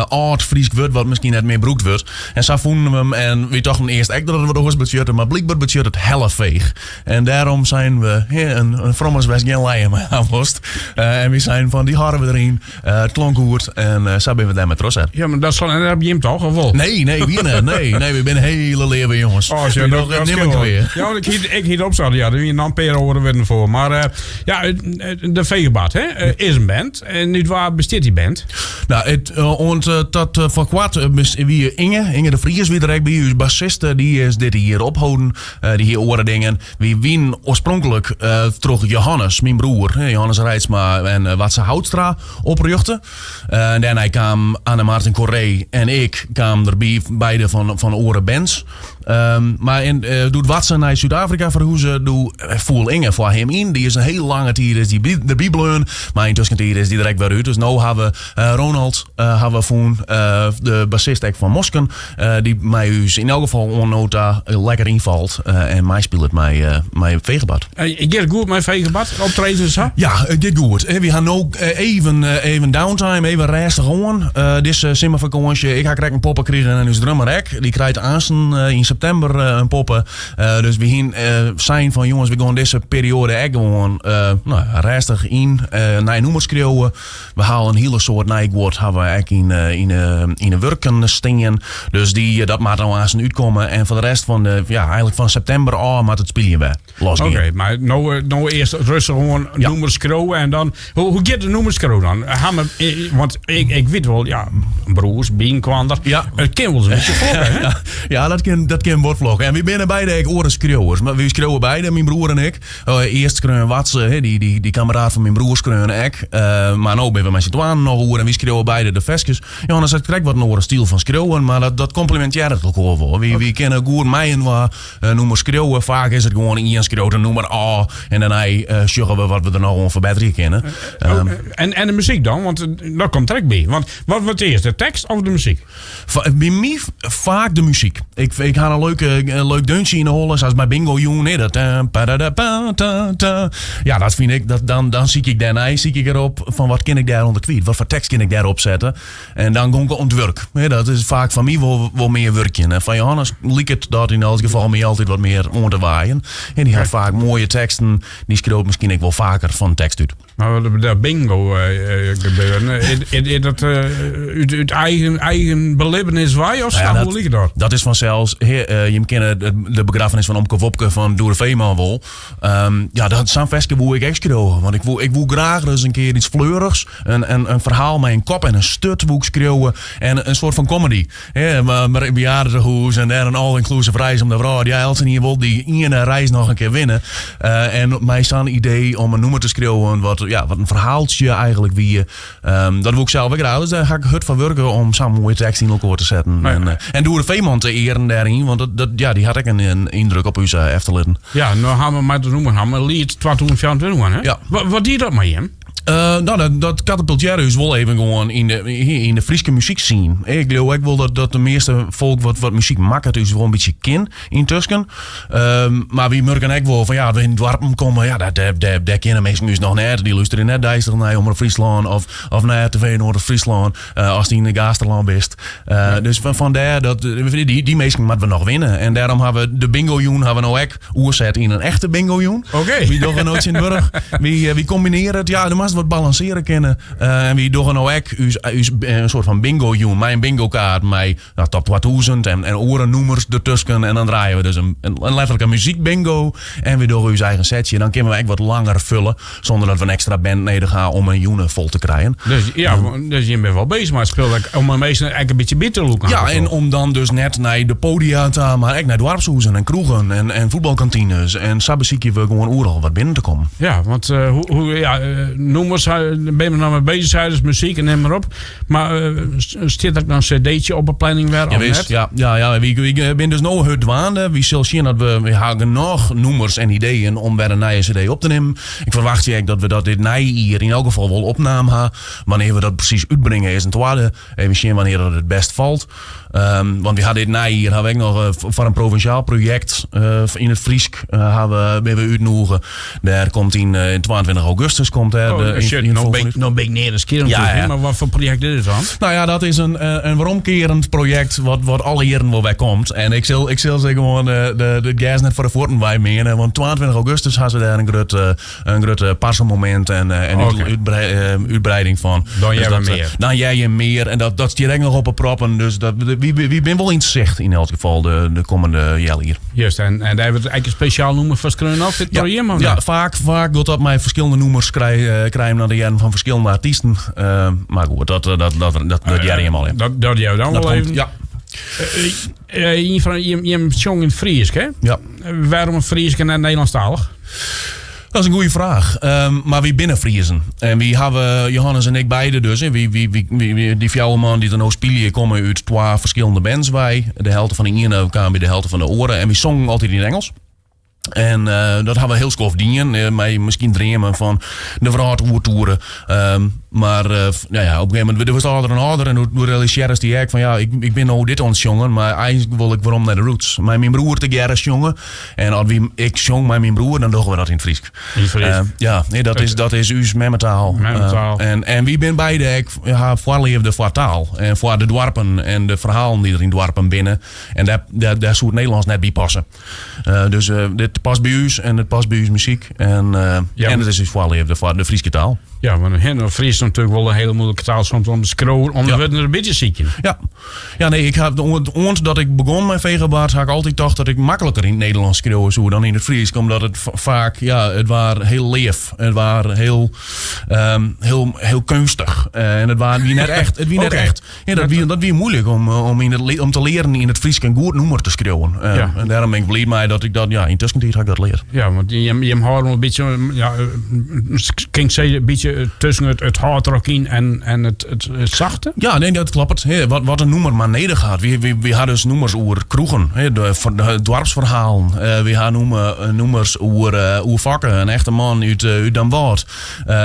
oud Fries woord wat misschien net meer gebruikt wordt. En zo vonden we hem en we dachten eerst echt dat het wat oors budget, maar blijkbaar budget het helleveeg. En daarom zijn we een, een frommers best geen lijen meer aan worst. En we zijn van die hadden we erin. Het klonk goed en zo ben we daar met trots uit. Ja, maar dat is van en heb je hem toch, of wel? Nee, nee, wie net. Nee, nee, we zijn hele leven jongens. Oh, zo, dat, dat is weer. Ja, want ik hield op zo, ja, daar dan per horen we voor. Maar ja, de Vegebad, hè, is een band. En nu waar bestaat die band? Nou, het, want dat van kwart wie Inge, Inge de Vries wie direct bij u bassiste, die is dit hier ophouden, die hier oren dingen. Wie wien oorspronkelijk terug Johannes, mijn broer, Johannes Reitsma en Watse Houtstra oprichten. En daarna kwam Anne Martin Corré en ik kwamen erbij, beide van, van Oren Bands. Sikkens. Ehm, mar yn, eh, doe't Watse nei Súd-Afrika ferhûze, doe foel Inge foar him yn. Dy is in hiel lange tiid is dy by, derby bleaun, mar yntusken is dy der ek wer út. Dus no ha we eh, Ronald eh, ha we fûn, eh, de bassist ek fan Mosken, eh, dy't mei ús yn elk gefal oant no ta lekker ynfalt eh, en meispilet mei, eh, mei Fegebart. Eh, Giet it goed mei Fegebart? Optredens en sa? Ja, it giet goed. Eh, Wy ha no eh, even, eh, even downtime, even rêstich oan. Eh, dizze simmerfakânsje. Ik ha krekt in poppe krigen en ús drummer ek. Dy krijt aansten eh, yn septimber eh, in poppe. Eh, dus wy hiene eh, sein fan jonges, we gean dizze perioade ek gewoan eh, nou, rêstich yn. eh nije nûmers skriuwe. We ha al in hiele soad nij guod ha we ek yn, eh, yn, eh, yn de wurken stean. Dus dy, eh, dat moat no aansten útkomme. En foar de rest fan de, ja, eigentlik fan septimber ôf moat it spyljen wer losgean. Oké, mar no, eh, no earst rêstich oan nûmers skriuwe en dan. Hoe, hoe giet de nûmers skriuwe dan? Ha we, eh, want ik, ik wit wol, ja, broers, byinoar. Ja. It kin wolris in bytsje flokke, hè? Ja, ja dat kin, dat kin wat flokke. En wy binne beide ek oare skriuwers. Mar wy skriuwe beide, myn broer en ik. Eh, earst skreaun Watse, hè, dy, dy, dy kameraad fan myn broer skreaun ek. Eh, mar no binne we mei syn twaen noch oer en wy skriuwe beide de ferskes. Johannes hat krekt wat in oare styl fan skriuwen, mar dat, dat komplemintearret elkoar wol. Wy, wy kinne goed mei-inoar eh, nûmers skriuwe. Faak is it gewoan ien skriuwt in nûmer ôf en dêrnei eh, sjogge we wat we der noch oan ferbetterje kinne. Oh, en, en de muzyk dan? Want eh, dat komt der ek by. Want wat wat earst, de tekst of de muzyk? By my faak de muzyk. Ik, ik ha in leuke, in leuk deuntsje yn 'e holle, sa as by Bingo Jûn. Nee, dat, eh, pa-da-da-pa, ta, ta. Ja, dat fyn ik, dat, dan, dan syk ik dêrnei syk ik derop fan wat kin ik dêrûnder kwyt? Wat foar tekst kin ik dêrop sette? En dan gean ik oan it wurk. Nee, dat is faak foar my wol, wol mear wurkjen. En foar Johannes liket dat yn elts gefal my altyd wat mear oan te waaien. En dy hat faak moaie teksten, dy skriuwt miskien ek wol faker fan tekst út. Mar dat bingo eh, eh, gebeuren, is, is, is dat eh, út, út eigen, eigen belibbenis wei of Nou ja, hoe liket dat? Dat is fansels, he, eh, jim kenne de, de begraffenis fan Omke Wopke fan Doede Veeman wol. Ehm, ja, dat sa'n ferske woe ik ek skriuwe. Want ik woe, ik woe graach ris in kear iets fleurichs. In, in, in ferhaal mei in kop en in sturt woe ik skriuwe. En in soart fan comedy. Hè, mar, mar in bejaardetehûs en dêr in all-inclusive reis om de wrâld. Ja, eltsenien wol dy iene reis noch in kear winne. Eh, en mei sa'n idee om in nûmer te skriuwen wat, ja, wat in ferhaaltsje eigentlik wie. Ehm, dat woe ik sels ek graach. Dus dêr ha ik hurd foar wurke om sa'n moaie tekst yn elkoar te setten. En, eh, en Doede Veeman te earen dêryn, want dat, dat, ja, dy hat ek in, in yndruk op ús eh, efterlitten. Ja, no ha we mei de nûmer ha we Liet 2024, hè? Ja. Wat, wat die dat mei jim? Eh, nou, dat, dat katapultearre ús wol even gewoan yn de, yn de Fryske muzykscene. Ik leau ek wol dat, dat de measte folk wat, wat muzyk makket ús wol in bytsje kin yntusken. Ehm, mar wy merken ek wol fan ja, we yn doarpen komme, ja, dêr, dêr, dêr, dêr kinne minsken ús noch net. Dy lústerje net deistich nei Omrop Fryslân of, of nei RTV Noard-Fryslân eh, ast yn de Gaasterlân bist. Eh, Dus fan, fandêr dat dy, dy minsken moatte we noch winne. En dêrom ha we de bingo-jûn ha we no ek oerset yn in echte bingo-jûn. Oké. Wy dogge no tsjintwurdich, wy, eh, wy kombinearje it. Ja, do moatst wat balansearje kinne. Eh, en wy dogge no ek ús, ús eh, in soart fan bingo-jûn mei in bingo-kaart mei nou, top 2000 en, en oare nûmers dertusken. En dan draaie we dus in, in, in letterlike muzykbingo. En wy dogge ús eigen setsje. Dan kinne we ek wat langer fulle, sûnder dat we in ekstra band nedich ha om in jûn fol te krijen. Dus ja, dus jim binne wol beuzich mei it spul om de minsken ek in bytsje by te lûken. Ja, en om dan dus net nei de podia ta, mar ek nei doarpshûzen en kroegen en, en fuotbalkantines. En sa besykje we gewoan oeral wat binnen te kommen. Ja, want eh, hoe, hoe, ja, eh, nûmers, eh, binne we no mei beuzich, sei dus muzyk en nim mar op. Mar eh, stiet der dan in cd'tje op de planning wer Ja, of wis. net? Ja, ja, ja. Wy, wy binne dus no hurd dwaande. Wy sille sjen dat we, wy ha genôch nûmers en ideeën om wer in nije CD op te nimmen. Ik ferwachtsje ek dat we dat dit nije jier yn elk gefal wol opnaam ha. Wannear we dat presys útbringe is in twadde. Even sjen wannear dat it bêst falt. Ehm, want wy ha dit nije jier ha we ek noch eh, foar in provinsjaal projekt eh, yn it Frysk eh, ha we, binne we útnûge. Dêr komt yn eh, 22 augustus komt dêr Oh, de shit, yn- no ynfo ben, fan ik- no ben ik near skierend, Ja, ja. mar wat foar projekt is it dan? Nou ja, dat is in, eh, in weromkearend projekt wat, wat alle jierren wol wer komt. En ik sil, ik sil se gewoan de, de, de gers net foar de fuotten wei meane. Want 22 augustus ha se dêr in grut, eh, in grut eh, parsemomint en, eh, en Oké. útwreiding fan. Dan Dus hearre we dat, eh, mear. Dan hearre je mear. En dat, dat stiet ek noch op 'e proppen. Dus dat, wy, wy, wy binne wol yn 't sicht yn elk gefal de, de kommende healjier. Juist, en, en dêr wurdt ek in spesjaal nûmer foar skreaun of dit troch jim of Ja, net? faak, faak giet dat mei ferskillende nûmers krij, eh, krij jim dan te hearren fan ferskillende artysten. Eh, mar goed, dat, dat, dat, dat, dat hearre jim al. Ja. Dat, dat hearre we dan Dat wol komt, even. ja. Eh, eh, ien fan jim, jim sjonge yn it Frysk, hè? Ja. Wêrom in Frysk en net Nederlânsktalich? Dat is in goede fraach. Mar wy binne Friezen. En wy hawwe, Johannes en ik beide dus, wy, wy, wy, wy, dy fjouwer man dy't der no spylje, komme út twa ferskillende bands wei. De helte fan de iene kaam by de helte fan de oare. En wy songen altyd yn it Ingelsk. En dat hawwe we hiel skoft dien, mei miskien dreamen fan de wrâld oertoere. Mar no ja, op in gegeven momint, do wurdst âlder en âlder en doe realisearrest dy ek fan ja, ik bin no dit oan it sjongen, mar eigentlik wol ik werom nei de roots. Mei myn broer tegearre sjonge. En as wy, ik sjong mei myn broer, dan dogge we dat yn it Frysk. Yn it Frysk. Ja, nee, dat is ús memmetaal. Memmetaal. En wy binne beide ek, ha foarleafde foar taal en foar de doarpen en de ferhalen dy't der yn doarpen binne. En dêr soe it Nederlânsk net by passe. Dus dit past by ús en it past by ús muzyk. En it is ús foarleafde foar de Fryske taal. Ja, want Frysk is natuerlik wol in hiele muoilike taal soms om te skriuwen, om de wurden der in bytsje sykjen. Ja. Ja, nee, ik ha, oant dat ik begûn mei Fegebart, ha ik altyd tocht dat ik makliker yn it Nederlânsk skriuwe soe dan yn it Frysk, omdat it faak, ja, it waard hiel leaf. It waard hiel, hiel, hiel keunstich. En it waard, wie net echt, it wie net echt. Ja, dat wie moeilik om, yn it, om te learen yn it Frysk in goed nûmer te skriuwen. En dêrom bin ik bliid mei dat ik dat, ja, yn tuskentiid ha ik dat leard. Ja, want jim hâlde wol in bytsje, ja, kin ik sizze, in bytsje tusken it hardrock yn en it sachte? Ja, nee, dat kloppet. Hè, wat in nûmer mar nedich hat. Wy ha dus nûmers oer kroegen, hè, de doarpsferhalen. Wy ha nûmers oer Fokke, in echte man út Damwâld.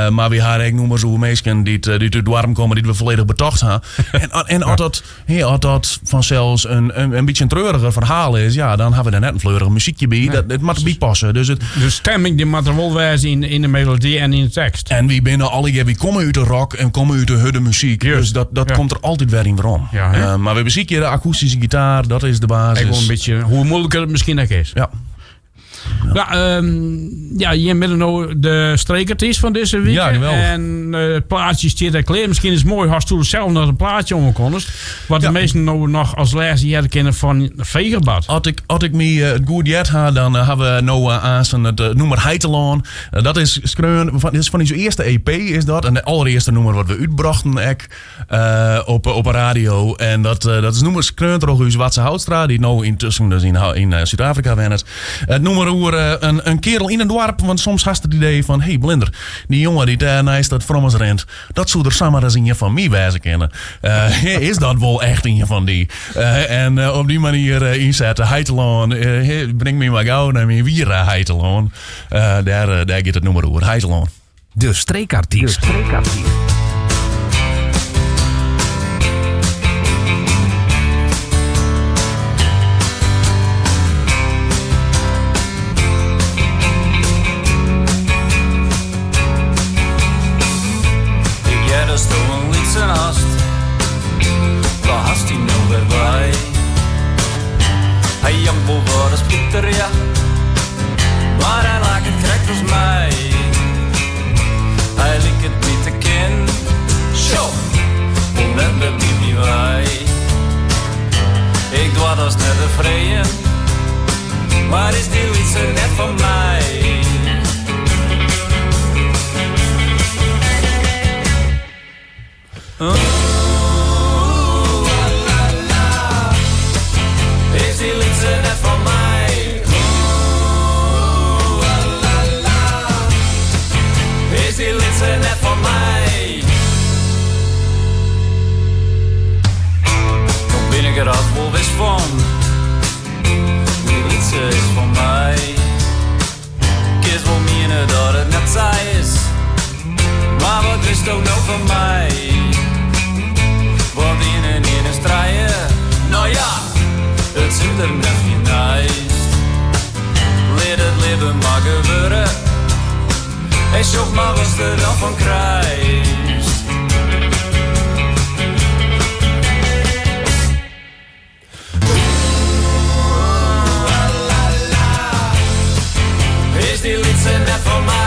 Mar wy ha ek nûmers oer minsken dy't út it doarp komme dy't we folledich betocht ha. En as dat, hè, as dat fansels in bytsje in treuriger ferhaal is, ja, dan ha we der net in fleurige muzykje by. Nee. It moat derby passe. Dus it, de stemming dy moat der wol wêze yn de melody en yn de tekst. En wy binne allegear, wy komme út de rock en komme út de hurde muzyk. Dus dat komt der altyd wer yn werom. Ja, hè? Mar we besykje de akoestyske gitaar, dat is de basis. Ek wol in bytsje hoe muoiliker it miskien ek is. Ja. Ja, ja, jim binne no de streekartyst fan dizze wike. Ja, geweldich. En it plaatsje stiet der klear. Miskien is it moai ast do sels noch in plaatsje oankondigst. Wat de minsken no noch as lêste hearre kinne fan Fegebart. As ik my it goed heard ha, dan ha we no aansten it nûmer Heitelân. Dat is skreaun, dit is fan ús earste EP is dat. En de allerearste nûmer wat we útbrochten ek. Op 'e radio. En dat is nûmer skreaun troch ús Watse Houtstra, dy't no yntusken dus yn Súd-Afrika wennet. It nûmer oer in kearel yn in doarp, want soms hast it idee fan, hey blinder, dy jonge dy't dêr neist dat frommes rint, dat soe der samar ris ien fan my wêze kinne. Is dat wol echt ien fan dy? En op dy manier ynsette, Heitelân, bring my mar gau nei myn wiere heitelân. Dêr giet it nûmer oer, Heitelân. De streekartyst. De streekartyst. Ik hear datsto in lytse hast, Wêr hast dy no wer wei? Hy jankt wol wat as Piter, ja. Mar hy laket krekt as my. Hy liket my te kinnen. Sjoch, wol net wer by my wei. Ik doar hast net te freegjen, mar is dy lytse net fan my? Oeh, la la la. Is dy lytse net fan my? Oeh, la la la. Is dy lytse net fan my? No bin ik der hast wol wis fan. Dy lytse is fan my. Kinst wol miene dat it net sa is, mar wat witsto no fan my? Want ien en ien is trije, no ja, it sit der net fier neist. Lit it libben mar gewurde en sjoch mar watst der dan fan krijst. Is dy lytse net fan my?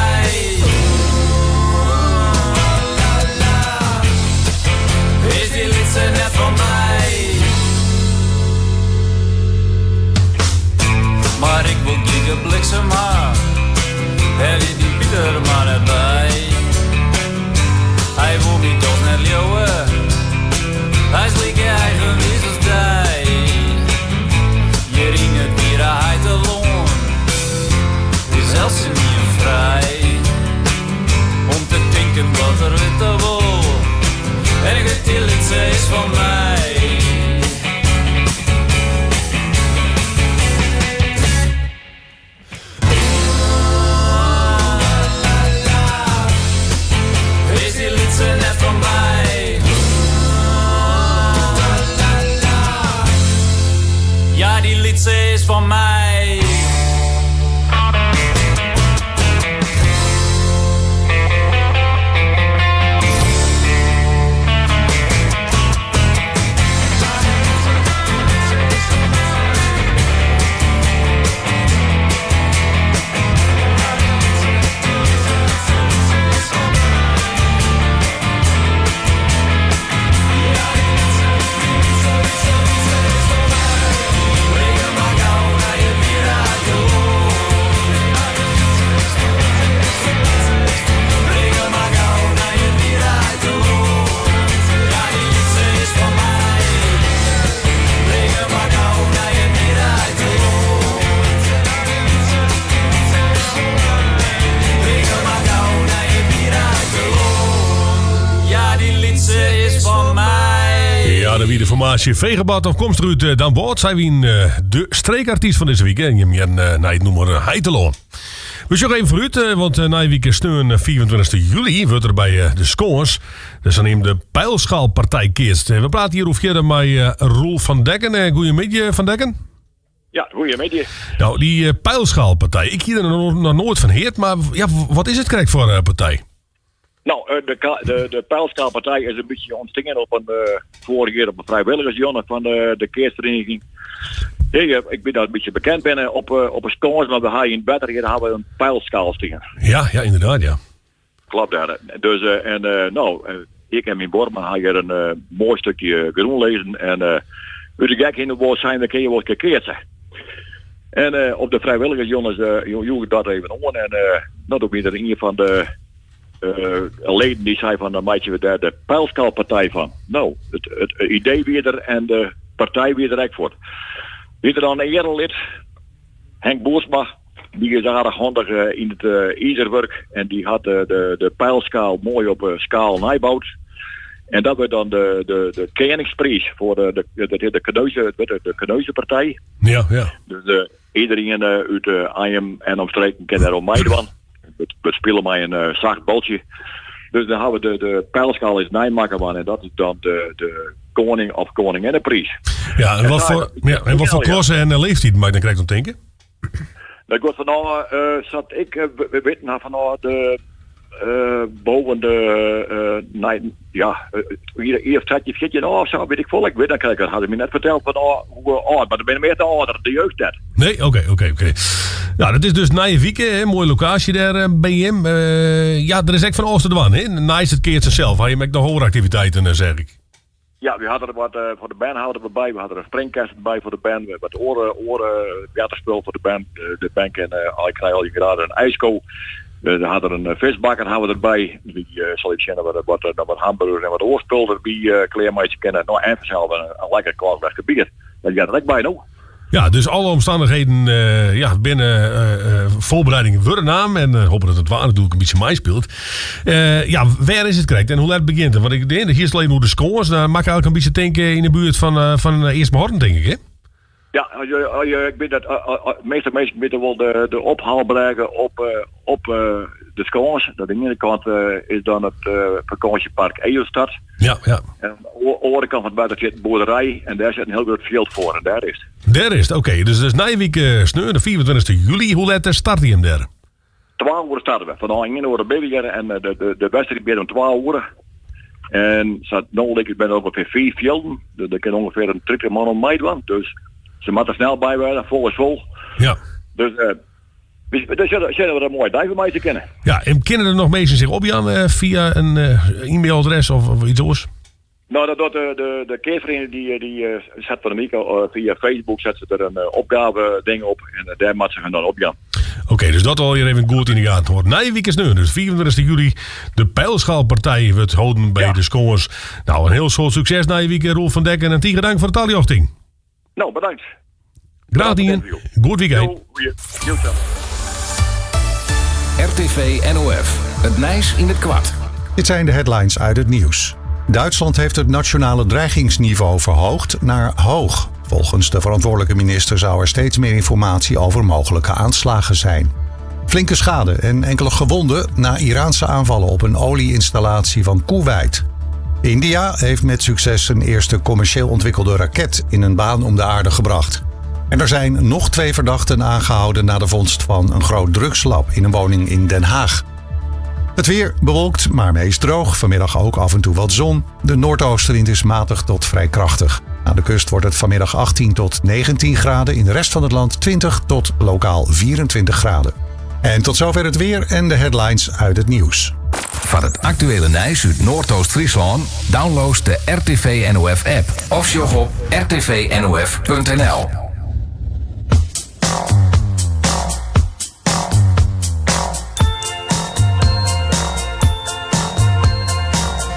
lytse is fan my. Ja, dy lytse is fan my. Ja, dat wie de formaasje Vegebad afkomstig uit eh, Damwâld. Sy wienen eh, de streekartiest fan dizze wike. En jim hearden eh, nei it nûmer Heitelân. We sjogge even foarút, eh, want eh, nije wike sneon 25 july wurdt der by eh, de Skâns de saneamde Pijlschaalpartij keatst. We prate hjiroer fierder mei eh, Roel van Dekken. Eh, Goeiemiddei, Van Dekken. Ja, goeiemiddei. Nou, dy eh, Pijlschaalpartij, ik hie der noch noait fan heard, mar ja, wat is it krekt foar eh, partij? Nou, eh, de, de, de Pijlschaalpartij is in bytsje ûntstien op in foarich jier op in frijwilligersjûn fan de, de keatsferiening. Ja, ik bin dat in bytsje bekend binnen op, op 'e Skâns, mar we ha yn it wetter hjir ha we in pijlskaal stean. Ja, ja, ynderdaad, ja. Klopt, ja. Dus, en nou, ik en myn buorman ha hjir in moai stikje grûn lizzen en út de gek hinne wol sein, we kinne wol in kear keatse. En op de frijwilligersjûn joech ik dat even oan en nou, doe wie der ien fan de leden dy sei fan dan meitsje we dêr de pijlskaalpartij fan. Nou, it, it idee wie der en de partij wie der ek foar. Wie der dan in earelid, Henk Boersma, dy is aardich handich yn it izerwurk en dy hat de, de, de pijlskaal moai op 'e skaal neiboud. En dat wurdt dan de, de, de keningspriis foar de, de, de, de, kaneuze, de, de kaneuzepartij. Ja, ja. Dus uh, iedereen uh, út uh, Anjum en omstreken kin dêr oan meidwaan. We spylje mei in uh, sacht baltsje. Dus dan ha we de, de pijlskaal is neimakke man en dat is dan de, de koning of koninginnepriis. Ja, en wat foar, ja, en wat foar klasse en leeftyd moat ik dan krekt oan tinke? Dat giet fanôf, uh, sa't ik uh, witten ha fanôf de uh, boven de uh, nee, ja, uh, of 13, 14 of sa, wit ik folle. Ik wit dat krekt, dat ha se my net ferteld fan hoe âld, mar der binne mear te âlder, de jeugd net. Nee, oké, oké, oké. Nou, dat is dus nije wike, hè? Moaie lokaasje dêr by jim. Ja, der is ek fan alles te dwaan, hè? Neist it keatsen sels, ha jim ek noch oare aktiviteiten, seach ik. Ja, we ha der wat uh, foar de bern ha we derby. We ha der in springkessen by foar de bern. We wat oare, oare boartersspul foar de bern. De, de bern kin uh, ik krij al graad in ijsko. We ha der in eh, fiskbakker ha we derby. Dy uh, sil ik sjen wat, wat, wat hamburgers en wat oar spul derby uh, klearmeitsje kinne. Nou, en fansels in, in lekker kwart bier. Dat heart der ek by no. Ja, dus alle omstannichheden uh, ja, binne uh, foarbereidingen wurde naam en uh, hoopje dat it waar natuerlik in bytsje meispilet. ja, wêr is it krekt en hoe let begjint it? Want ik denk, hjir is even oer de Skâns, dan moat ik eigentlik in bytsje tinke yn de buert fan, fan Eastmahorn, tink ik, hè? Ja, as je, as je, ik wit dat, de measte minsken witte wol de, de ophaalbrêge op, op de Skâns. Dat oan de iene kant is dan it fakânsjepark Edelstad. Ja, ja. En oan de oare kant fan it wetter sit in boerderij en dêr sit in hiel grut fjild foar en dêr is it. Dêr is it, oké. Dus, dus nije wike sneon, de 25 july, hoe let start jim dêr? Twa oere starte we. Fanôf ien oere binne we hjir en de, de, de wedstriid begjint om twa oere. En sa't no liket binne der ûngefear fiif fjilden. Dus der kin ûngefear in 30 man oan meidwaan. Dus se moatte snel by wêze, fol is fol. Ja. Dus uh, dus sille we der in moaie dei fan meitsje kinne. Ja, en kinne der noch minsken sich opjaan uh, fia in uh, e-mailadres of, of iets oars? Nou, dat docht de, de, de keatsferiening dy, dy set fan 'e wike fia Facebook set se der in opgave ding op en dêr moatte se hun dan opjaan. Oké, okay, dus dat al hjir even goed yn de gaten hâlde. Nije wike sneon, dus 25 july, de Pijlschaalpartij wurdt holden by ja. de Skâns. Nou, in hiel soad sukses nije wike, Roel van Dekken en tige dank foar de taljochting. Nou, bedankt. Graach dien. Goed weekend. RTV NOF. Het nijs in het kwart. Dit zijn de headlines uit het nieuws. Duitsland heeft het nationale dreigingsniveau verhoogd naar hoog. Volgens de verantwoordelijke minister zou er steeds meer informatie over mogelijke aanslagen zijn. Flinke schade en enkele gewonden na Iraanse aanvallen op een olieinstallatie van Koeweit. India heeft met succes zijn eerste commercieel ontwikkelde raket in een baan om de aarde gebracht. En er zijn nog twee verdachten aangehouden na de vondst van een groot drugslab in een woning in Den Haag. Het weer bewolkt, maar meest droog. Vanmiddag ook af en toe wat zon. De noordoostenwind is matig tot vrij krachtig. Aan de kust wordt het vanmiddag 18 tot 19 graden. In de rest van het land 20 tot lokaal 24 graden. En tot zover het weer en de headlines uit het nieuws. Foar it aktuele nijs út Noardoost-Fryslân, download de RTV NOF app of sjoch op rtvnof.nl.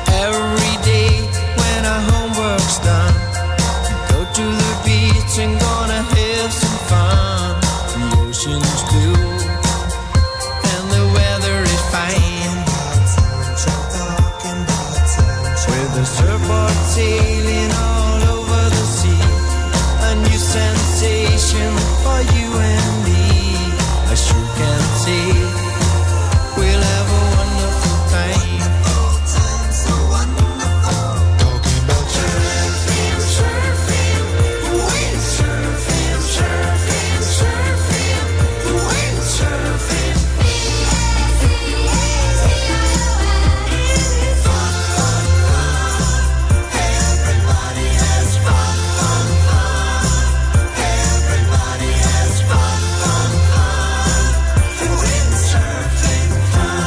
Every day when our homework's done, we go to the beach and gonna have some fun. The ocean's blue and the weather is fine. With the surfboard sailing all over the sea, a new sensation for you and me. As you can see, we'll have a wonderful time. Talking about surfing, surfing, windsurfing, surfing, surfing, windsurfing. Fun, fun, fun. Everybody has fun, fun, fun. Everybody has fun, fun, fun. Windsurfing fun.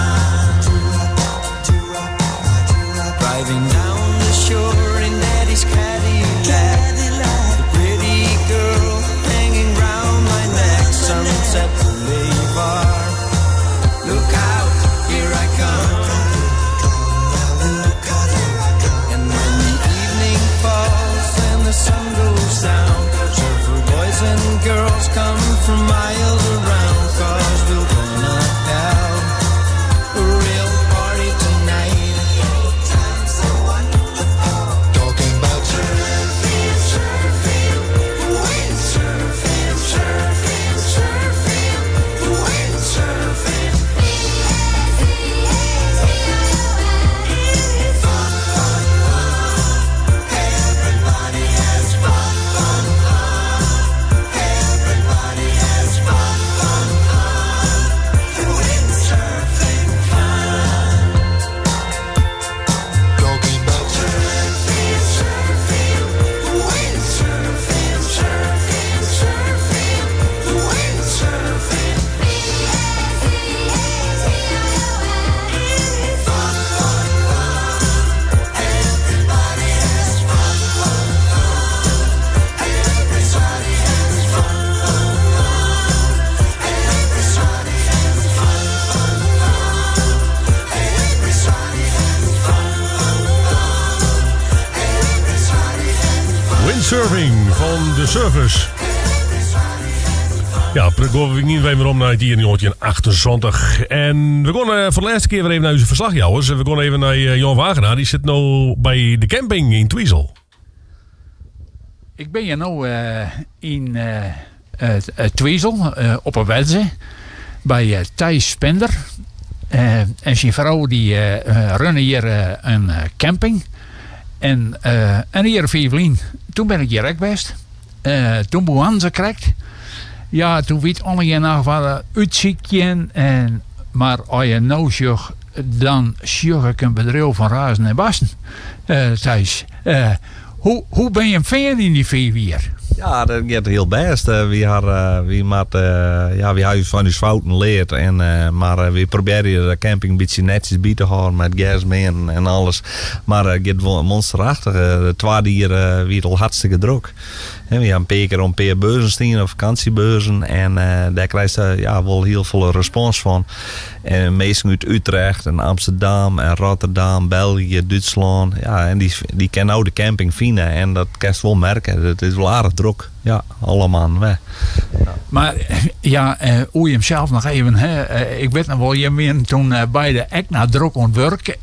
Driving down the shore in Daddy's Cadillac. The pretty girl hanging round my neck. Sunset Boulevard. Look out, here I come. And when the evening falls and the sun goes down, surfer boys and girls come from miles around. Cause we're gonna have a real party tonight. Talking about surfing, surfing, windsurfing, surfing, surfing, windsurfing. Fun, fun, fun. Everybody has fun, fun, fun. Everybody has fun, fun, fun. Windsurfing fun. Talking about surfing, surfing, windsurfing, surfing, surfing, windsurfing. Fun, fun, fun. Everybody has fun, fun, fun. Everybody has fun, fun, fun. Everybody has fun, fun, fun. Everybody has fun, fun, fun. Everybody has fun. Windsurfing fan de Surfers. Ja, we gean wer werom nei it jier 1978. En we gean foar de lêste kear wer even nei ús ferslachjouwers. We gean even nei Jan Wagenaar. Dy sit no by de camping yn Twizel. Ik bin hjir no yn Twizel op 'e Wedze by Thijs Spender. En syn frou dy runne hjir in camping. En in jier of fiif lyn, doe bin ik hjir ek west. Doe begûnen se krekt. Ja, doe wie it allegear noch wat útsykjen. En, mar as je no sjocht, dan sjoch ik in bedriuw fan razen en barsten. Thijs, hoe, hoe binne jim fearn yn dy fiif jier? Ja, dat giet hiel bêst. Wy ha, wy moatte, ja, wy ha fan ús fouten leard. En, mar wy probearje de camping in bytsje netsjes by te hâlden mei it gersmeanen en alles. Mar it giet wol monsterachtich. De twadde jier wie it al hartstikke drok. En wy ha in pear kear op in pear beurzen stien, op fakânsjebeurzen. En dêr krijst ja, wol hiel folle respons fan. En minsken út Utrecht en Amsterdam en Rotterdam, België, Dútslân. Ja, en dy, dy kinne no de camping fine. En dat kinst wol merke. It is wol aardich drok. Ja, alle mannen wer. Mar ja, oer jimsels noch even. Hè. Ik wit noch wol, jim wienen doe beide ek noch drok oan it wurk.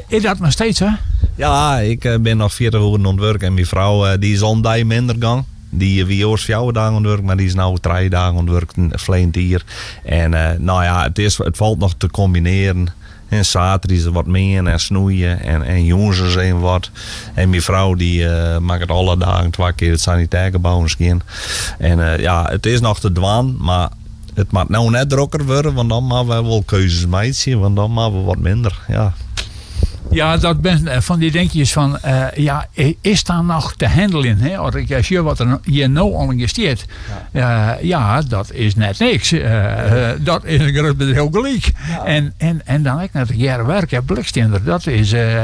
Is dat noch steeds, hè? Ja, ik bin noch 40 oeren oan it wurk en myn frou dy is al in dei minder gong. Dy wie oars fjouwer dagen oan it wurk, mar dy is no trije dagen oan it wurk ferline jier. En no ja, it is, it falt noch te kombinearjen. En saterdeis wat meane en snoeie en, en jûns ris even wat. En myn frou dy makket alle dagen twa kear it sanitêr gebou skjin. En ja, it is noch te dwaan, mar it moat no net drokker wurde, want dan moatte wy wol keuzes meitsje, want dan moatte we wat minder. Ja. Ja, dat binne fan dy dinkjes fan, eh, ja, is dat noch te handeljen? Hè? As ik sjoch wat der hjir no allegear stiet. Ja, ja dat is net niks. Eh, eh, dat is in grut bedriuw gelyk. En, en, en dan ek net tegearre werke, blikstiender, dat is eh,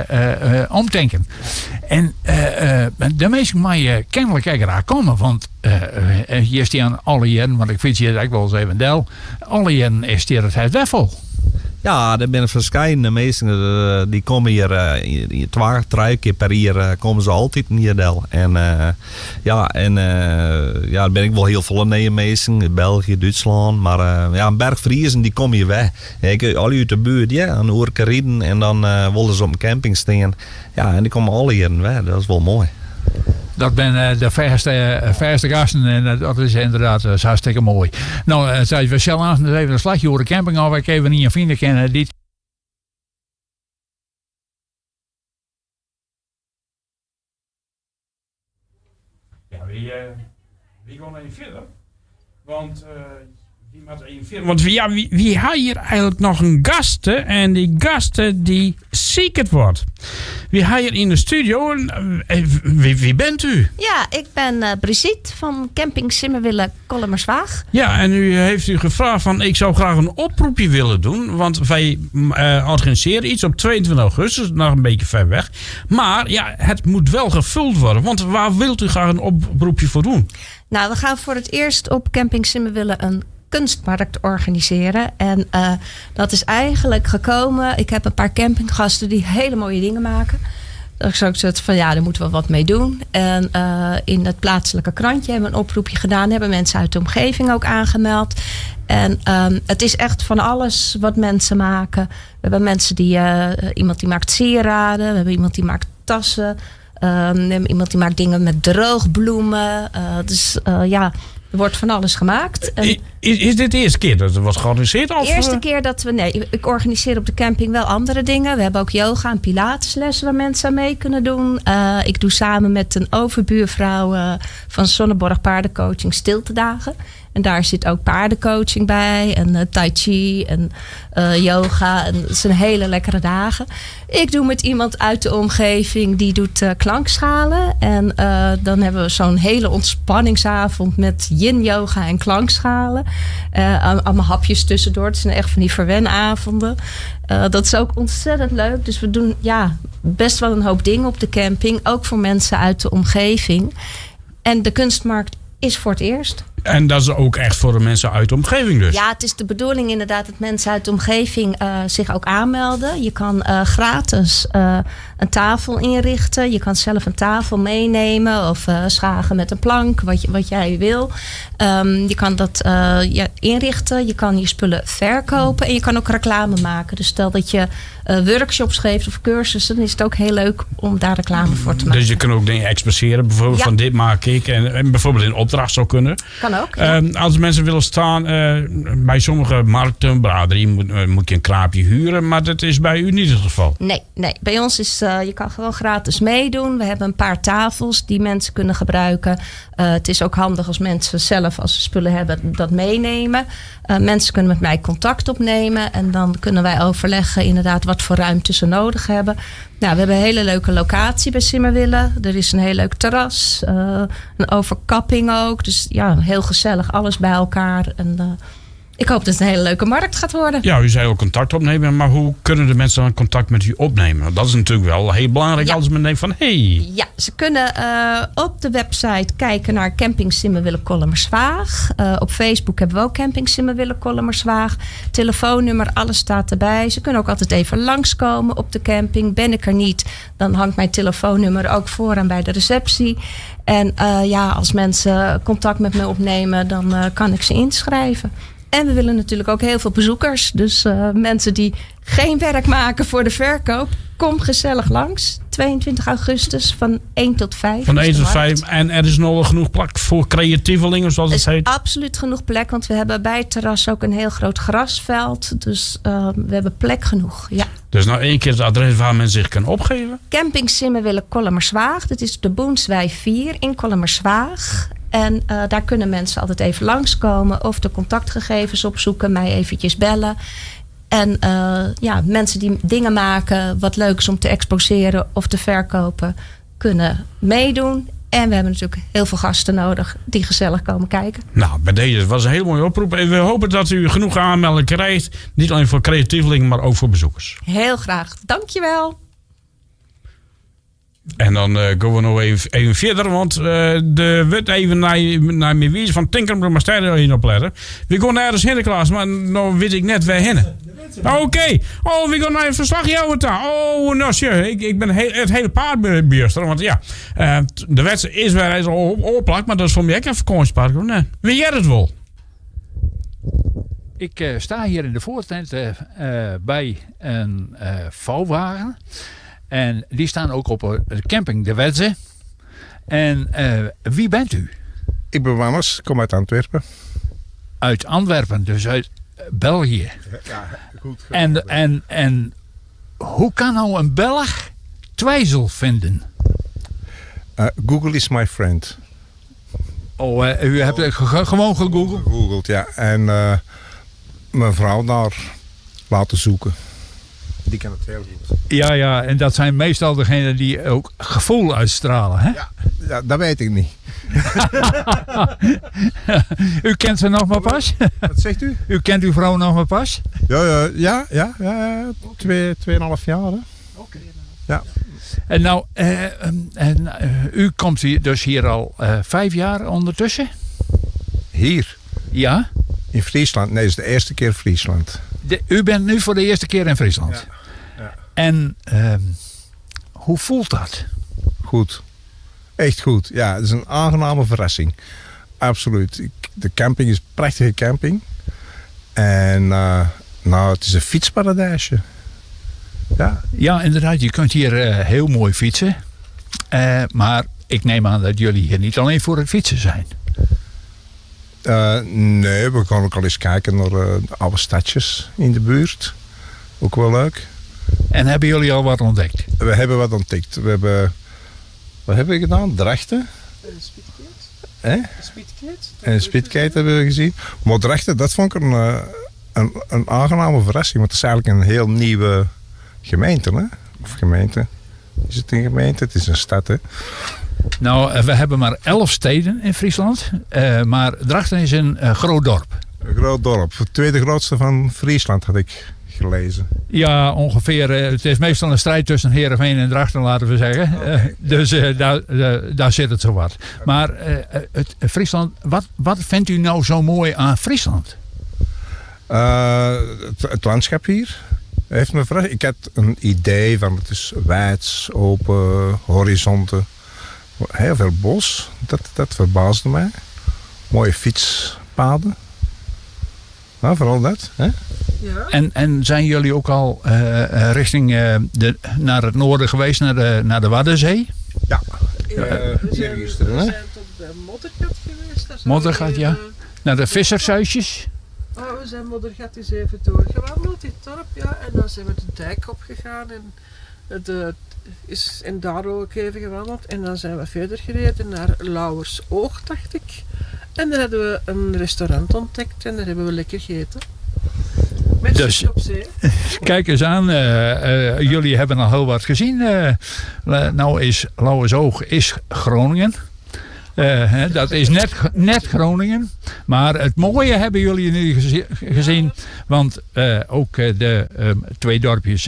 omtinken. En de minsken meie kenlik ek graach komme, want hjir stean alle jierren, want ik fyts hjir ek wolris even del, alle jierren is hjir it hast wer fol. Ja, der binne ferskeidenste minsken dy komme hjir twa, trije kear per jier komme se altyd hjir del. En ja, en ja, der binne ek wol hiel folle nije minsken, België, Dútslân, mar ja, in berch Friezen dy komme hjir wer. Ek al út de buert, ja, in oerke riden en dan wolle se op in camping stean. Ja, en dy komme alle jierren wer, dat is wol moai. Dat binne de fêste, fêste gasten en dat is ynderdaad hartstikke moai. No, we sille aanst even in slachje oer de camping of ik even ien fine kin dy't Ja, wy, wy gean even fierder. Want wy moatte even fierder. Want ja, wy ha hjir eigenlik noch in gaste. En dy gaste dy siket wat. Wy ha hjir yn de studio. Wie, wie bent u? Ja, ik ben Brigitte van Camping Simmerwille Kollumerzwaag. Ja, en u heeft u gevraagd van ik zou graag een oproepje willen doen. Want wij organiseren iets op 22 augustus, nog een beetje ver weg. Maar ja, het moet wel gevuld worden. Want waar wilt u graag een oproepje voor doen? Nou, we gaan voor het eerst op Camping Simmerwille een kunstmarkt organiseren. En uh, dat is eigenlijk gekomen. Ik heb een paar campinggasten die hele mooie dingen maken. Dat ik zoiets van ja, daar moeten we wat mee doen. En uh, in het plaatselijke krantje hebben we een oproepje gedaan. Hebben mensen uit de omgeving ook aangemeld. En um, het is echt van alles wat mensen maken. We hebben mensen die, uh, iemand die maakt sieraden. We hebben iemand die maakt tassen. Um, we hebben iemand die maakt dingen met droogbloemen. Uh, dus uh, ja, er wordt van alles gemaakt. En is, is dit de eerste keer dat er wordt georganiseerd? Of? De eerste keer dat we. Nee, ik organiseer op de camping wel andere dingen. We hebben ook yoga en pilateslessen waar mensen aan mee kunnen doen. Uh, ik doe samen met een overbuurvrouw uh, van Sonneborg Paardencoaching stiltedagen. En daar zit ook paardencoaching bij en uh, tai chi en uh, yoga. En het zijn hele lekkere dagen. Ik doe met iemand uit de omgeving die doet uh, klankschalen. En uh, dan hebben we zo'n hele ontspanningsavond met yin yoga en klankschalen. Uh, allemaal hapjes tussendoor. Het zijn echt van die verwenavonden. Uh, dat is ook ontzettend leuk. Dus we doen ja, best wel een hoop dingen op de camping. Ook voor mensen uit de omgeving. En de kunstmarkt is voor het eerst. En dat is ook echt voor de mensen uit de omgeving dus? Ja, het is de bedoeling inderdaad dat mensen uit de omgeving uh, zich ook aanmelden. Je kan uh, gratis uh, een tafel inrichten. Je kan zelf een tafel meenemen of schagen met een plank, wat, je, wat jij wil. Um, je kan dat ja, inrichten. Je kan je spullen verkopen en je kan ook reclame maken. Dus stel dat je workshops geeft of cursussen, dan is het ook heel leuk om daar reclame voor te maken. Dus je kan ook dingen expresseren, bijvoorbeeld ja. van dit maak ik. En, en bijvoorbeeld in opdracht zou kunnen. Kan ook. Ja. Um, als mensen willen staan, uh, bij sommige markten, braderie, moet, moet je een kraampje huren. Maar dat is bij u niet het geval. Nee, nee. bij ons is, uh, je kan gewoon gratis meedoen. We hebben een paar tafels die mensen kunnen gebruiken. Uh, het is ook handig als mensen zelf, als ze spullen hebben, dat meenemen. Uh, mensen kunnen met mij contact opnemen. En dan kunnen wij overleggen inderdaad wat voor ruimte ze nodig hebben. Nou, we hebben een hele leuke locatie bij Simmerwille. Er is een heel leuk terras. Uh, een overkapping ook. Dus ja, heel gezellig. Alles bij elkaar. En, uh, ik hoop dat het een hele leuke markt gaat worden. Ja, u zei al contact opnemen. Maar hoe kunnen de mensen dan contact met u opnemen? Dat is natuurlijk wel heel belangrijk ja. als men denkt van... Hey. Ja, ze kunnen uh, op de website kijken naar Camping Simmerwille Kollumerzwaag. Uh, op Facebook hebben we ook Camping Simmerwille Kollumerzwaag. Telefoonnummer, alles staat erbij. Ze kunnen ook altijd even langskomen op de camping. Ben ik er niet, dan hangt mijn telefoonnummer ook vooraan bij de receptie. En uh, ja, als mensen contact met me opnemen, dan uh, kan ik ze inschrijven. En we willen natuurlijk ook heel veel bezoekers. Dus uh, mensen die geen werk maken voor de verkoop, kom gezellig langs. 22 augustus van 1 tot 5. Van 1 tot 5. En er is nog wel genoeg plek voor creatievelingen, zoals het heet? Er is absoluut genoeg plek, want we hebben bij het terras ook een heel groot grasveld. Dus uh, we hebben plek genoeg, ja. Dus noch ien kear it adres wêr't men sich kin opgeven. Camping Simmerwille Kollumerzwaag. Dat is de Boenswei 4 in Kollumerzwaag. En eh, daar kunnen mensen altijd even langskomen of de contactgegevens opzoeken, mij eventjes bellen. En eh, ja, mensen die dingen maken, wat leuks om te exposeren of te verkopen, kunnen meedoen. En we hebben natuurlijk heel veel gasten nodig die gezellig komen kijken. Nou, bij deze was een hele mooie oproep. En we hopen dat u genoeg aanmeldingen krijgt. Niet alleen voor creatievelingen, maar ook voor bezoekers. Heel graag. Dankjewel. En dan eh, gaan we nog even, even verder, want eh, de wurdt even naar, naar mijn wies van Tinkerbroek maar sterren in opletten. We gaan ergens heen, Klaas, maar nou weet ik net waar heen. Oké. Oh, we gaan naar een verslag daar. Oh, nou, sure. Ik, ik ben heel, het hele paard beurster. Want ja, eh, de wet is weer eens op, opplakt, maar dat is voor mij ook een vakantiepark. hoor. Nee. Wie jij het wel? Ik eh, sta hier in de voortent eh, bij een vouwwagen. En die staan ook op de camping De Wedze. En wie bent u? Ik ben Wannes, kom uit Antwerpen. Uit Antwerpen, dus uit België. Ja, goed. En, en, en hoe kan nou een Belg Twijzel vinden? Google is my friend. Oh, u hebt het gewoon gegoogeld? Gegoogeld, ja. En eh, mijn vrouw daar laten zoeken. Die kan het heel goed. Ja, ja, en dat zijn meestal degenen die ook gevoel uitstralen, hè? Ja, dat weet ik niet. u kent ze nog maar pas? Wat zegt u? U kent uw vrouw nog maar pas? Ja, ja, ja, ja, ja, 2,5 jaar. Hè. Ja. En nou, en, u komt hier, dus hier al 5 jaar ondertussen? Hier? Ja. In Friesland? Nee, het is de eerste keer Friesland. U bent nu voor de eerste keer in Friesland? Ja. En hoe voelt dat? Goed. Echt goed. Ja, het is een aangename verrassing. Absoluut. De camping is een prachtige camping. En nou, het is een fietsparadijsje. Ja. Ja, inderdaad. Je kunt hier heel mooi fietsen. Maar ik neem aan dat jullie hier niet alleen voor het fietsen zijn. Nee, we gaan ook al eens kijken naar de oude stadjes in de buurt. Ook wel leuk. En hebben jullie al wat ontdekt? We hebben wat ontdekt. We hebben... Wat hebben we gedaan? Drachten. Hè? En Spitkeet hebben we gezien. Maar Drachten, dat vond ik een aangename verrassing. Want het is eigenlijk een heel nieuwe gemeente. Hè? Of gemeente. Is het een gemeente? Het is een stad, hè? Nou, we hebben maar 11 steden in Friesland. Maar Drachten is een groot dorp. Een groot dorp. Het tweede grootste van Friesland had ik gelezen. Ja, ongeveer. Het is meestal een strijd tussen Heerenveen en Drachten, laten we zeggen. Okay. Dus daar zit het zo wat. Maar het, Friesland, wat vindt u nou zo mooi aan Friesland? Het landschap hier heeft me verrast. Ik had een idee van het is wijds, open, horizonten. Heel veel bos, dat verbaasde mij. Mooie fietspaden. Nou, vooral dat. Hè? Ja. En zijn jullie ook al richting naar het noorden geweest, naar de Waddenzee? Ja. We zijn tot bij Moddergat geweest. Daar Moddergat, ja. Naar de vissershuisjes. Oh, we zijn Moddergat eens even doorgewandeld, dit dorp, ja. En dan zijn we de dijk opgegaan en, is, en daar ook even gewandeld. En dan zijn we verder gereden naar Lauwersoog, dacht ik. En daar hadden we een restaurant ontdekt en daar hebben we lekker gegeten. Met dus, op zee. Kijk eens aan, jullie hebben al heel wat gezien. Nou is Lauwersoog is Groningen. Dat is net Groningen. Maar het mooie hebben jullie nu gezien. Want ook de twee dorpjes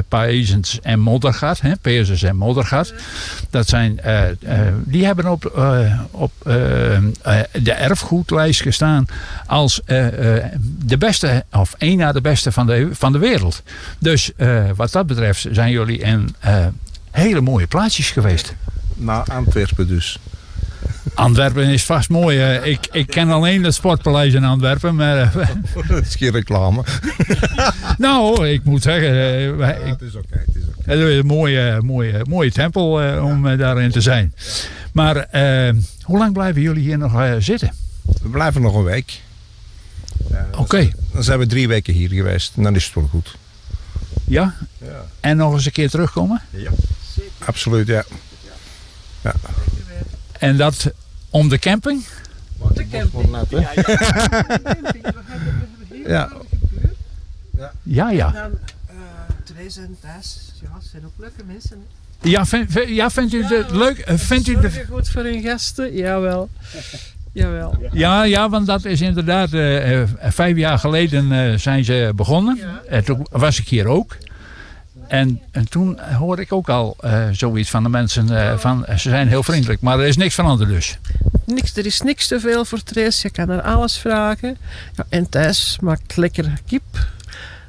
Paesens en Moddergat. Paesens en Moddergat. Dat zijn, die hebben op de erfgoedlijst gestaan als de beste, of één na de beste van de wereld. Dus wat dat betreft zijn jullie in hele mooie plaatsjes geweest. Naar Antwerpen dus. Antwerpen is vast mooi. Ik ken alleen het Sportpaleis in Antwerpen. Maar, dat is geen reclame. Nou, ik moet zeggen. Het is oké. Het is een mooie, mooie, mooie tempel om daarin te zijn. Maar hoe lang blijven jullie hier nog zitten? We blijven nog een week. Oké. Dan zijn we 3 weken hier geweest. En dan is het wel goed. Ja? Ja. En noch ris in kear terugkomme? Ja. Absoluut, ja. Ja. En dat om de camping? Om de camping. Net, hè? Ja. Ja, ja. En dan, Therese en Thijs, ja, zijn ook leuke mensen. hè. Ja, ja, vindt u het leuk? Vindt u de, Zorgen goed voor hun gasten, jawel. Jawel. Ja, ja, want dat is inderdaad 5 jaar geleden zijn ze begonnen. En toen was ik hier ook. En toen hoorde ik ook al zoiets van de mensen van ze zijn heel vriendelijk, maar er is niks veranderd dus. Niks, er is niks te veel voor Therese, je kan haar alles vragen. Ja, en Thijs maakt lekker kip.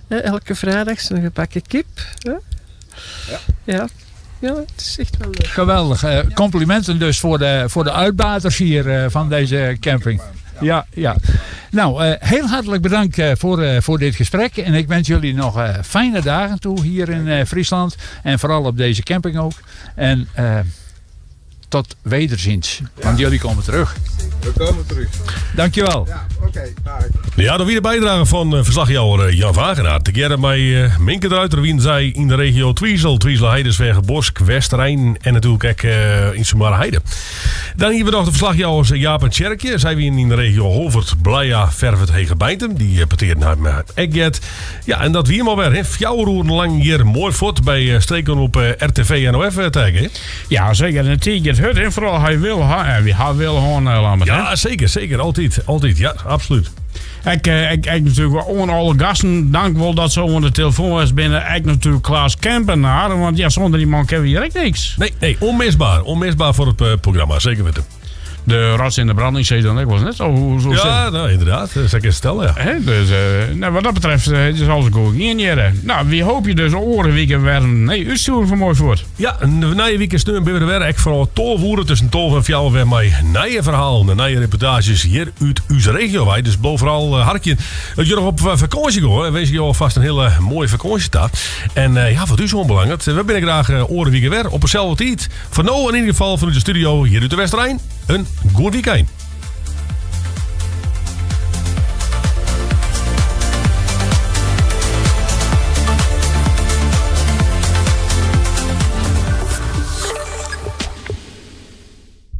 Hè, elke vrijdag zo'n gebakken kip. Hè. Ja. Ja. Ja, het is echt wel leuk. Geweldig. Complimenten dus voor de uitbaters hier van deze camping. Ja. Nou, heel hartelijk bedankt voor dit gesprek. En ik wens jullie nog fijne dagen toe hier in Friesland. En vooral op deze camping ook. En tot wederziens. Want jullie komen terug. We komen terug. Dankjewel. Ja, oké. dag. Ja, dan weer de bijdrage van verslagjouwer Jan Wagenaar. Tegearre mei Minke de Ruiter wienen sy yn de regio Twizel. Twizelerheide, Sweagerbosk, Westerein en natuerlik ek yn Sumarreheide. Dan hiene we noch de ferslachjouwers Jaap en Tjerkje. Sy wienen yn de regio Holwert, Blija, Ferwert, Hegebeintum. Dy petearen mei Egget. Ja, en dat wie mar wer. Hè. 4 oeren lang hjir moai fuort by streekomrop RTV NOF tegen. Ja, seker. En it giet hurd. En foaral hy wil ha, en wy ha wil hân, Lambert. Ja, seker, seker. Altyd, altyd. Ja, absoluut. Ik natuerlik oan alle gasten, dank wol dat se oan de telefoan is binne. Ik natuerlik Klaas Kempenaar, want ja, sûnder dy man kinne we hjir ek niks. Nee, onmisbaar. Onmisbaar foar it programma, seker witte. De rots in de branding, sei dan ek wol net. Zo Ja, nou, inderdaad. Dat sil ik fertelle, ja. Hè, dus nou, wat dat betreft is alles goed gien hjir. Nou, wy hoopje dus oare wike wer in nije útstjoering fan Moai Fuort. Ja, en de nije wike sneon binne we der wer. Ek foaral 12 oere tusken 12 en 4 wer mei nije ferhalen en nije reportaazjes hjir út ús regio. Wei. Dus bliuw foaral harkjen. As je noch op fakânsje gean, winskje ik jo alfêst in hiele moaie fakânsje ta. En ja, wat ús oanbelanget, we binne graach oare wike wer op deselde tiid. Foar no yn ieder gefal fanút de studio hjir út de Westerein. In goed weekend.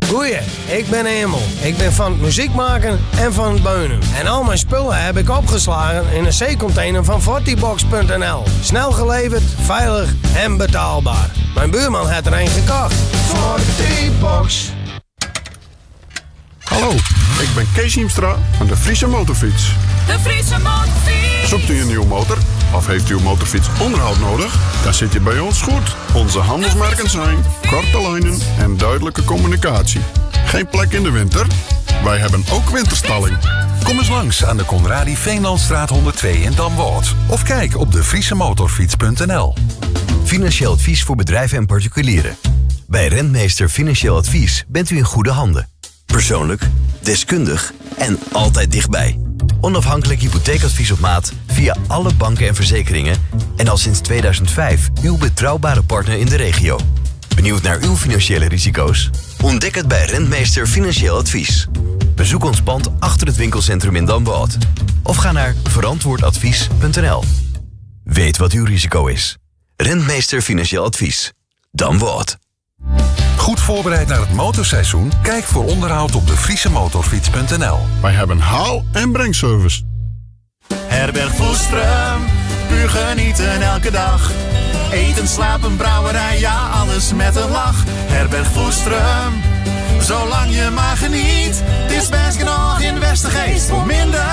Goeie, ik ben Emel. Ik ben fan it muzyk meitsjen en fan it beunen. En al myn spullen ha ik opslein yn in zeecontainer fan fortibox.nl. Snel geleverd, feilich en betaalbaar. Myn buorman hat der ien kocht. Fortibox. Hallo, ik ben Kees Hiemstra fan de Friese Motorfiets. De Friese motorfiets. Zoekt u een nieuwe motor of heeft uw motorfiets onderhoud nodig? Dan zit je bij ons goed. Onze handelsmerken zijn korte lijnen en duidelijke communicatie. Geen plek in de winter? Wij hebben ook winterstalling. Kom eens langs aan de Conradi Veenlandstraat 102 in Damwâld. Of kijk op de friesemotorfiets.nl. Financieel advies voor bedrijven en particulieren. Bij Rentmeester Financieel Advies bent u in goede handen. Persoonlijk, deskundig en altijd dichtbij. Onafhankelijk hypotheekadvies op maat via alle banken en verzekeringen. En al sinds 2005 uw betrouwbare partner in de regio. Benieuwd naar uw financiële risico's? Ontdek het bij Rentmeester Financieel Advies. Bezoek ons pand achter het winkelcentrum in Damwâld. Of ga naar verantwoordadvies.nl. Weet wat uw risico is. Rentmeester Financieel Advies. Damwâld. Goed voorbereid naar het motorseizoen? Kijk voor onderhoud op de friesemotorfiets.nl. Wij hebben haal- en brengservice. Herberg Voestrum, puur genieten elke dag. Eten, slapen, brouwerij, ja alles met een lach. Herberg Voestrum, zolang je maar geniet. Het is best genoeg in Westergeest, voor minder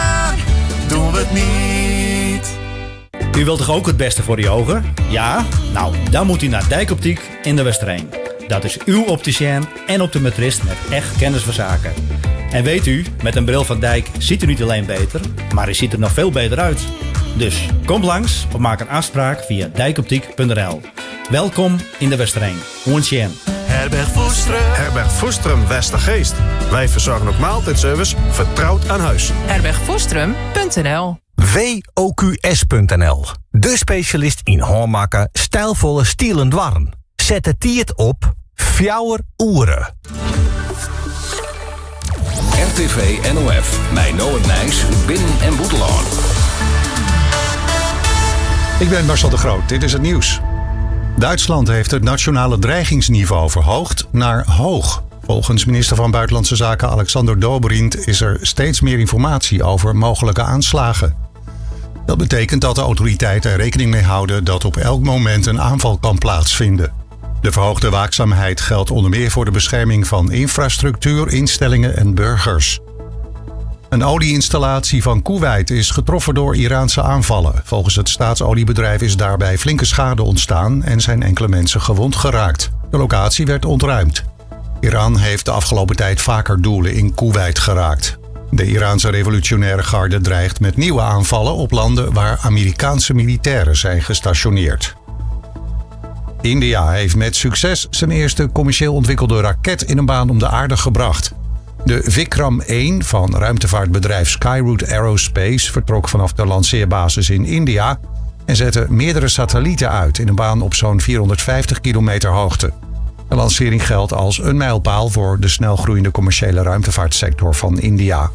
doen we het niet. U wilt toch ook het beste voor uw ogen? Ja? Nou, dan moet u naar Dijkoptiek in de Westereen. Dat is uw opticien en optometrist met echt kennis van zaken. En weet u, met een bril van Dijk ziet u niet alleen beter, maar u ziet er nog veel beter uit. Dus kom langs of maak een afspraak via dijkoptiek.nl. Welkom in de Westereen. Oant sjen. Herberg Voestrum. Herberg Voestrum Westergeest. Wij verzorgen ook maaltijdservice vertrouwd aan huis. Herbergvoestrum.nl WOQS.nl. De specialist yn hânmakke, stylfolle stielen doarren. Set de tiid op 4 oere. RTV NOF. Mei no it nijs út binnen- en bûtenlân. Ik ben Marcel de Groot, dit is het nieuws. Duitsland heeft het nationale dreigingsniveau verhoogd naar hoog. Volgens minister van Buitenlandse Zaken Alexander Dobrindt is er steeds meer informatie over mogelijke aanslagen. Dat betekent dat de autoriteiten er rekening mee houden dat op elk moment een aanval kan plaatsvinden. De verhoogde waakzaamheid geldt onder meer voor de bescherming van infrastructuur, instellingen en burgers. Een olieinstallatie van Koeweit is getroffen door Iraanse aanvallen. Volgens het staatsoliebedrijf is daarbij flinke schade ontstaan en zijn enkele mensen gewond geraakt. De locatie werd ontruimd. Iran heeft de afgelopen tijd vaker doelen in Koeweit geraakt. De Iraanse revolutionaire garde dreigt met nieuwe aanvallen op landen waar Amerikaanse militairen zijn gestationeerd. India heeft met succes zijn eerste commercieel ontwikkelde raket in een baan om de aarde gebracht. De Vikram 1 van ruimtevaartbedrijf Skyroot Aerospace vertrok vanaf de lanceerbasis in India en zette meerdere satellieten uit in een baan op zo'n 450 kilometer hoogte. De lancering geldt als een mijlpaal voor de snelgroeiende commerciële ruimtevaartsector van India.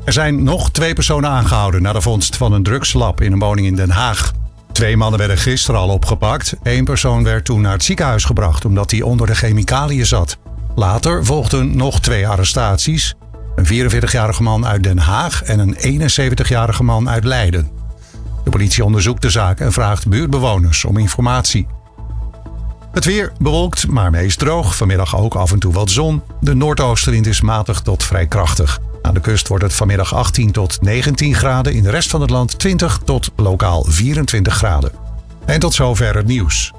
Er zijn nog twee personen aangehouden na de vondst van een drugslab in een woning in Den Haag. Twee mannen werden gisteren al opgepakt. Eén persoon werd toen naar het ziekenhuis gebracht omdat hij onder de chemicaliën zat. Later volgden nog twee arrestaties. Een 44-jarige man uit Den Haag en een 71-jarige man uit Leiden. De politie onderzoekt de zaak en vraagt buurtbewoners om informatie. Het weer bewolkt, maar meest droog. Vanmiddag ook af en toe wat zon. De noordoostenwind is matig tot vrij krachtig. Aan de kust wordt het vanmiddag 18 tot 19 graden. In de rest van het land 20 tot lokaal 24 graden. En tot zover het nieuws.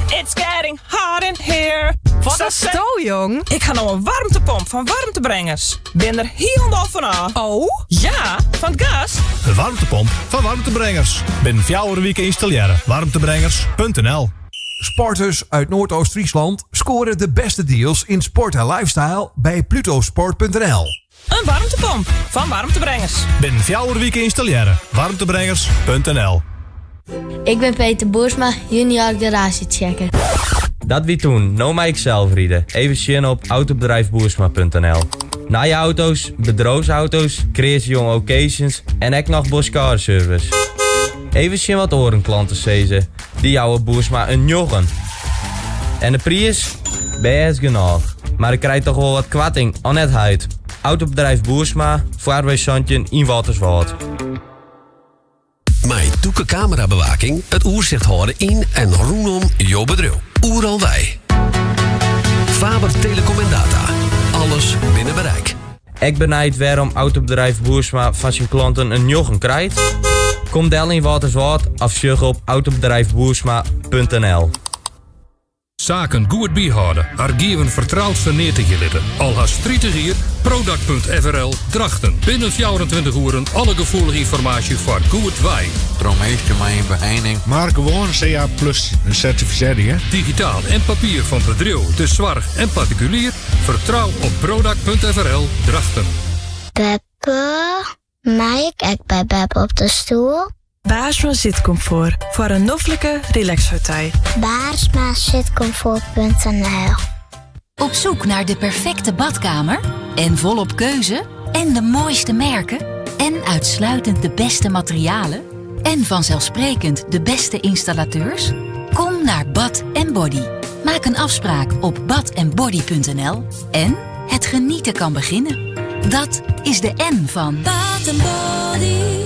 It's getting hot in here. Wat is zo, jong? Ik ga nou een warmtepomp van warmtebrengers. Ben er helemaal van af. Oh? Ja, van het gas. De warmtepomp van Warmtebrengers. Binnen 4 weken installeren. Warmtebrengers.nl Sporters uit Noordoost-Friesland scoren de beste deals in sport en lifestyle bij plutosport.nl. Een warmtepomp van warmtebrengers. Binnen 4 weken installeren. Warmtebrengers.nl Ik ben Peter Boersma, junior garagechecker. Dat wie toen, no mij zelf rieden. Even zien op autobedrijfboersma.nl. Na je auto's, bedroosauto's, creëer jong occasions en ek nog Bosch Car Service. Even zien wat orenklanten zezen. Die jouwe Boersma een jochen. En de prijs? Best genoeg. Maar ik krijg toch wel wat kwatting, al net huid. Autobedrijf Boersma, Vaarweg in Walterswald. Mei toeke camerabewaking, het oerzicht houden in en roenom jo bedrijf. Oeral wij. Faber Telecom en Data. Alles binnen bereik. Ik benijd waarom autobedrijf Boersma van zijn klanten een jochen krijgt. Kom del in Waterswaard of zoek op autobedrijfboersma.nl. Zaken goed bijhouden, archieven vertrouwd vernietig litten. Al has 30 hier, product.frl, drachten. Binnen 24 uren alle gevoelige informatie voor goed wij. Daarom heeft je mij een beheining. Maar gewoon CA plus een certificering, hè? Digitaal en papier van bedrijf, de zorg en particulier. Vertrouw op product.frl, drachten. Beppe, mag ik ook bij Beppe op de stoel? Baarsma zitcomfort voor een noffelijke relaxpartij. Baarsmazitcomfort.nl Op zoek naar de perfecte badkamer? En volop keuze? En de mooiste merken? En uitsluitend de beste materialen? En vanzelfsprekend de beste installateurs? Kom naar Bad Body. Maak een afspraak op badenbody.nl en het genieten kan beginnen. Dat is de N van Bad Body.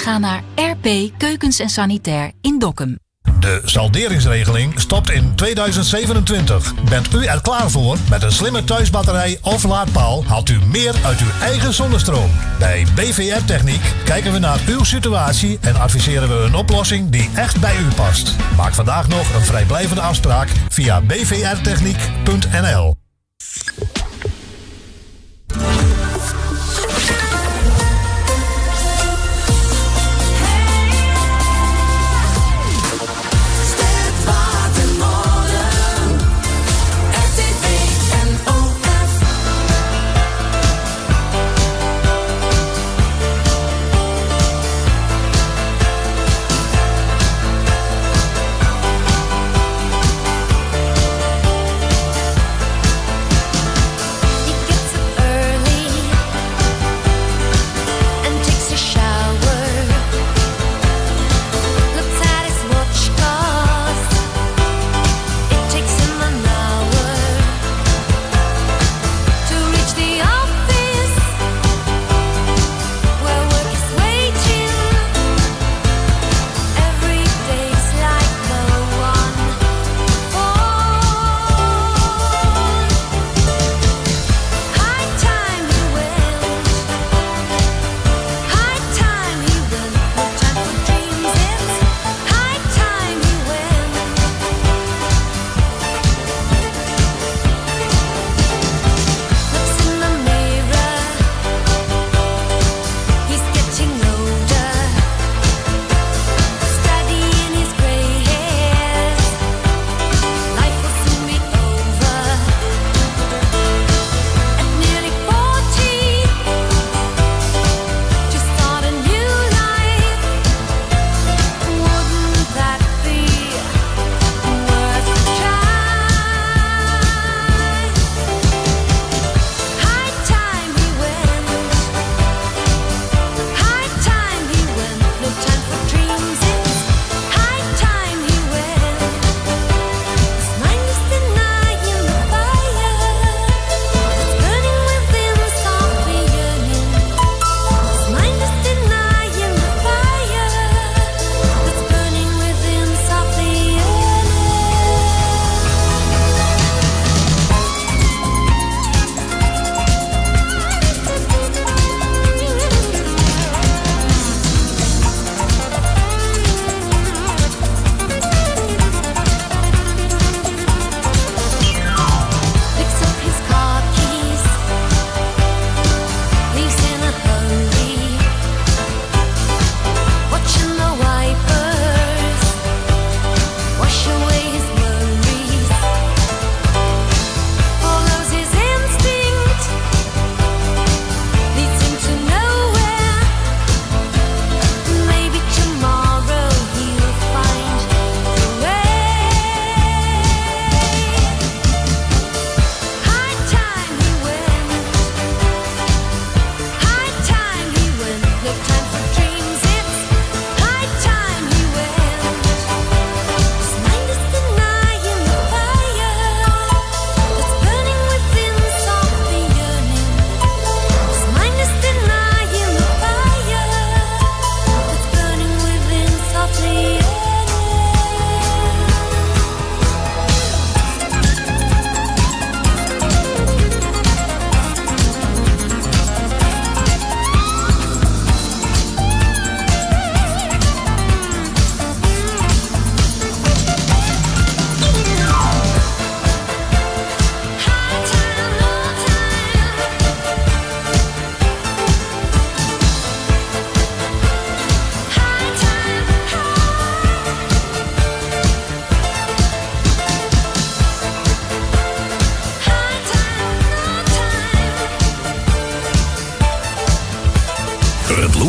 Ga naar RP Keukens en Sanitair in Dokkum. De salderingsregeling stopt in 2027. Bent u er klaar voor? Met een slimme thuisbatterij of laadpaal haalt u meer uit uw eigen zonnestroom. Bij BVR Techniek kijken we naar uw situatie en adviseren we een oplossing die echt bij u past. Maak vandaag nog een vrijblijvende afspraak via bvrtechniek.nl. RTV NOF.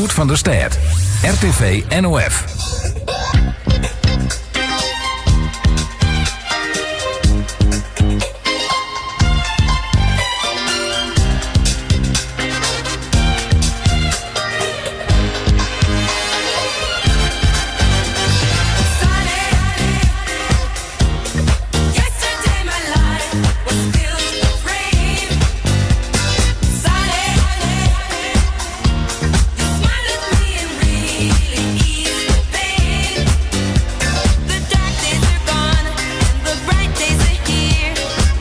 lûd fan de stêd. RTV NOF. Yesterday my life was filled with rain. Sunny, you smiled at me and really eased the pain. The dark days are gone and the bright days are here.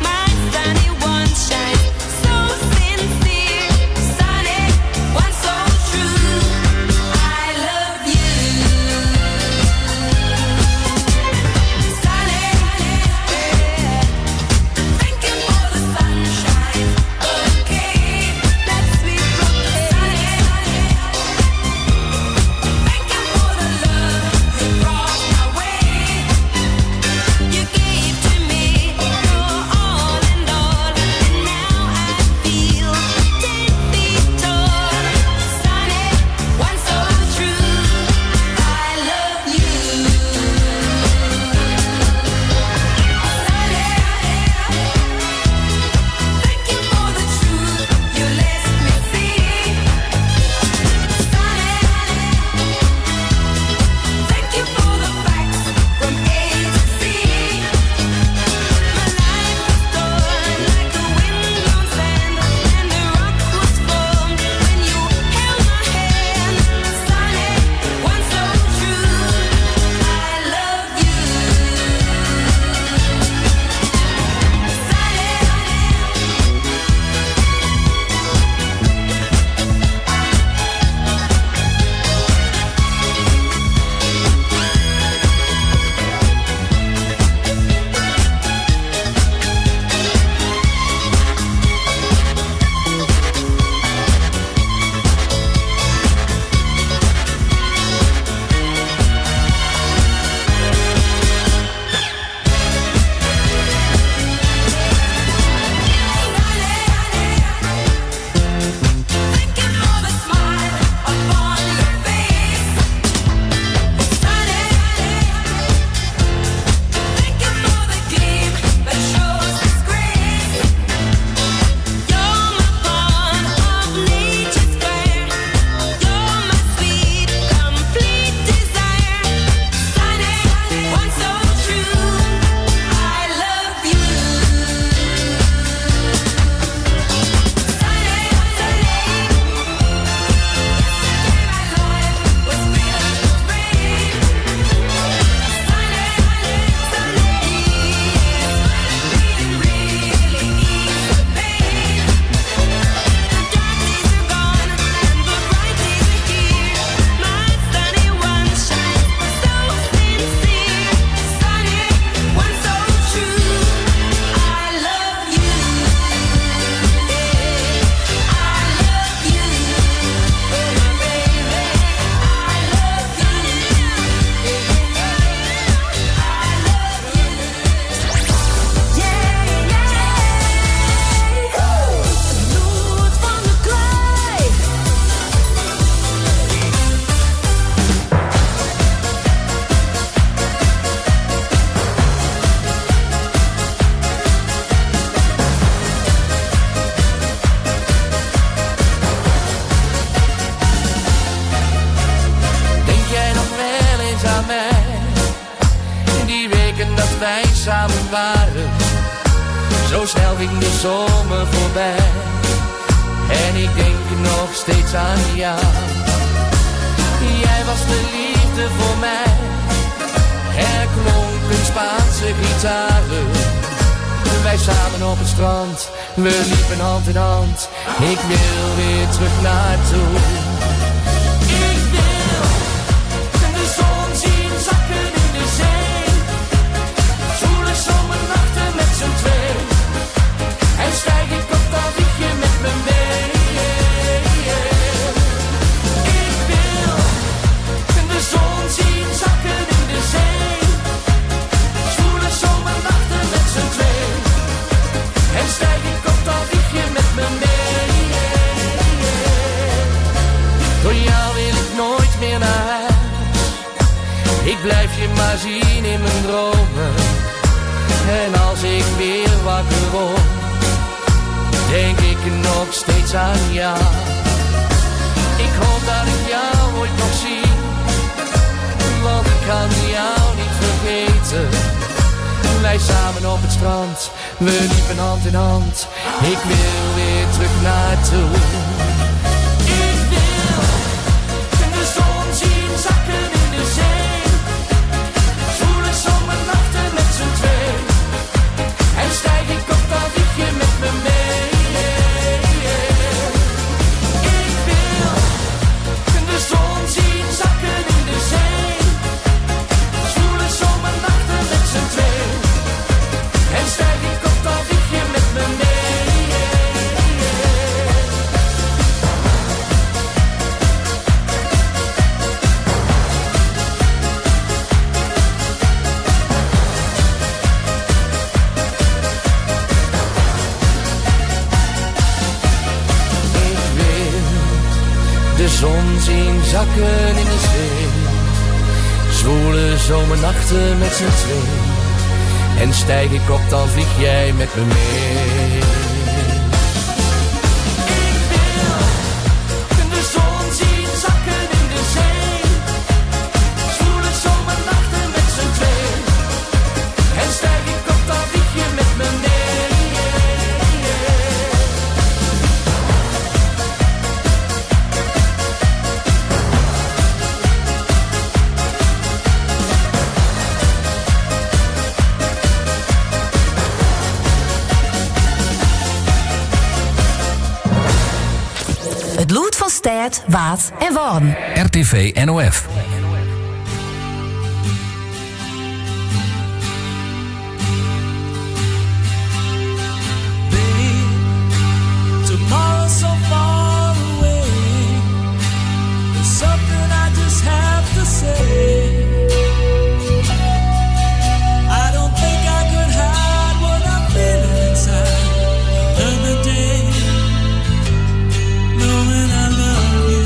My sunny one shines so sincere. Sunny, one so true. I love you. Sunny, thank you for the sunshine. Okay, that sweet bouquet. Thank you for the love you brought my way. You gave to me your all and all, and now I feel 10 feet tall. Sunny, one so true. I love you. Thank you for the truth you let me see. Sunny, thank you for the facts from A to Z. My life was torn like a windblown sand, and the rock was formed when you held my hand. Sunny, one so true. I love you. Thank you for the smile upon your face. Sunny, thank you for the gleam that shows its grace. You're my part of nature's fire. You're my sweet, complete desire. Sunny, one so true. I love you. I love you. Lûd fan de klei. Denk jij nog wel eens aan mij? In die weken dat wij samen waren. Zo snel ging de zomer voorbij. En ik denk nog steeds aan jou. Jij was de liefde voor mij. Er klonken Spaanse gitaren. Wij samen op het strand, we liepen hand in hand. Ik wil weer terug naar toen. Ik wil de zon zien zakken in de zee. Zwoele zomernachten met z'n twee. En stijg ik op, dan vlieg je met me mee. Ik wil de zon zien zakken in de zee. Zwoele zomernachten met z'n twee. En stijg ik op, dan vlieg je met me mee. Door jou wil ik jou zien in mijn dromen. En als ik weer wakker word, denk ik nog steeds aan jou. Ik hoop dat ik jou ooit nog zie, want ik kan jou niet vergeten. Wij samen op het strand, we liepen hand in hand. Ik wil weer terug naar toen. Ik wil de zon zien zakken in de zee. Zwoele zomernachten met z'n twee. En stijg ik op, dan vlieg je met me mee. Ik wil de zon zien zakken in de zee. Zwoele zomernachten met z'n twee. En stijg ik op, dan vlieg je met me mee. Ik wil de zon zien zakken in de zee. Zwoele zomernachten met z'n twee. En stijg ik op, dan vlieg jij met me mee. Ik wil de zon zien zakken in de zee. Zwoele zomernachten met z'n twee. En stijg ik op, dan vlieg je met me mee. Het loert van stad, waad en warm. RTV NOF. Tomorrow's so far away. There's something I just have to say. I don't think I could hide what I'm feeling inside. Another day, knowing I love you.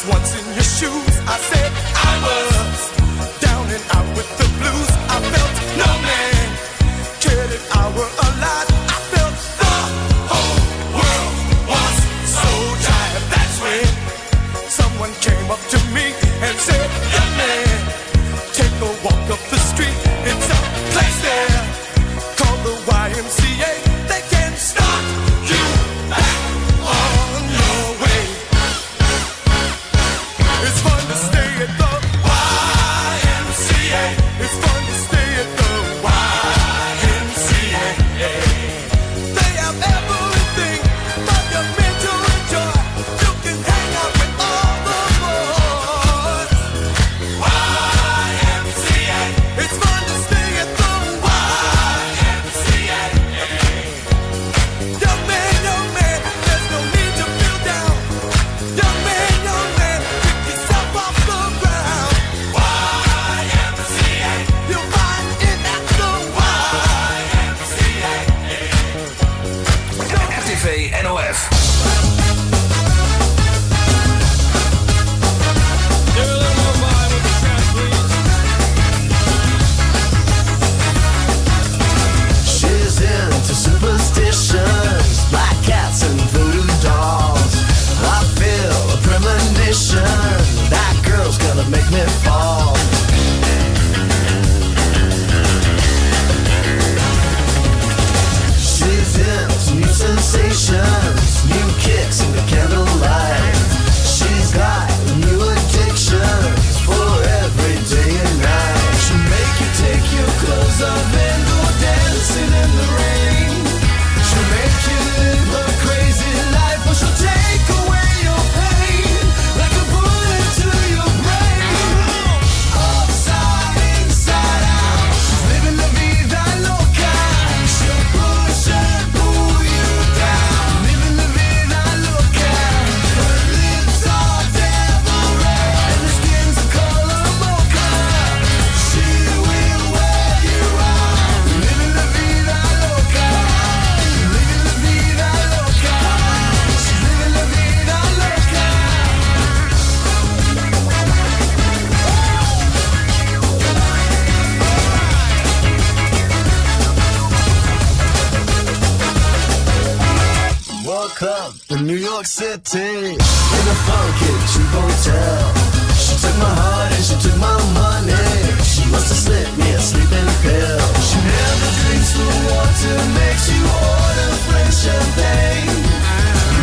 was once in your shoes. I said I was down and out with the blues. I felt no man cared if I were alive. I felt the whole world was so jive. That's when someone came up to me and said, Young man, take a walk up the street. It's a place there called the YMCA. They can start you back on your way. It's fun to stay at the YMCA. It's fun to stay at the YMCA. They have everything for your men to enjoy. You can hang out with all the boys. YMCA. It's fun to stay at the YMCA. Young man, young man, there's no need to feel down. Young man, young man, pick yourself off the ground. YMCA. You'll find it at the YMCA. RTV NOF. She's into superstitions, black cats and voodoo dolls. I feel a premonition that girl's gonna make me fall. She's into new sensations, new kicks in the candlelight. She's got new addictions for every day and night. She'll make you take your clothes off and go dancing in the rain. She'll make you live a crazy life, or she'll take away your pain like a bullet to your brain. Upside, inside out, she's living la vida loca. She'll push and pull you down, living la vida loca. Her lips are devil red and her skin's the color mocha. She will wear you out, living la vida loca, living la vida loca. She's living la vida loca. Woke up in New York City in a funky cheap hotel. She took my heart and she took my money. She must have slipped me a sleeping pill. She never drinks the water, makes you order French champagne.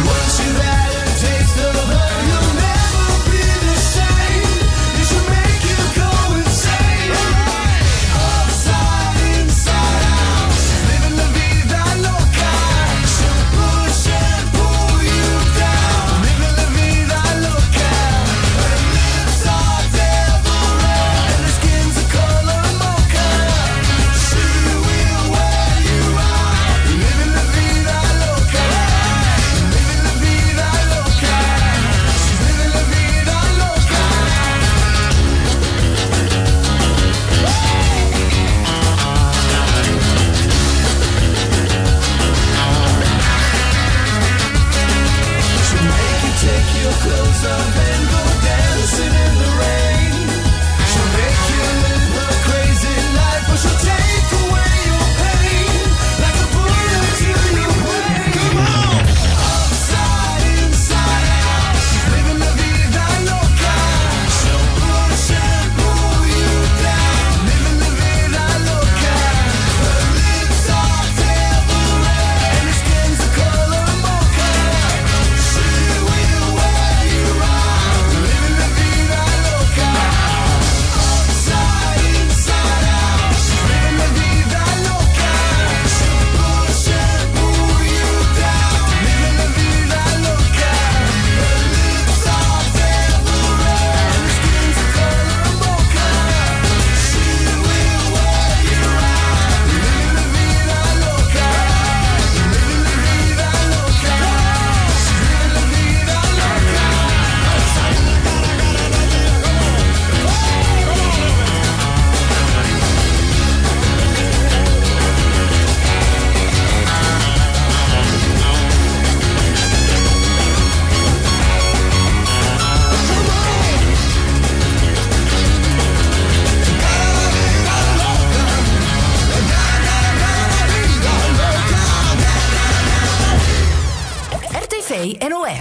Once you've had a taste of her, you'll never be the same. It should make you go insane. Upside, inside out, she's living la vida loca. She'll push and pull you down, living la vida loca. Her lips are devil red and her skin's the color mocha. She will wear you out, living la vida loca.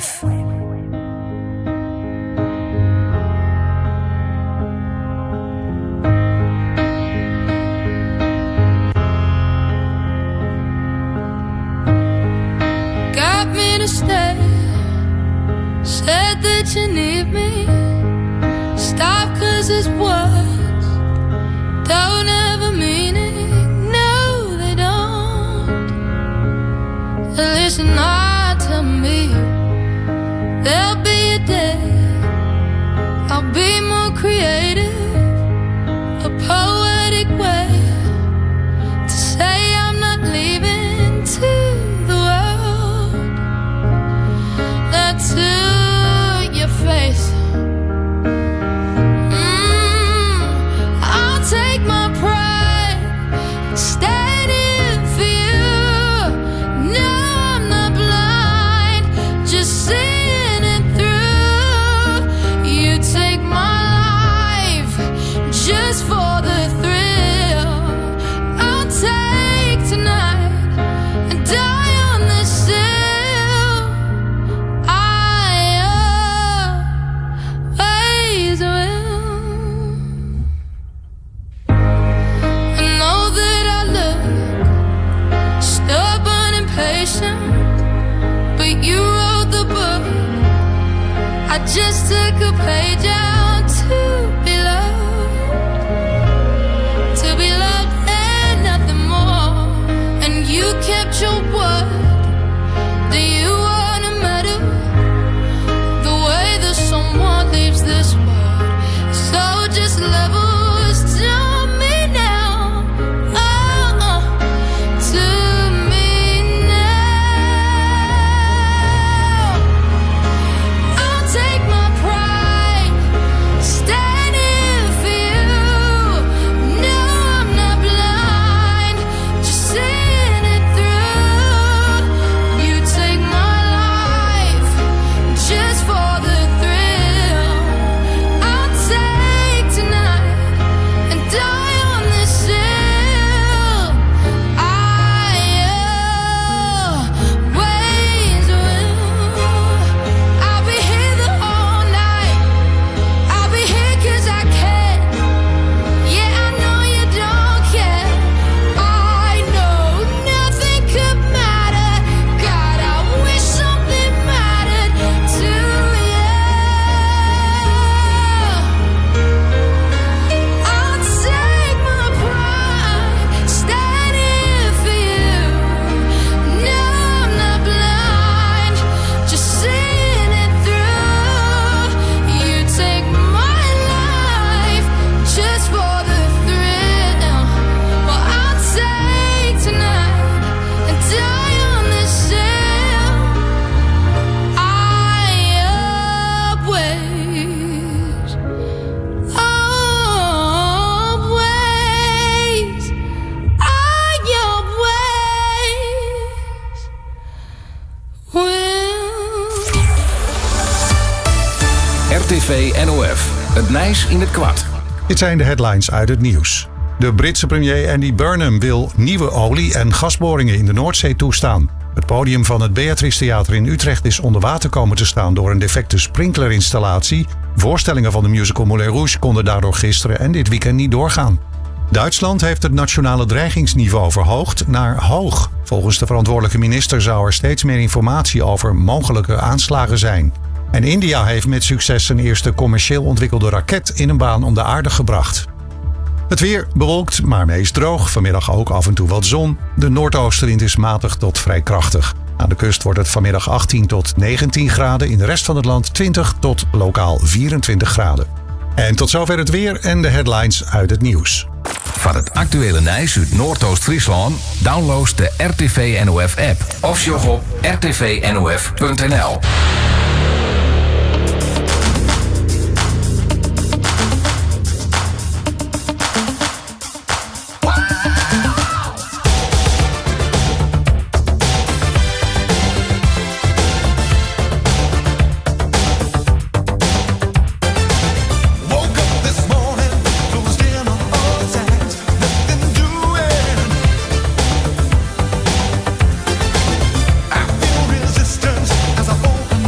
NOF. Got me to stay. Said that you need me. Stop cause it's words don't have a meaning. No, they don't. Listen hard to me. There'll be a day I'll be more creative, a poetic way to say I'm not leaving to the world, not to your face. I'll take my pride, stand here for you. No, I'm not blind, just seeing it through. You take my life just for the thrill. I'll take tonight and die on this hill. I always will. I know that I look stubborn and patient, but you wrote the book. I just took a page out to be loved, to be loved and nothing more. And you kept your word. Do you want a medal? The way that someone leaves this world, so just levels to me now. Oh, to me now. I'll take my pride, stand here for you. No, I'm not blind, just seeing it through. You take my life just for the thrill. I'll take tonight and die on this hill. I always will. I'll be here the whole night. I'll be here 'cause I can. Yeah, I know you don't care. I know nothing could matter. God, I wish something mattered to you. I'll take my pride, stand here for you. No, I'm not blind, just seeing it through. You take my life just for the thrill. Well, I'll take tonight and die on this hill. I always, always, I always will. RTV NOF. Het Nijs in het kwart. Dit zijn de headlines uit het nieuws. De Britse premier Andy Burnham wil nieuwe olie- en gasboringen in de Noordzee toestaan. Het podium van het Beatrice Theater in Utrecht is onder water komen te staan door een defecte sprinklerinstallatie. Voorstellingen van de musical Moulin Rouge konden daardoor gisteren en dit weekend niet doorgaan. Duitsland heeft het nationale dreigingsniveau verhoogd naar hoog. Volgens de verantwoordelijke minister zou er steeds meer informatie over mogelijke aanslagen zijn. En India heeft met succes zijn eerste commercieel ontwikkelde raket in een baan om de aarde gebracht. Het weer bewolkt, maar meest droog. Vanmiddag ook af en toe wat zon. De noordoostenwind is matig tot vrij krachtig. Aan de kust wordt het vanmiddag 18 tot 19 graden. In de rest van het land 20 tot lokaal 24 graden. En tot zover het weer en de headlines uit het nieuws. Van het actuele Nijs uit Noordoost-Friesland, download de RTV NOF app of zoek op rtvnof.nl. Woke up this morning, closed in on all sides, nothing doing. I feel resistance as I open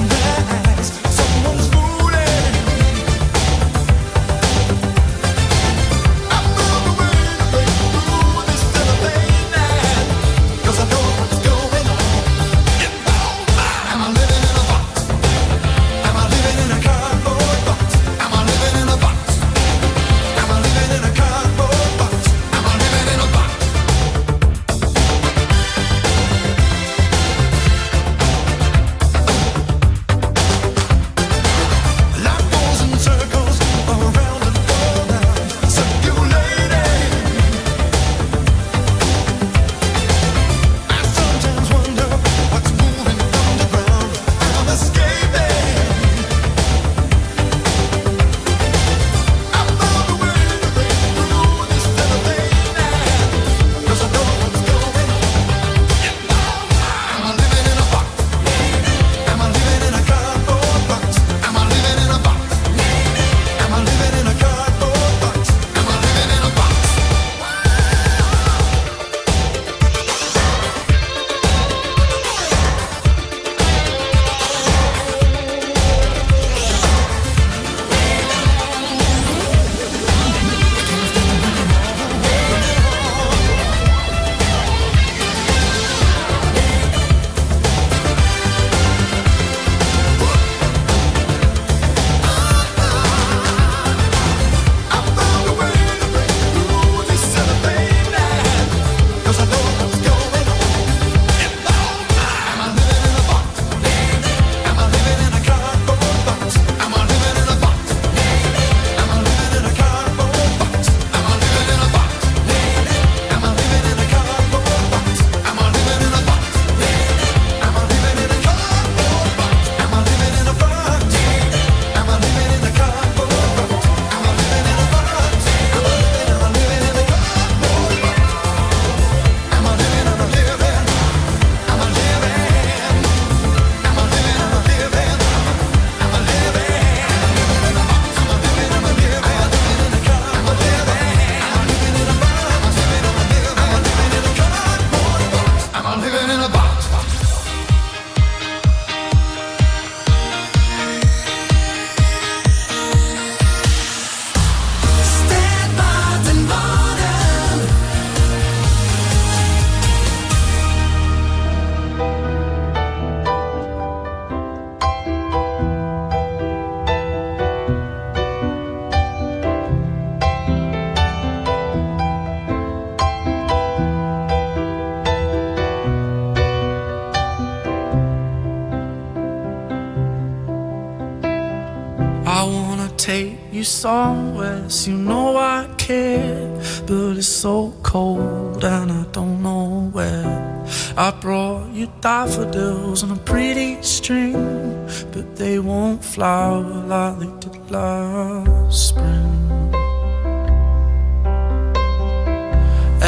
take you somewhere, so you know I care. But it's so cold and I don't know where. I brought you daffodils on a pretty string, but they won't flower like they did last spring.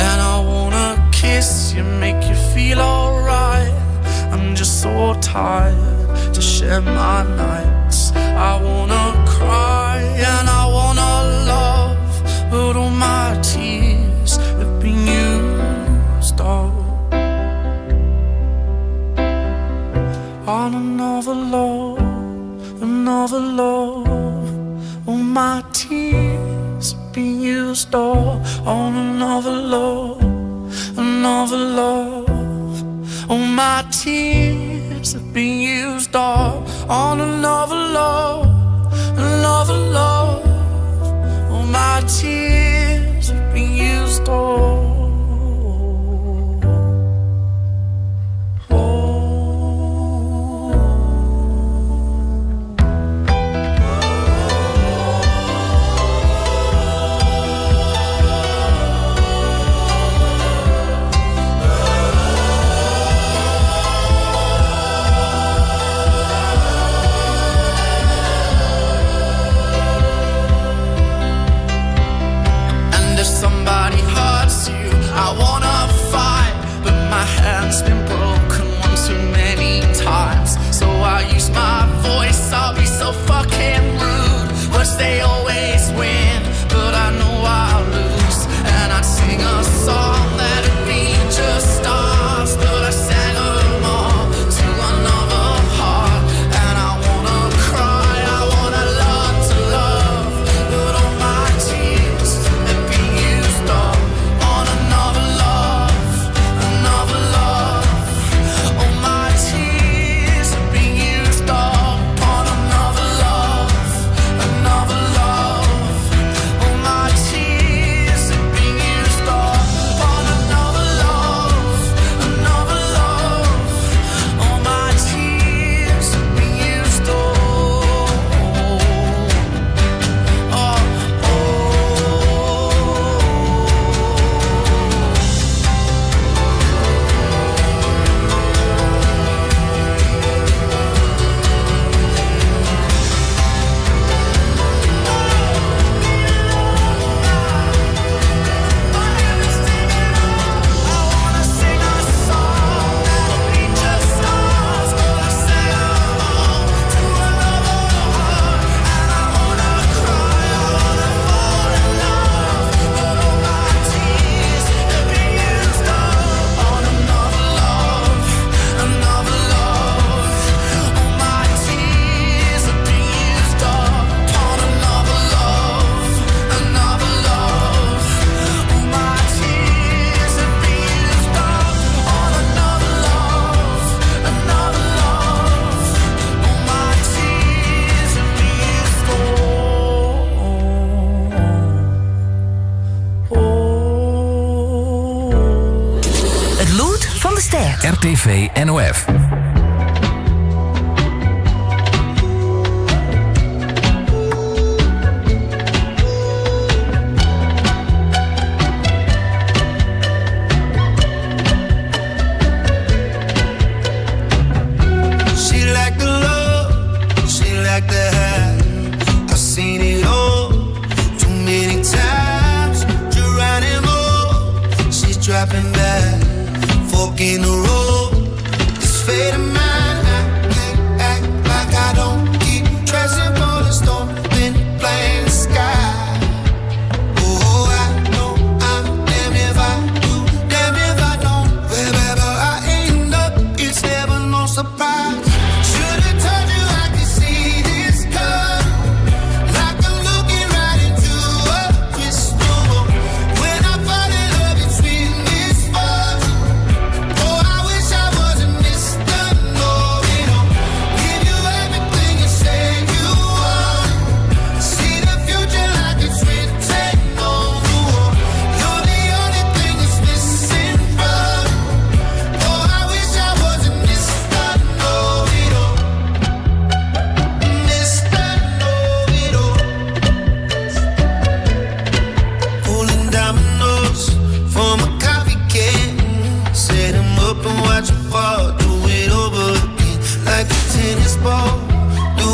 And I wanna kiss you, make you feel alright. I'm just so tired to share my nights. I wanna cry and I wanna love, but all my tears have been used up on another love, another love. All my tears have been used up on another love, another love. All my tears have been used up on another love, another love. All my tears have been used up. And if somebody hurts you, I wanna fight. But my hand's been broken one too many times. So I use my voice, I'll be so fucking rude. But they always win, but I know I'll lose. And I'd sing a song that'd be just stars, but I sang them all to another heart. And I wanna cry, I wanna learn to love, but all my tears have been used up on another love, another love. All my tears have been used up on another love, another love. All my tears have been used up on another love, another love. All my tears have been used up. Oh, It lûd fan de stêd. RTV NOF. She like the love, she like the high. I've seen it all too many times. Geronimo, she's dropping back, fork in the road. This fate of mine, I can't act like I don't keep trashing for the storm, then playing the sky. Oh, I know I'm damned if I do, damned if I don't. Wherever I end up, it's never no surprise. Should've told you I could see this coming. Like I'm looking right into a crystal ball. When I fall in love, it's sweet misfortune. Oh, I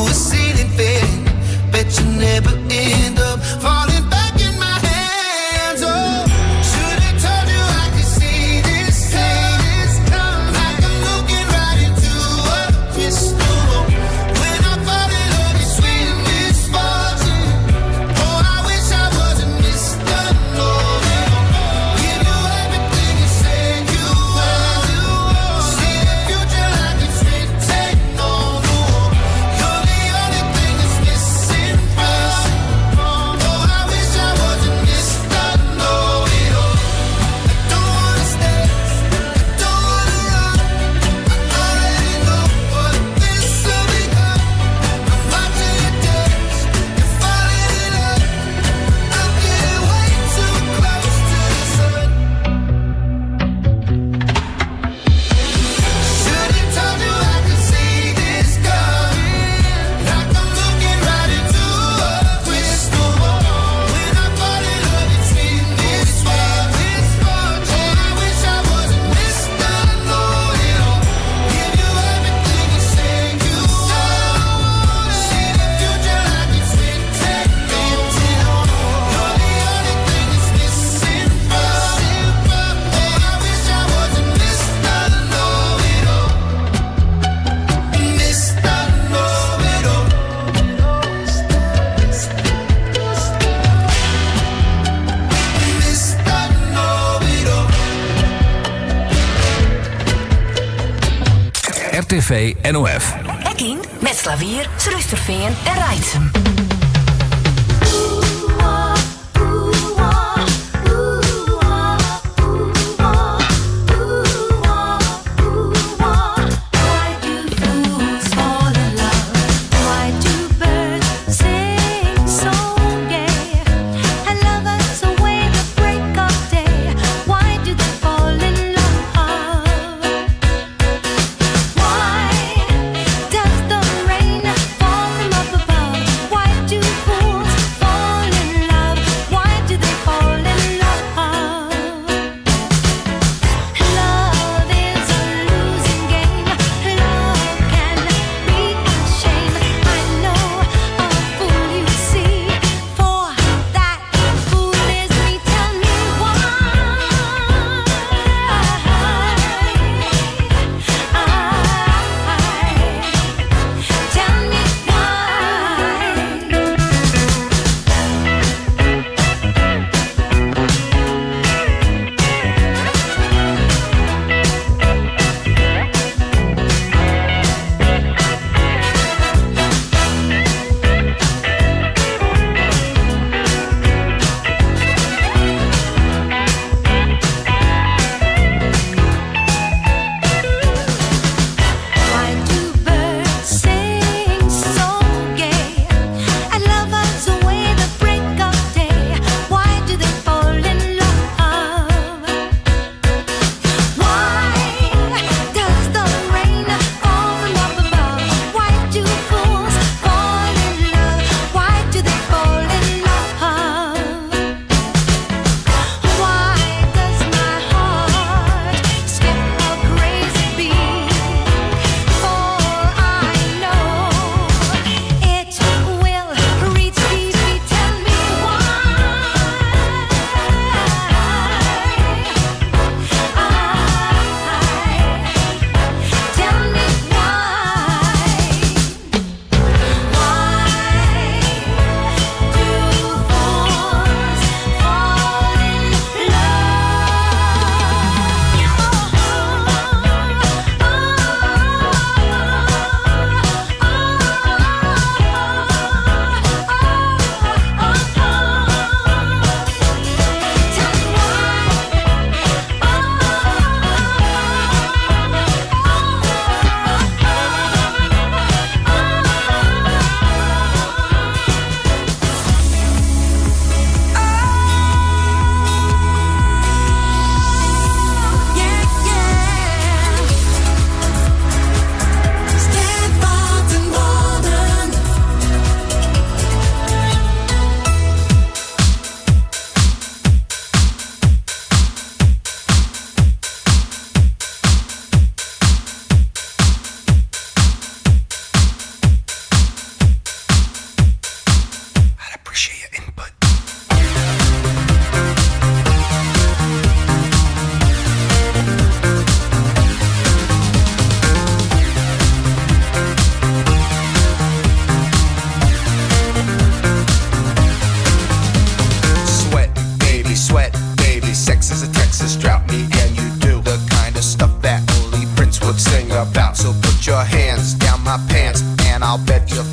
a ceiling fan. Bet you never end up falling back in my hands. Oh, should've told you I could see this coming. Like I'm looking right into a crystal ball. When I fall in love, it's sweet misfortune. Oh, I wish I wasn't Mr. Know-it-all. Give you everything you said you want. See the future like it's written on the wall. You're the only thing that's missing from. Oh, I wish I wasn't Mr. Know-it-all. I don't wanna stay, I don't wanna run. I already know what this will become. I'm watching you dance, you're falling in love. I'm getting way too close to the sun. Should've told you I could see this coming. Like I'm looking right into a crystal ball. When I fall in love, it's sweet misfortune. Oh, I wish I wasn't Mr. Know-it-all. Give you everything you say you want. See the future like it's written on the wall. You're the only thing that's missing from. Oh, I wish I wasn't Mr. Know-it-all. Mr. Know-it-all. Mr. Know-it-all. RTV NOF. Ekking met Slavier, Surhuisterveen en Reitsum. Why do fools fall in love? Why do birds sing so gay? And lovers away the break of day. Why do they fall in love? Why does the rain fall from up above? Why do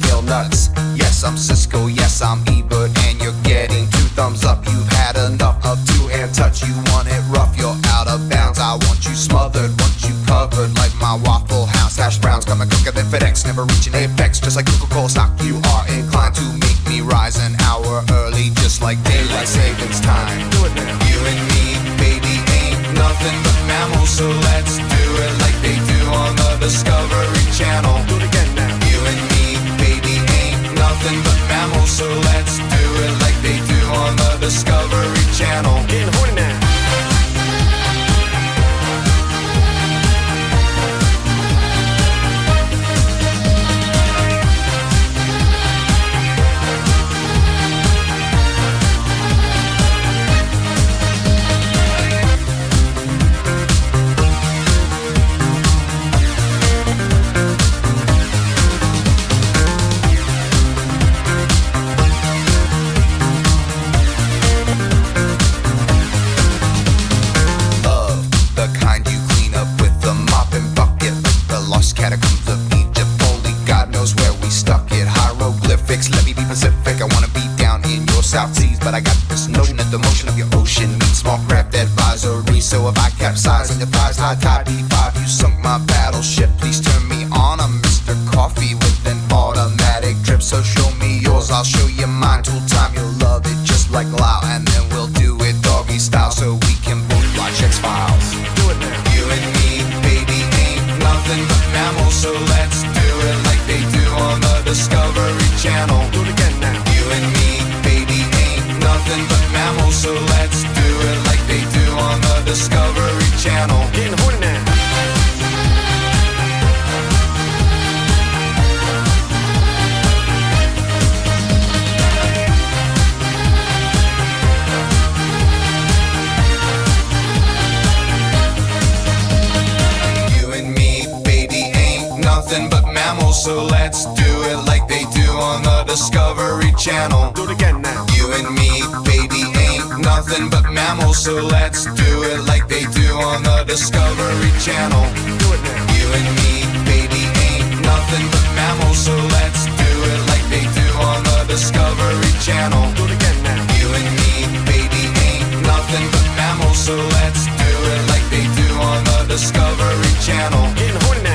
feel nuts. Yes, I'm Cisco, yes, I'm Ebert, and you're getting two thumbs up. You've had enough of two hand touch. You want it rough, you're out of bounds. I want you smothered, want you covered like my Waffle House. Hash browns coming quicker than FedEx, never reaching apex. Just like Coca Cola stock, you are inclined to make me rise an hour early, just like daylight savings time. Do it now. You and me, baby, ain't nothing but mammals, so let's do it like they do on the Discovery Channel. Do it again now. You and me, baby, ain't nothing but mammals, so let's do it like they do on the Discovery Channel. Getting horny now. Of the kind you clean up with the mop and bucket, like the lost catacombs of Egypt. Holy God knows where we stuck it. Hieroglyphics, let me be Pacific. I wanna be down in your South Seas, but I got this notion that the motion of your ocean meets small craft advisory. So if I capsize on your thighs, high tide B5, you sunk my battleship. Please turn me on. I'm Mr. Coffee with an automatic drip. So show me yours, I'll show you mine. Tool time, you'll love it just like Lao, and then we'll do it doggy style so we can both watch X Files. Do it now. You and me, baby, ain't nothing but mammals, so let's do it like they do on the Discovery Channel. Do it again now. You and me, baby, ain't nothing but mammals, so let's do it like they do on the Discovery Channel. Getting horny now. You and me, baby, ain't nothing but mammals, so let's do it like they do on the Discovery Channel. Do it again now. You and me, baby, ain't nothing but mammals, so let's do it like they do on the Discovery Channel. Do it now. You and me, baby, ain't nothing but mammals, so let's do it like they do on the Discovery Channel. Do it again now. You and me, baby, ain't nothing but mammals, so let's do it like they do on the Discovery Channel. Getting horny now.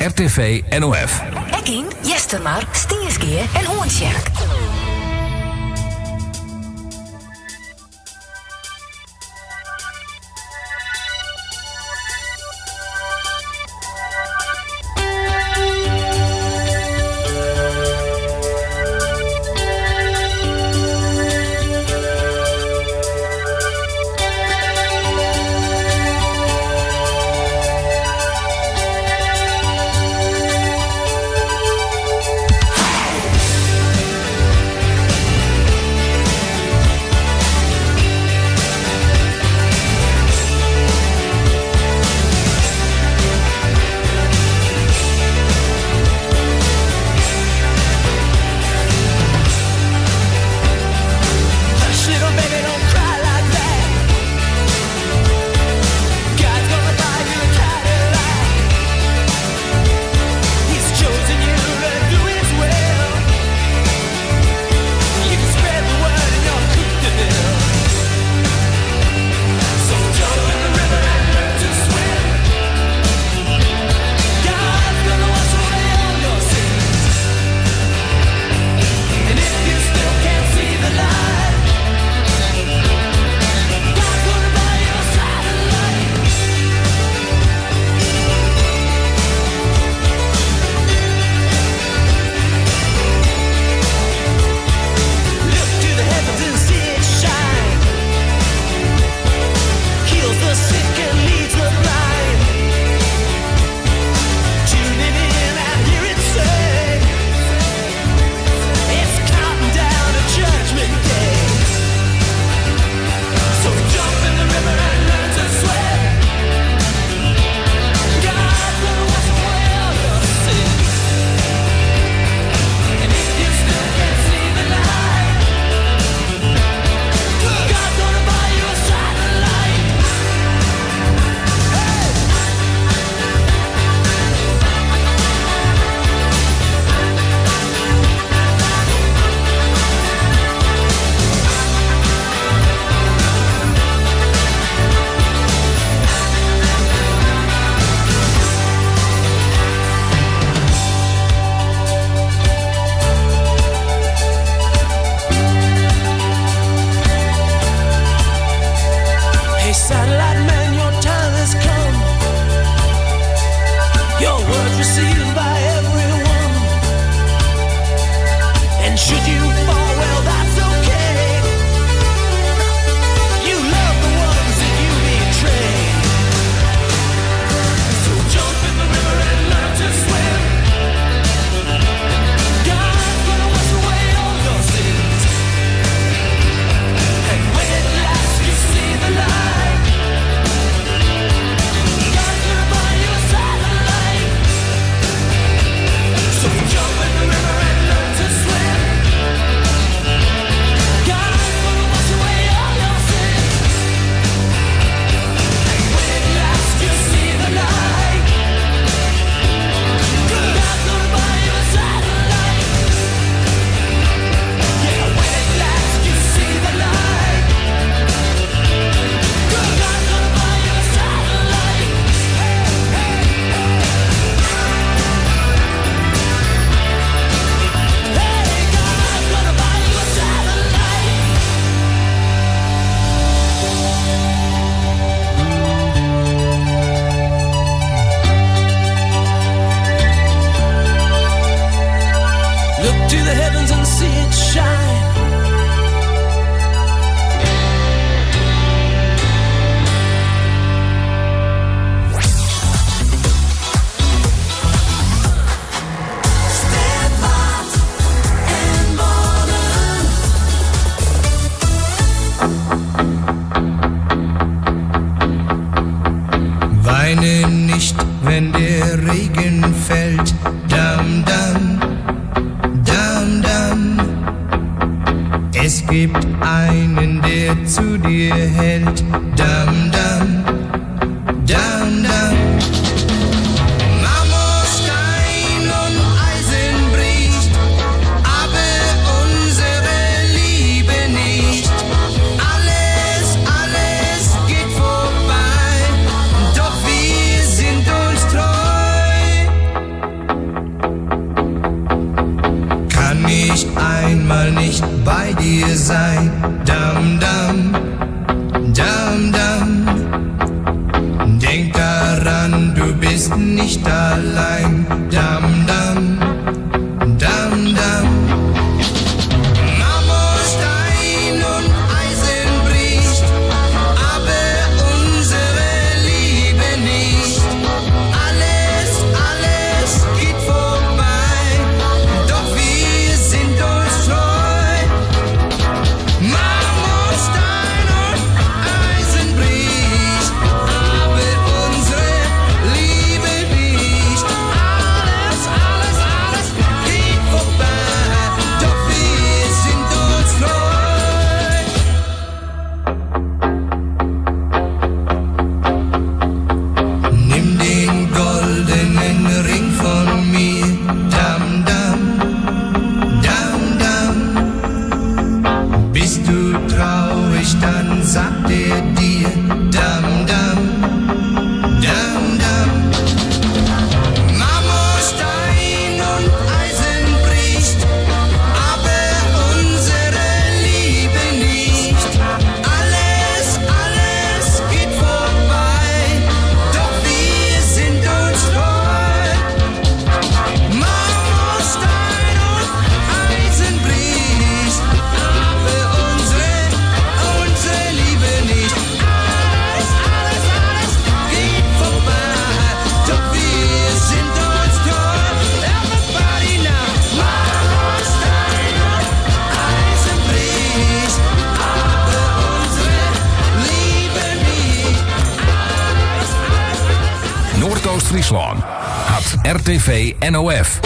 RTV NOF. Ek yn Eastermar, Stynsgea en Oentsjerk. Hey! Satellite man, your time has come. Your words received by everyone. And should you fall, well, that's okay. You love the ones that you betray. So jump in the river and learn to swim. God's gonna wash away all your sins. And when at last you see the light, God's gonna buy you a satellite. So jump in the river and learn to swim. God's gonna wash away all your sins. And when at last you see the light, God's gonna buy you a satellite. Yeah, when at last you see the light, God's gonna buy you a satellite. Hey, God's gonna buy you a satellite. Look to the heavens and see it shine. Weine nicht, wenn der Regen fällt. Dam, dam, dam, dam. Es gibt einen, der zu dir hält. Dam, dam, dam, dam. Marmor, Stein und Eisen bricht, aber unsere Liebe nicht. Alles, alles geht vorbei, doch wir sind uns treu. Kann ich einmal nicht bei dir sein? Dam, dam, dam, dam. Denk daran, du bist nicht allein. Dam, dam, dam, dam. Marmor, Stein und Eisen bricht, aber unsere Liebe nicht. Alles, alles geht vorbei, doch wir sind uns treu. Marmor, Stein und Eisen bricht, aber unsere Liebe nicht. Alles, alles, alles geht vorbei, doch wir sind uns treu. Nimm den goldenen Ring von mir, dam, dam, dam, dam. Bist du traurig, dann sagt er dir, dam, dam, dam, dam. Marmor, Stein und Eisen bricht, aber unsere Liebe nicht. Alles, alles geht vorbei, doch wir sind uns treu. Marmor, Stein und Eisen bricht, aber unsere, unsere Liebe nicht. Alles, alles, alles geht vorbei, doch wir sind uns treu. Everybody now, Marmor, Stein und Eisen bricht, aber unsere Liebe nicht. Noordoost-Friesland hat RTV NOF.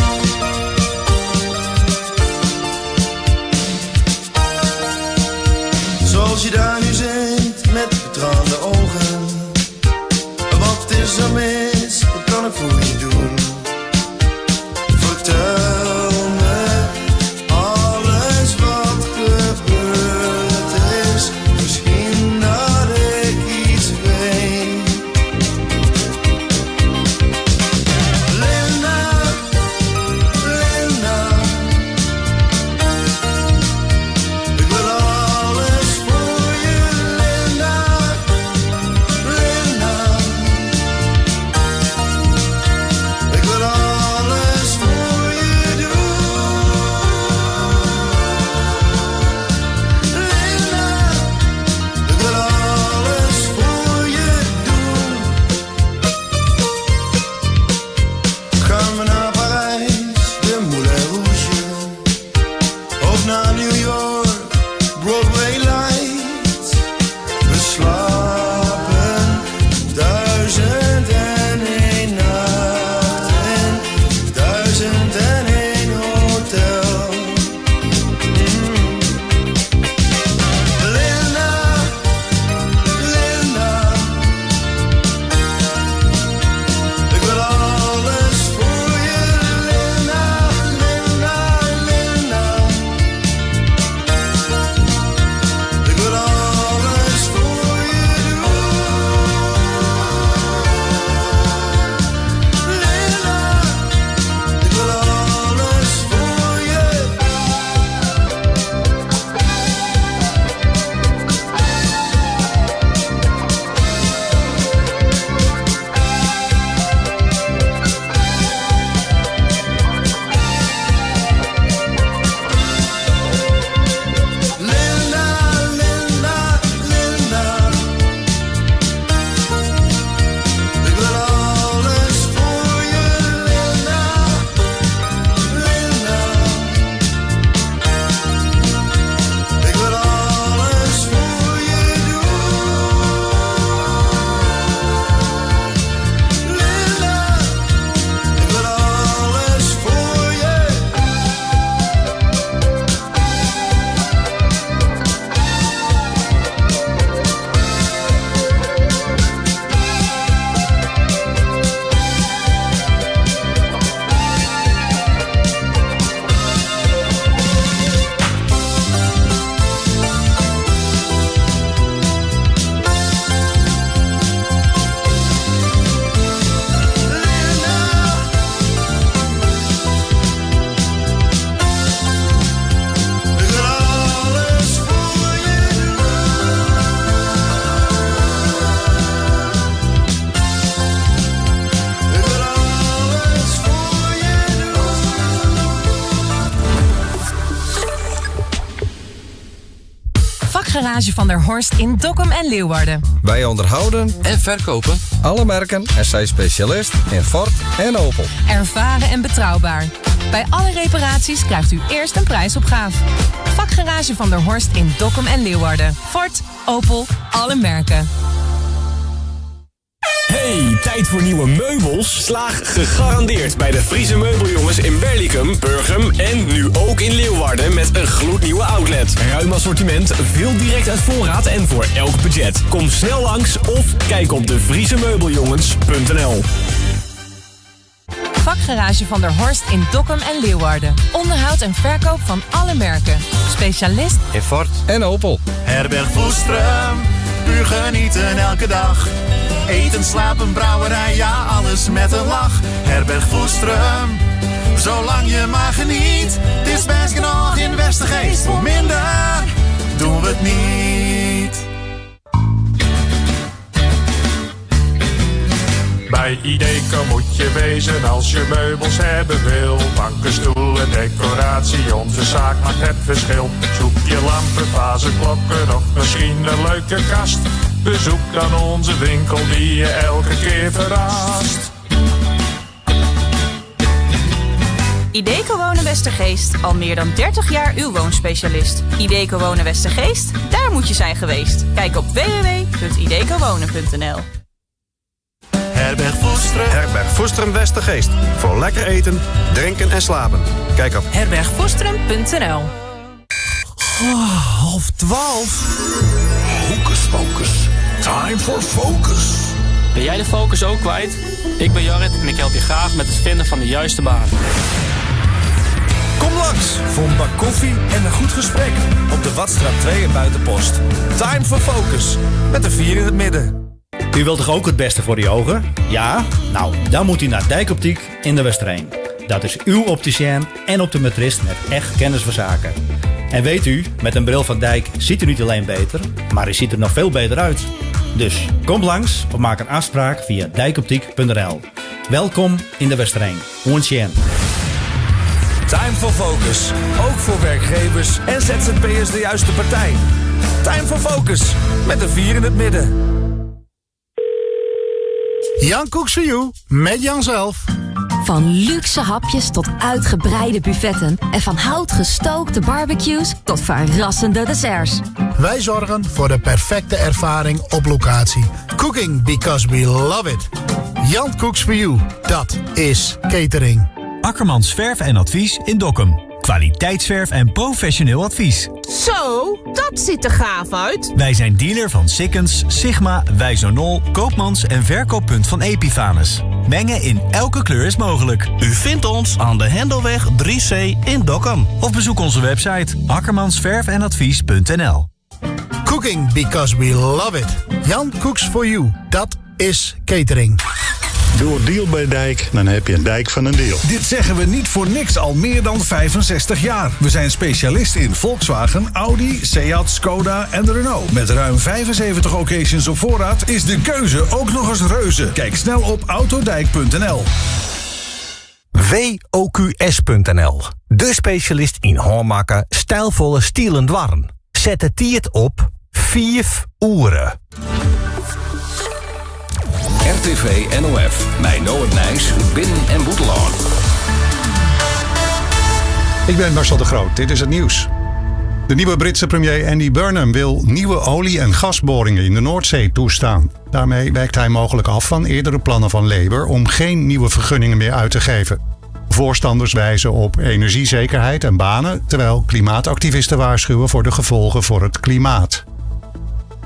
Zoals je daar nu zit met betraande ogen. Wat is er mis? Wat kan ik voor je doen? Vertel me alles wat gebeurd is. Misschien dat ik iets weet. Lena, Lena. Ik wil alles voor je, Vakgarage van der Horst in Dokkum en Leeuwarden. Wij onderhouden en verkopen alle merken en zijn specialist in Ford en Opel. Ervaren en betrouwbaar. Bij alle reparaties krijgt u eerst een prijsopgave. Vakgarage van der Horst in Dokkum en Leeuwarden. Ford, Opel, alle merken. Hey, tijd voor nieuwe meubels? Slaag gegarandeerd bij de Friese Meubeljongens in Berlicum, Burgum en nu ook in Leeuwarden met een gloednieuwe outlet. Ruim assortiment, veel direct uit voorraad en voor elk budget. Kom snel langs of kijk op devriezemeubeljongens.nl Vakgarage van der Horst in Dokkum en Leeuwarden. Onderhoud en verkoop van alle merken. Specialist in Ford en Opel. Herberg Voestrum, puur genieten elke dag. Eten, slapen, brouwerij, ja alles met een lach. Herberg Voestrum, zolang je maar geniet. Het is best genoeg in Westergeest, voor minder doen we het niet. Bij Ideco moet je wezen als je meubels hebben wil. Banken, stoelen, decoratie, onze zaak maakt het verschil. Zoek je lampen, vazen, klokken of misschien een leuke kast. Bezoek dan onze winkel die je elke keer verrast. Ideco Wonen Westergeest, al meer dan 30 jaar uw woonspecialist. Ideco Wonen Westergeest, daar moet je zijn geweest. Kijk op www.idecowonen.nl Herberg Voestrum. Herberg Voestrum Westergeest. Voor lekker eten, drinken en slapen. Kijk op herbergvoestrum.nl Oh, 11:30. Hocus pocus. Time for focus. Ben jij de focus ook kwijt? Ik ben Jorrit en ik help je graag met het vinden van de juiste baan. Kom langs voor een bak koffie en een goed gesprek op de Watstraat 2 in Buitenpost. Time for Focus met de vier in het midden. U wilt toch ook het beste voor uw ogen? Ja? Nou, dan moet u naar Dijkoptiek in de Westereen. Dat is uw opticien en optometrist met echt kennis van zaken. En weet u, met een bril van Dijk ziet u niet alleen beter, maar u ziet er nog veel beter uit. Dus kom langs of maak een afspraak via dijkoptiek.nl. Welkom in de Westereen. Oentjen. Time for Focus. Ook voor werkgevers en ZZP'ers de juiste partij. Time for Focus met de vier in het midden. Jan Cooks for You, met Jan zelf. Van luxe hapjes tot uitgebreide buffetten. En van hout gestookte barbecues tot verrassende desserts. Wij zorgen voor de perfecte ervaring op locatie. Cooking because we love it. Jan Cooks for You, dat is catering. Akkermans Verf en Advies in Dokkum. Kwaliteitsverf en professioneel advies. Zo, dat ziet er gaaf uit. Wij zijn dealer van Sikkens, Sigma, Wijzonol, Koopmans en verkooppunt van Epifanus. Mengen in elke kleur is mogelijk. U vindt ons aan de Hendelweg 3C in Dokkum. Of bezoek onze website akkermansverfenadvies.nl Cooking because we love it. Jan Cooks for You, dat is catering. Door deal bij dijk, dan heb je een dijk van een deal. Dit zeggen we niet voor niks al meer dan 65 jaar. We zijn specialist in Volkswagen, Audi, Seat, Skoda en Renault. Met ruim 75 occasions op voorraad is de keuze ook nog eens reuze. Kijk snel op autodijk.nl. WOQS.nl. De specialist in handmaken, stijlvolle stielen dwarren. Zet het tiert op 4 uren. RTV NOF. Mijn Noord Nijs, binnen- en boetelaan. Ik ben Marcel de Groot, dit is het nieuws. De nieuwe Britse premier Andy Burnham wil nieuwe olie- en gasboringen in de Noordzee toestaan. Daarmee wijkt hij mogelijk af van eerdere plannen van Labour om geen nieuwe vergunningen meer uit te geven. Voorstanders wijzen op energiezekerheid en banen, terwijl klimaatactivisten waarschuwen voor de gevolgen voor het klimaat.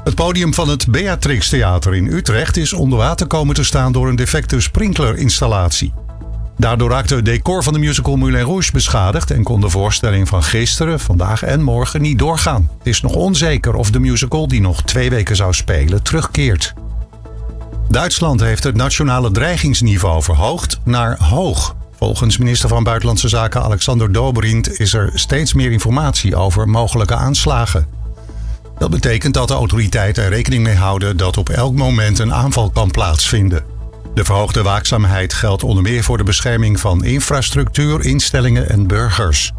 Het podium van het Beatrix Theater in Utrecht is onder water komen te staan door een defecte sprinklerinstallatie. Daardoor raakte het decor van de musical Moulin Rouge beschadigd en kon de voorstelling van gisteren, vandaag en morgen niet doorgaan. Het is nog onzeker of de musical, die nog twee weken zou spelen, terugkeert. Duitsland heeft het nationale dreigingsniveau verhoogd naar hoog. Volgens minister van Buitenlandse Zaken Alexander Dobrindt is er steeds meer informatie over mogelijke aanslagen. Dat betekent dat de autoriteiten er rekening mee houden dat op elk moment een aanval kan plaatsvinden. De verhoogde waakzaamheid geldt onder meer voor de bescherming van infrastructuur, instellingen en burgers.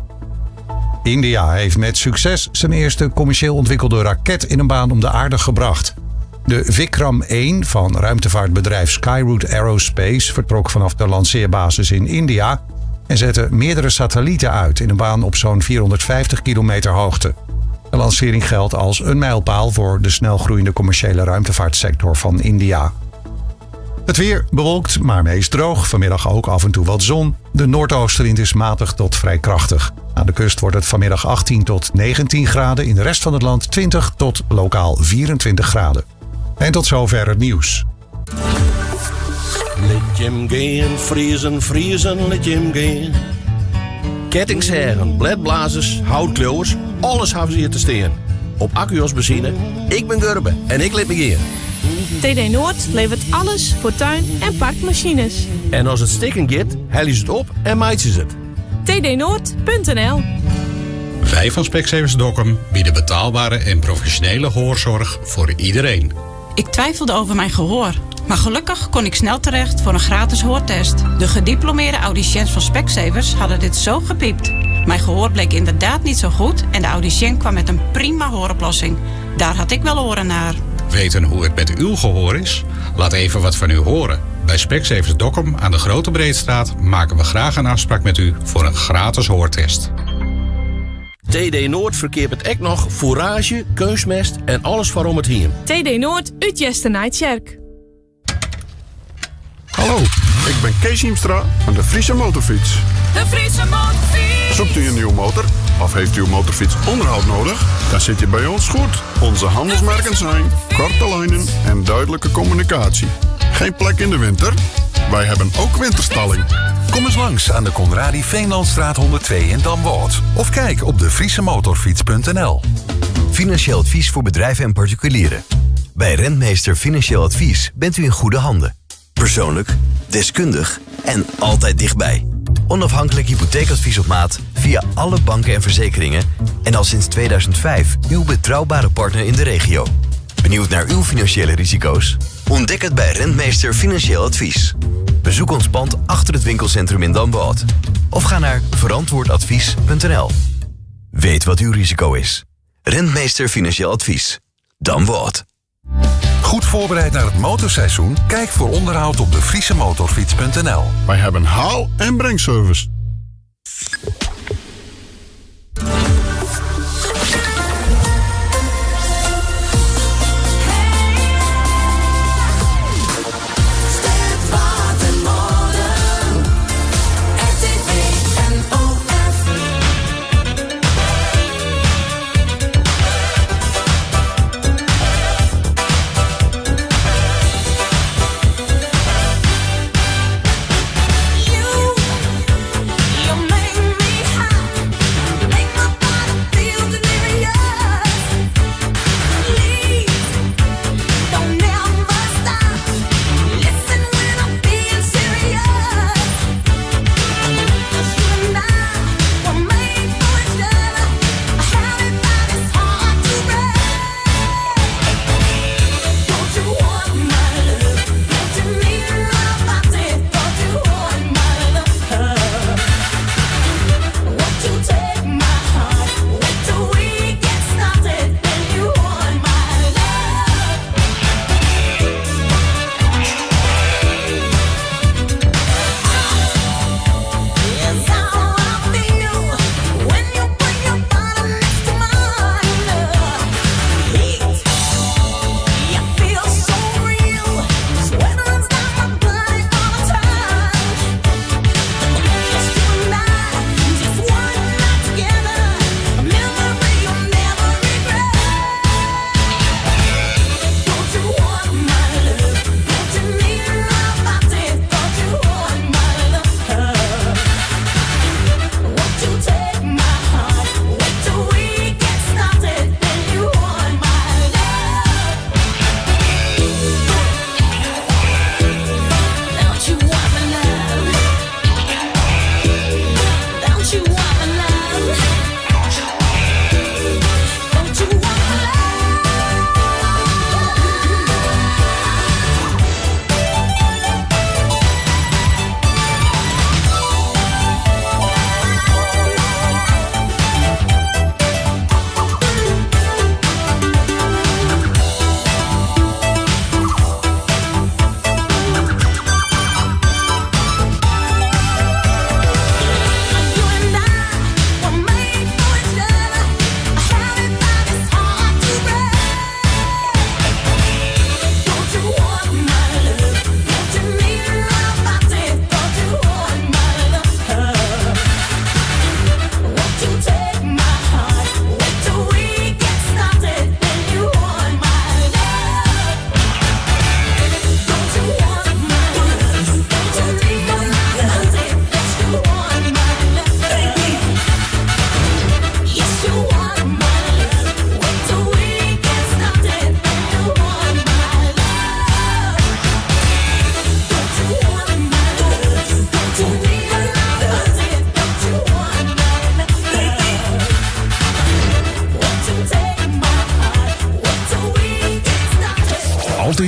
India heeft met succes zijn eerste commercieel ontwikkelde raket in een baan om de aarde gebracht. De Vikram 1 van ruimtevaartbedrijf Skyroot Aerospace vertrok vanaf de lanceerbasis in India en zette meerdere satellieten uit in een baan op zo'n 450 kilometer hoogte. De lancering geldt als een mijlpaal voor de snelgroeiende commerciële ruimtevaartsector van India. Het weer bewolkt, maar meest droog. Vanmiddag ook af en toe wat zon. De noordoostenwind is matig tot vrij krachtig. Aan de kust wordt het vanmiddag 18 tot 19 graden. In de rest van het land 20 tot lokaal 24 graden. En tot zover het nieuws. Lit jim gean, Friezen, Friezen, lit jim gean. Kettingzagen, bledblazers, houtkleeuwers, alles hawwe se hjir te stean. Op accu as benzine, ik bin Gurbe en ik lit my gean. TD Noord levert alles voor tuin en parkmachines. En as it stikken giet, helje se it op en meitsje se it. tdnoord.nl Wij van Specsavers Dokkum bieden betaalbare en professionele hoorzorg voor iedereen. Ik twijfelde over mijn gehoor, maar gelukkig kon ik snel terecht voor een gratis hoortest. De gediplomeerde audiciëns van Specsavers hadden dit zo gepiept. Mijn gehoor bleek inderdaad niet zo goed en de audicien kwam met een prima hooroplossing. Daar had ik wel oren naar. Weten hoe het met uw gehoor is? Laat even wat van u horen. Bij Specsavers Dokkum aan de Grote Breedstraat maken we graag een afspraak met u voor een gratis hoortest. TD Noord ferkeapet ek noch foeraazje, keunstmest en alles foar om it hiem. TD Noord út Easternijtsjerk. Hallo, ik ben Kees Hiemstra van de Friese Motorfiets. De Friese Motorfiets. Zoekt u een nieuwe motor of heeft uw motorfiets onderhoud nodig? Dan zit je bij ons goed. Onze handelsmerken zijn korte lijnen en duidelijke communicatie. Geen plek in de winter? Wij hebben ook winterstalling. Kom eens langs aan de Conradi Veenlandstraat 102 in Damwâld. Of kijk op de friesemotorfiets.nl. Financieel advies voor bedrijven en particulieren. Bij Rentmeester Financieel Advies bent u in goede handen. Persoonlijk, deskundig en altijd dichtbij. Onafhankelijk hypotheekadvies op maat via alle banken en verzekeringen en al sinds 2005 uw betrouwbare partner in de regio. Benieuwd naar uw financiële risico's? Ontdek het bij Rentmeester Financieel Advies. Bezoek ons pand achter het winkelcentrum in Damwâld of ga naar verantwoordadvies.nl. Weet wat uw risico is. Rentmeester Financieel Advies. Damwâld. Goed voorbereid naar het motorseizoen? Kijk voor onderhoud op de friesemotorfiets.nl. Wij hebben haal- en brengservice. You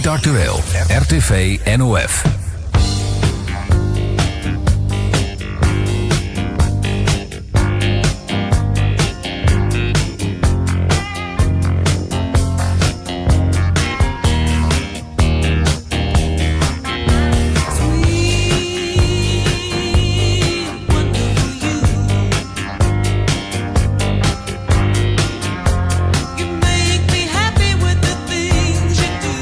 Altyd aktueel. RTV NOF. Make me happy with the things you do.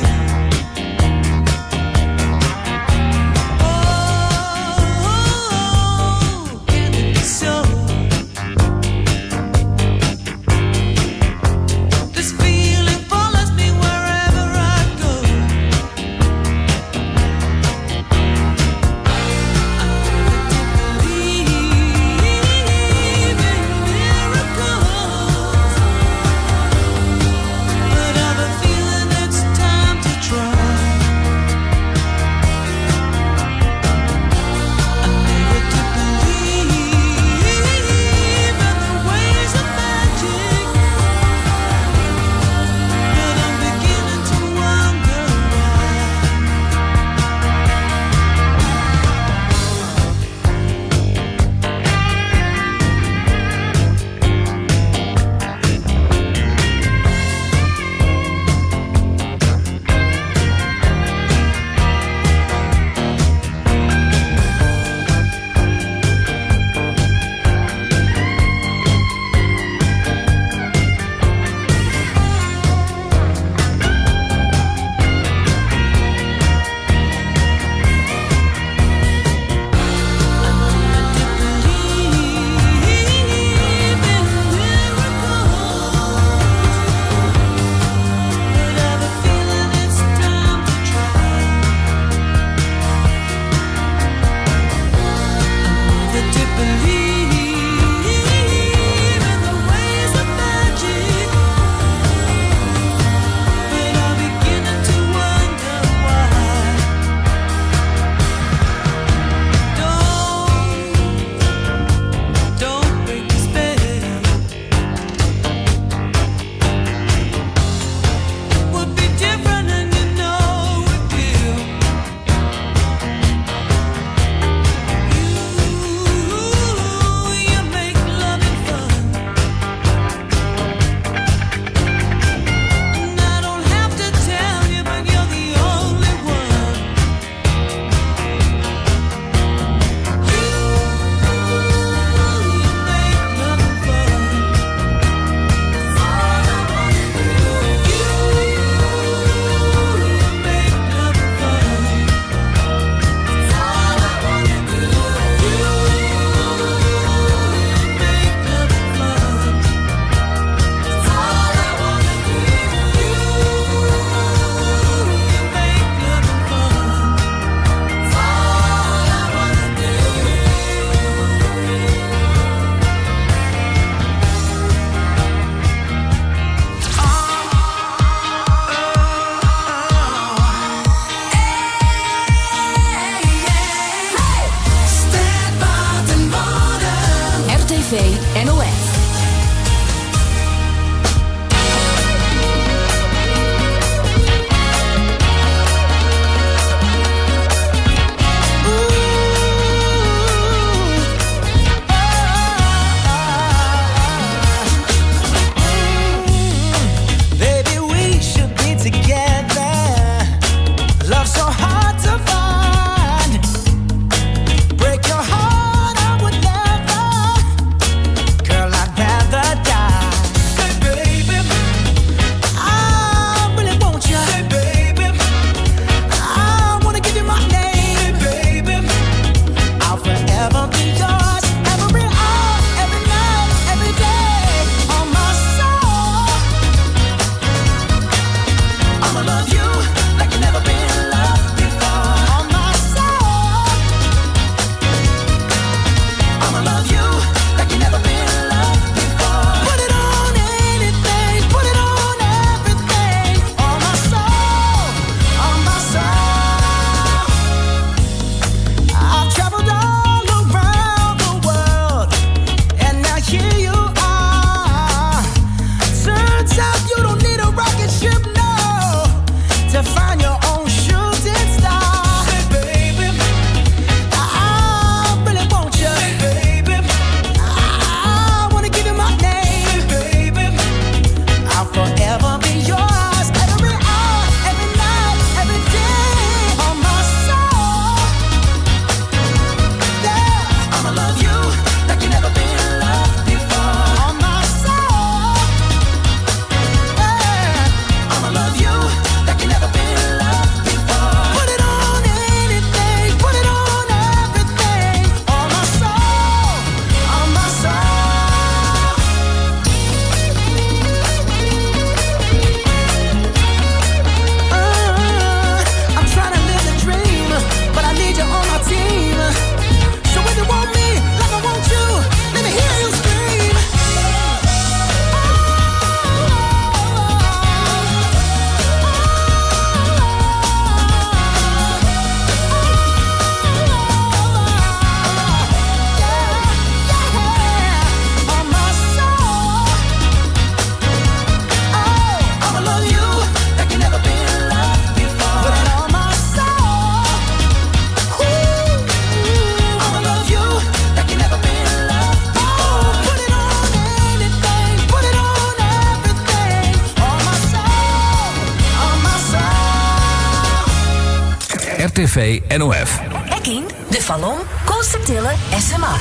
RTV NOF. Ek yn De Falom, Koatstertille en Simmer.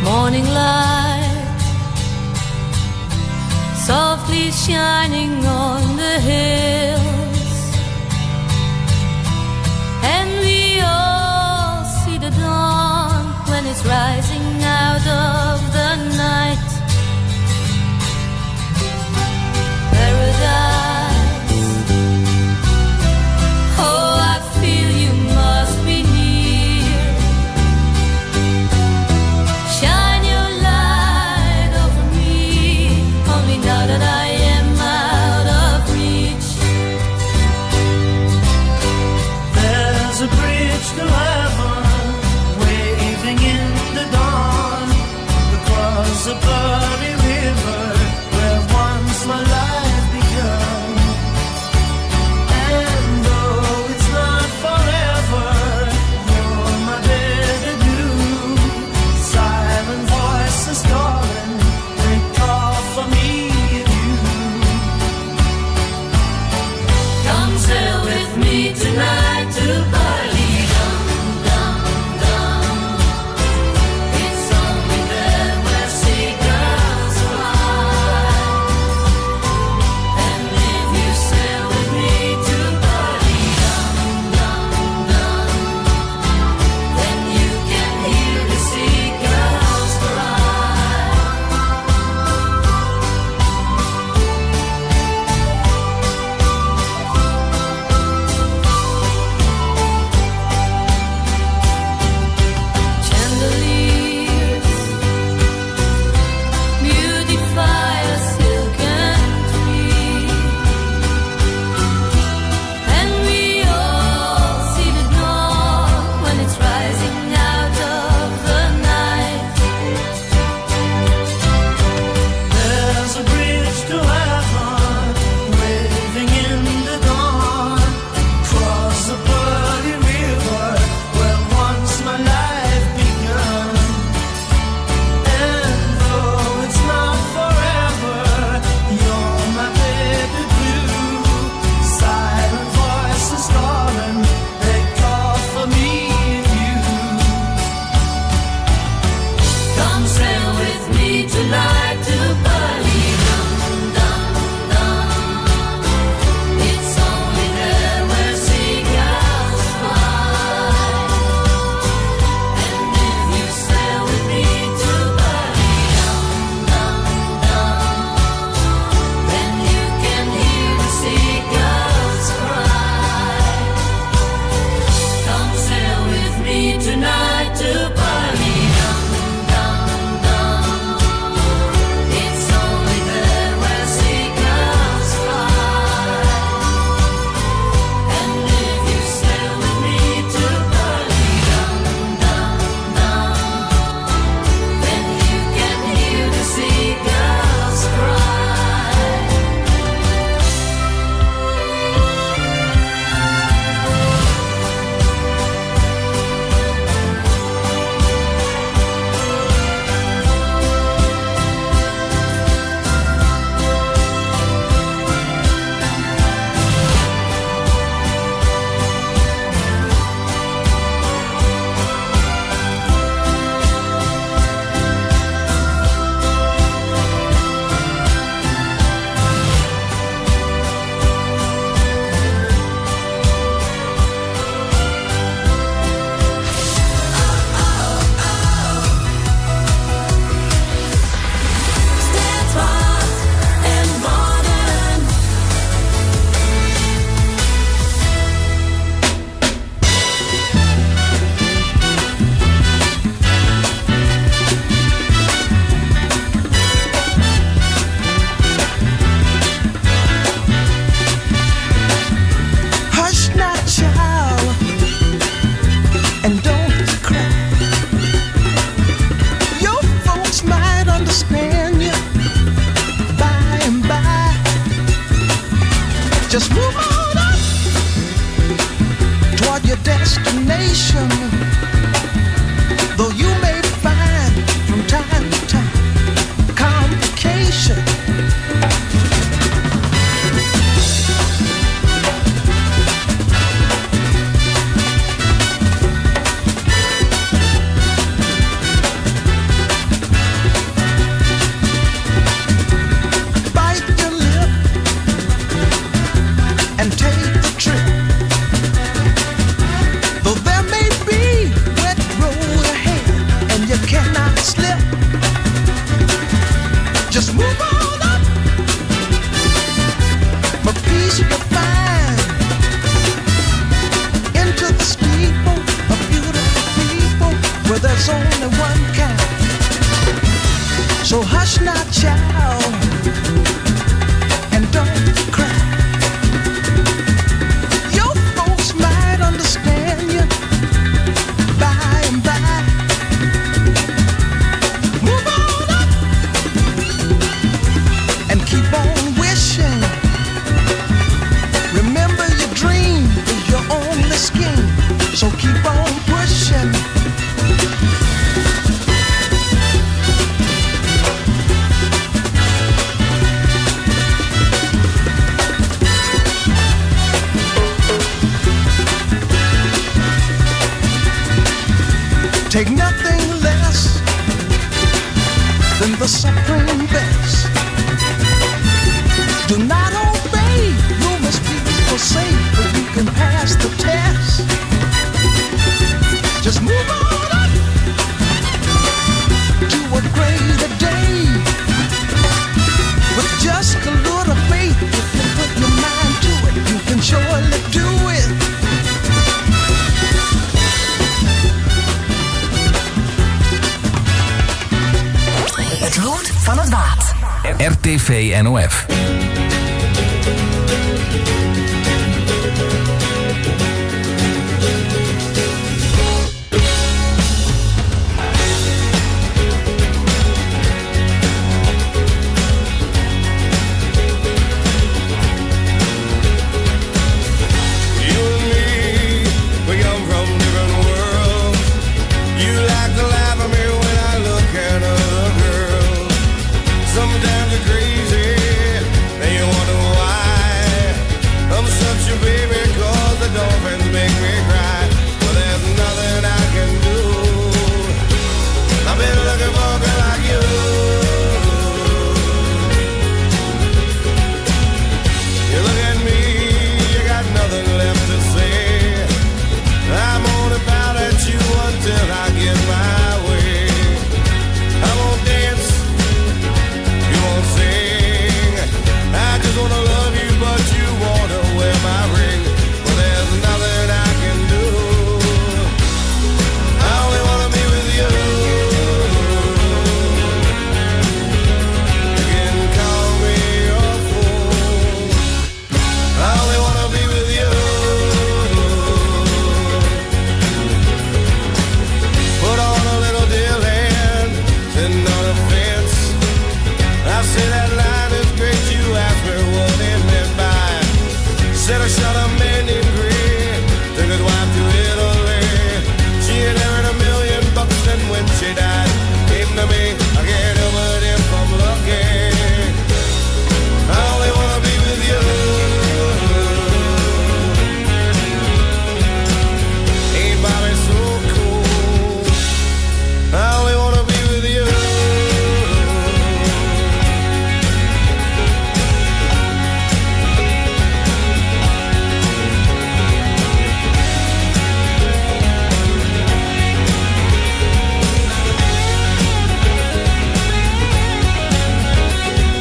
Morning light softly shining on the hills And we all see the dawn when it's rising out of the night Paradise Oh, I feel you must be near Shine your light over me Only now that I am out of reach There's a bridge to heaven Waving in the dawn Across a bloody river Where once my life begun And though it's not forever You're my bitter blue Silent voices calling They call for me and you Come sail with me tonight to Bali dum dum dum It's only there where seagulls fly And if you sail with me to Bali dum dum dum Then you can hear the seagulls cry Chandeliers beautify a silken tree, and we all see the dawn when it's rising out of the night. There's a bridge to heaven waving in the dawn Across the bloody river where once my life begun And though it's not forever, you're my baby blue Silent voices calling, they call for me and you Come sail with me tonight to Bali dum dum dum It's only there where seagulls fly And if you sail with me to Bali dum dum dum Then you can hear the seagulls cry Come sail with me tonight to Bali dum dum dum It's only there where seagulls fly And if you sail with me to Bali dum dum dum Then you can hear the seagulls cry Stêd, Waad en Wadden. Hush not, child, and don't you cry. Your folks might understand you by and by. Just move on up toward your destination. Though you may find from time to time complication. Take nothing less than the supreme best. Do not obey rumors people say, but you can pass the test. Just move on up to a greater day. With just a little faith, if you put your mind to it, you can surely do it. It lûd fan it Waad. RTV NOF. You and me, we come from different worlds. You like to laugh at me when I look at other girls. Sometimes you're crazy, and you wonder why. I'm such a baby, 'cause the dolphins make me cry. Well, there's nothing I can do. I've been looking for a girl like you. You look at me, you got nothing left to say. I'm gonna pout at you until I get my way. I won't dance, you won't sing. I just wanna love you, but you wanna wear my ring. Well, there's nothing I can do. I only wanna be with you. You can call me a fool. I only wanna be with you. Put on a little deal and sitting on a fence. I say that line is great. You asked me what it meant by. Said I shot a man named Gray, took his wife to Italy. She inherited $1 million, and when she died, came to me. I can't help it if I'm lucky. I only wanna be with you. Ain't Bobby so cool? I only wanna be with you.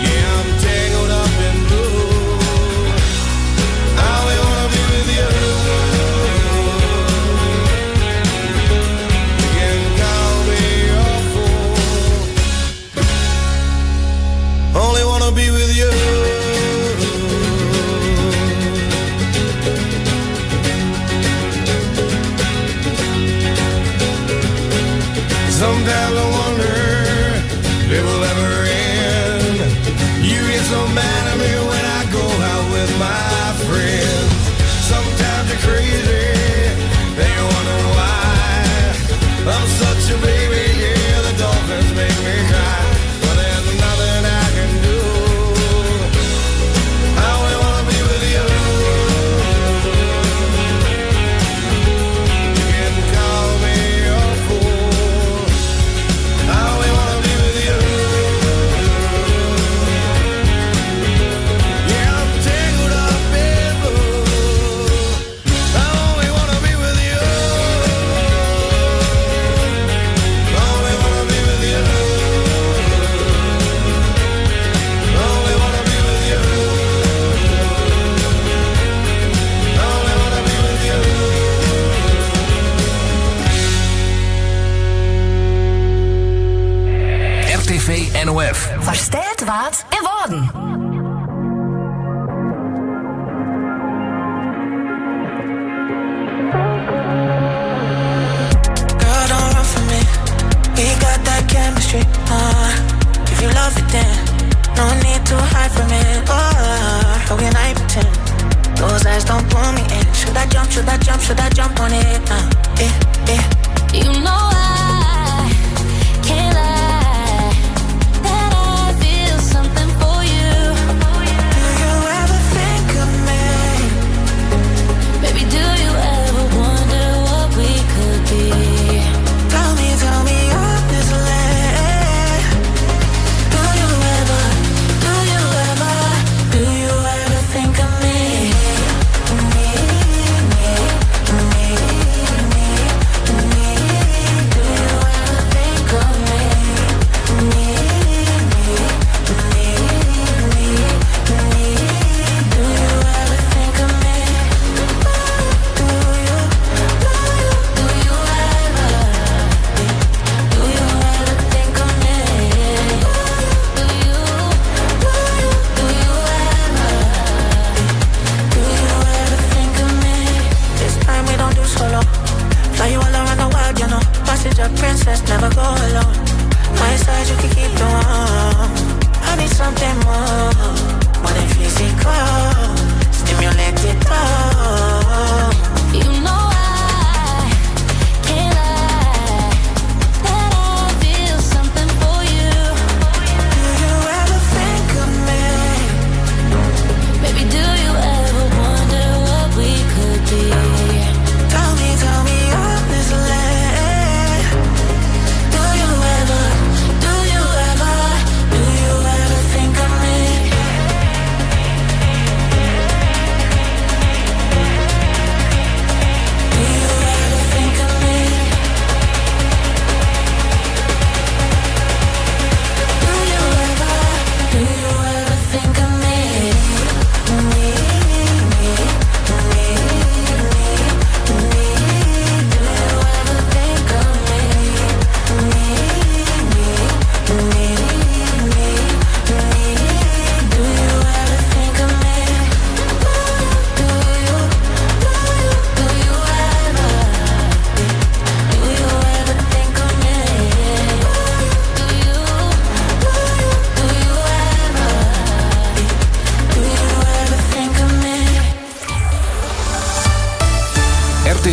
Yeah, I'm tangled up in blue. I only wanna be with you. You can call me a fool. Only wanna be with you. Sometimes I wonder if it will ever end. You get so mad at me when I go out with my friends. Sometimes you're crazy, they wonder why. I'm such a baby, yeah, the dolphins make me cry. But there's nothing I can do. I only wanna be with you. You can call me a fool. I only wanna be with you. Yeah, I'm tangled up in blue. I only wanna be with you. I only wanna be with you. I only wanna be with you. I only wanna be with you. RTV NOF. Foar stêd, Waad en Wâlden. Girl, don't run from me. We got that chemistry. If you love it, then no need to hide from it. Oh, how can I pretend? Those eyes don't pull me in. Should I jump? Should I jump? Should I jump on it? Yeah, yeah. You know I can't lie that I feel something for you. Do you ever think of me? Baby, do you ever wonder what we could be? Tell me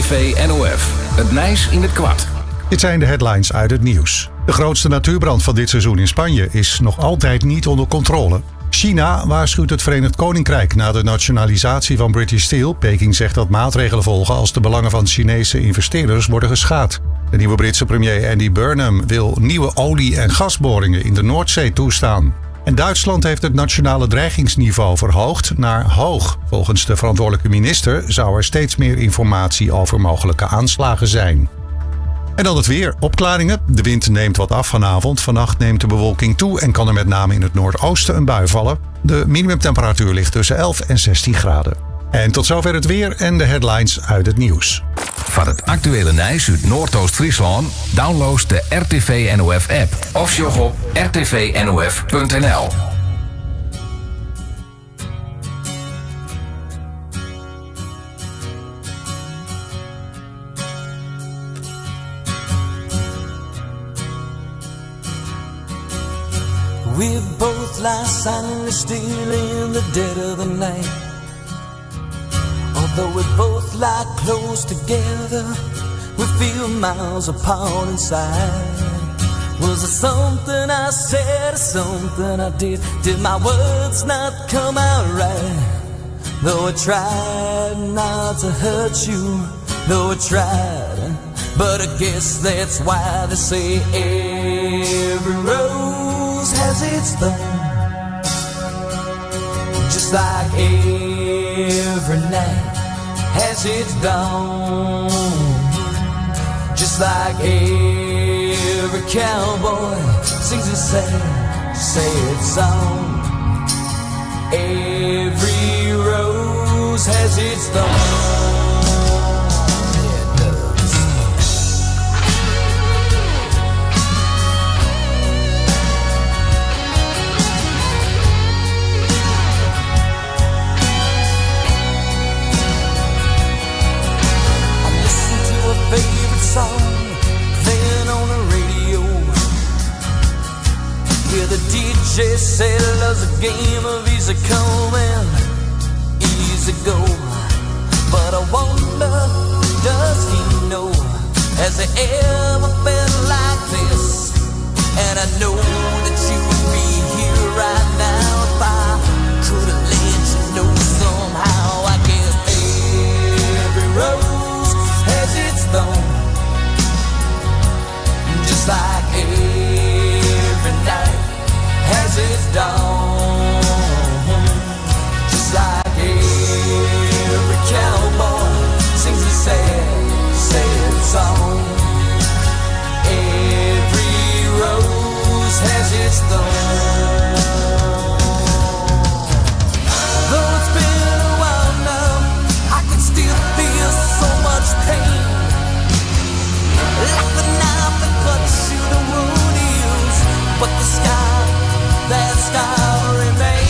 RTV NOF. It nijs yn it koart. Dit zijn de headlines uit het nieuws. De grootste natuurbrand van dit seizoen in Spanje is nog altijd niet onder controle. China waarschuwt het Verenigd Koninkrijk na de nationalisatie van British Steel. Peking zegt dat maatregelen volgen als de belangen van Chinese investeerders worden geschaad. De nieuwe Britse premier Andy Burnham wil nieuwe olie- en gasboringen in de Noordzee toestaan. En Duitsland heeft het nationale dreigingsniveau verhoogd naar hoog. Volgens de verantwoordelijke minister zou er steeds meer informatie over mogelijke aanslagen zijn. En dan het weer. Opklaringen. De wind neemt wat af vanavond. Vannacht neemt de bewolking toe en kan er met name in het noordoosten een bui vallen. De minimumtemperatuur ligt tussen 11 en 16 graden. En tot zover het weer en de headlines uit het nieuws. Foar it aktuele nijs út Noardoost-Fryslân, download de RTV NOF app of sjoch op rtvnof.nl. We both lie silently still in the dead of the night. Although we both lie close together, we feel miles apart inside. Was it something I said or something I did? Did my words not come out right? Though I tried not to hurt you, though I tried. But I guess that's why they say every rose has its thorn. Just like every night has its dawn. Just like every cowboy sings a sad, sad song. Every rose has its thorn. It does. I listen to a favorite song playing on the radio. Hear the DJ say love's a game of easy come and easy go. But I wonder, does he know? Has he ever felt like this? And I know that you'd be here right now if I could have let you know somehow. I guess every rose has its thorn, just like every night has its dawn, just like every cowboy sings a sad, sad song. Every rose has its thorn. Though it's been a while now, I can still feel so much pain. Like the knife that cuts you, the wound heals, but the scar, that scar remains.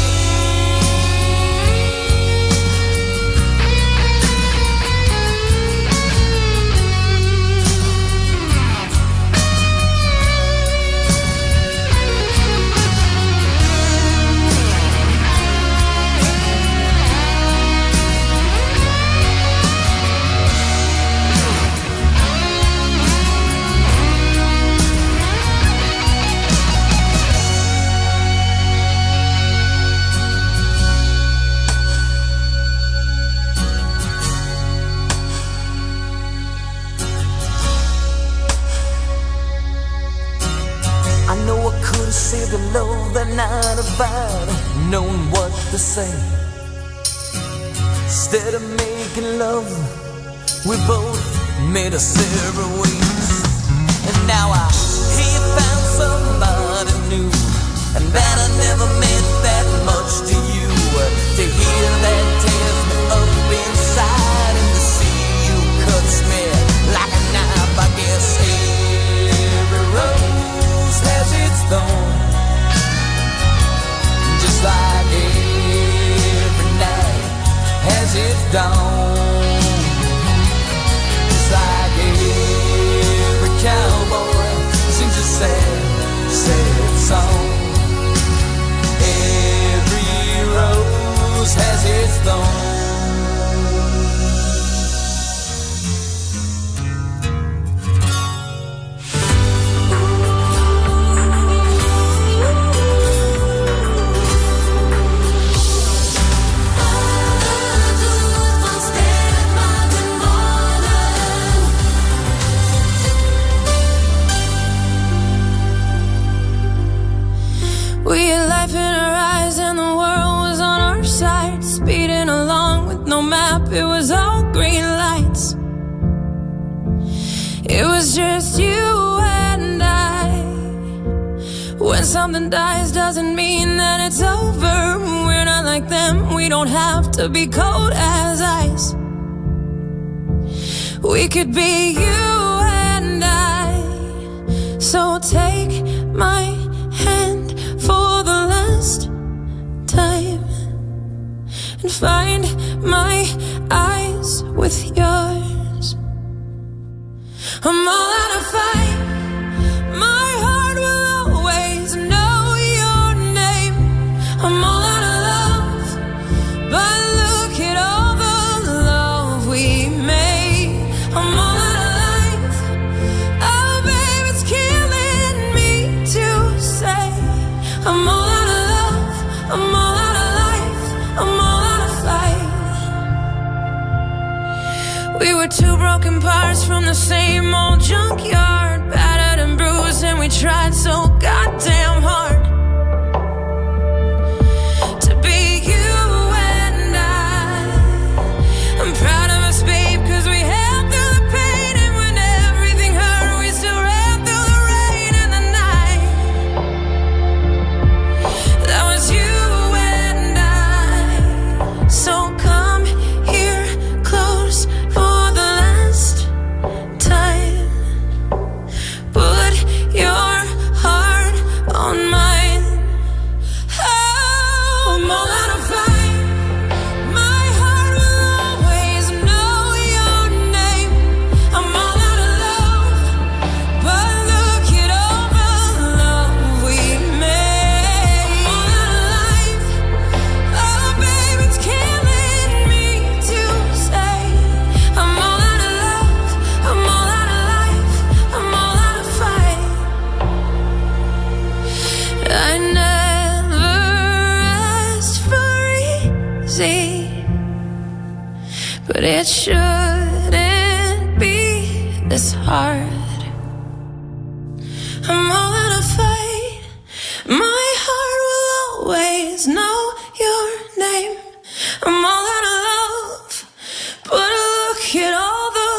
I know I could have saved the love that night if I'd known what to say. Instead of making love, we both made our separate ways. And now I hear you found somebody new, and that I never meant that much to you. To hear that tears me up inside, and to see you cuts me like a knife. I guess every rose has its thorn, just like every night has its dawn, just like every cowboy sings a sad, sad song. Every rose has its thorn. was just you and I. When something dies, doesn't mean that it's over. We're not like them, we don't have to be cold as ice. We could be you and I. So take my hand for the last time and find my eyes with yours. I'm all out of fight. My heart will always know your name. I'm all out of love, but look at all the love we made. I'm all out of life. Oh, babe, it's killing me to say. I'm all out of love. I'm all out of life. I'm all out of fight. We were two broken parts from the same old junkyard, battered and bruised, and we tried so goddamn hard to be you and I. I'm proud of us, babe, 'cause we held through the pain, and when everything hurt, we still ran through the rain and the night. That was you and I. So come here close for the last time. Put your heart on mine. Oh, I'm all out of fight. My heart will always know your name. I'm all out of love, but look at all the love we made. I'm all out of life. Oh, babe, it's killing me to say. I'm all out of love. I'm all out of life. I'm all out of fight. I never asked for easy, but it shouldn't be this hard. I'm all out of fight. My heart will always know your name. I'm all out of love, but look at all the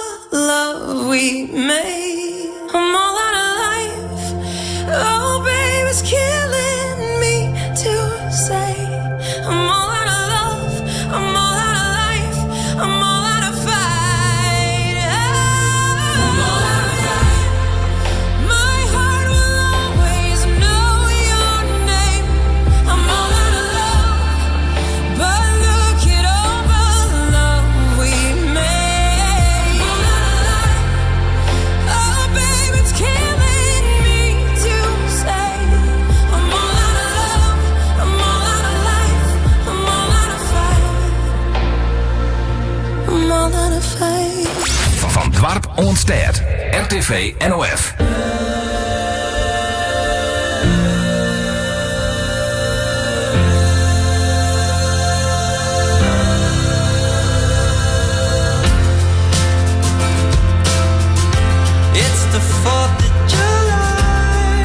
love we made. I'm all out of life. Oh, babe, it's killing me to say. I'm all out of love. I'm all out of life. I'm all out of fight. I'm all out of fight. My heart will always know your name. I'm all out of love, but look at all the love we made. I'm all out of life. Oh, babe, it's killing me to say. I'm all out of love. I'm all out of life. I'm all out of fight. I'm all out of fight. Fan doarp oant stêd. RTV NOF. It's the 4th of July.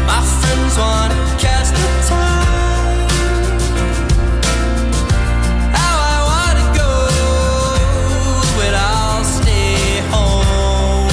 My friends wanna catch the tide. How I wanna go, but I'll stay home.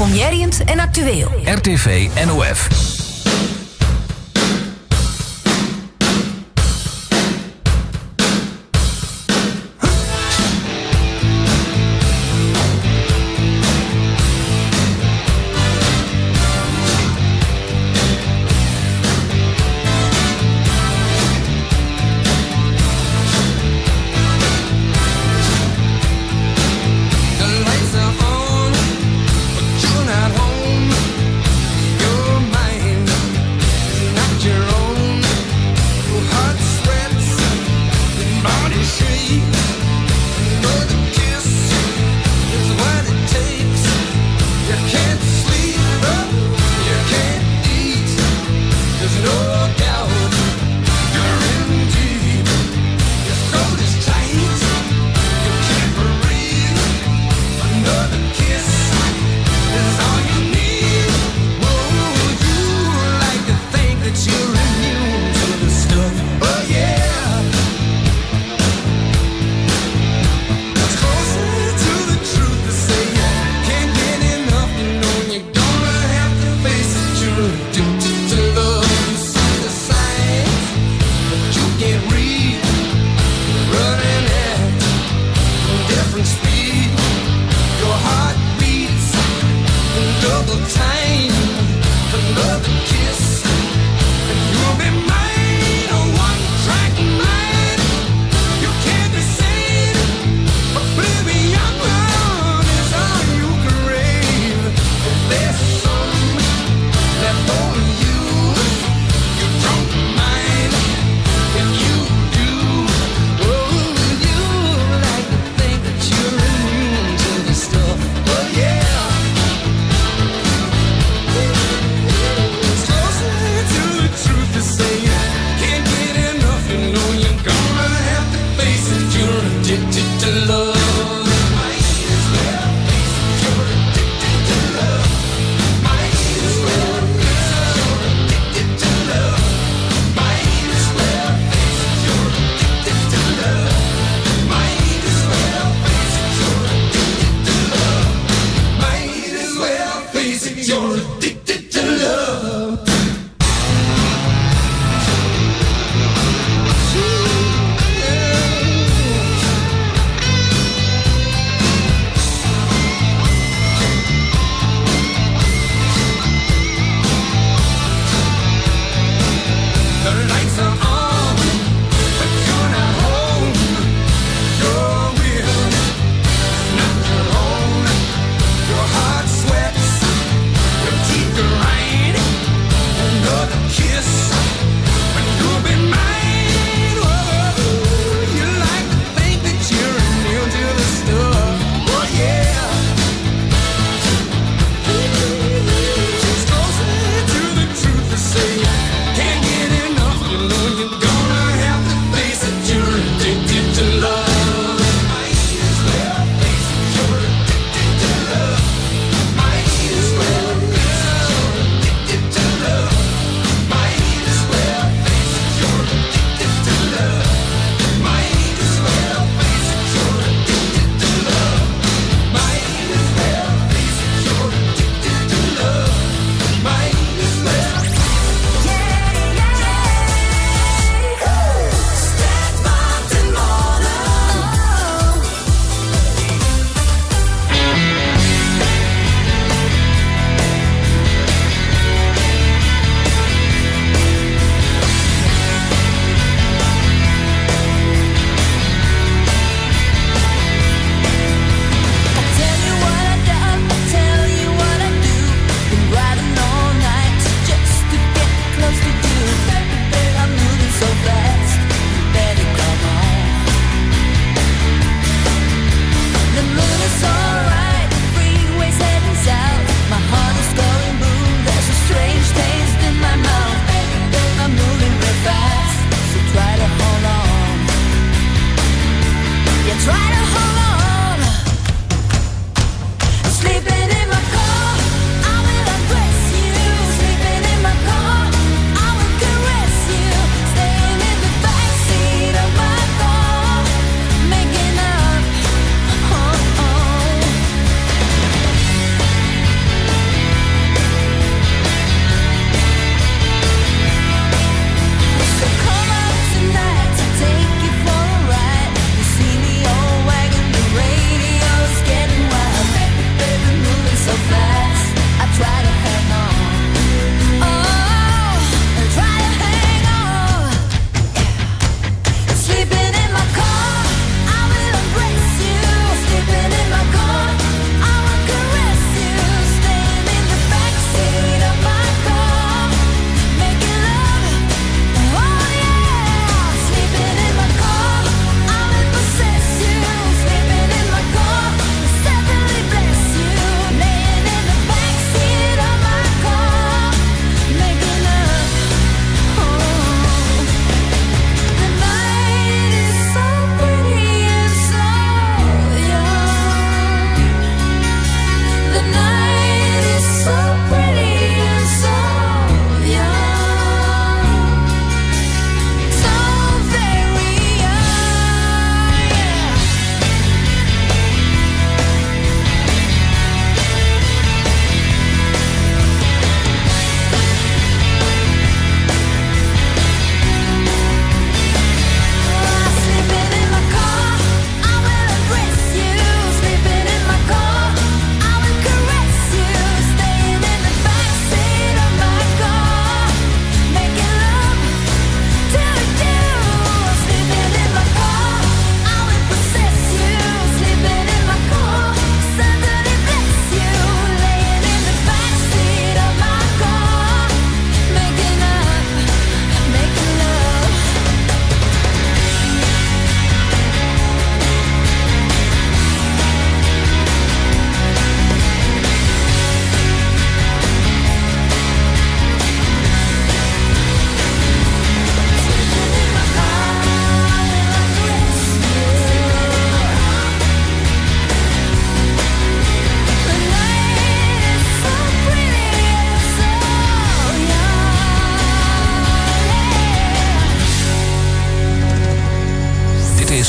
Ynformearjend en aktueel. RTV NOF. The lights are on, but you're not home. Your mind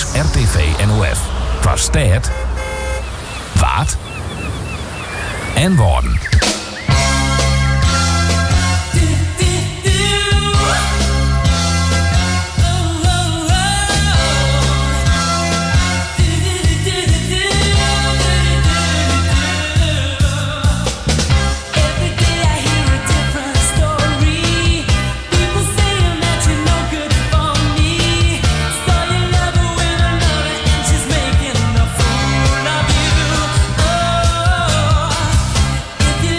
is RTV NOF. Foar stêd, Waad en Wâlden. Every day I hear a different story. People saying that you're no good for me. Saw you love her with another, and she's making a fool of you. Oh, if you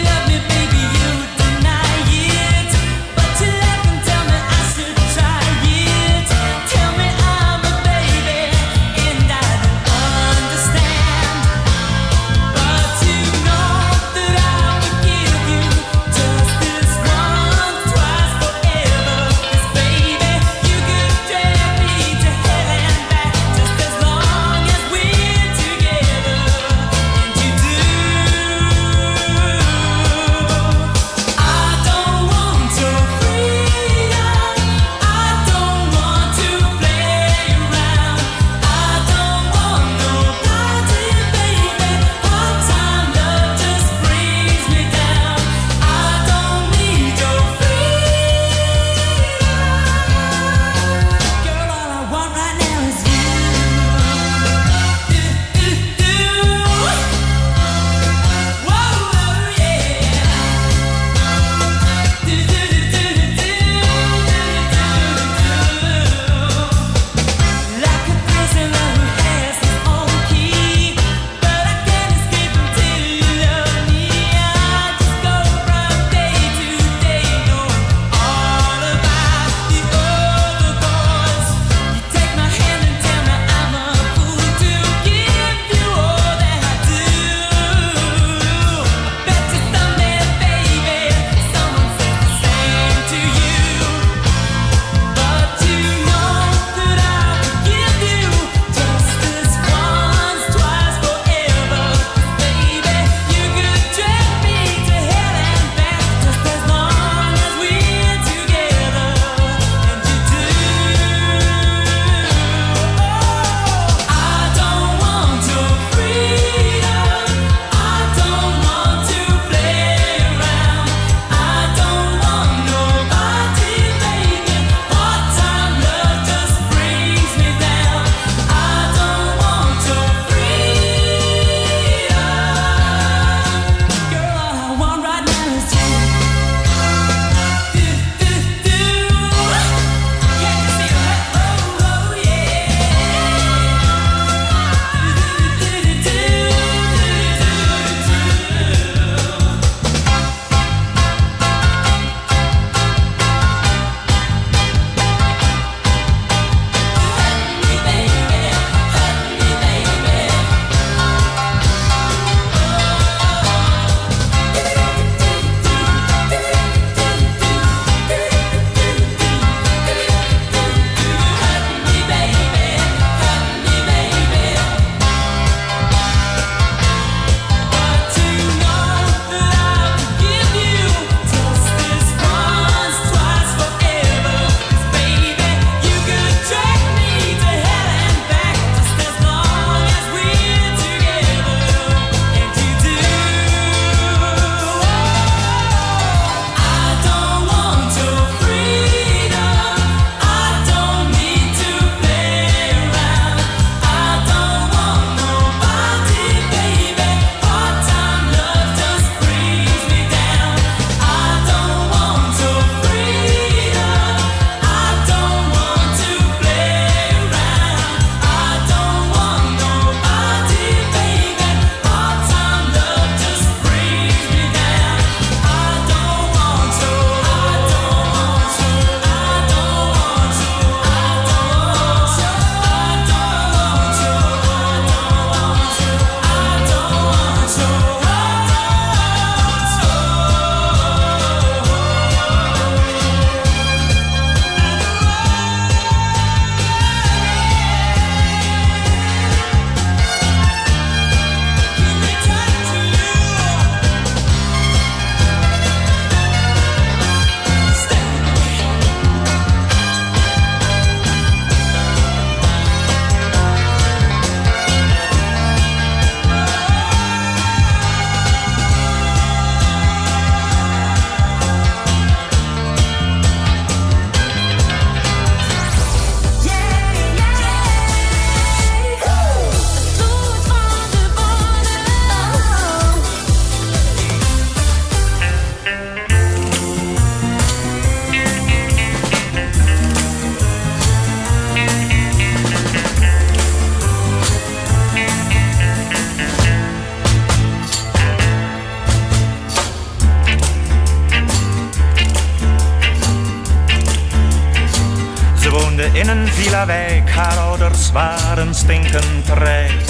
woonde in een villa-wijk, haar ouders waren stinkend rijk.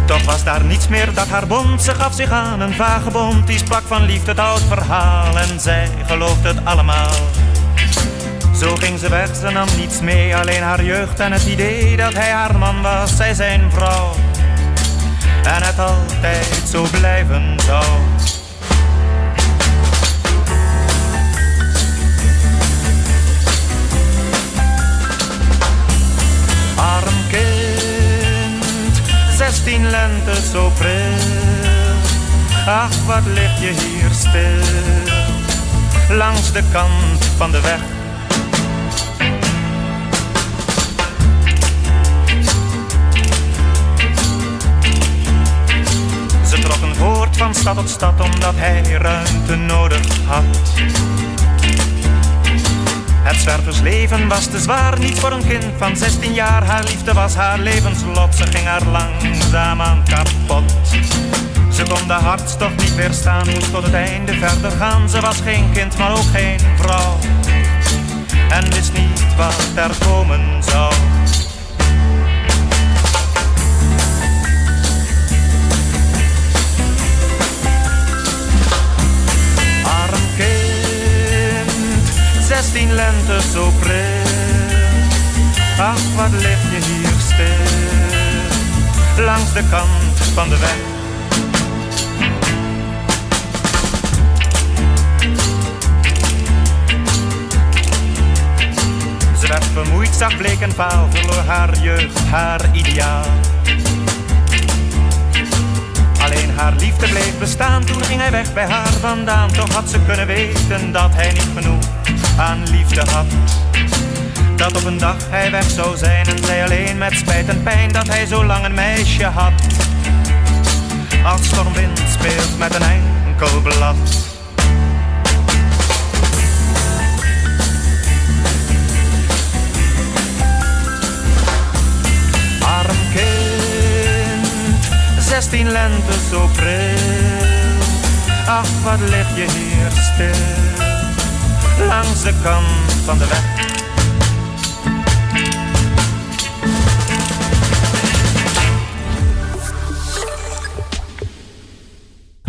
Toch was daar niets meer dat haar bond, ze gaf zich aan een vagebond. Die sprak van liefde het oud verhaal en zij geloofde het allemaal. Zo ging ze weg, ze nam niets mee, alleen haar jeugd en het idee dat hij haar man was, zij zijn vrouw. En het altijd zo blijven zou. Arm kind, 16 lente zo pril. Ach, wat lig je hier stil, langs de kant van de weg. Ze trokken voort van stad tot stad omdat hij ruimte nodig had. Het zwerversleven was te zwaar, niet voor een kind van 16 jaar. Haar liefde was haar levenslot, ze ging er langzaam aan kapot. Ze kon de hartstocht niet weerstaan, moest tot het einde verder gaan. Ze was geen kind, maar ook geen vrouw. En wist niet wat er komen zou. Arm kind, 16 lente zo pril. Ach, wat lig je hier stil, langs de kant van de weg. Ze werd vermoeid, zag bleek en vaal, verloor haar jeugd, haar ideaal. Alleen haar liefde bleef bestaan, toen ging hij weg bij haar vandaan. Toch had ze kunnen weten dat hij niet genoeg aan liefde had. Dat op een dag hij weg zou zijn en zij alleen met spijt en pijn dat hij zo lang een meisje had. Als stormwind speelt met een enkel blad. Arm kind, 16 lente zo pril. Ach, wat lig je hier stil, langs de kant van de weg.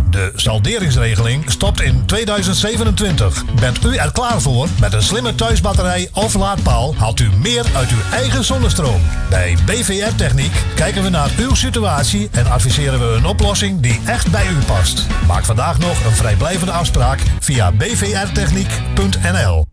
De salderingsregeling stopt in 2027. Bent u er klaar voor? Met een slimme thuisbatterij of laadpaal haalt u meer uit uw eigen zonnestroom. Bij BVR Techniek kijken we naar uw situatie en adviseren we een oplossing die echt bij u past. Maak vandaag nog een vrijblijvende afspraak via bvrtechniek.nl.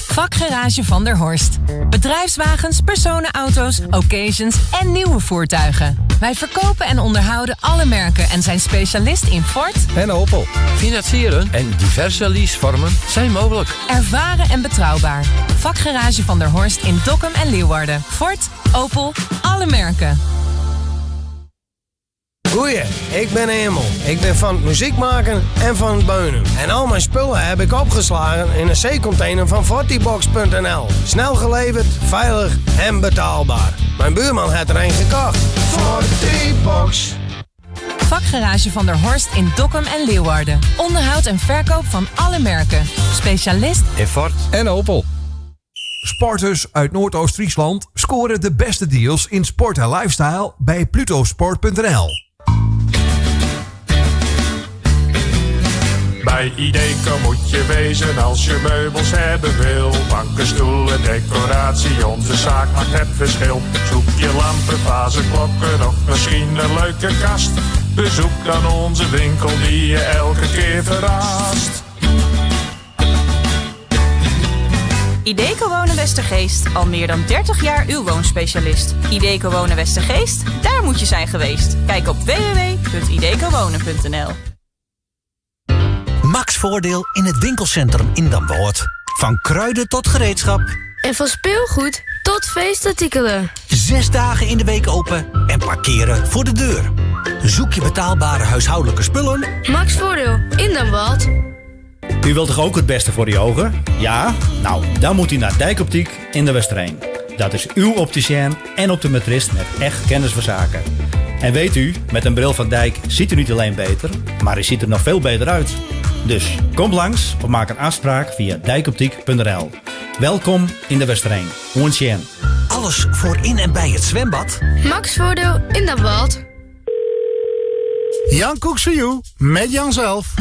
Vakgarage van der Horst. Bedrijfswagens, personenauto's, occasions en nieuwe voertuigen. Wij verkopen en onderhouden alle merken en zijn specialist in Ford en Opel. Financieren en diverse leasevormen zijn mogelijk. Ervaren en betrouwbaar. Vakgarage van der Horst in Dokkum en Leeuwarden. Ford, Opel, alle merken. Goeie, ik ben Emel. Ik ben van het muziek maken en van het beunen. En al mijn spullen heb ik opgeslagen in een zeecontainer van fortibox.nl. Snel geleverd, veilig en betaalbaar. Mijn buurman heeft er een gekocht. Fortibox. Vakgarage van der Horst in Dokkum en Leeuwarden. Onderhoud en verkoop van alle merken. Specialist in Ford en Opel. Sporters uit Noordoost-Friesland scoren de beste deals in sport en lifestyle bij plutosport.nl. Bij Ideco moet je wezen als je meubels hebben wil. Banken, stoelen, decoratie, onze zaak maakt het verschil. Zoek je lampen, vazen, klokken of misschien een leuke kast. Bezoek dan onze winkel die je elke keer verrast. Ideco Wonen Westergeest, al meer dan 30 jaar uw woonspecialist. Ideco Wonen Westergeest, daar moet je zijn geweest. Kijk op www.idecowonen.nl Max Voordeel in het winkelcentrum in Damwâld. Van kruiden tot gereedschap. En van speelgoed tot feestartikelen. 6 dagen in de week open en parkeren voor de deur. Zoek je betaalbare huishoudelijke spullen? Max Voordeel in Damwâld. U wilt toch ook het beste voor uw ogen? Ja? Nou, dan moet u naar Dijkoptiek in de Westereen. Dat is uw opticien en optometrist met echt kennis van zaken. En weet u, met een bril van Dijk ziet u niet alleen beter, maar u ziet er nog veel beter uit. Dus kom langs of maak een afspraak via dijkoptiek.nl. Welkom yn De Westereen. Oant sjen. Alles voor in en bij het zwembad? Max Voordeel in dat bad. Jan Cooks for You, met Jan zelf.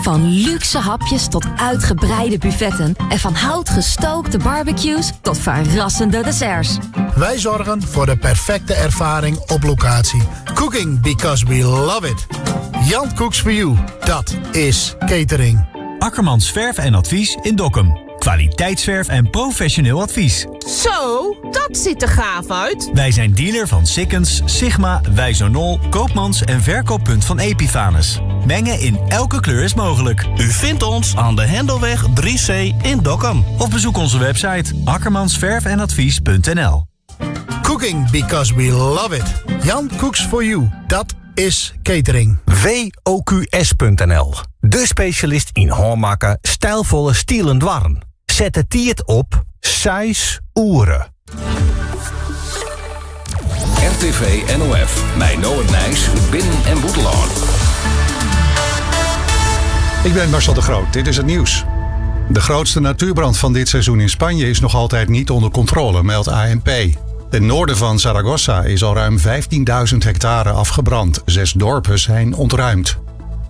Van luxe hapjes tot uitgebreide buffetten en van hout gestookte barbecues tot verrassende desserts. Wij zorgen voor de perfecte ervaring op locatie. Cooking because we love it. Jan Cooks for You, dat is catering. Akkermans Verf en Advies in Dokkum. Kwaliteitsverf en professioneel advies. Zo, dat ziet er gaaf uit. Wij zijn dealer van Sikkens, Sigma, Wijzonol, Koopmans en verkooppunt van Epifanus. Mengen in elke kleur is mogelijk. U vindt ons aan de Hendelweg 3C in Dokkum. Of bezoek onze website akkermansverfenadvies.nl. Cooking because we love it. Jan Cooks for You, dat is catering. WOQS.nl. De specialist in handmaken stijlvolle stielen dwarren. Zet het tiert op 6 oeren. RTV NOF. Mijn Noord Nijs, binnen- en boetelaan. Ik ben Marcel de Groot, dit is het nieuws. De grootste natuurbrand van dit seizoen in Spanje is nog altijd niet onder controle, meldt ANP. Ten noorden van Zaragoza is al ruim 15.000 hectare afgebrand. Zes dorpen zijn ontruimd.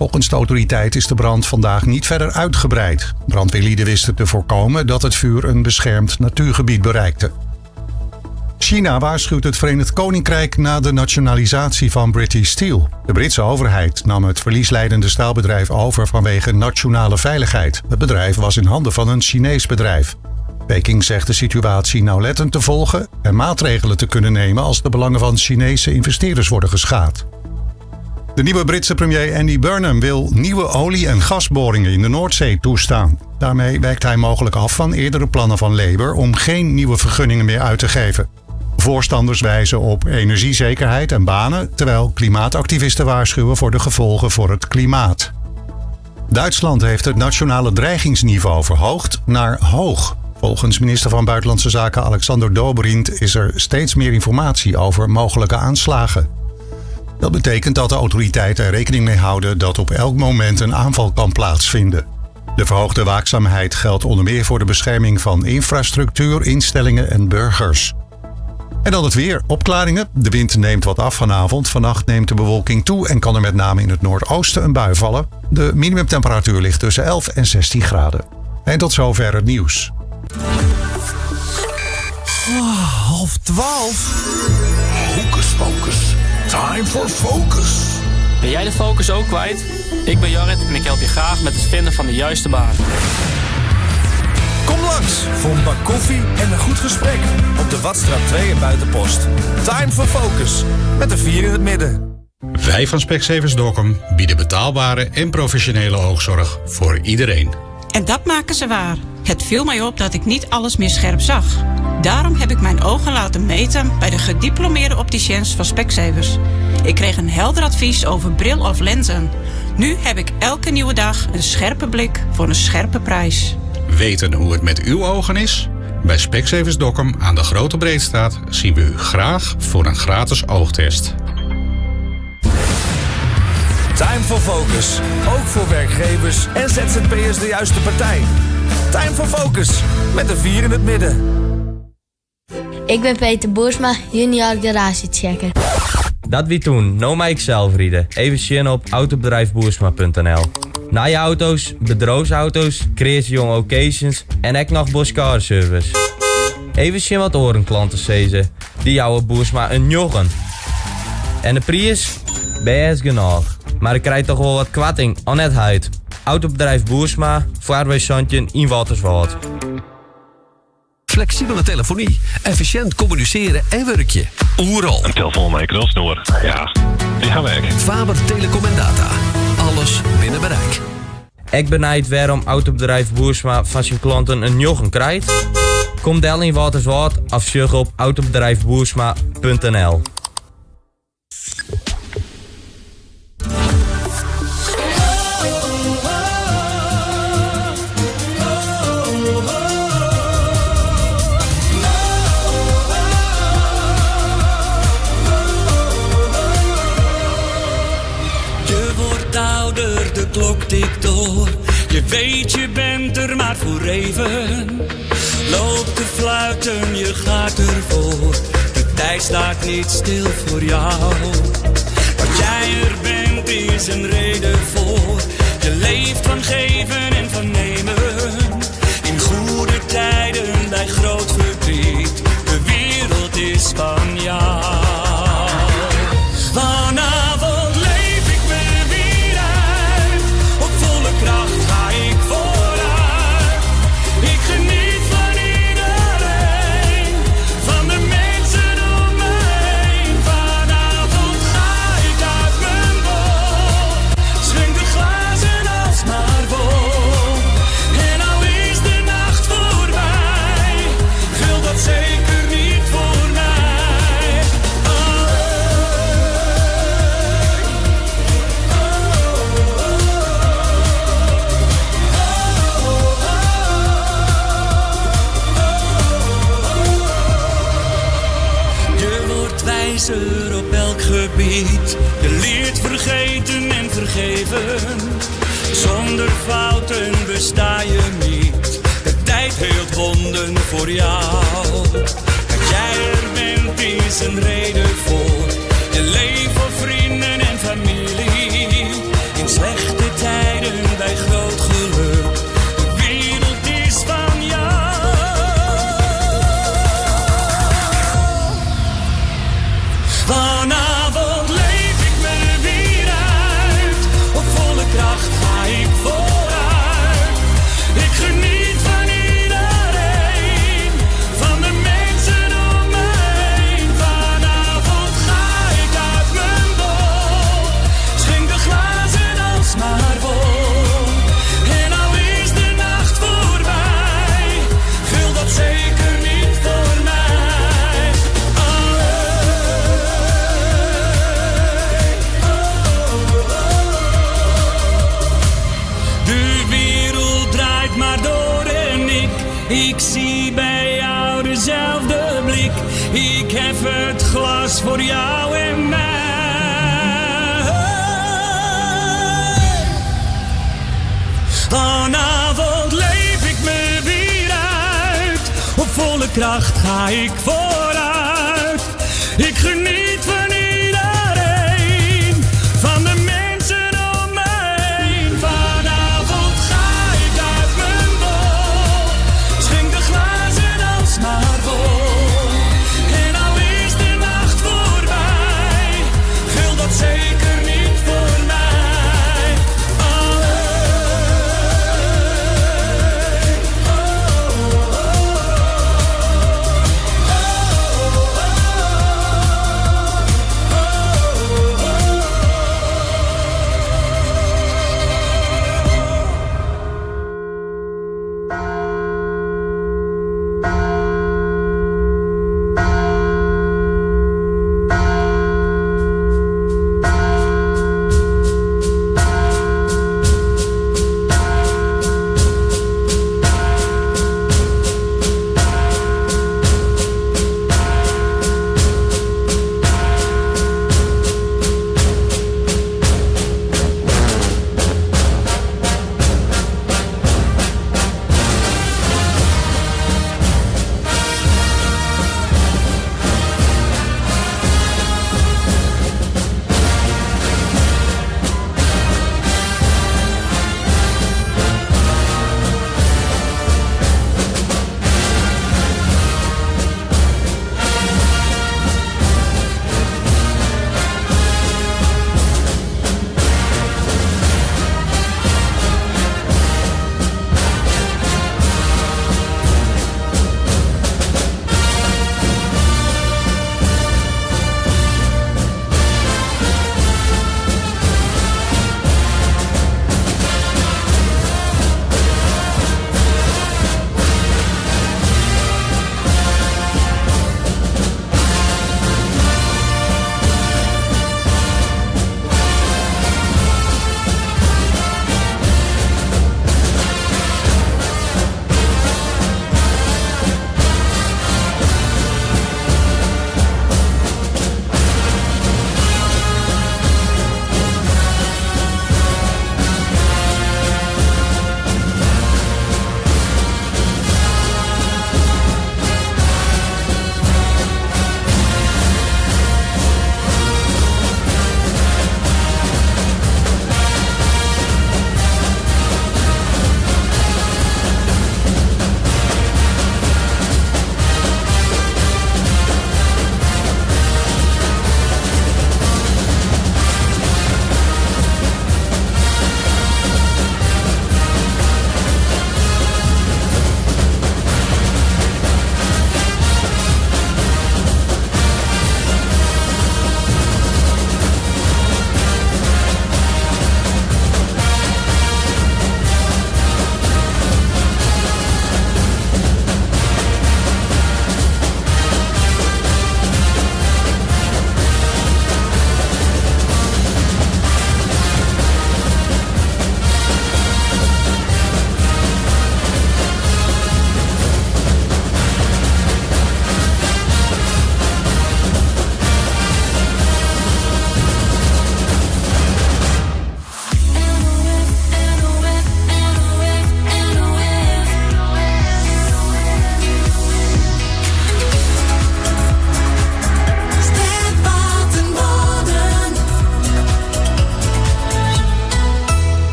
Volgens de autoriteit is de brand vandaag niet verder uitgebreid. Brandweerlieden wisten te voorkomen dat het vuur een beschermd natuurgebied bereikte. China waarschuwt het Verenigd Koninkrijk na de nationalisatie van British Steel. De Britse overheid nam het verlieslijdende staalbedrijf over vanwege nationale veiligheid. Het bedrijf was in handen van een Chinees bedrijf. Peking zegt de situatie nauwlettend te volgen en maatregelen te kunnen nemen als de belangen van Chinese investeerders worden geschaad. De nieuwe Britse premier Andy Burnham wil nieuwe olie- en gasboringen in de Noordzee toestaan. Daarmee wijkt hij mogelijk af van eerdere plannen van Labour om geen nieuwe vergunningen meer uit te geven. Voorstanders wijzen op energiezekerheid en banen, terwijl klimaatactivisten waarschuwen voor de gevolgen voor het klimaat. Duitsland heeft het nationale dreigingsniveau verhoogd naar hoog. Volgens minister van Buitenlandse Zaken Alexander Dobrindt is er steeds meer informatie over mogelijke aanslagen. Dat betekent dat de autoriteiten er rekening mee houden dat op elk moment een aanval kan plaatsvinden. De verhoogde waakzaamheid geldt onder meer voor de bescherming van infrastructuur, instellingen en burgers. En dan het weer. Opklaringen. De wind neemt wat af vanavond. Vannacht neemt de bewolking toe en kan er met name in het noordoosten een bui vallen. De minimumtemperatuur ligt tussen 11 en 16 graden. En tot zover het nieuws. Oh, 11:30. Hocus pocus. Time for focus. Ben jij de focus ook kwijt? Ik ben Jorrit en ik help je graag met het vinden van de juiste baan. Kom langs voor een bak koffie en een goed gesprek op de Watstraat 2 in Buitenpost. Time for focus met de vier in het midden. Wij van Specsavers Dokkum bieden betaalbare en professionele oogzorg voor iedereen. En dat maken ze waar. Het viel mij op dat ik niet alles meer scherp zag. Daarom heb ik mijn ogen laten meten bij de gediplomeerde opticiens van Specsavers. Ik kreeg een helder advies over bril of lenzen. Nu heb ik elke nieuwe dag een scherpe blik voor een scherpe prijs. Weten hoe het met uw ogen is? Bij Specsavers Dokkum aan de Grote Breedstraat zien we u graag voor een gratis oogtest. Time for focus. Ook voor werkgevers en ZZP'ers de juiste partij. Time for focus met de vier in het midden. Ik ben Peter Boersma, junior garagechecker. Dat wie toen, no mij ik zelf rieden. Even zien op autobedrijfboersma.nl. Na je auto's, bedroosauto's, creëer jonge occasions en ek nog Bosch Car Service. Even zien wat orenklanten zezen. Die jouwe Boersma een joggen. En de prijs? Best genoeg. Maar ik krijg toch wel wat kwatting, al net huid. Autobedrijf Boersma, Vaarwij Santje in Walterswald. Flexibele telefonie, efficiënt communiceren en werkje. Oeral. Een telefoon met een Ja, die gaan weg. Faber Telecom en Data. Alles binnen bereik. Ik benijd waarom autobedrijf Boersma van zijn klanten een joggen krijgt. Kom del in Walterswald of zoek op autobedrijfboersma.nl. Je wordt ouder, de klok tikt door. Je weet, je bent er maar voor even. Loop te fluiten, je gaat ervoor. De tijd staat niet stil voor jou. Dat jij er bent is een reden voor. Je leeft van geven en van nemen. In goede tijden bij groot verdriet. De wereld is van jou. Vanavond leef ik me weer uit. Op volle kracht ga ik vooruit. Ik geniet van iedereen, van de mensen om me heen. Vanavond ga ik uit mijn bol. Schenk de glazen alsmaar vol. En al is de nacht voorbij, geldt dat zeker niet voor mij. Je wordt wijzer op elk gebied. Je leert vergeten en vergeven. Zonder fouten besta je niet. De tijd heelt wonden voor jou. Dat jij er bent is een reden voor. Je leeft voor vrienden en familie. In slechte tijden bij groot geluk. De wereld is van jou. Vanavond leef ik me weer uit. Op volle kracht ga ik vooruit. Ik geniet van iedereen, van de mensen om me heen. Vanavond ga ik uit mijn bol. Schenk de glazen alsmaar vol. En al is de nacht voorbij, geldt dat zeker niet voor mij. De wereld draait maar door en ik, ik zie bij jou dezelfde blik. Ik hef het glas voor jou en mij. Vanavond leef ik me weer uit. Op volle kracht ga ik vooruit. Ik geniet van iedereen, van de mensen om me heen. Vanavond ga ik uit mijn bol. Schenk de glazen alsmaar vol. En al is de nacht voorbij, geldt dat zeker niet voor mij.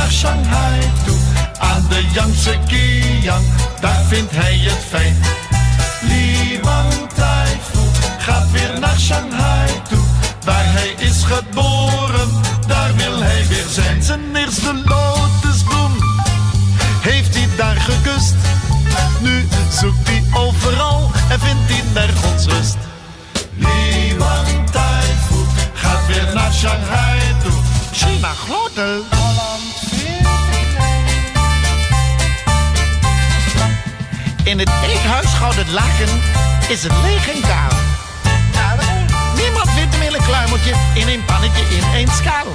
naar Shanghai toe. Aan de Yangtze-Kiang, daar vindt hij het fijn. Li Wang Taifu gaat weer naar Shanghai toe. Waar hij is geboren, daar wil hij weer zijn. Zijn eerste lotusbloem heeft hij daar gekust. Nu zoekt hij overal en vindt hij nergens rust. Li Wang Taifu gaat weer naar Shanghai toe. China grote. Holland In het eethuis Gouden Laken is het leeg en kaal. Niemand vindt meer een kluimeltje in een pannetje in een schaal.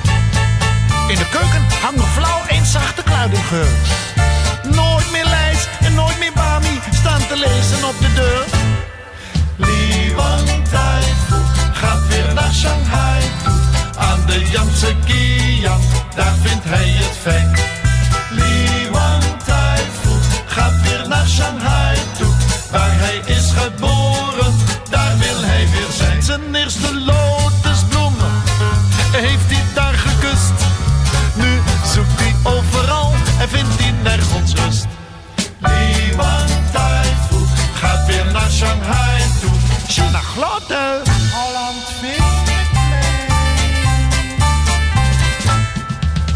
In de keuken hangt nog flauw een zachte kruidengeur. Nooit meer lijst en nooit meer bami staan te lezen op de deur. Li Wang Taifu gaat weer naar Shanghai toe. Aan de Yangtze-Kiang, daar vindt hij het fijn. Li Wang Taifu gaat weer naar Shanghai toe. Waar hij is geboren, daar wil hij weer zijn. Zijn eerste lotusbloem heeft hij daar gekust. Nu zoekt hij overal en vindt hij nergens rust. Li Wang Taifu gaat weer naar Shanghai toe. China grote. Holland veel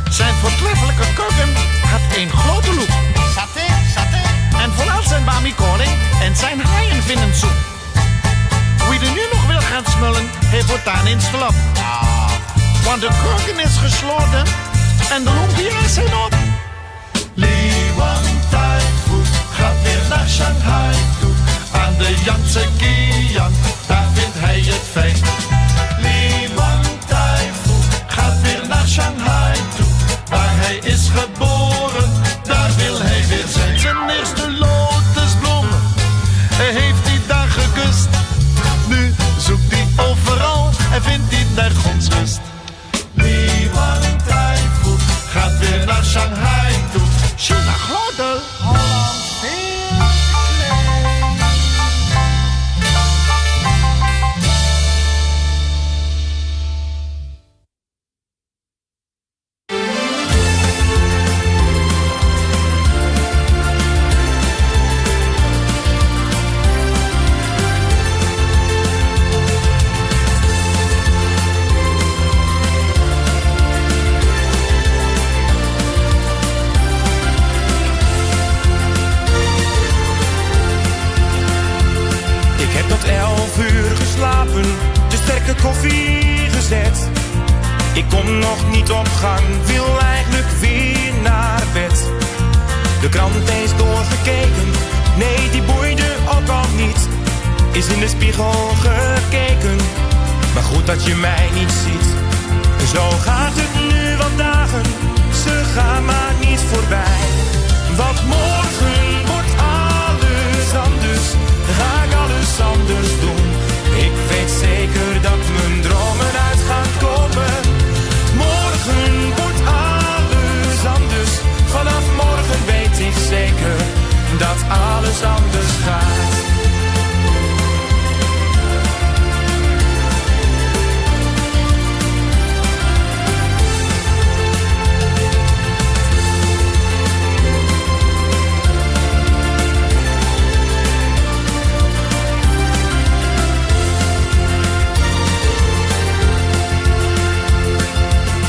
Zijn voortreffelijke keuken had een grote loep. Saté, saté. En vooral zijn bami koring en zijn haaienvinnensoep. Wie er nu nog wil gaan smullen, heeft voortaan eens flop. Want de keuken is gesloten en de lumpia's zijn op. Li Wang Taifu gaat weer naar Shanghai toe. Aan de Yangtze-Kiang, daar vindt hij het fijn. Li Wang Taifu gaat weer naar Shanghai toe. Waar hij is geboren, daar wil hij weer zijn. Zijn eerste lotusbloem heeft hij daar gekust. Nu zoekt hij overal en vindt hij nergens rust. Li Wang Taifu gaat weer naar Shanghai toe. China grote. Holland veel te klein. Ik heb tot elf uur geslapen, de sterke koffie gezet. Ik kom nog niet op gang, wil eigenlijk weer naar bed. De krant eens doorgekeken, nee die boeide ook al niet. Is in de spiegel gekeken, maar goed dat je mij niet ziet. Zo gaat het nu al dagen, ze gaan maar niet voorbij. Want morgen wordt alles anders, ga ik alles anders doen. Ik weet zeker dat mijn dromen uit gaan komen. Morgen wordt alles anders, vanaf morgen weet ik zeker dat alles anders gaat.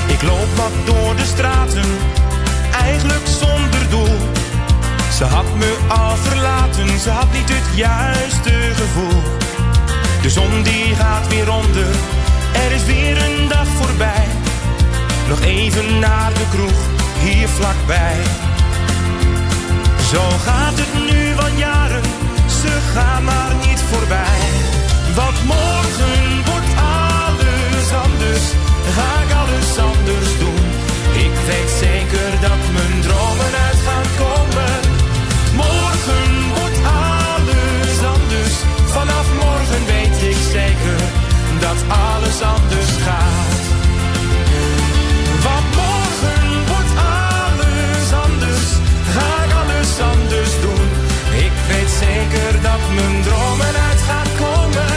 Ik loop wat door de straten, eigenlijk zonder doel. Ze had me al verlaten, ze had niet het juiste gevoel. De zon die gaat weer onder, er is weer een dag voorbij. Nog even naar de kroeg, hier vlakbij. Zo gaat het nu al jaren, ze gaan maar niet voorbij. Want morgen wordt alles anders, ga ik alles anders doen. Ik weet zeker dat mijn dromen uit gaan komen. Morgen wordt alles anders, vanaf morgen weet ik zeker dat alles anders gaat. Want morgen wordt alles anders, ga ik alles anders doen. Ik weet zeker dat mijn dromen uit gaan komen.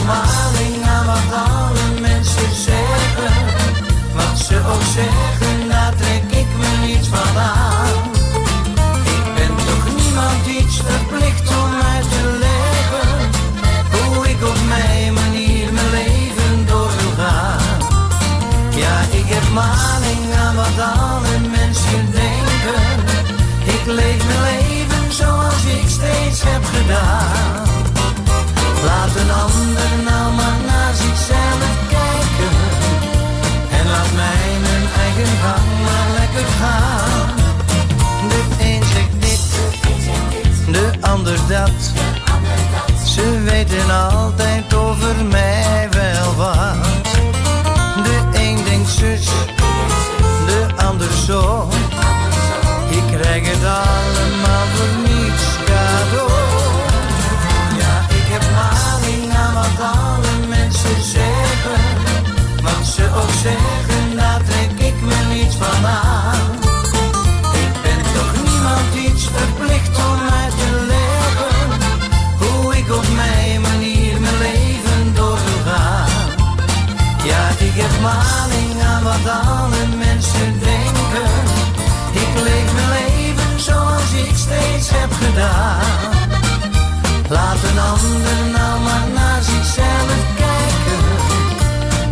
maling aan wat alle mensen zeggen. Wat ze ook zeggen, daar trek ik me niets van aan. Ik ben toch niemand iets verplicht om uit te leggen hoe ik op mijn manier mijn leven door wil gaan. Ja, ik heb maling aan wat alle mensen denken. Ik leef mijn leven zoals ik steeds heb gedaan. Laat een ander nou maar naar zichzelf kijken. En laat mij mijn eigen gang maar lekker gaan. De een zegt dit, de ander dat. Ze weten altijd over mij wel wat. De een denkt zus, de ander zo. Ik krijg het allemaal voor niets cadeau. Ja, ik heb maling aan wat alle mensen zeggen. Wat ze ook zeggen, daar trek ik me niets van aan. Ik ben toch niemand iets verplicht om uit te leggen hoe ik op mijn manier mijn leven door wil gaan. Ja, ik heb maling aan wat alle mensen denken. Ik leef mijn leven zoals ik steeds heb gedaan. Laat een ander nou maar naar zichzelf kijken.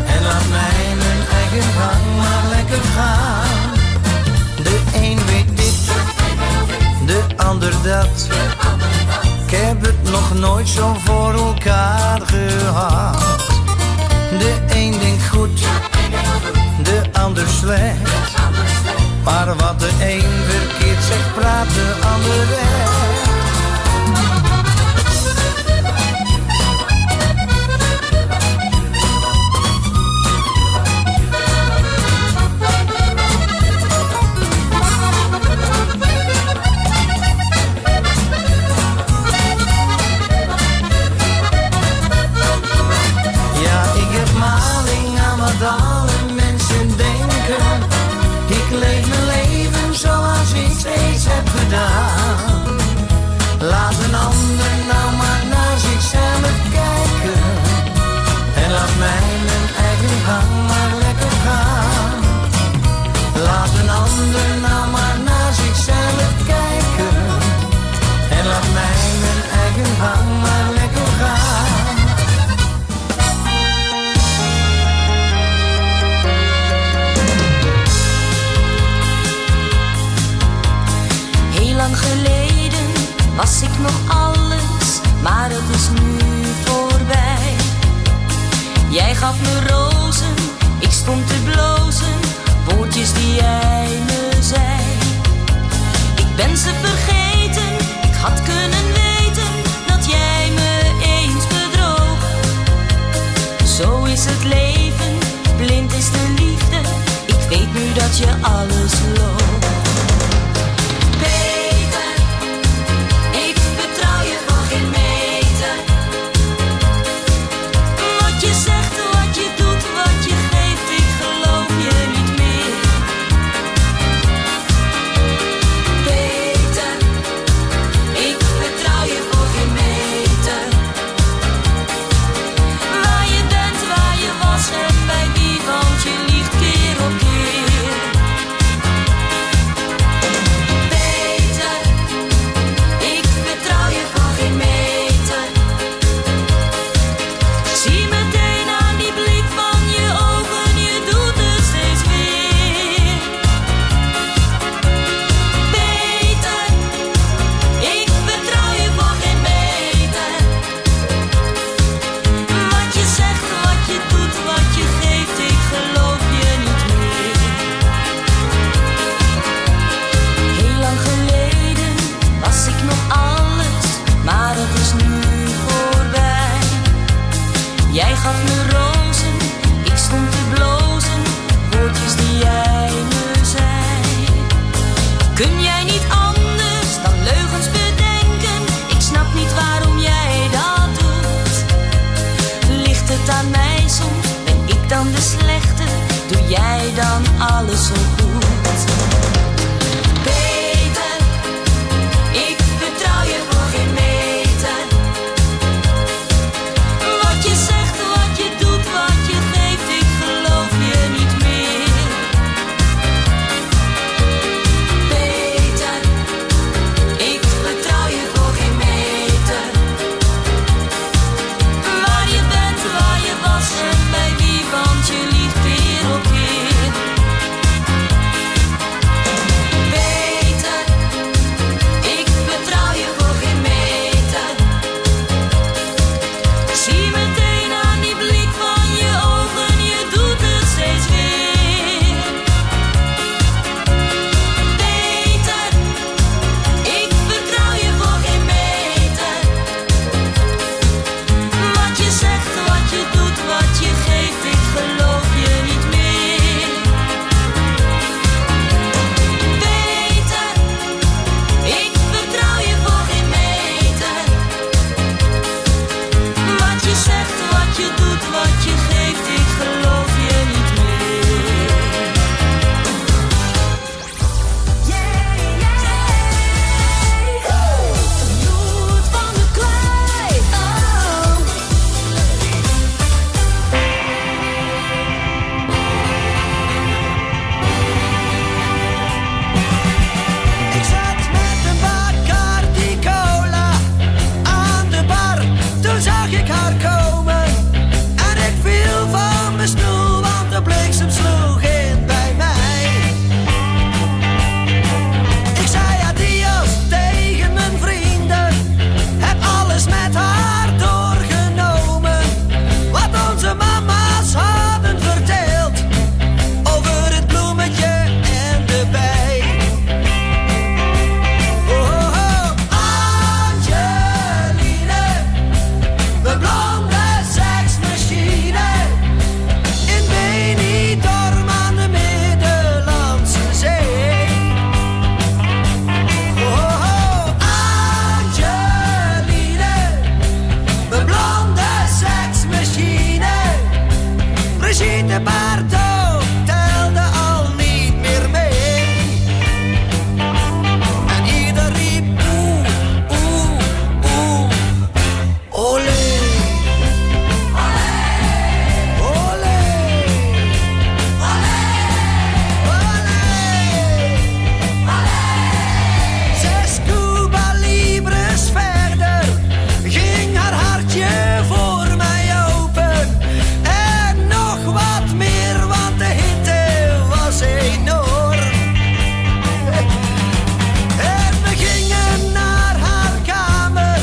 En laat mij mijn eigen gang maar lekker gaan. De een weet dit, de ander dat. Ik heb het nog nooit zo voor elkaar gehad. De een denkt goed, de ander slecht. Maar wat de een verkeerd zegt, praat de ander recht. Ja, ik heb maling aan wat alle mensen denken. Ik leef mijn leven zoals ik steeds heb gedaan. Laat een ander nou maar naar zichzelf kijken. En laat mij mijn eigen gang maar lekker gaan. Laat een ander nou maar naar zichzelf kijken. En laat mij mijn eigen gang maar lekker gaan. Heel lang geleden was ik nog alles, maar het is nu voorbij. Jij gaf me rozen, ik stond te blozen, woordjes die jij me zei. Ik ben ze vergeten, ik had kunnen weten dat jij me eens bedroog. Zo is het leven, blind is de liefde, ik weet nu dat je alles loogt. Peter, ik vertrouw je voor geen meter. Wat je zegt, wat je doet, wat je geeft, ik geloof je niet meer. Peter, ik vertrouw je voor geen meter. Waar je bent, waar je was en bij wie, want je liegt keer op keer. Peter, ik vertrouw je voor geen meter. Zie meteen aan die blik van je ogen, je doet het steeds weer. Peter, ik vertrouw je voor geen meter. Wat je zegt, wat je doet, wat je geeft, ik geloof je niet meer. Heel lang geleden was ik nog alles, maar het is nu voorbij. Jij gaf me rozen, ik stond te blozen, woordjes die jij me zei. Kun jij niet anders dan leugens bedenken? Ik snap niet waarom jij dat doet. Ligt het aan mij soms? Ben ik dan de slechte? Doe jij dan alles zo goed? Peter, ik vertrouw je voor geen meter. Wat je zegt, Brigitte Bardot telde al niet meer mee. En ieder riep oeh, oeh, oeh, olé. Olé. Zes Cuba Libres verder ging haar hartje voor mij open. En nog wat meer, want de hitte was enorm. En we gingen naar haar kamer,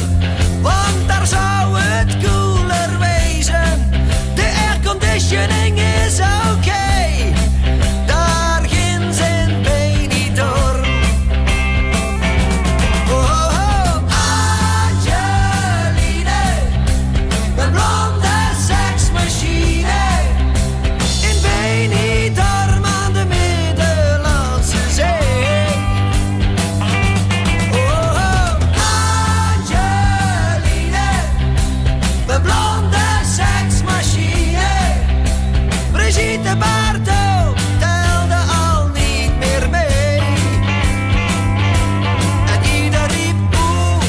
want daar zou het koeler wezen. De airconditioning is oké, daar ginds in Benidorm. Oh, oh, Angeline, de blonde seksmachine. In Benidorm aan de Middellandse Zee. Oh, oh, Angeline, de blonde seksmachine. Brigitte Bardot telde al niet meer mee. En ieder riep oeh,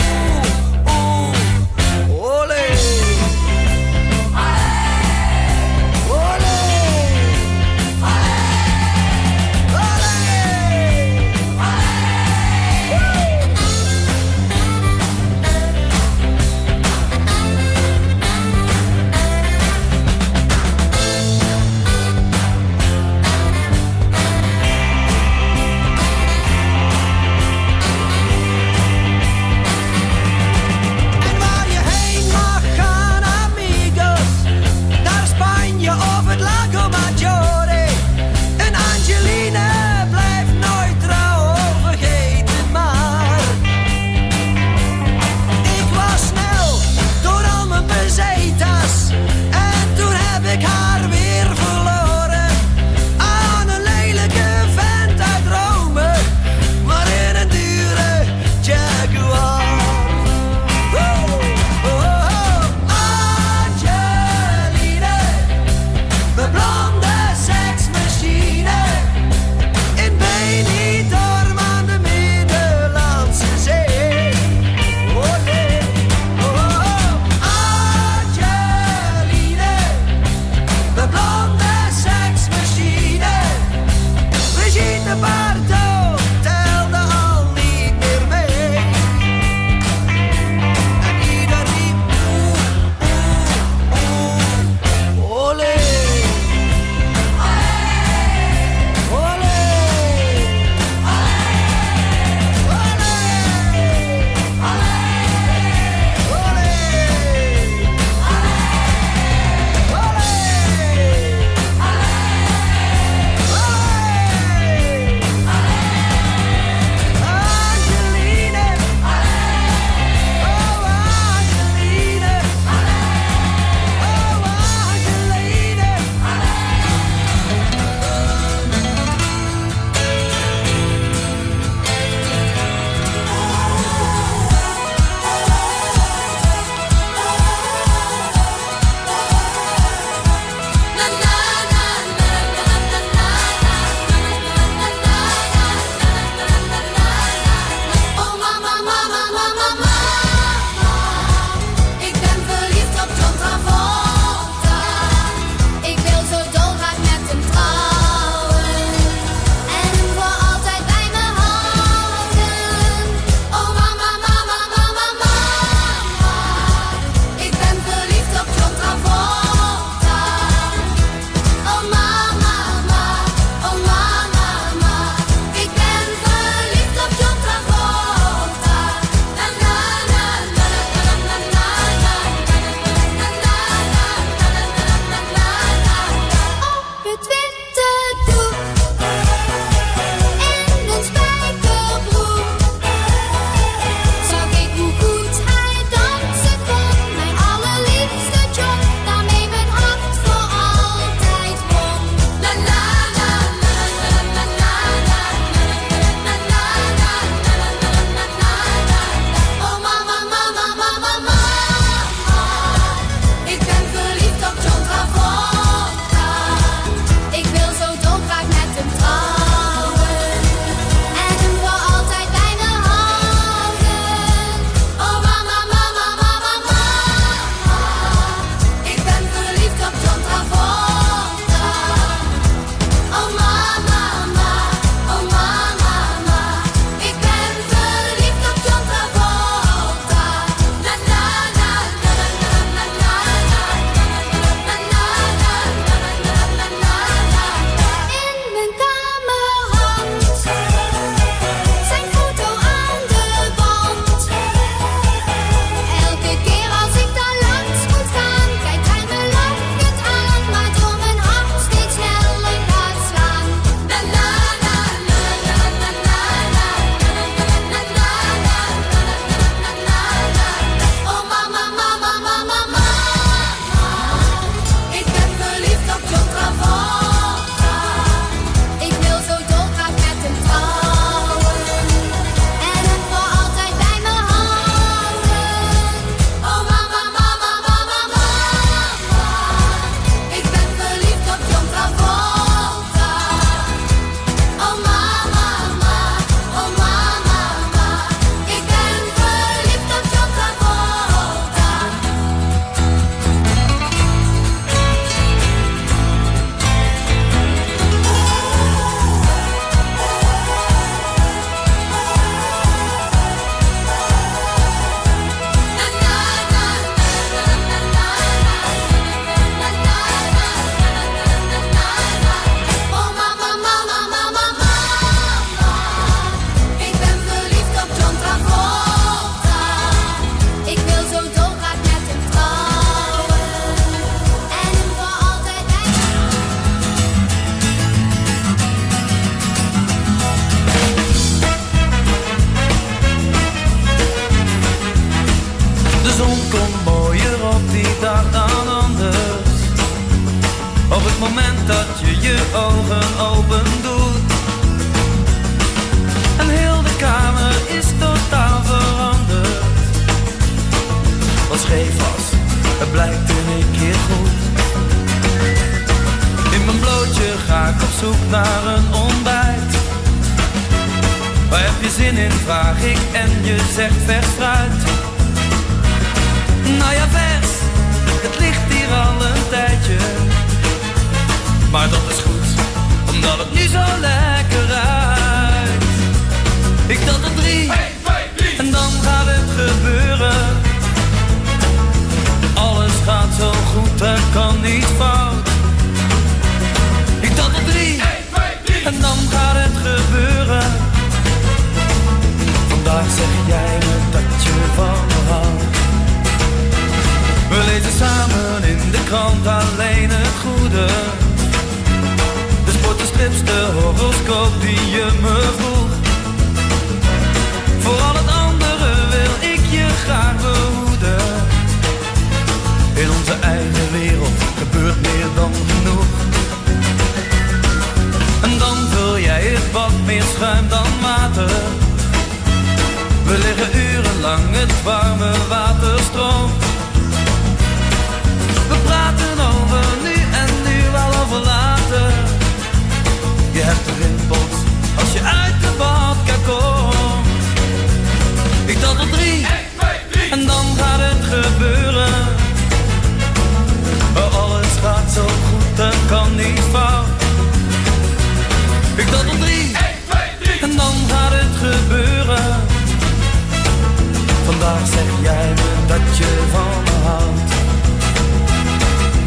oeh, oeh, olé. Olé. moment dat je je ogen open doet. En heel de kamer is totaal veranderd. Wat scheef was, het blijkt in een keer goed. In mijn blootje ga ik op zoek naar een ontbijt. Waar heb je zin in, vraag ik en je zegt vers fruit. Nou ja, vers, het ligt hier al een tijdje. Maar dat is goed, omdat het nu zo lekker ruikt. Ik tel tot drie, en dan gaat het gebeuren. Alles gaat zo goed, er kan niets fout. Ik tel tot drie, en dan gaat het gebeuren. Vandaag zeg jij me dat je van me houdt. We lezen samen in de krant alleen het goede. De sport, de strips, de horoscoop die je me vroeg. Voor al het andere wil ik je graag behoeden. In onze eigen wereld gebeurt meer dan genoeg. En dan vul jij het bad meer schuim dan water. We liggen urenlang, het warme water stroomt. We praten over nu en nu wel over later. Je hebt de rimpels als je uit de badkamer komt. Ik tel tot drie, en dan gaat het gebeuren. Oh, alles gaat zo goed, er kan niet fout. Ik tel tot drie, en dan gaat het gebeuren. Vandaag zeg jij me dat je van me houdt.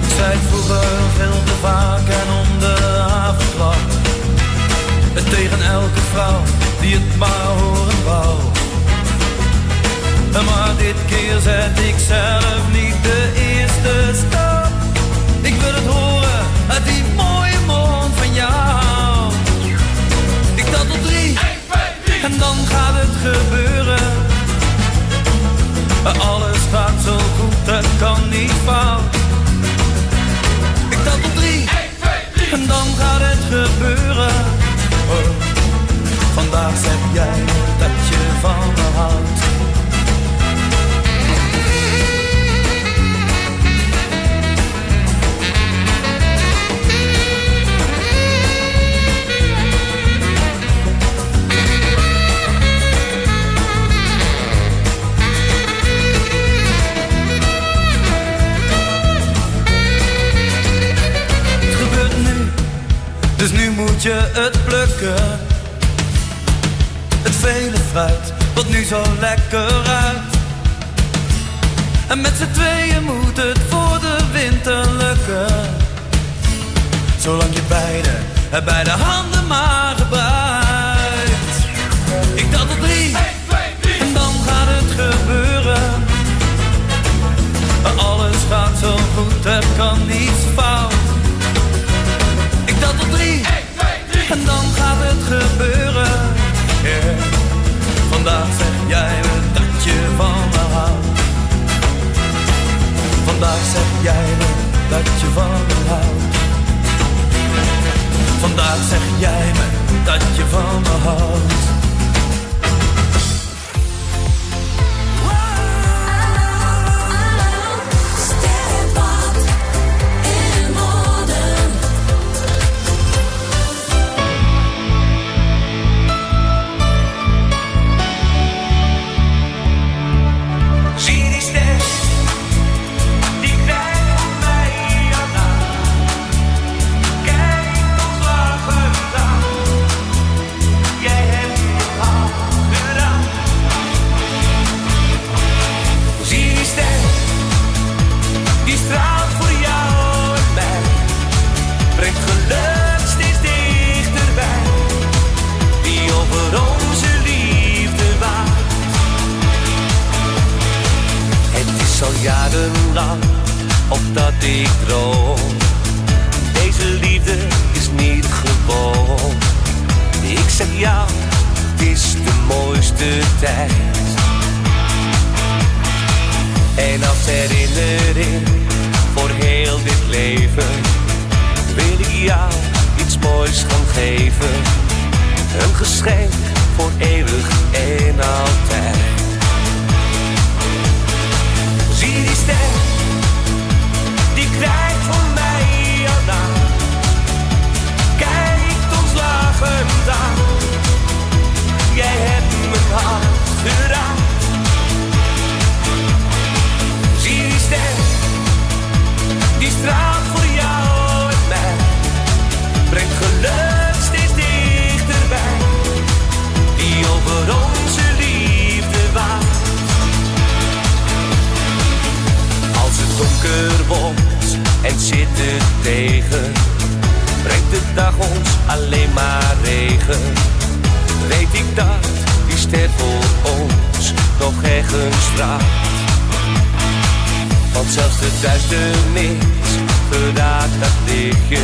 Ik zei het vroeger veel te vaak en om de haverklap. Tegen elke vrouw die het maar horen wou. Maar dit keer zet ik zelf niet de eerste stap. Ik wil het horen uit die mooie mond van jou. Ik tel tot drie, en dan gaat het gebeuren. Alles gaat zo goed, het kan niet fout. Ik tel tot drie, en dan gaat het gebeuren. Oh, vandaag zeg jij dat je van me houdt. Het gebeurt nu, dus nu moet je het plukken. Het vele fruit, wat nu zo lekker ruikt. En met z'n tweeën moet het voor de winter lukken. Zolang je beide, beide handen maar gebruikt. Ik tel tot drie, en dan gaat het gebeuren. Alles gaat zo goed, er kan niets fout. Ik tel tot drie, en dan gaat het gebeuren. Yeah. Vandaag zeg jij me dat je van me houdt. Vandaag zeg jij me dat je van me houdt. Vandaag zeg jij me dat je van me houdt. Sterrenpad in woorden. Zie die ster, die kijkt op mij aan. Kijk ons lachen aan. Jij hebt het al gedaan. Zie die ster, die straalt voor jou en mij. Brengt geluk steeds dichterbij. Die over onze liefde waakt. Het is al jarenlang op dat ik droom. Deze liefde is niet gewoon. Ik zeg jou, het is de mooiste tijd. En als herinnering voor heel dit leven wil ik jou eens gaan geven. Een geschenk voor eeuwig en altijd. Zie die ster, die krijgt van mij jouw naam. Kijkt ons lachend aan. Jij hebt mijn hart geraakt. Zie die ster, die straalt voor jou en mij. Brengt geluk steeds dichterbij. Die over onze liefde waakt. Als het donker wordt en zit het tegen, brengt de dag ons alleen maar regen. Weet ik dat die ster voor ons nog ergens straalt. Want zelfs de duisternis verraadt dat lichtje.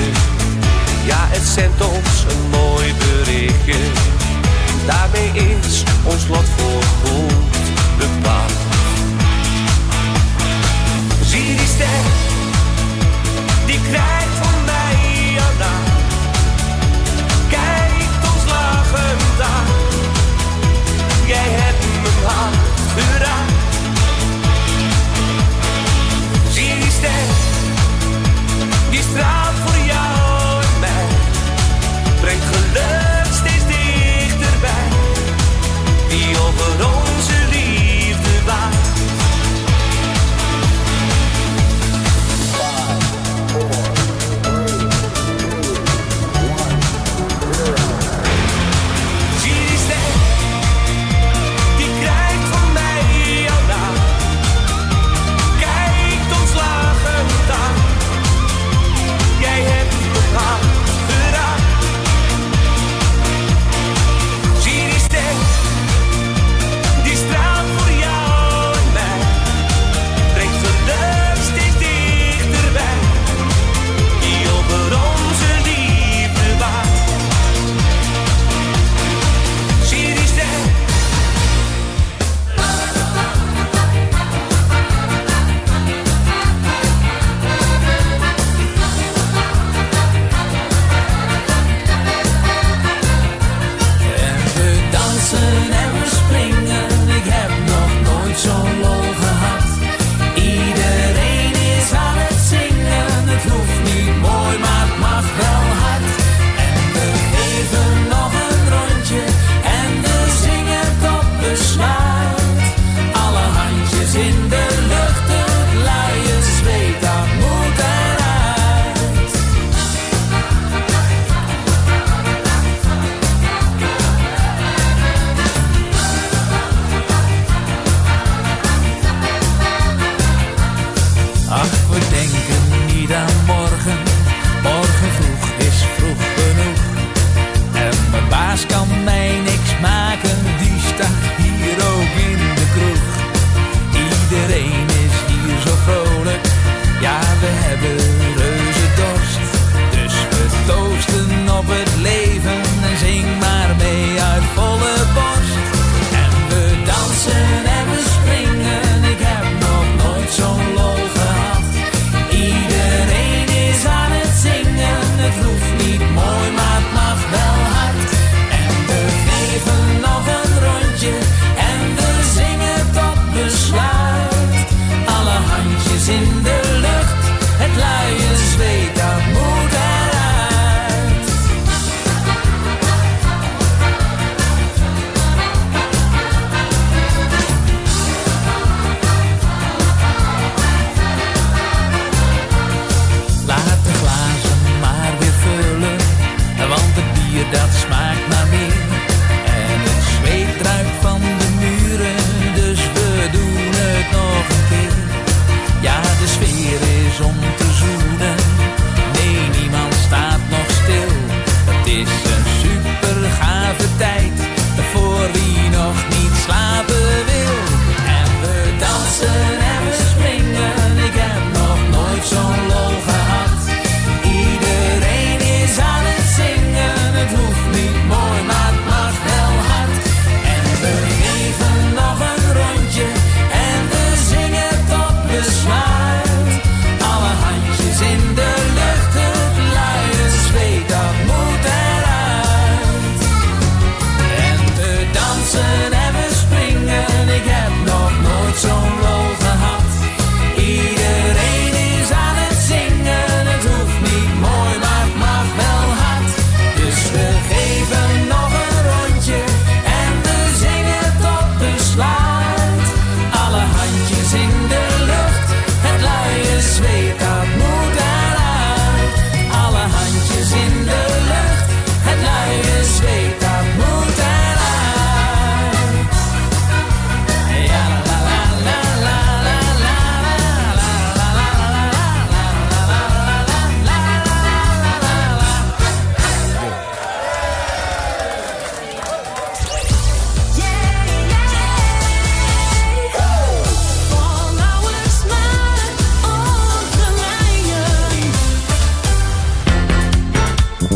Ja, het zendt ons een mooi berichtje. Daarmee is ons lot voor goed bepaald. Zie die ster, die krijgt van mij jouw naam. Kijkt ons lachend aan. Jij hebt mijn hart geraakt. Zie die ster, die straalt voor jou en mij. Brengt geluk steeds dichterbij. Die over onze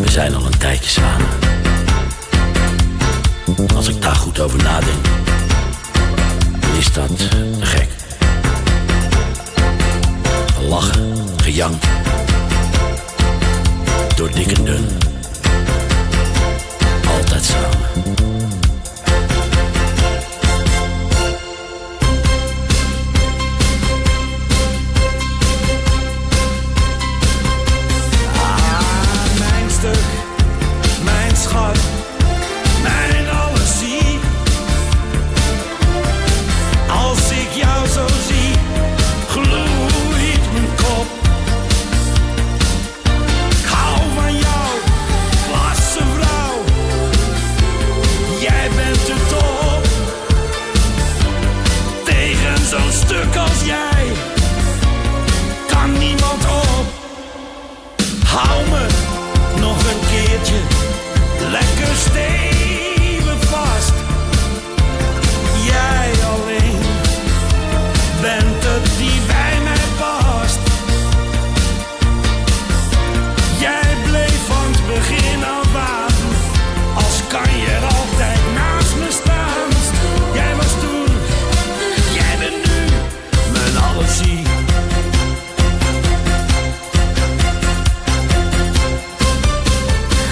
We zijn al een tijdje samen. Als ik daar goed over nadenk, dan is dat te gek. Gelachen, gejankt. Door dik en dun. Altijd samen. Mijn stuk, mijn schat, mijn alles zie. Als ik jou zo zie, gloeit mijn kop. Ik hou van jou, klasse vrouw. Jij bent de top. Tegen zo'n stuk als jij kan niemand op. Hou me nog een keertje lekker stevig vast. Jij alleen bent het die bij mij past. Jij bleef van het begin af aan, als kan je er altijd naast me staan. Jij was toen, jij bent nu, mijn allesie.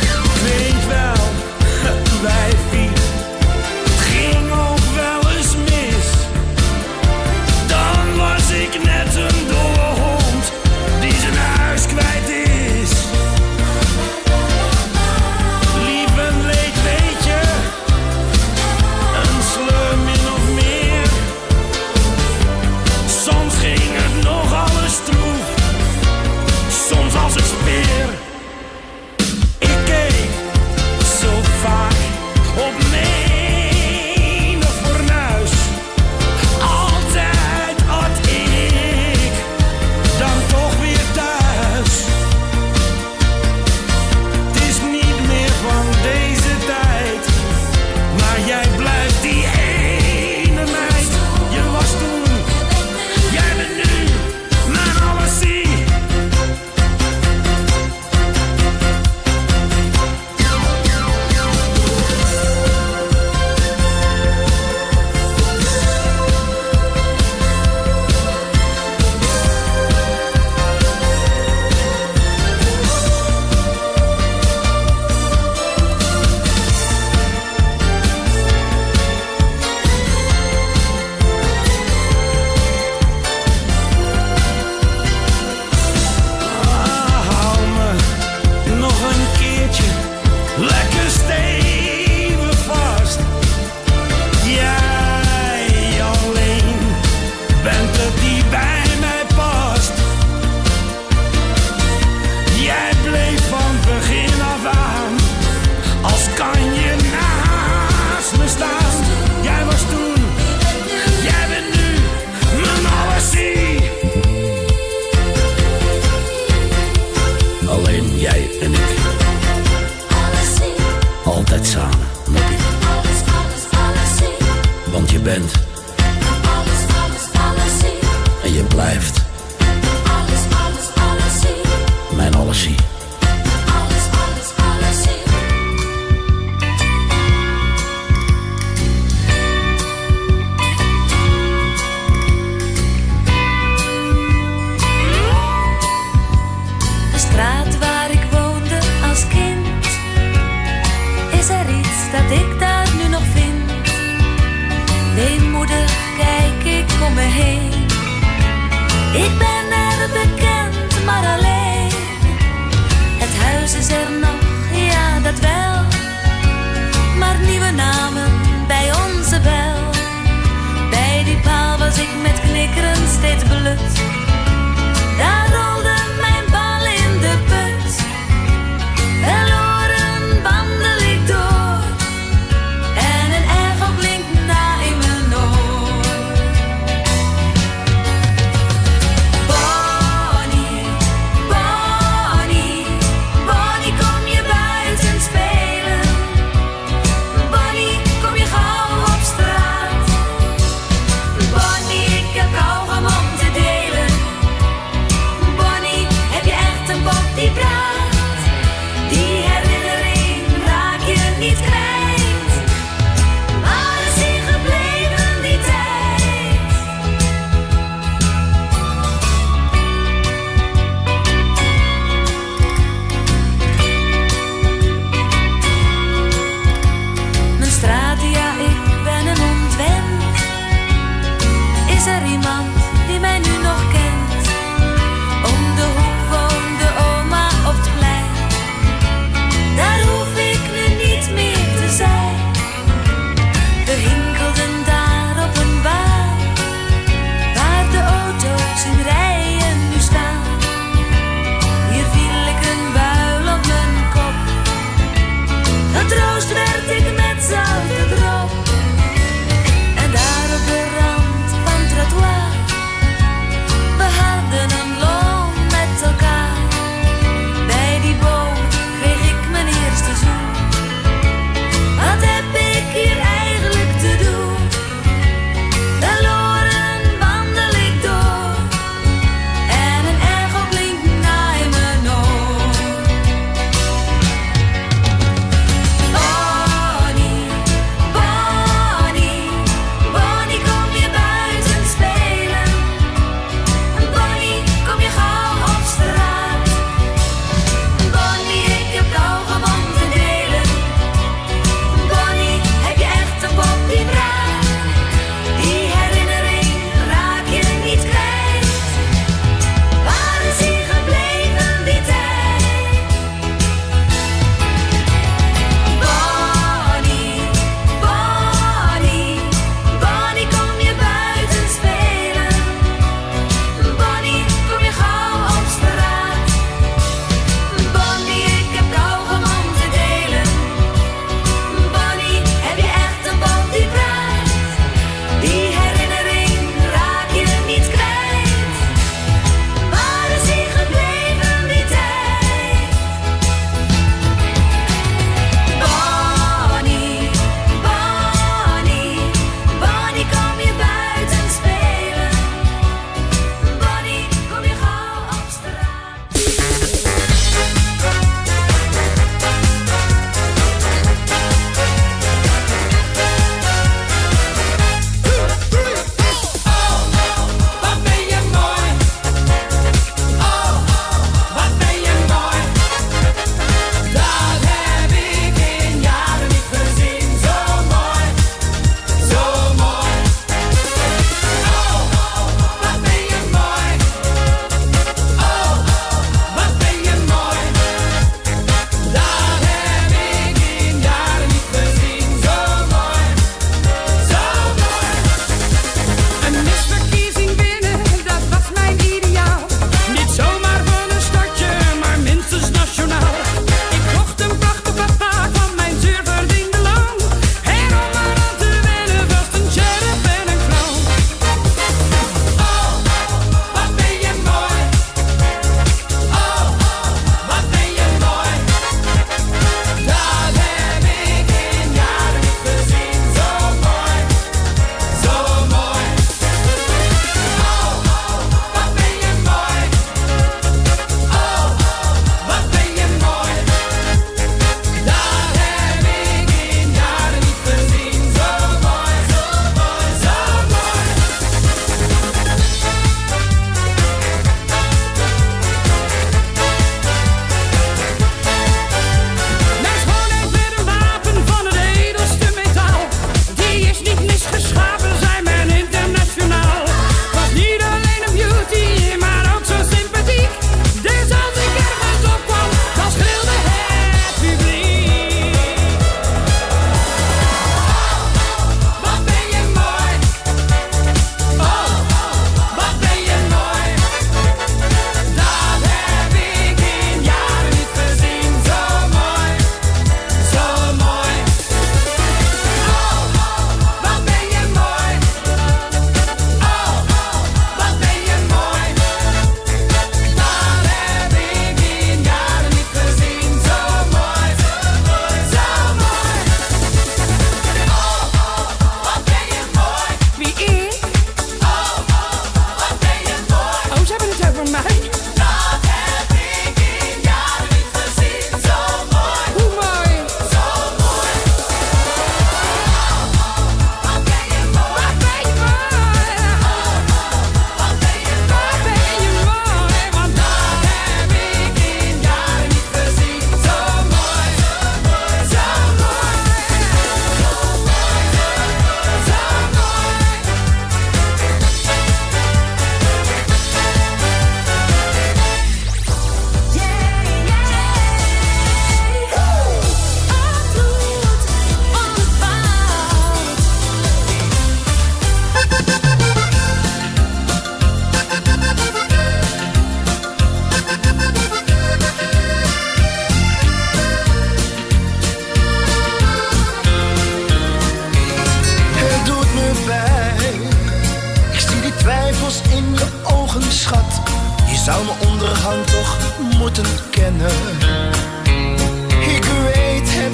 Ik weet wel, wijfie, het ging ook wel eens mis. Dan was ik net een dolle hond die zijn huis kwijt is. Lief en leed, weet je, een sleur min of meer. Soms ging het nog alles stroef, soms als een speer. Ik keek zo vaak op menig fornuis. Altijd at ik dan toch weer thuis. Het is niet meer van deze tijd, maar jij blijft die ene meid. Je was toen, jij bent nu, mijn alles zie. Hou me nog een keertje lekker stevig vast. Jij alleen bent het die bij mij past. Jij bleef van begin af aan, als kan je naast me staan. Jij was toen, jij bent nu, mijn allesie. Alleen jij en ik. Altijd samen, moppie. Want je bent en je blijft mijn allesie. De straat waar ik woonde als kind. Is er iets dat ik daar nu nog vind? Weemoedig kijk ik om me heen. Ik ben er bekend, maar alleen. Het huis is er nog, ja dat wel. Maar nieuwe namen bij onze bel. Bij die paal was ik met knikkeren steeds belut. Daar rolde mijn bal in de put. Verloren wandel ik door. En een echo klinkt na in mijn oor. Bonnie, Bonnie, Bonnie, kom je buiten spelen? Bonnie, kom je gauw op straat? Bonnie, ik heb kauwgom om te delen. Bonnie, heb je echt een pop die praat? Die herinnert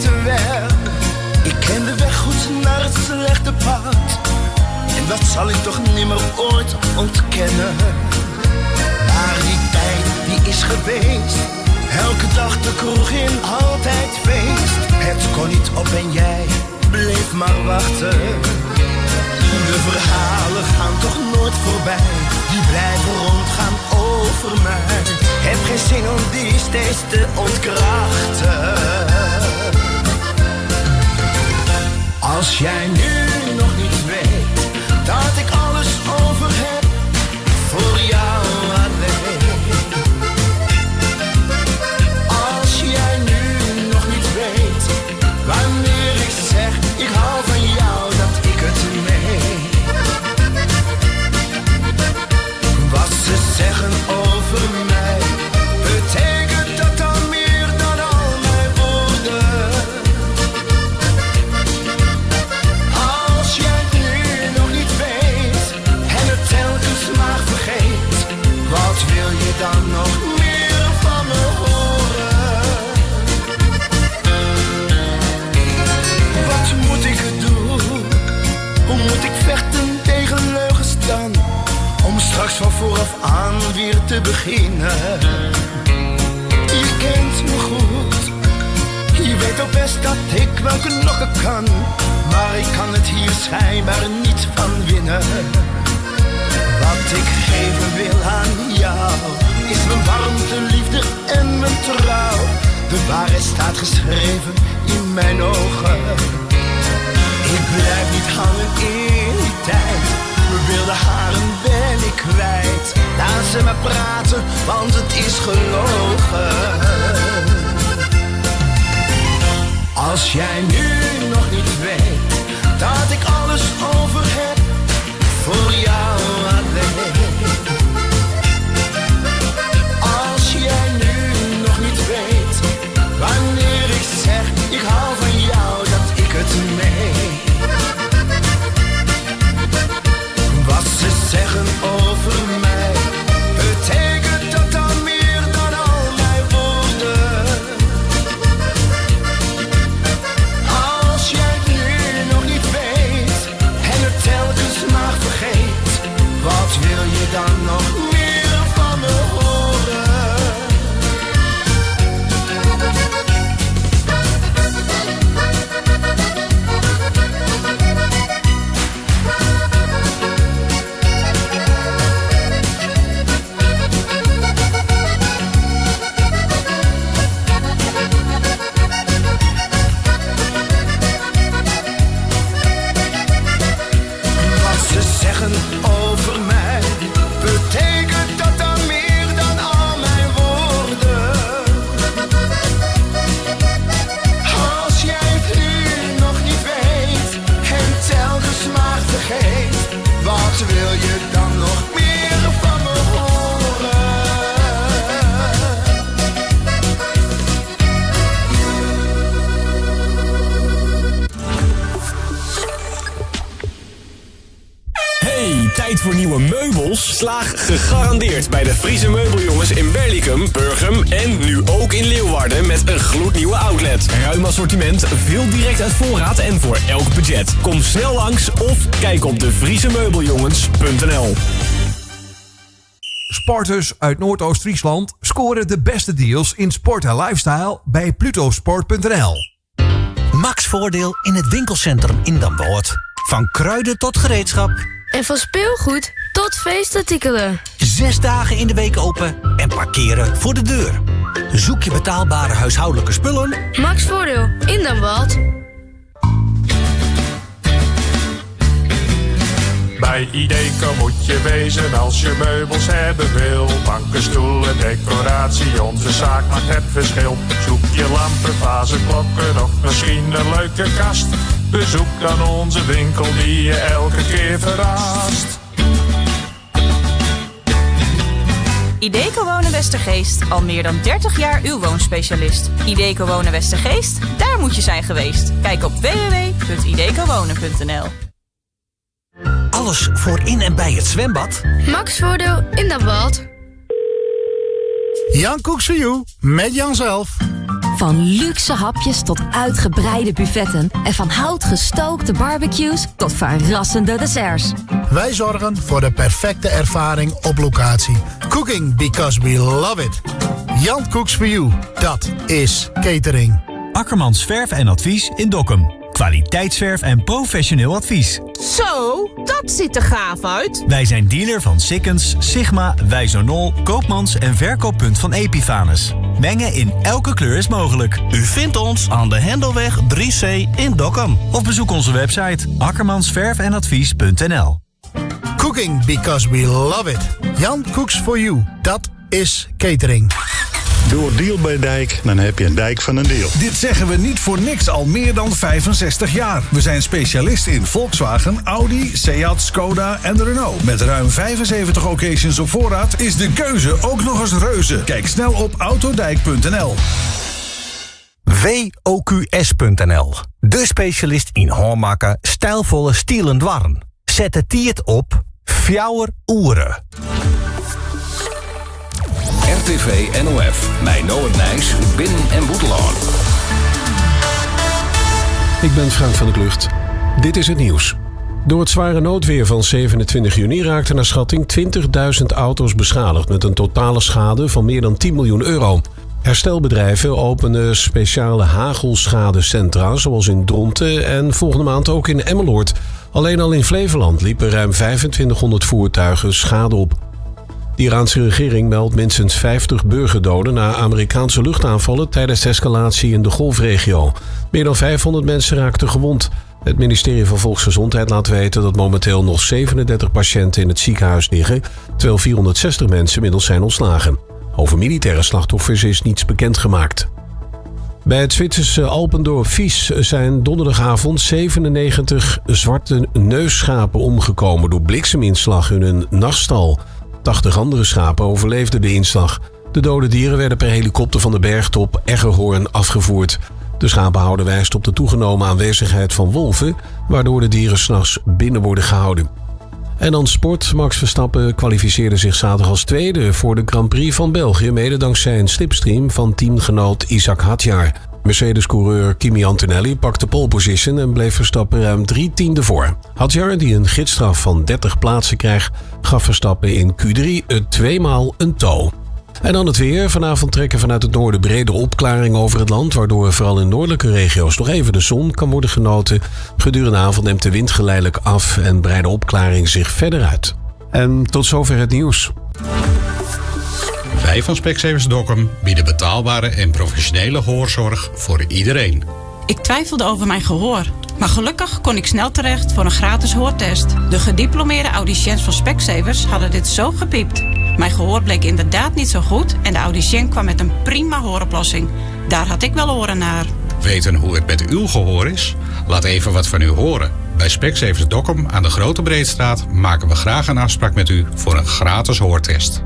het wel. Ik ken de weg goed naar het slechte pad. En dat zal ik toch nimmer ooit ontkennen. Maar die tijd die is geweest. Elke dag de kroeg in, altijd feest. Het kon niet op en jij bleef maar wachten. De verhalen gaan toch nooit voorbij. Die blijven rondgaan over mij. Heb geen zin om die steeds te ontkrachten. Als jij nu nog niet weet dat ik alles over heb voor jou alleen. Als jij nu nog niet weet wanneer ik zeg ik hou van jou dat ik het meen. Wat ze zeggen over mij betekent dat dan meer dan al mijn woorden. Als jij het nu nog niet weet en het telkens maar vergeet, wat wil je dan nog meer van me horen? Wat moet ik doen? Hoe moet ik vechten tegen leugens dan? Om straks van vooraf aan weer te beginnen. Je kent me goed. Je weet ook best dat ik wel knokken kan. Maar ik kan het hier schijnbaar niet van winnen. Wat ik geven wil aan jou is mijn warmte, liefde en mijn trouw. De waarheid staat geschreven in mijn ogen. Ik blijf niet hangen in die tijd. Mijn wilde haren ben ik kwijt. Laat ze maar praten, want het is gelogen. Als jij nu nog niet weet dat ik alles over heb voor jou alleen. Als jij nu nog niet weet wanneer ik zeg ik hou van jou dat ik het meen. Wat ze zeggen over mij betekent dat dan meer dan al mijn woorden. Als jij het nu nog niet weet en het telkens maar vergeet, wat wil je dan nog meer van me horen? Wat ze zeggen over mij betekent dat dan meer dan al mijn woorden. Als jij het nu nog niet weet en telkens maar vergeet, wat wil je dan nog meer van me horen? Hey, tijd voor nieuwe meubels? Slaag gegarandeerd bij de Friese Meubeljongens in Berlicum, Burgum en nu ook in Leeuwarden met een gloednieuwe outlet. Ruim assortiment, veel direct uit voorraad en voor elk budget. Kom snel langs of kijk op devriezemeubeljongens.nl Sporters uit Noordoost-Friesland scoren de beste deals in sport en lifestyle bij plutosport.nl. Max voordeel in het winkelcentrum in Damwâld. Van kruiden tot gereedschap. En van speelgoed tot feestartikelen. 6 dagen in de week open en parkeren voor de deur. Zoek je betaalbare huishoudelijke spullen? Max Voordeel in Damwâld. Bij Ideco moet je wezen als je meubels hebben wil. Banken, stoelen, decoratie, onze zaak maakt het verschil. Zoek je lampen, vazen, klokken of misschien een leuke kast. Bezoek dan onze winkel die je elke keer verrast. Ideco Wonen Westergeest, al meer dan 30 jaar uw woonspecialist. Ideco Wonen Westergeest, daar moet je zijn geweest. Kijk op www.idecowonen.nl Alles voor in en bij het zwembad. Max Voordeel in Damwâld. Jan Cooks for You, met Jan zelf. Van luxe hapjes tot uitgebreide buffetten en van houtgestookte barbecues tot verrassende desserts. Wij zorgen voor de perfecte ervaring op locatie. Cooking because we love it. Jan Cooks for You, dat is catering. Akkermans Verf en Advies in Dokkum. Kwaliteitsverf en professioneel advies. Zo, dat ziet er gaaf uit. Wij zijn dealer van Sikkens, Sigma, Wijzonol, Koopmans en verkooppunt van Epifanes. Mengen in elke kleur is mogelijk. U vindt ons aan de Hendelweg 3C in Dokkum. Of bezoek onze website akkermansverfenadvies.nl Cooking because we love it. Jan Cooks for You, dat is catering. Door Deal bij Dijk, dan heb je een dijk van een deal. Dit zeggen we niet voor niks al meer dan 65 jaar. We zijn specialist in Volkswagen, Audi, Seat, Skoda en Renault. Met ruim 75 occasions op voorraad is de keuze ook nog eens reuze. Kijk snel op autodijk.nl. WOQS.nl. De specialist in handmakken, stijlvolle stielen dwarren. Zet de tiert op Fjouwer Oeren. RTV NOF, mijn Noord Nijs, binnen- en boetelaan. Ik ben Frank van der Klucht. Dit is het nieuws. Door het zware noodweer van 27 juni raakten naar schatting 20.000 auto's beschadigd met een totale schade van meer dan 10 miljoen euro. Herstelbedrijven openen speciale hagelschadecentra, zoals in Dronten en volgende maand ook in Emmeloord. Alleen al in Flevoland liepen ruim 2500 voertuigen schade op. De Iraanse regering meldt minstens 50 burgerdoden na Amerikaanse luchtaanvallen tijdens de escalatie in de golfregio. Meer dan 500 mensen raakten gewond. Het ministerie van Volksgezondheid laat weten dat momenteel nog 37 patiënten in het ziekenhuis liggen, terwijl 460 mensen inmiddels zijn ontslagen. Over militaire slachtoffers is niets bekendgemaakt. Bij het Zwitserse Alpendorp Vies zijn donderdagavond 97 zwarte neusschapen omgekomen door blikseminslag in hun nachtstal. 80 andere schapen overleefden de inslag. De dode dieren werden per helikopter van de bergtop Eggerhoorn afgevoerd. De schapenhouder wijst op de toegenomen aanwezigheid van wolven, waardoor de dieren s'nachts binnen worden gehouden. En dan sport. Max Verstappen kwalificeerde zich zaterdag als tweede voor de Grand Prix van België, mede dankzij een slipstream van teamgenoot Isaac Hadjar. Mercedes-coureur Kimi Antonelli pakte pole position en bleef Verstappen ruim drie tiende voor. Hadjar, die een gidsstraf van 30 plaatsen kreeg, gaf Verstappen in Q3 het tweemaal een toe. En dan het weer. Vanavond trekken vanuit het noorden brede opklaringen over het land, waardoor vooral in noordelijke regio's nog even de zon kan worden genoten. Gedurende de avond neemt de wind geleidelijk af en breidt de opklaring zich verder uit. En tot zover het nieuws. Wij van Specsavers Dokkum bieden betaalbare en professionele hoorzorg voor iedereen. Ik twijfelde over mijn gehoor. Maar gelukkig kon ik snel terecht voor een gratis hoortest. De gediplomeerde audiciënt van Specsavers hadden dit zo gepiept. Mijn gehoor bleek inderdaad niet zo goed en de audicient kwam met een prima hooroplossing. Daar had ik wel oren naar. Weten hoe het met uw gehoor is? Laat even wat van u horen. Bij Specsavers Dokkum aan de Grote Breedstraat maken we graag een afspraak met u voor een gratis hoortest.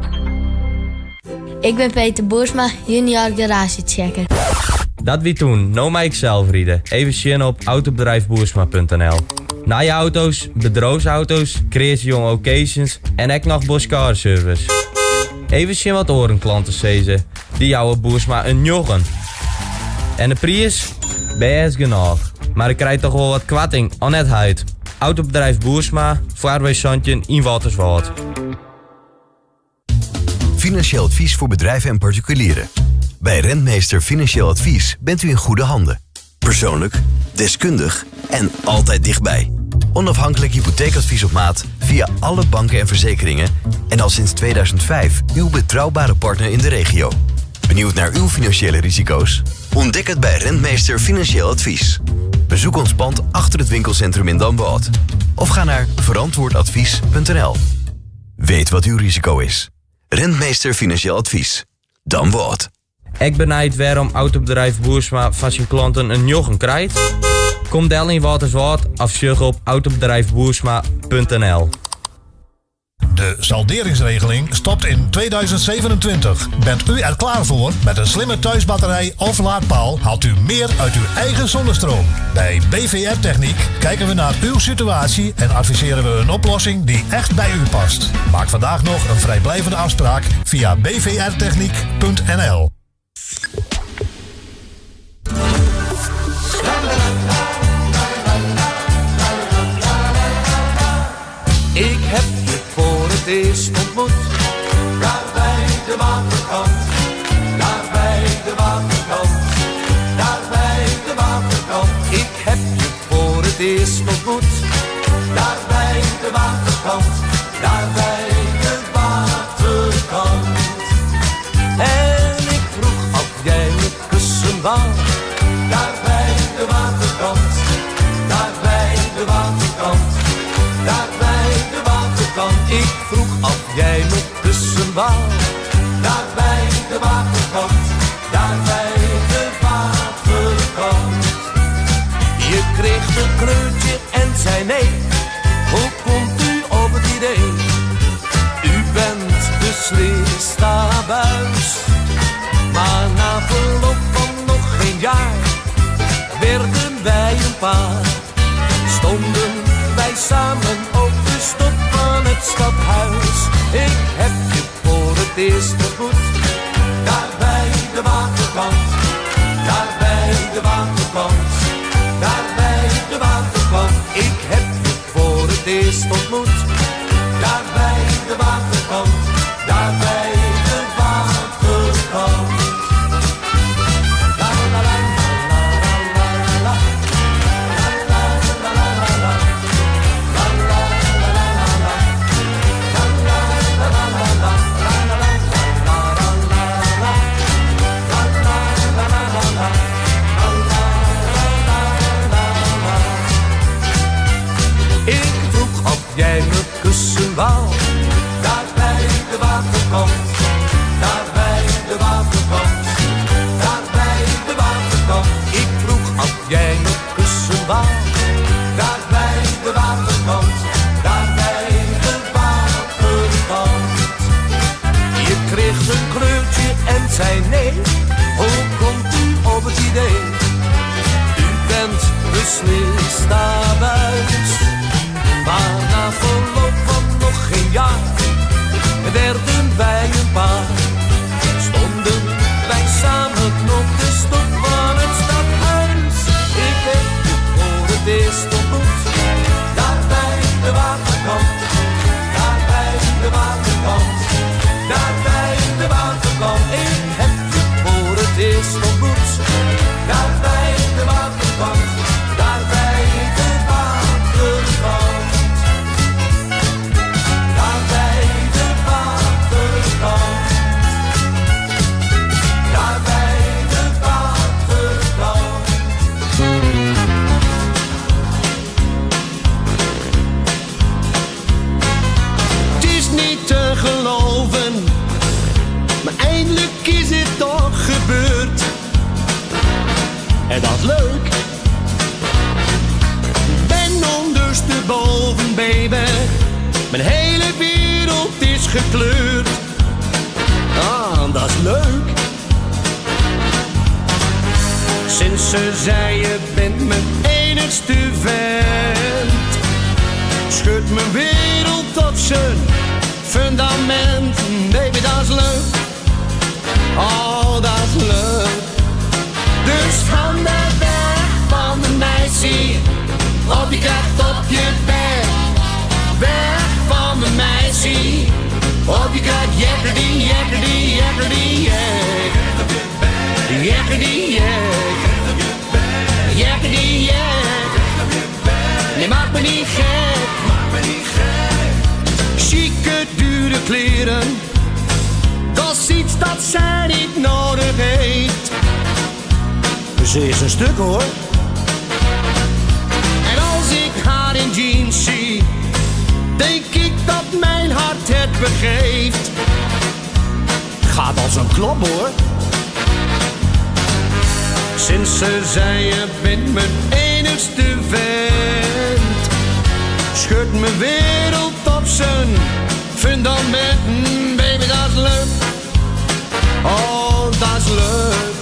Ik ben Peter Boersma, junior garagechecker. Dat wie toen, no mij zelf rieden. Even zien op autobedrijfboersma.nl. Na je auto's, bedroosauto's, creatie jonge occasions en ek nog Bosch Car Service. Even zien wat orenklanten zezen. Die jouwe Boersma een jochen. En de prijs? Best genoeg. Maar ik krijg toch wel wat kwatting, al net huid. Autobedrijf Boersma, Vaarwij Santje in Walterswald. Financieel advies voor bedrijven en particulieren. Bij Rentmeester Financieel Advies bent u in goede handen. Persoonlijk, deskundig en altijd dichtbij. Onafhankelijk hypotheekadvies op maat via alle banken en verzekeringen en al sinds 2005 uw betrouwbare partner in de regio. Benieuwd naar uw financiële risico's? Ontdek het bij Rentmeester Financieel Advies. Bezoek ons pand achter het winkelcentrum in Damwâld of ga naar verantwoordadvies.nl. Weet wat uw risico is. Rentmeester Financieel Advies. Damwâld. Ik benijd waarom autobedrijf Boersma van zijn klanten een jochen krijgt. Kom del in Waterswaard of zoek op autobedrijfboersma.nl. De salderingsregeling stopt in 2027. Bent u er klaar voor? Met een slimme thuisbatterij of laadpaal haalt u meer uit uw eigen zonnestroom. Bij BVR Techniek kijken we naar uw situatie en adviseren we een oplossing die echt bij u past. Maak vandaag nog een vrijblijvende afspraak via bvrtechniek.nl. wou. Daar bij de waterkant, daar bij de waterkant, daar bij de waterkant. Ik vroeg of jij me kussen wou. Daar bij de waterkant, daar bij de waterkant. Je kreeg een kleurtje en zei nee. Hoe komt u op het idee? U bent beslist abuis. Maar na verloop van nog geen jaar werden wij een paar. Stonden wij samen op de stoep van het stadhuis. Ik heb je voor het eerst ontmoet. Daar bij de waterkant, daar bij de waterkant, daar bij de waterkant. Ik heb je voor het eerst ontmoet. Daar bij de waterkant, daar bij de waterkant. La la la la la la la. La la la la la la. La la la la la la. La la la la la la. La la la la la la la. La la la la la la. La la la la la la. Ik vroeg of jij me kussen wou. Daar bij de waterkant, daar bij de waterkant, daar bij de waterkant. Ik vroeg of jij me kussen wou. Daar bij de waterkant, daar bij de waterkant. Je kreeg een kleurtje en zei nee. Hoe komt u op het idee? U bent beslist abuis. Maar na verloop van nog geen jaar werden wij een paar. Stonden wij samen op de stoep van het stadhuis. Ik heb je voor het eerst ontmoet. Daar bij de waterkant, daar bij de waterkant, daar bij de waterkant. Ik heb je voor het eerst ontmoet. Daar bij de waterkant, daar bij de waterkant. Daar bij de waterkant. Daar bij de waterkant. Het is niet te geloven, maar eindelijk is het toch gebeurd. En dat is leuk. Ben ondersteboven, baby. Mijn hele wereld is gekleurd. Ah, dat is leuk. Sinds ze zei je bent mijn enigste vent schudt mijn wereld tot zijn fundament. Baby, dat is leuk. Oh, dat is leuk. Dus handen weg van de meisje, of je krijgt op je bek. Weg van mijn meisje, of je krijgt jekkerdie, jekkerdie, jekkerdie, jek. Jekkerdie, jek. Jekkerdie, jek. Nee, maak me niet gek. Chique, dure kleren, dat is iets dat zij niet nodig heeft. Ze is een stuk hoor. En als ik haar in jeans zie, denk ik dat mijn hart het begeeft. Gaat als een klop hoor. Sinds ze zei je bent mijn enigste vent, schudt mijn wereld op zijn fundament. Baby, dat is leuk. Oh, dat is leuk.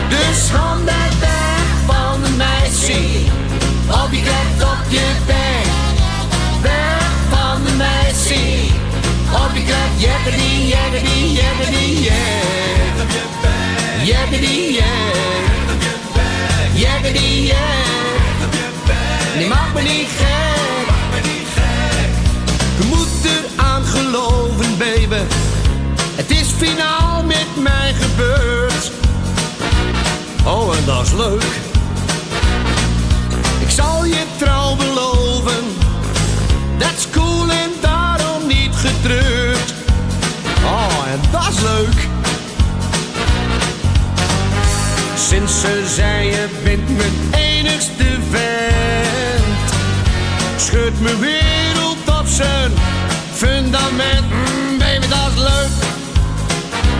Dus handen weg van de meisje, of je krijgt op je bek. Weg van de meisje, of je krijgt jekkerdie, jekkerdie, jekkerdie, jek. Jekkerdie, jek. Jekkerdie, jek. Nee, maak me niet gek. Je moet eraan geloven, baby. Het is finaal met mij gebeurd. Oh, en dat is leuk. Ik zal je trouw beloven. Dat is cool en daarom niet getreurd. Oh, en dat is leuk. Sinds ze zei je bent mijn enigste vent. Scheurt mijn wereld op zijn fundament. Baby, dat is leuk.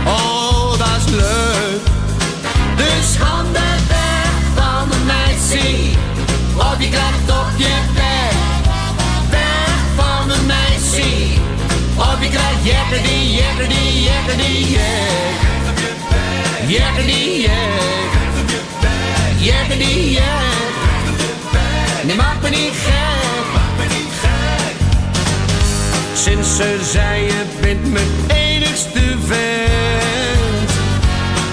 Oh, dat is leuk. Dus handen weg van mijn meisje, of je krijgt op je bek. Weg van mijn meisje, of je krijgt jekkerdie, jekkerdie, jekkerdie, jek. Jekkerdie, jek. Jekkerdie, jek. Nee, maak me niet gek. Sinds ze zei je bent mijn enigste vent.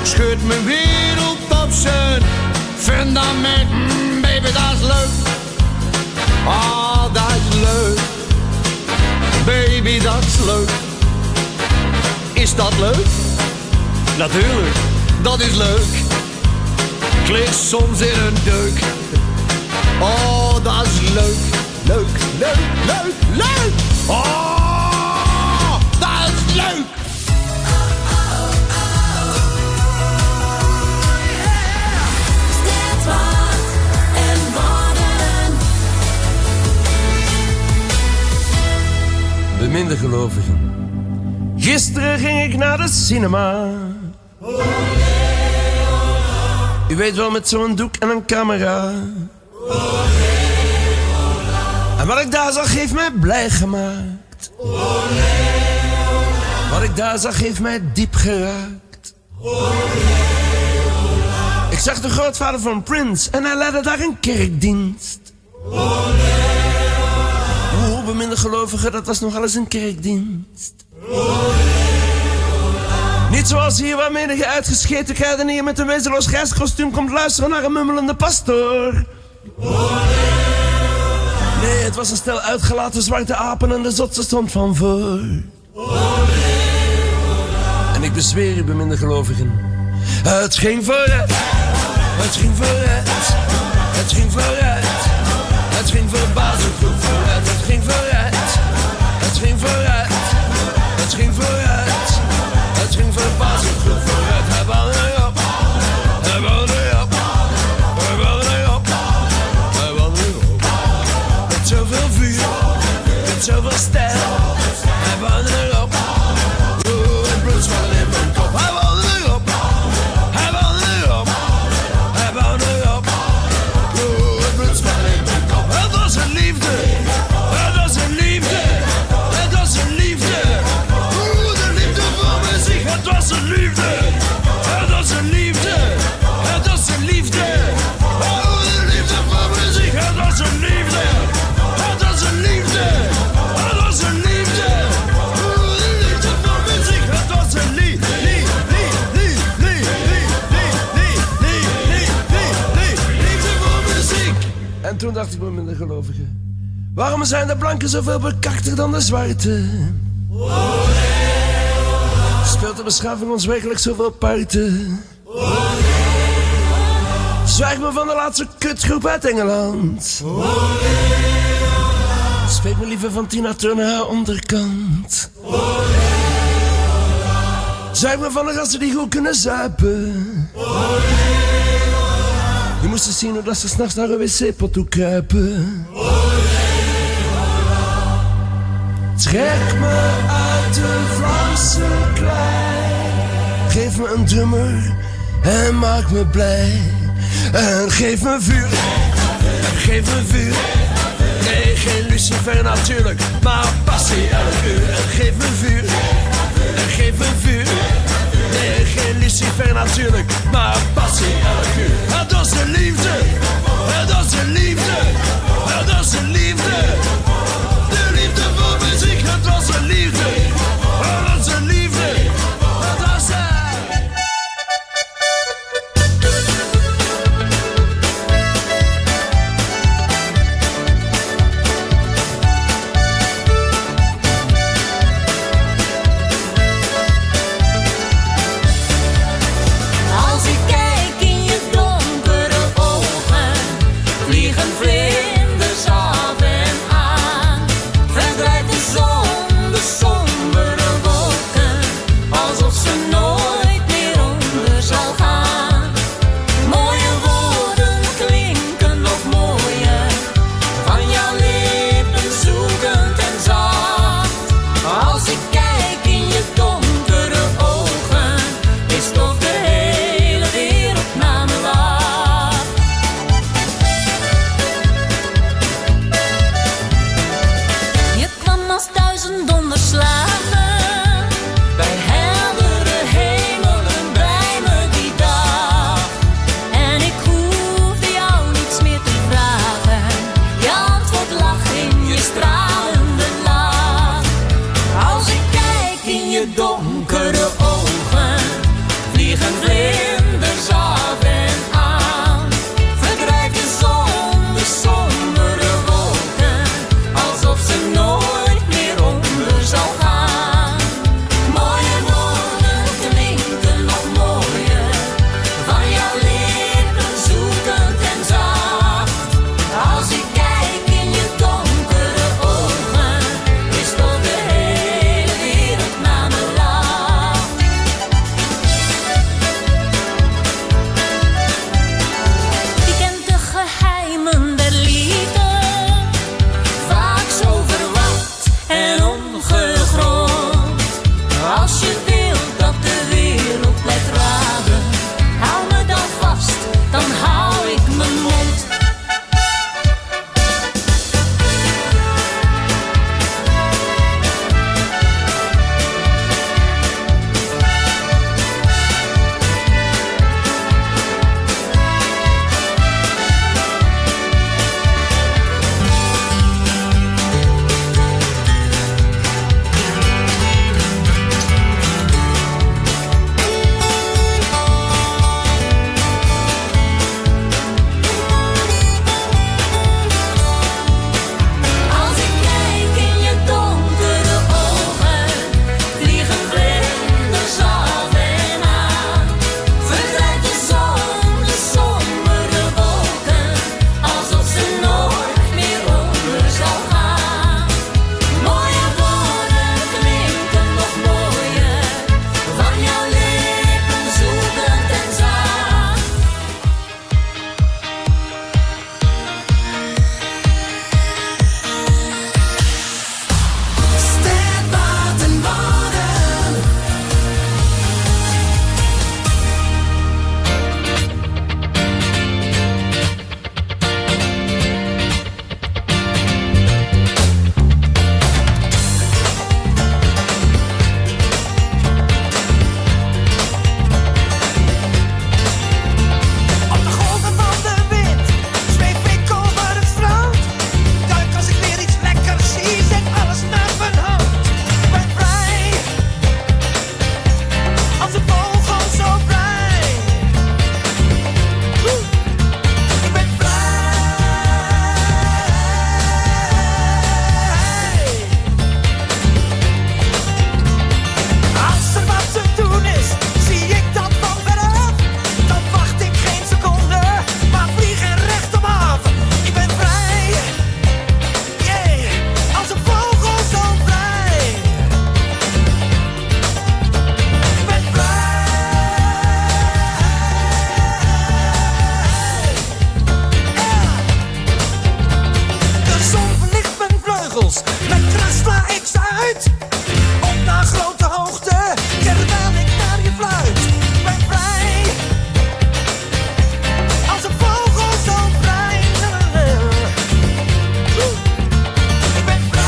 Scheurt mijn wereld op zijn fundament. Baby, dat is leuk. Oh, dat is leuk. Baby, dat is leuk. Is dat leuk? Natuurlijk, dat is leuk. Ik lig soms in een deuk. Oh, dat is leuk. Leuk, leuk, leuk, leuk. Oh, dat is leuk. En worden. Beminde gelovigen. Gisteren ging ik naar de cinema. U weet wel, met zo'n doek en een camera. En wat ik daar zag, heeft mij blij gemaakt. Wat ik daar zag, heeft mij diep geraakt. Ik zag de grootvader van Prince en hij leidde daar een kerkdienst. Hoe beminde gelovigen, dat was nogal eens een kerkdienst. Niet zoals hier waar menige uitgescheten kruidenier met een wezenloos grijs kostuum komt luisteren naar een mummelende pastoor. Nee, het was een stel uitgelaten zwarte apen en de zotse stond van voor. En ik bezweer u, beminde gelovigen. Het ging vooruit, het ging vooruit, het ging vooruit. Het ging verbazend goed vooruit, het ging vooruit, het ging vooruit, het ging vooruit. Het ging verbazend goed vooruit, hij bouwde erop, hij bouwde erop, hij bouwde erop, hij bouwde erop. Met zoveel vuur, met zoveel stijl, hij bouwde erop. Oeh, het bloed zwallen in mijn kop, hij bouwde erop, hij bouwde erop, hij bouwde erop. Oeh, het bloed zwallen in mijn kop. Het was een liefde, het was een liefde, het was een liefde. Oeh, de liefde voor muziek, het was een liefde, het was een liefde, het was een liefde. Oeh, de liefde voor muziek, het was een liefde, het was een liefde, het was een liefde. Oeh, de liefde voor muziek, het was een lie, lie, lie, lie, lie, lie, lie, lie, lie, lie, lie, lie, liefde voor muziek. En toen dacht ik me minder gelovigen. Waarom zijn de blanken zoveel bekakter dan de zwarte? Speelt de beschaving ons werkelijk zoveel parten? Zwijg me van de laatste kutgroep uit Engeland. Spreek me liever van Tina Turner haar onderkant. Zwijg me van de gasten die goed kunnen zuipen. Je moest eens zien hoe dat ze s'nachts naar een wc-pot toe kruipen. Trek me uit de Vlaamse klei. Geef me een drummer en maak me blij. En geef me vuur, en geef me vuur. Nee, geen lucifer natuurlijk, maar passie elk uur. En geef me vuur, en geef me vuur. Nee, geen lucifer natuurlijk, maar passie elk uur. Het was de liefde, het was de liefde, het was de liefde. De liefde voor muziek, het was een liefde. Het was een liefde, het was een... Als ik kijk in Sla ik ze uit, op naar grote hoogte, terwijl ik naar je fluit. Ik ben vrij, als een vogel zo vrij. Ik ben vrij.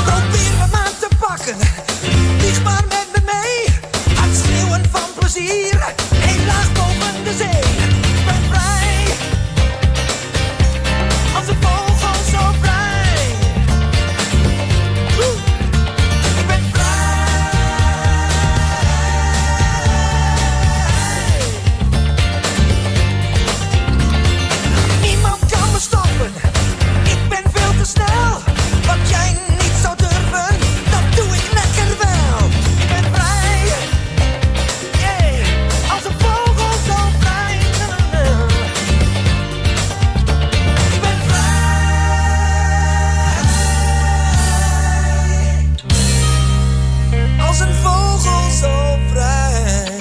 Probeer me maar te pakken, vlieg maar met me mee. Hard schreeuwen van plezier, heel laag boven de zee. Ik ben vrij, als een vogel zo vrij. Woe! Ik ben vrij. Niemand kan me stoppen, ik ben veel te snel. Wat jij niet zou durven, dat doe ik lekker wel. Ik ben vrij, yeah, als een vogel zo vrij. Ik ben vrij, als een vogel zo vrij.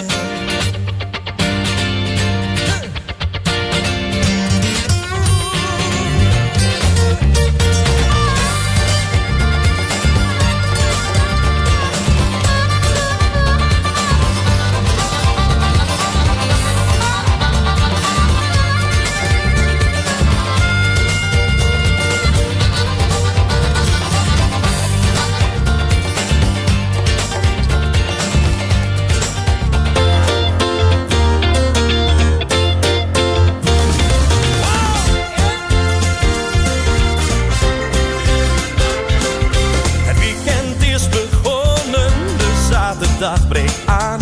Het weekend is begonnen, de zaterdag breekt aan.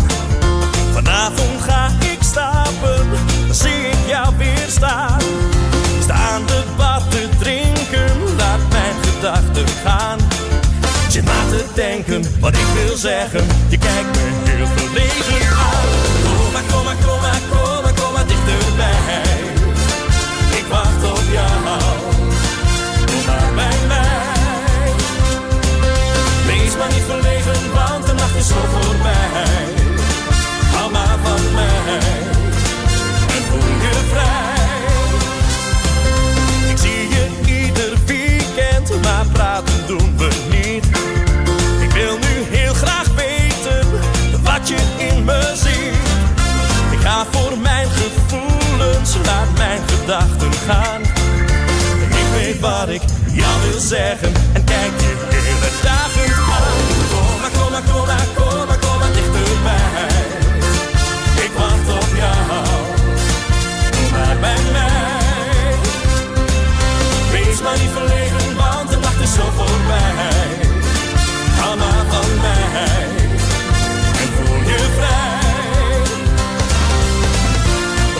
Vanavond ga ik stappen, dan zie ik jou weer staan. Sta aan de bar te drinken, laat mijn gedachten gaan. Zit maar te denken wat ik wil zeggen, je kijkt me heel verlegen aan. Kom maar, kom maar, kom maar, kom maar, kom maar dichterbij. Ik wacht op jou, kom maar bij mij. Wees maar niet verlegen, want de nacht is zo voorbij. Hou maar van mij en voel je vrij. Ik zie je ieder weekend, maar praten doen we niet. Ik wil nu heel graag weten wat je in me ziet. Ik ga voor mijn gevoelens, laat mijn gedachten gaan. Ik weet wat ik jou wil zeggen en kijk je heel uitdagend aan. Kom maar, kom maar, kom maar, kom maar, kom maar dichterbij. Ik wacht op jou, kom maar bij mij. Wees maar niet verlegen, want de nacht is zo voorbij. Hou maar van mij en voel je vrij.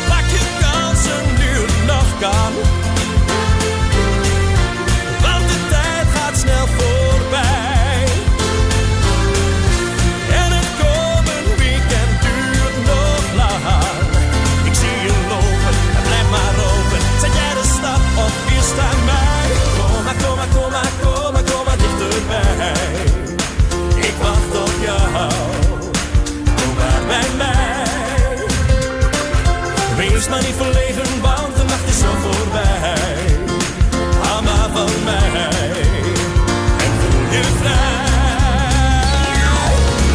Pak je kansen nu het nog kan. Want de tijd gaat snel voorbij. En het komend weekend duurt nog lang. Ik zie je lopen en blijf maar roken. Zet jij de stap op, eerst aan mij. Kom maar, kom maar, kom maar, kom maar, kom maar dichterbij. Ik wacht op jou. Kom maar bij mij. Wees maar niet verlegen, want de nacht is zo voorbij. Hou maar van mij en voel je vrij.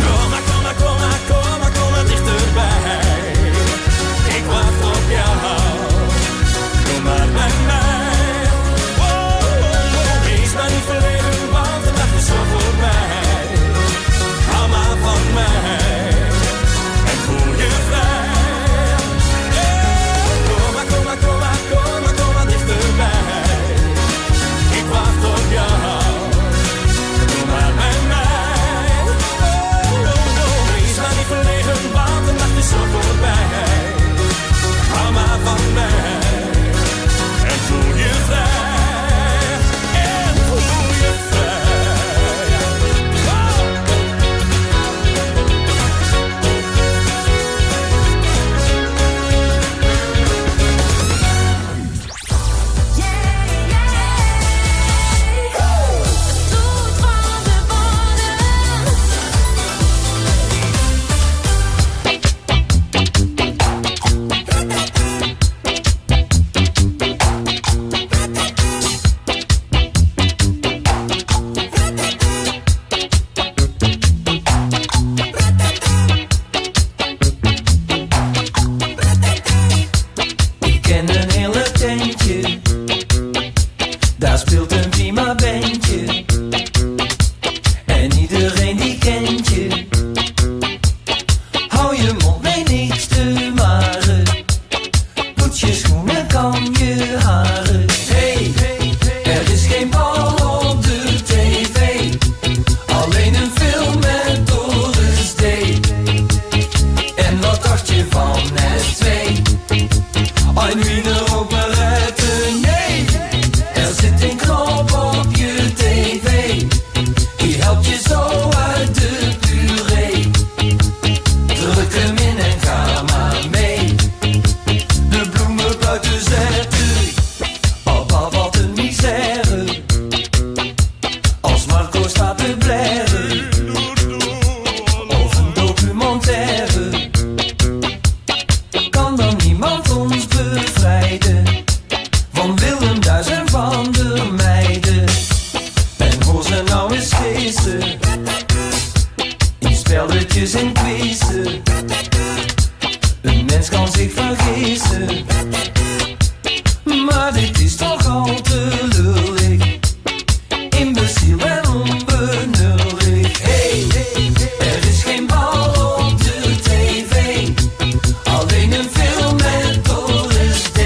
Kom maar, kom maar, kom maar, kom maar, kom maar dichterbij. Ik wacht op jou. Kom maar bij mij. Oh, oh, oh. Wees maar niet verlegen, want de nacht is zo voorbij. Hou maar van mij en voel je vrij. Kom maar, kom maar, kom maar, kom maar, kom maar dichterbij. Ik wacht op Daar speelt een prima bandje. En iedereen die kent je. Hou je mond, nee niets te maren. Poets je schoenen, kam je haren. Hey, er is geen bal op de tv. Alleen een film met Doris D. En wat dacht je van net 2? Ein Wiener Operette, nee. Er zit een knop op je tv. Die helpt je zo uit de puree. Druk hem in en ga maar mee. De bloemen buiten zetten. Papa, wat een misère. Als Marco staat te blèren. Of een documentaire. Kan dan niemand ons bevrijden? Van Willem Duis en van der Meijden. En hoor ze nou eens gissen. In spelletjes en quizzen. Een mens kan zich vergissen. Maar dit is toch al te lullig. Imbeciel en onbenullig. Hey, er is geen bal op de tv. Alleen een film met Doris D.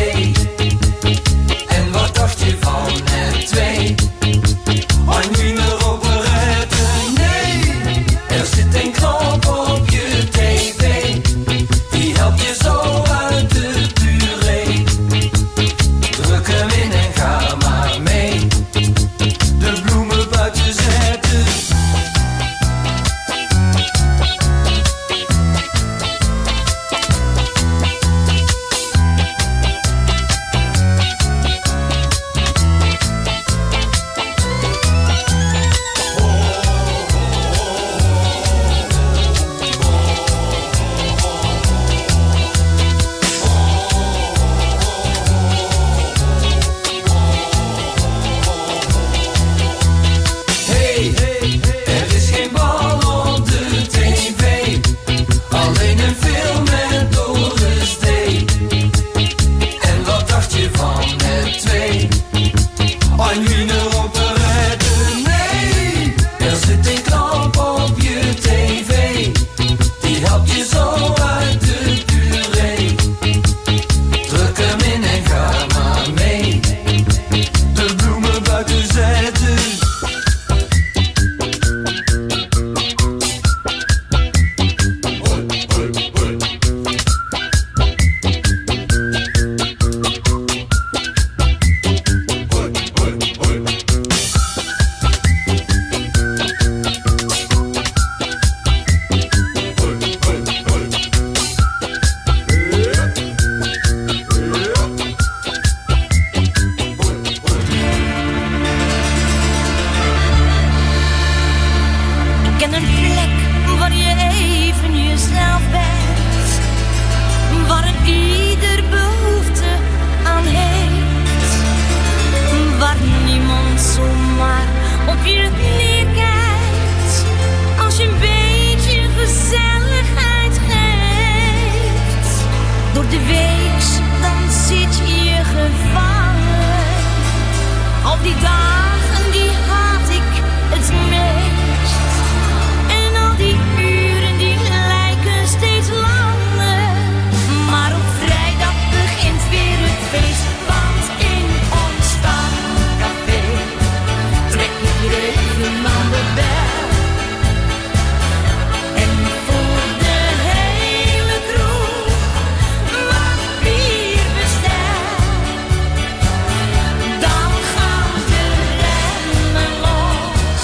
En wat dacht je van net 2? Ein Wiener Operette, nee. Er zit een knop op je tv. Die helpt je zo uit de puree. Druk hem in en ga maar mee. De bloemen buiten zetten. Hey, er is geen bal op de tv. Alleen een film met Doris D. En wat dacht je van het 2? Ein Wiener Operette, nee. Er zit een knop op je tv. Die helpt je zo uit de puree. Druk hem in en ga maar mee. De bloemen buiten zetten. Ik ken een plek waar je even jezelf bent. Waar een ieder behoefte aan heeft. Waar niemand zomaar op je neerkijkt. Als je een beetje gezelligheid geeft. Door de week dan zit je gevangen. Al die dagen die haat ik het meest. En al die uren die lijken steeds langer. Maar op vrijdag begint weer het feest. Want in ons stamcafé trek ik weer even aan de bel. En voor de hele kroeg wat bier bestel. Dan gaan de remmen los.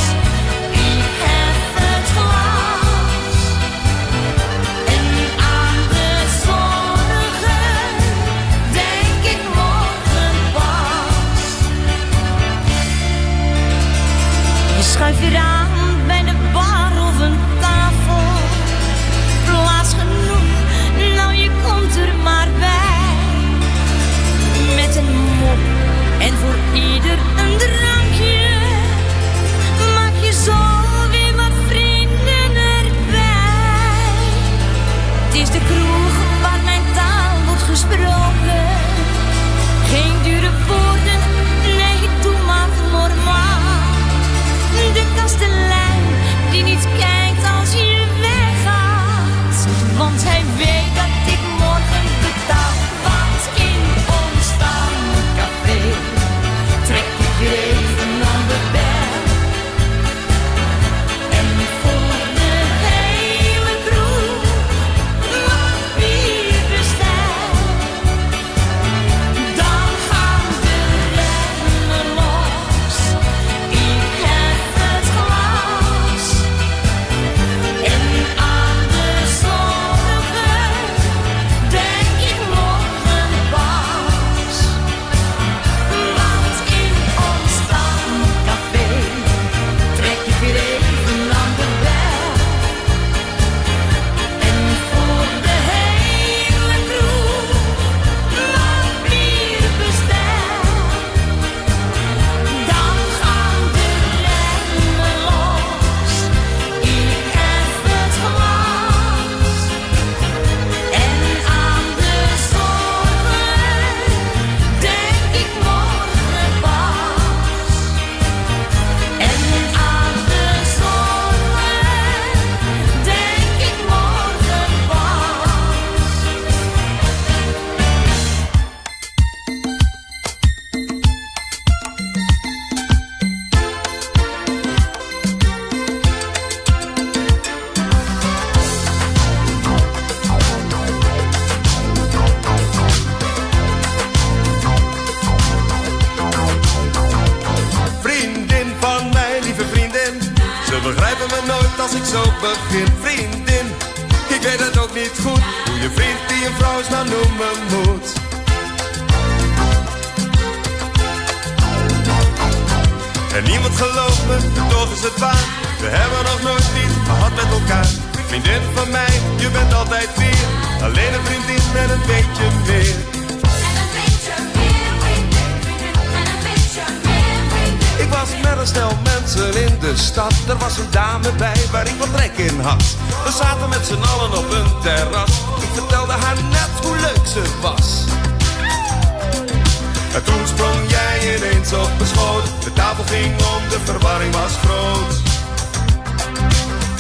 uit als ik zo begin. Vriendin, ik weet het ook niet goed. Hoe je vriend die een vrouw is nou noemen moet. En niemand gelooft me, toch is het waar. We hebben nog nooit iets gehad met elkaar. Vriendin van mij, je bent altijd weer. Alleen een vriendin met een beetje meer. Ik was met een stel mensen in de stad. Er was een dame bij waar ik wat trek in had. We zaten met z'n allen op een terras. Ik vertelde haar net hoe leuk ze was. En toen sprong jij ineens op mijn schoot. De tafel ging om, de verwarring was groot.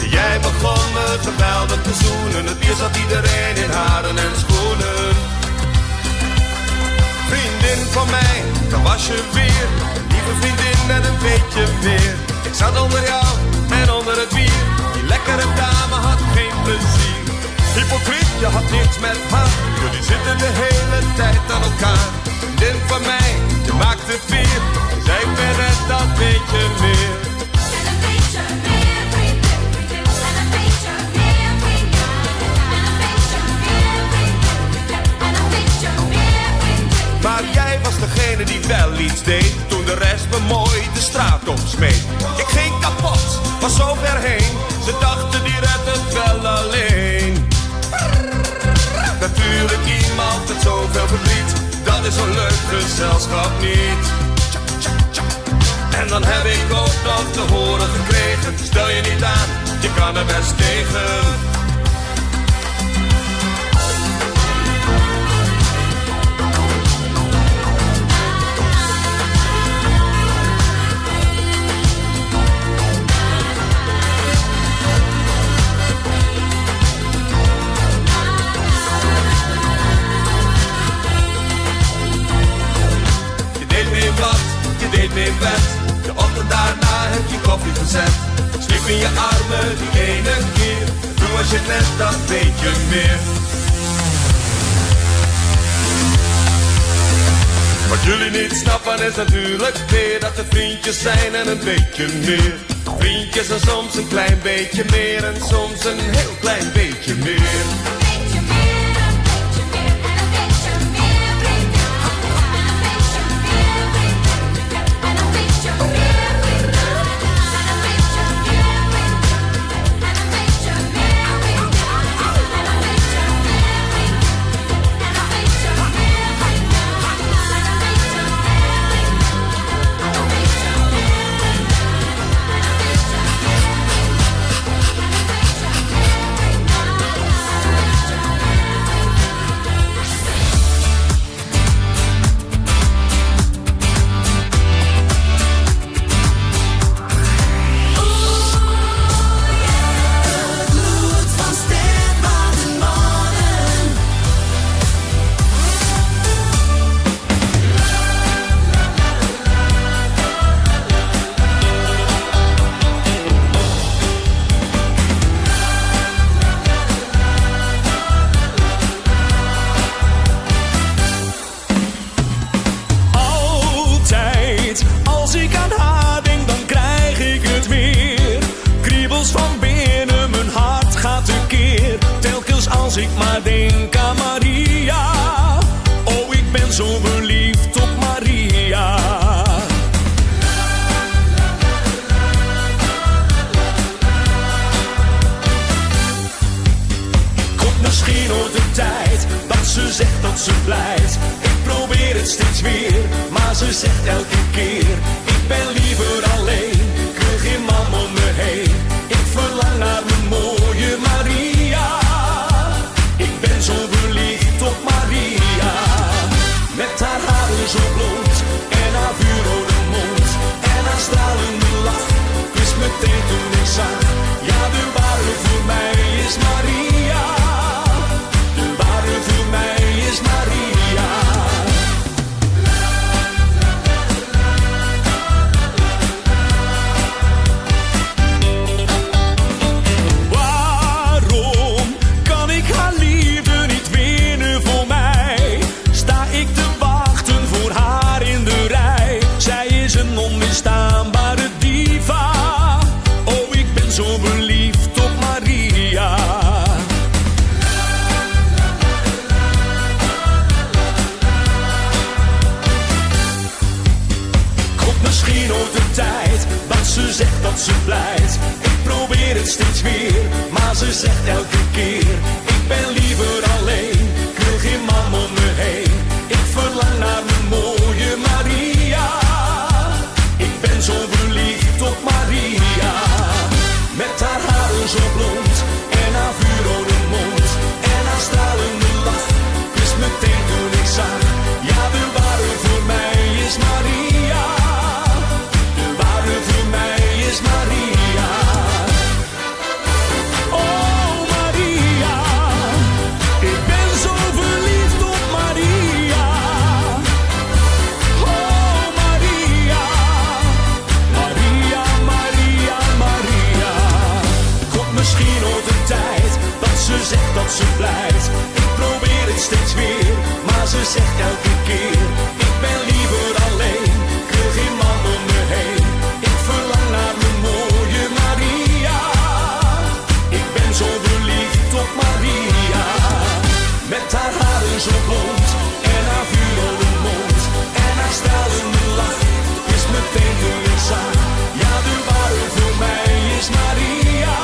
Jij begon me geweldig te zoenen. Het bier zat iedereen in haren en schoenen. Vriendin van mij, daar was je weer. Een lieve vriendin en een beetje meer. Ik zat onder jou en onder het bier. Die lekkere dame had geen plezier. Hypocriet, je had niks met haar. Jullie zitten de hele tijd aan elkaar. Vriendin van mij, je maakt het weer. Zij ben net dat beetje meer. Maar jij was degene die wel iets deed toen de rest me mooi de straat op smeet. Ik ging kapot, was zo ver heen. Ze dachten die redt het wel alleen. Natuurlijk iemand met zoveel verdriet, dat is zo'n leuk gezelschap niet. Tja, tja, tja. En dan heb ik ook nog te horen gekregen, stel je niet aan, je kan er best tegen. Je deed me wat, je deed me wet. De ochtend daarna heb je koffie gezet. Ik sliep in je armen die ene keer. Toen was je net dat beetje meer. Wat jullie niet snappen is natuurlijk weer dat we vriendjes zijn en een beetje meer. Vriendjes en soms een klein beetje meer en soms een heel klein beetje meer. Het bloed van sterkbare mannen. Altijd, als ik aan haar denk, dan krijg ik het weer. Kriebels van binnen, mijn hart gaat tekeer. Telkens als ik maar denk aan Maria. Oh, ik ben zo verliefd op Maria. Komt misschien ooit de tijd dat ze zegt dat ze blijft. Ik probeer het steeds weer, maar ze zegt elke keer: Ik ben liever alleen, ik wil geen man om me heen. Ik verlang naar mijn mooie Maria. Ik ben zo verliefd op Maria. Met haar haren zo blond en haar vuurrode mond en haar stralende lach. Ik wist meteen toen ik zag, ja de ware voor mij is Maria. De ware voor mij is Maria. Waarom kan ik haar liefde niet winnen voor mij? Sta ik te wachten voor haar in de rij? Zij is een onweerstaanbare diva. Oh, ik ben zo dat ze blijft. Ik probeer het steeds weer, maar ze zegt elke keer: Ik ben liever alleen, ik wil geen man om me heen. Ik verlang naar mijn mooie Maria. Ik ben zo verliefd op Maria. Met haar haren zo blond en haar vuurrode mond en haar stralende lach. Ik wist meteen toen ik zag, ja de ware voor mij is Maria. De ware voor mij is Maria. Oh Maria, ik ben zo verliefd op Maria. Oh Maria, Maria, Maria, Maria. Komt misschien ooit een tijd dat ze zegt dat ze blijft. Ik probeer het steeds weer, maar ze zegt elke keer: Ik ben liever alleen, ik wil geen man om me heen. Ik verlang naar mijn mooie Maria. Ik ben zo verliefd op Maria. Met haar haren zo blond en haar vuurrode mond en haar stralende lach. Ik wist meteen toen ik zag, ja de ware voor mij is Maria.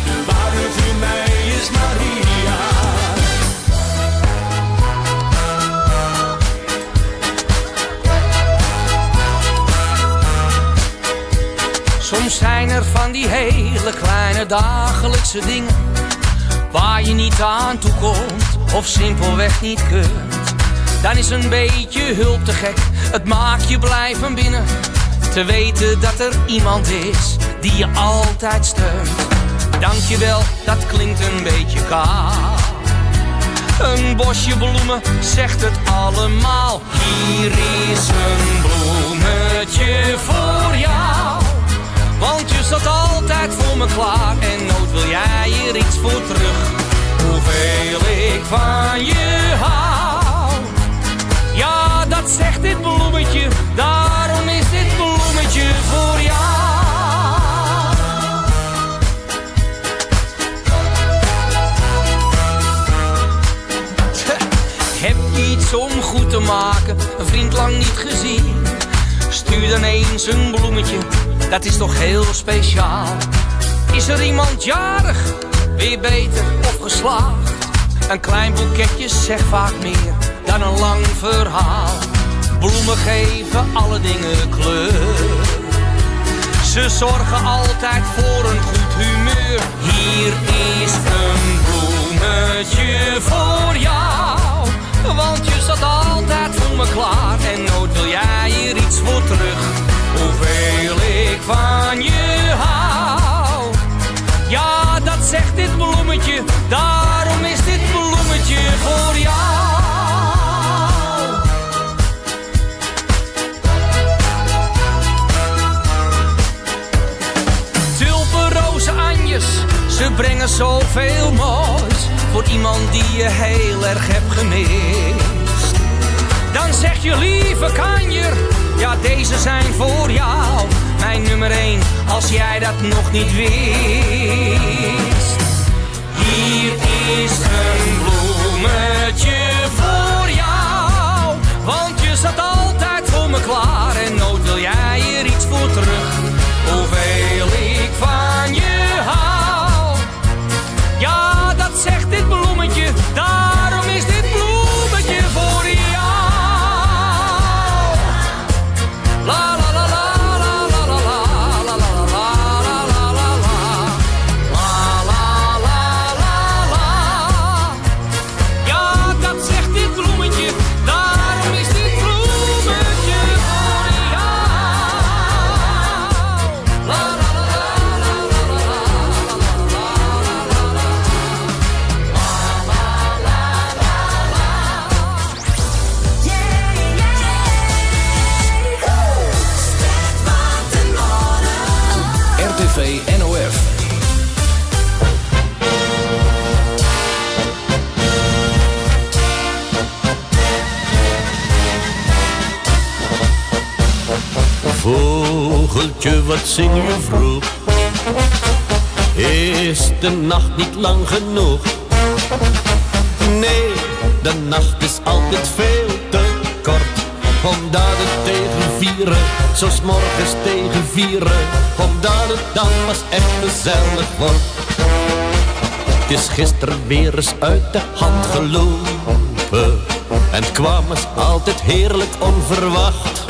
De ware voor mij is Maria. Soms zijn er van die hele kleine dagelijkse dingen waar je niet aan toe komt of simpelweg niet kunt. Dan is een beetje hulp te gek, het maakt je blij van binnen. Te weten dat er iemand is die je altijd steunt. Dankjewel, dat klinkt een beetje kaal. Een bosje bloemen zegt het allemaal. Hier is een bloemetje voor jou. Want je zat altijd voor me klaar en nooit wil jij hier iets voor terug. Hoeveel ik van je hou. Ja, dat zegt dit bloemetje, daarom is dit bloemetje voor jou. Heb je iets om goed te maken, een vriend lang niet gezien? Stuur dan eens een bloemetje, dat is toch heel speciaal. Is er iemand jarig, weer beter of geslaagd? Een klein boeketje zegt vaak meer dan een lang verhaal. Bloemen geven alle dingen kleur. Ze zorgen altijd voor een goed humeur. Hier is een bloemetje voor jou. Want je zat altijd voor me klaar en nooit wil jij hier iets voor terug. Hoeveel ik van je hou. Ja, dat zegt dit bloemetje, daarom is dit bloemetje voor jou. Tulpen, rozen, anjes, ze brengen zoveel moois voor iemand die je heel erg hebt gemist. Dan zeg je lieve kanjer, ja deze zijn voor jou. Mijn nummer 1, als jij dat nog niet wist. Hier is een bloemetje voor jou. Want je zat altijd voor me klaar en nooit wil jij er iets voor terug. Hoeveel ik van je hou. Ja, dat zegt dit bloemetje, daarom is dit bloemetje voor jou. La la la la la la la la la la la la la la la. La la la la la. Ja, dat zegt dit bloemetje, daarom is dit bloemetje voor jou. La la la la la la la la la la la la la. RTV NOF. Vogeltje, wat zing je vroeg? Is de nacht niet lang genoeg? Nee, de nacht is altijd veel te kort. Omdat het tegen vieren, zo 's morgens tegen vieren. Omdat het dan pas echt gezellig wordt. Het is gisteren weer eens uit de hand gelopen. En het kwam eens altijd heerlijk onverwacht.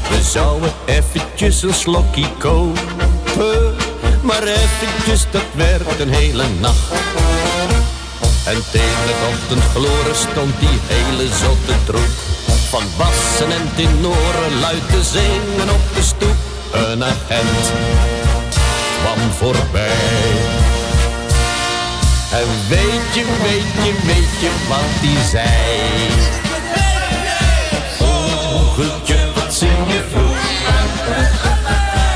We zouden eventjes een slokje kopen. Maar eventjes, dat werd een hele nacht. En tegen het ochtendgloren stond die hele zotte troep. Van bassen en tenoren luid te zingen op de stoep. Een agent kwam voorbij. En weet je, weet je, weet je wat die zei? Vogeltje, wat zing je vroeg?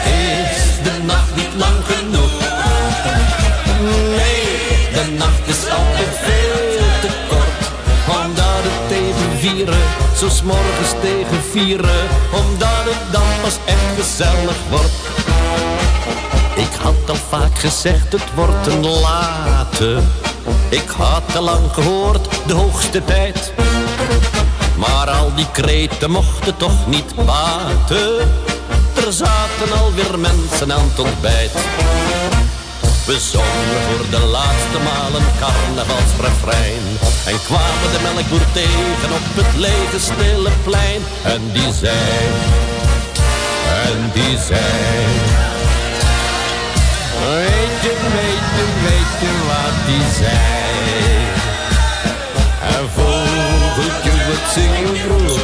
Is de nacht niet lang genoeg? Nee, de nacht is altijd veel te kort. Omdat het tegen vieren, zo 's morgens tegen vieren. Omdat het dan pas echt gezellig wordt. Ik had al vaak gezegd, het wordt een late. Ik had al lang gehoord, de hoogste tijd. Maar al die kreten mochten toch niet baten. Er zaten alweer mensen aan het ontbijt. We zongen voor de laatste maal een carnavalsrefrein. En kwamen de melkboer tegen op het lege stille plein. En die zei, en die zei... Weet je, weet je, weet je wat die zei? En vogeltje, wat zing je vroeg?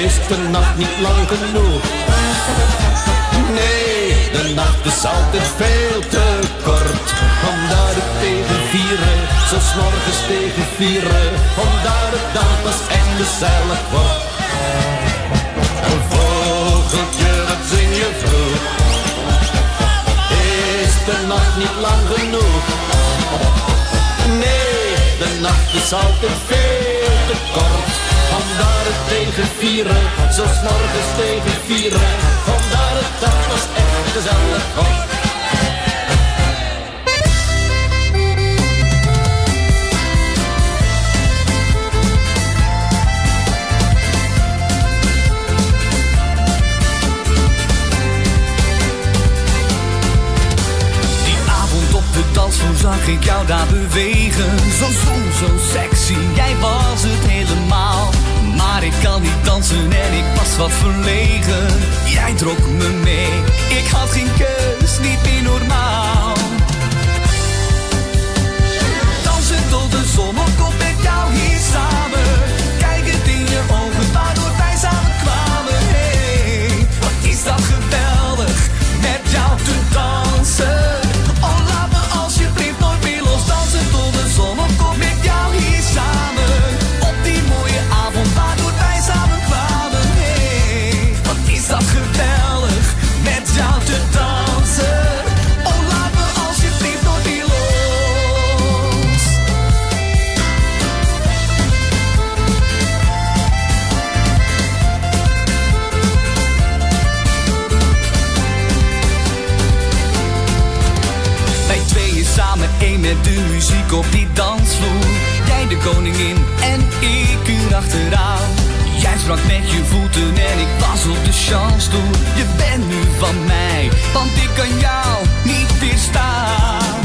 Is de nacht niet lang genoeg? Nee, de nacht is altijd veel te kort. Omdat het tegen vieren, zo 's morgens tegen vieren. Omdat het dan pas echt gezellig wordt. En vogeltje, wat zing je vroeg? Is de nacht niet lang genoeg? Nee, de nacht is altijd veel te kort. Omdat het tegen vieren, zo 's morgens tegen vieren. Omdat het dan pas echt gezellig wordt. Die avond op de dansvloer zag ik jou daar bewegen. Zo zwoel, zo sexy, jij was het helemaal. Maar ik kan niet dansen en ik was wat verlegen. Jij trok me mee, ik had geen keus, niet meer normaal. Dansen tot de zon opkomt met jou hier samen. Kijk het in je ogen, waardoor wij samen kwamen. Hey, wat is dat geweldig, met jou te dansen. Oh, laat me alsjeblieft nooit meer los dansen tot de zon opkomt met jou hier samen. Op die mooie avond waardoor wij samen kwamen. Hey, wat is dat geweldig, met jou te dansen. Oh, laat me alsjeblieft nooit meer los. Wij tweeën samen één met de muziek op die dansvloer. Jij de koningin en ik erachteraan. Jij sprak met je voeten en ik was op de chance toe. Je bent nu van mij, want ik kan jou niet weerstaan.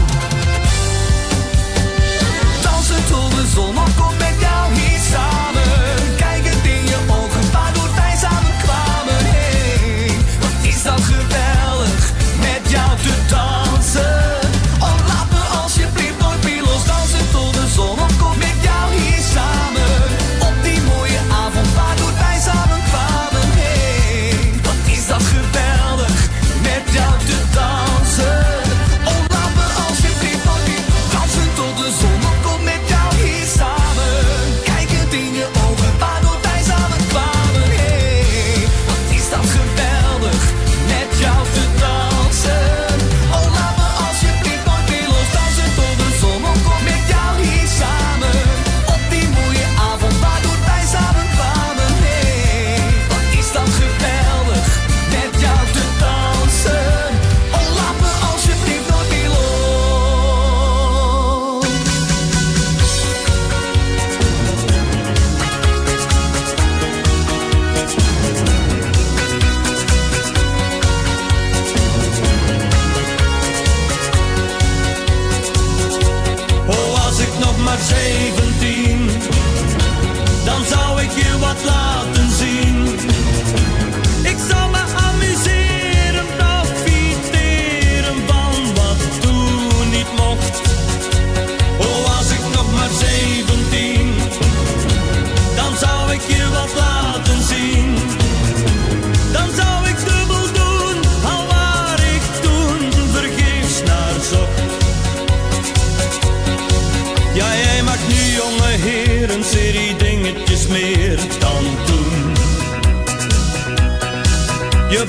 Dansen tot de zon opkomt met jou hier samen. Kijk het in je ogen, waardoor wij samen kwamen. Hey, wat is dat geweldig, met jou te dansen. Oh, laat me alsjeblieft nooit meer los dansen tot de zon opkomt met jou hier samen. Op die mooie avond waardoor wij samen kwamen. Hey, wat is dat geweldig, met jou te dansen. Oh, laat me alsjeblieft nooit meer dansen tot de zon opkomt met jou hier samen.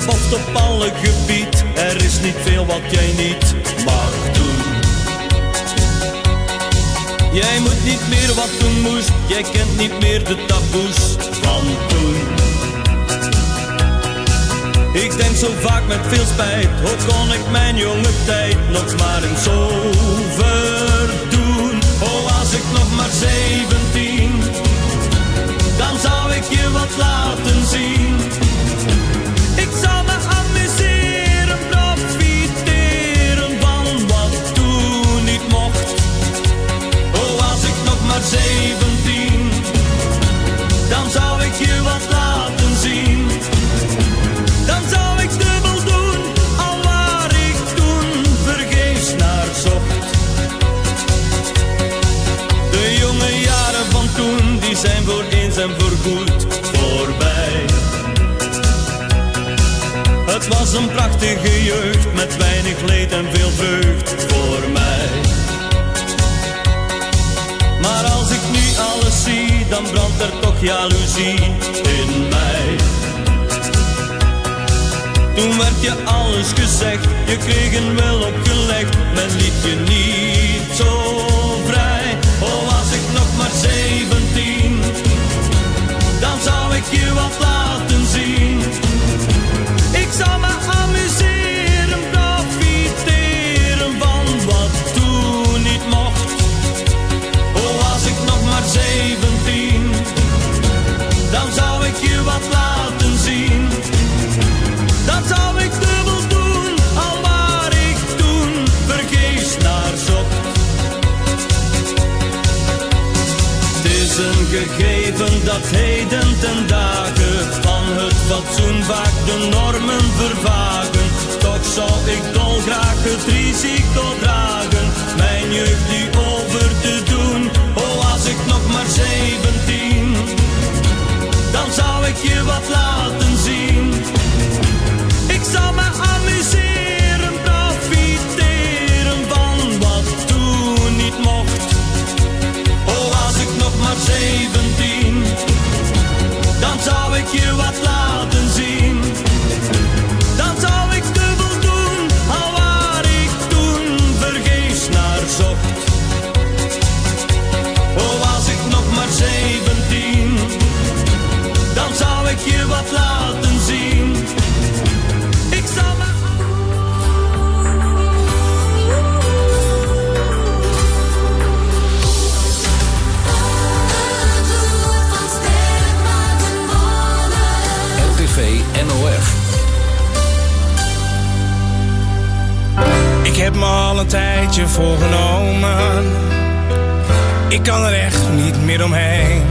Boft op alle gebied, er is niet veel wat jij niet mag doen. Jij moet niet meer wat toen moest, jij kent niet meer de taboes van toen. Ik denk zo vaak met veel spijt, hoe kon ik mijn jonge tijd nog maar eens overdoen? Oh, als ik nog maar 17, dan zou ik je wat laten zien. Ik zou me amuseren, profiteren van wat toen niet mocht. Oh, als ik nog maar 17, dan zou ik je wat laten zien. Dan zou ik dubbel doen, al waar ik toen vergeefs naar zocht. De jonge jaren van toen, die zijn voor eens en voorgoed voorbij. Het was een prachtige jeugd, met weinig leed en veel vreugd voor mij. Maar als ik nu alles zie, dan brandt er toch jaloezie in mij. Toen werd je alles gezegd, je kreeg een wel opgelegd, men liet je niet zo vrij. Oh, was ik nog maar 17, dan zou ik je wat laten zien. Ik zou me amuseren, profiteren van wat toen niet mocht. Oh, was ik nog maar 17, dan zou ik je wat laten zien. Dan zou ik dubbel doen, al waar ik toen vergeefs naar zocht. Het is een gegeven dat heden ten dage van het fatsoen vaak de normen vervagen. Toch zou ik dolgraag het risico dragen, mijn jeugd nu over te doen. Oh, als ik nog maar 17, dan zou ik je wat laten zien. Ik zou me amuseren, profiteren van wat toen niet mocht. Oh, was ik nog maar 17, dan zou ik je wat laten zien. Dan zou ik dubbel doen, al waar ik toen vergeefs naar zocht. Oh, was ik nog maar 17, dan zou ik je wat laten zien. Ik zou me RTV NOF. Ik heb me al een tijdje voorgenomen. Ik kan er echt niet meer omheen.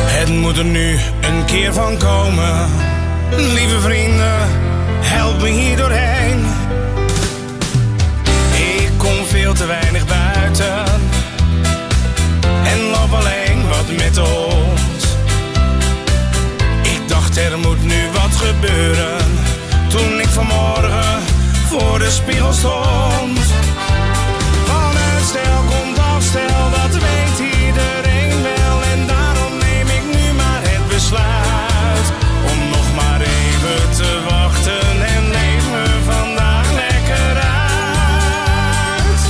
Het moet er nu een keer van komen. Lieve vrienden, help me hier doorheen. Ik kom veel te weinig buiten. En loop alleen wat met de hond. Ik dacht er moet nu wat gebeuren. Toen ik vanmorgen voor de spiegel stond. Van uitstel komt afstel, dat weet iedereen wel. En daarom neem ik nu maar het besluit. Om nog maar even te wachten en leef me vandaag lekker uit.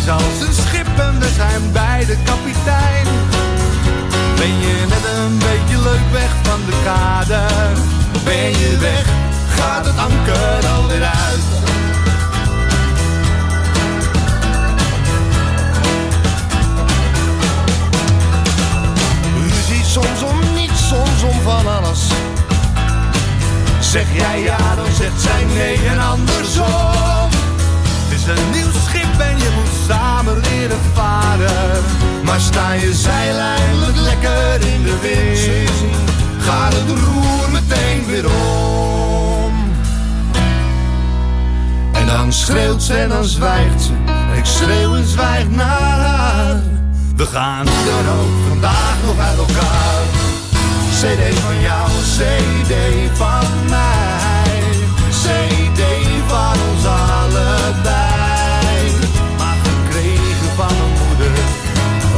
is als een schip en we zijn beide kapitein. Ben je net een beetje leuk weg van de kade? Ben je weg, gaat het anker alweer uit. Ruzie soms om niets, soms om van alles. Zeg jij ja, dan zegt zij nee en andersom. Het is een nieuw schip en je moet samen leren varen. Maar sta je zeil eindelijk lekker in de wind, gaat het roer meteen weer om. En dan schreeuwt ze en dan zwijgt ze. En ik schreeuw en zwijg naar haar. We gaan hoe dan ook vandaag nog uit elkaar. CD van jou, CD van mij. CD van ons allebei. Maar gekregen van mijn moeder,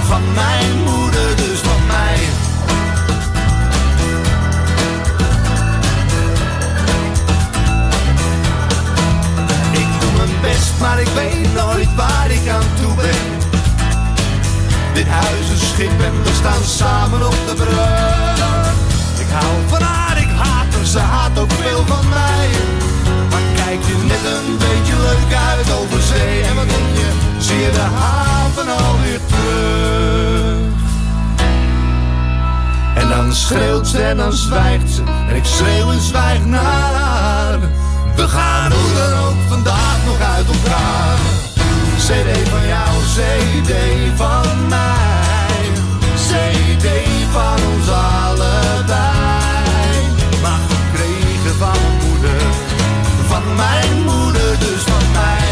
van mijn moeder, dus van mij. Ik doe mijn best, maar ik weet nooit waar ik aan toe ben. Dit huis is schip en we staan samen op de brug. Ik hou van haar, ik haat haar, ze haat ook veel van mij. Maar kijk je net een beetje leuk uit over zee. En wat denk je, zie je de haven alweer terug. En dan schreeuwt ze en dan zwijgt ze. En ik schreeuw en zwijg naar haar. We gaan hoe dan ook vandaag nog uit elkaar. CD van jou, CD van mij. CD van ons allebei. Maar gekregen van mijn moeder, van mijn moeder, dus van mij.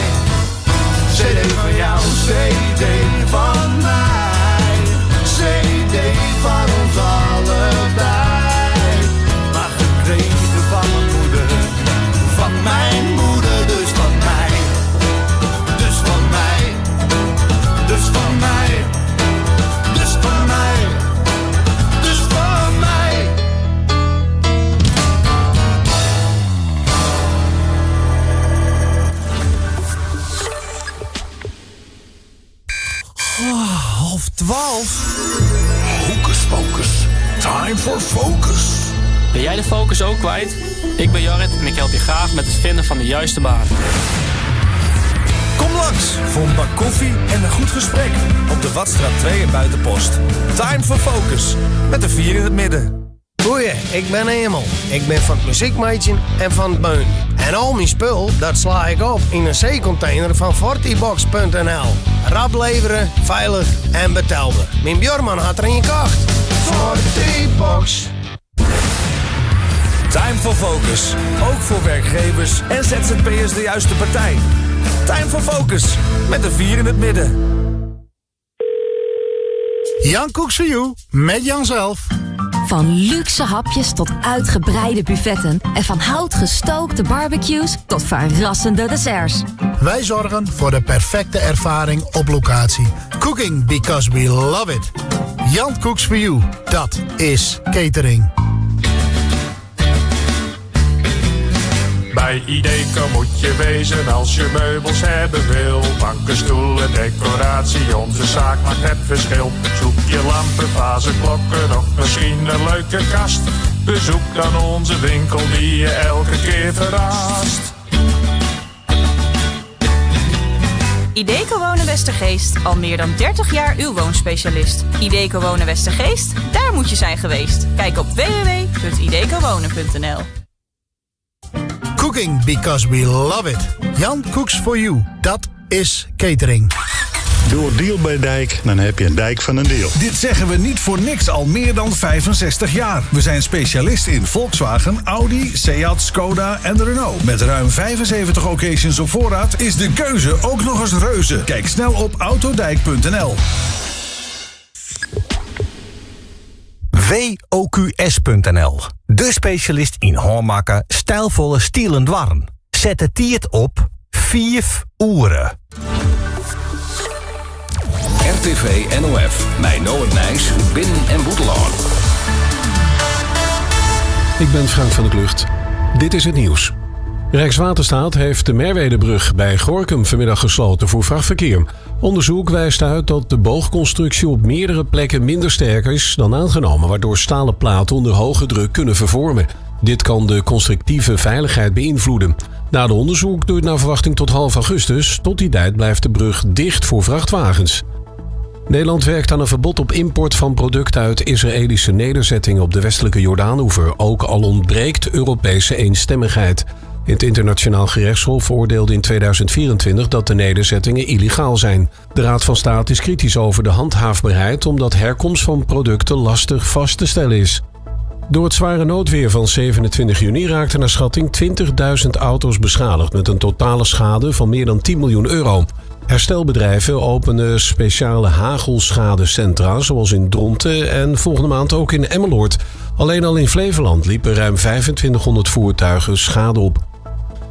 CD van jou, CD van mij. CD van ons allebei. Maar gekregen van mijn moeder, van mijn moeder, dus van mij. Dus van mij, dus van mij, dus van mij, dus van mij. Oh, 11:30. Hocus pocus. Time for focus. Ben jij de focus ook kwijt? Ik ben Jorrit en ik help je graag met het vinden van de juiste baan. Kom langs voor een bak koffie en een goed gesprek op de Watstraat 2 in Buitenpost. Time for Focus met de vier in het midden. Goeie, ik ben Emel. Ik ben van het muziekmeidje en van het beun. En al mijn spul, dat sla ik op in een zeecontainer van fortibox.nl. Rap leveren, veilig en betaalbaar. Mijn buurman had er een gekocht. Fortibox. Time for Focus. Ook voor werkgevers en ZZP'ers de juiste partij. Time for Focus met de vier in het midden. Jan Cooks for You, met Jan zelf. Van luxe hapjes tot uitgebreide buffetten. En van hout gestookte barbecues tot verrassende desserts. Wij zorgen voor de perfecte ervaring op locatie. Cooking because we love it. Jan Cooks for You, dat is catering. Bij Ideco moet je wezen als je meubels hebben wil. Banken, stoelen, decoratie, onze zaak maakt het verschil. Zoek je lampen, vazen, klokken of misschien een leuke kast. Bezoek dan onze winkel die je elke keer verrast. Ideco Wonen Westergeest, al meer dan 30 jaar uw woonspecialist. Ideco Wonen Westergeest, daar moet je zijn geweest. Kijk op www.idecowonen.nl Cooking because we love it. Jan Cooks for You, dat is catering. Door Deal bij Dijk, dan heb je een dijk van een deal. Dit zeggen we niet voor niks al meer dan 65 jaar. We zijn specialist in Volkswagen, Audi, Seat, Skoda en Renault. Met ruim 75 occasions op voorraad is de keuze ook nog eens reuze. Kijk snel op autodijk.nl. WOQS.nl. De specialist in handmaken, stijlvolle stielen dwarren. Zet de tiert op 4 uren. RTV NOF, mijn Noord Nijs, binnen- en boetelaan. Ik ben Frank van der Klucht. Dit is het nieuws. Rijkswaterstaat heeft de Merwedebrug bij Gorkum vanmiddag gesloten voor vrachtverkeer. Onderzoek wijst uit dat de boogconstructie op meerdere plekken minder sterk is dan aangenomen, waardoor stalen platen onder hoge druk kunnen vervormen. Dit kan de constructieve veiligheid beïnvloeden. Na de onderzoek duurt naar verwachting tot half augustus. Tot die tijd blijft de brug dicht voor vrachtwagens. Nederland werkt aan een verbod op import van producten uit Israëlische nederzettingen op de westelijke Jordaanoever. Ook al ontbreekt Europese eenstemmigheid. Het internationaal gerechtshof oordeelde in 2024 dat de nederzettingen illegaal zijn. De Raad van State is kritisch over de handhaafbaarheid omdat herkomst van producten lastig vast te stellen is. Door het zware noodweer van 27 juni raakten naar schatting 20.000 auto's beschadigd met een totale schade van meer dan 10 miljoen euro. Herstelbedrijven openen speciale hagelschadecentra, zoals in Dronten en volgende maand ook in Emmeloord. Alleen al in Flevoland liepen ruim 2500 voertuigen schade op.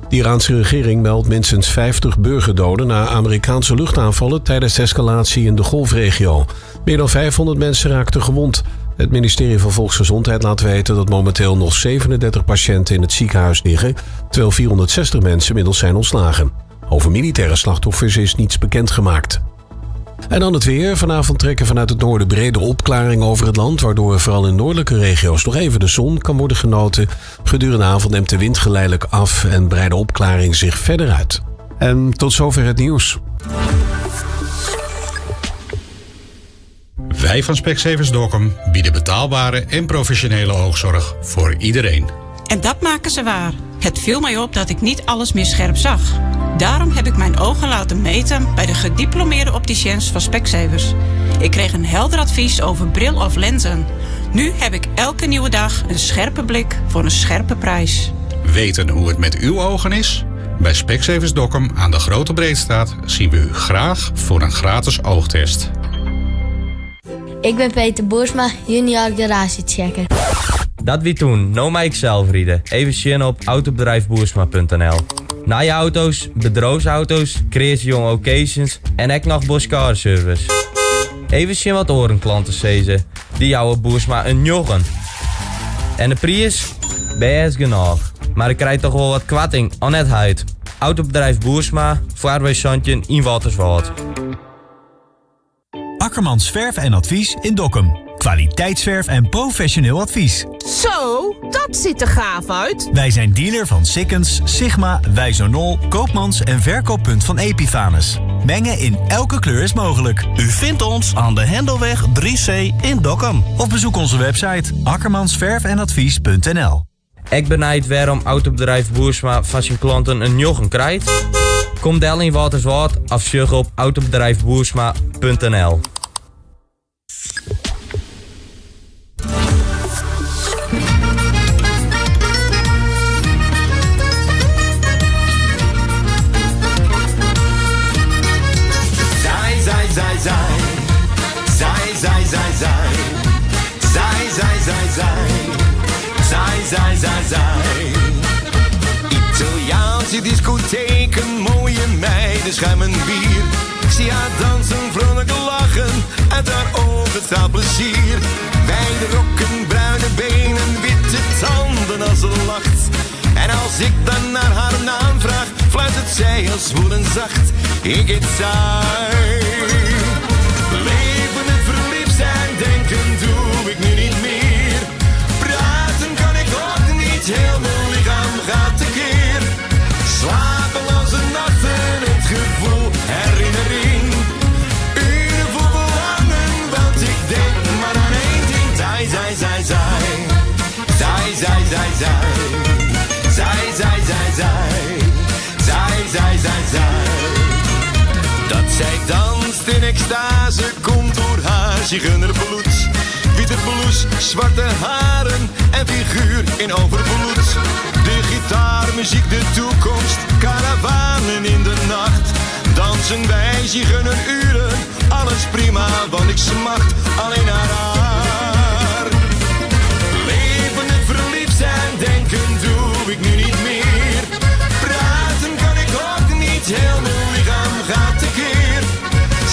De Iraanse regering meldt minstens 50 burgerdoden na Amerikaanse luchtaanvallen tijdens de escalatie in de Golfregio. Meer dan 500 mensen raakten gewond. Het ministerie van Volksgezondheid laat weten dat momenteel nog 37 patiënten in het ziekenhuis liggen, terwijl 460 mensen inmiddels zijn ontslagen. Over militaire slachtoffers is niets bekendgemaakt. En dan het weer. Vanavond trekken vanuit het noorden brede opklaringen over het land, waardoor vooral in noordelijke regio's nog even de zon kan worden genoten. Gedurende de avond neemt de wind geleidelijk af en breidt de opklaring zich verder uit. En tot zover het nieuws. Wij van Specsavers Dokkum bieden betaalbare en professionele oogzorg voor iedereen. En dat maken ze waar. Het viel mij op dat ik niet alles meer scherp zag. Daarom heb ik mijn ogen laten meten bij de gediplomeerde opticiens van Specsavers. Ik kreeg een helder advies over bril of lenzen. Nu heb ik elke nieuwe dag een scherpe blik voor een scherpe prijs. Weten hoe het met uw ogen is? Bij Specsavers Dokkum aan de Grote Breedstraat zien we u graag voor een gratis oogtest. Ik ben Peter Boersma, junior garagechecker. Dat wie toen, no mij ik zelf rieden. Even zien op autobedrijfboersma.nl. Na je auto's, bedroosauto's, creatie jong occasions en ek nog Bosch Car Service. Even zien wat orenklanten zezen. Die jouwe Boersma een joggen. En de prijs? Best genoeg. Maar ik krijg toch wel wat kwatting, al net huid. Autobedrijf Boersma, Vaarwij Santje in Walterswald. Akkermans Verf en Advies in Dokkum. Kwaliteitsverf en professioneel advies. Zo, dat ziet er gaaf uit. Wij zijn dealer van Sikkens, Sigma, Wijzonol, Koopmans en verkooppunt van Epifanes. Mengen in elke kleur is mogelijk. U vindt ons aan de Hendelweg 3C in Dokkum. Of bezoek onze website akkermansverfenadvies.nl Ik benijd waarom autobedrijf Boersma van zijn klanten een jochen krijgt. Kom del in Walterswaard of zoek op autobedrijfboersma.nl. Zij, zij, zij, zij. Zij, zij, zij, zij. Zij, zij, zij, zij. Zij, zij, zij, zij. Italiaanse discotheken, mooie meiden schuimen bier. Ik zie haar dansen, vrolijk lachen, uit haar ogen straalt plezier. Wijde rokken, bruine benen, witte tanden als ze lacht. En als ik dan naar haar naam vraag, fluistert zij heel zwoel en zacht. Ik het zij. Leven het verliefd zijn, denken doe ik nu niet meer. Praten kan ik ook niet, heel mijn lichaam gaat tekeer. Slapeloze nachten, het gevoel, herinnering. Uren vol verlangen, want ik denk maar aan één ding. Zij, zij, zij, zij. Zij, zij, zij, zij. Zij, zij, zij, zij. Zij, zij, zij, zij. Dat zij danst in extase komt door haar zigeunerbloed. Witte blouse, zwarte haren en figuur in overvloed. De gitaarmuziek, de toekomst, karavanen in de nacht. Dansen wij zigeuneruren, alles prima, want ik smacht alleen naar haar. Leven het verliefd zijn, denken doe ik nu niet meer. Praten kan ik ook niet, heel mijn lichaam gaat tekeer.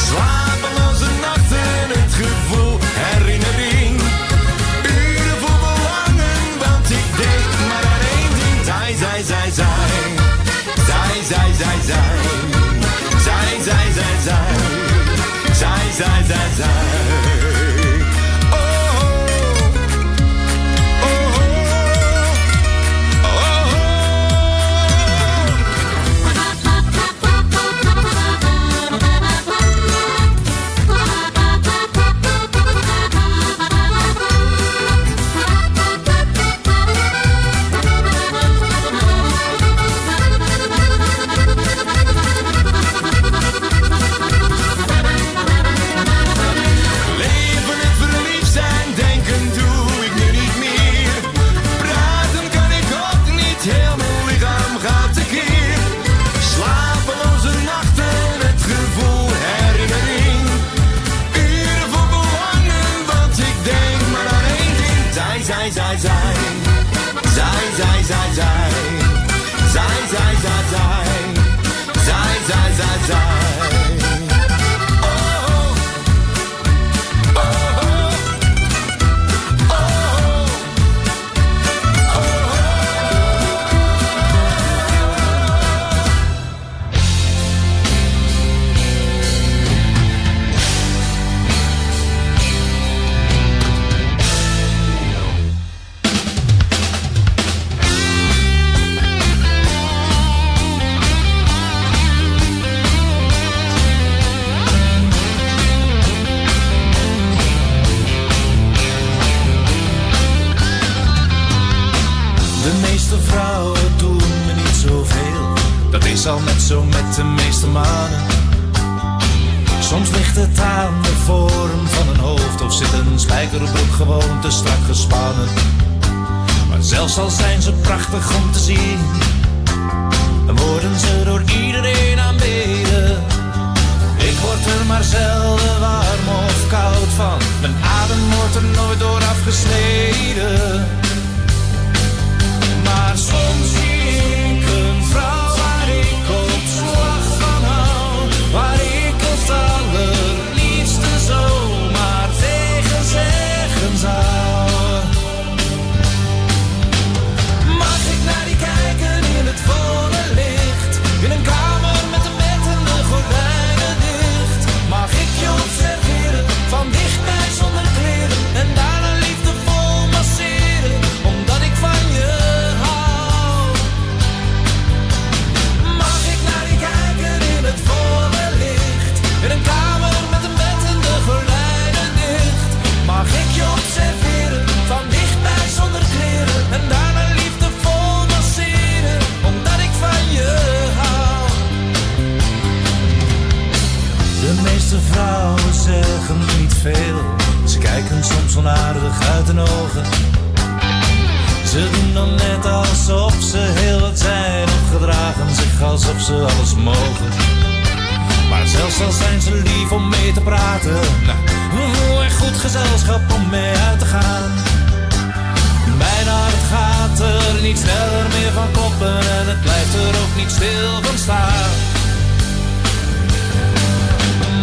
Slapeloze nachten, het gevoel, herinnering. Uren vol verlangen, want ik denk maar aan één ding. Zij, zij, zij, zij. Zij, zij, zij, zij. Zij, zij, zij, zij. zij, zij, zij. Oh, oh, oh, oh, Leven en verliefd zijn, denken doe ik nu niet meer. Praten kan ik ook niet, heel mijn lichaam gaat tekeer. Slapeloze nachten, het gevoel herinnering. Uren voor verlangen, want ik denk maar aan één ding. Zij, zij, zij, zij. Zij, zij, zij, zij. Zij, zij, zij, zij. Zij, zij, zij, zij. Oh, oh, oh, oh, De meeste vrouwen doen me niet zoveel. Dat is al net zo met de meeste mannen. Soms ligt het aan de vorm van een hoofd of zit een spijkerbroek gewoon te strak gespannen. Maar zelfs al zijn ze prachtig om te zien, dan worden ze door iedereen aanbeden. Ik word er maar zelden warm of koud van. Mijn adem wordt er nooit door afgesneden. Maar soms zie ik een vrouw waar ik op slag van hou. Waar ik het allerliefste zomaar tegen zeggen zou. Mag ik naar die kijken in het volle licht? In een kamer met een bed en de gordijnen dicht. Mag ik je observeren van dichtbij zonder kleren en daarna liefdevol masseren, omdat ik van je hou. Mag ik naar die kijken in het volle licht? In een kamer met een bed en de gordijnen dicht. Mag ik je observeren van dichtbij zonder kleren en daarna liefdevol masseren, omdat ik van je hou. De meeste vrouwen zeggen niet veel. Ze kijken soms onaardig uit hun ogen. Ze doen dan net alsof ze heel wat zijn of gedragen zich alsof ze alles mogen. Maar zelfs al zijn ze lief om mee te praten, nou, en goed gezelschap om mee uit te gaan. Mijn hart gaat er niet sneller meer van kloppen en het blijft er ook niet stil van staan.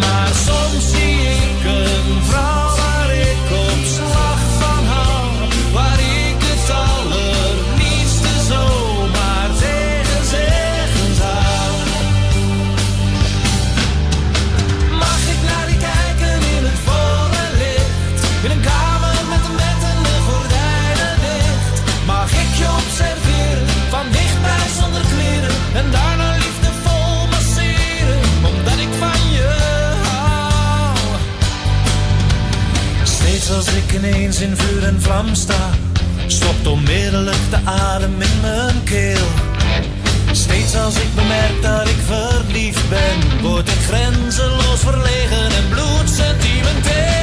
Maar soms zie ik een vrouw waar ik op slag van hou, waar ik het allerliefste zomaar tegen zeggen zou. Mag ik naar die kijken in het volle licht? In een kamer met een bed en de gordijnen dicht. Mag ik je observeren van dichtbij zonder kleren en daarna liefdevol masseren, omdat ik van je hou. Steeds als ik ineens in vuur en vlam sta, stopt onmiddellijk de adem in mijn keel. Steeds als ik bemerk dat ik verliefd ben, word ik grenzeloos verlegen en bloedsentimenteel.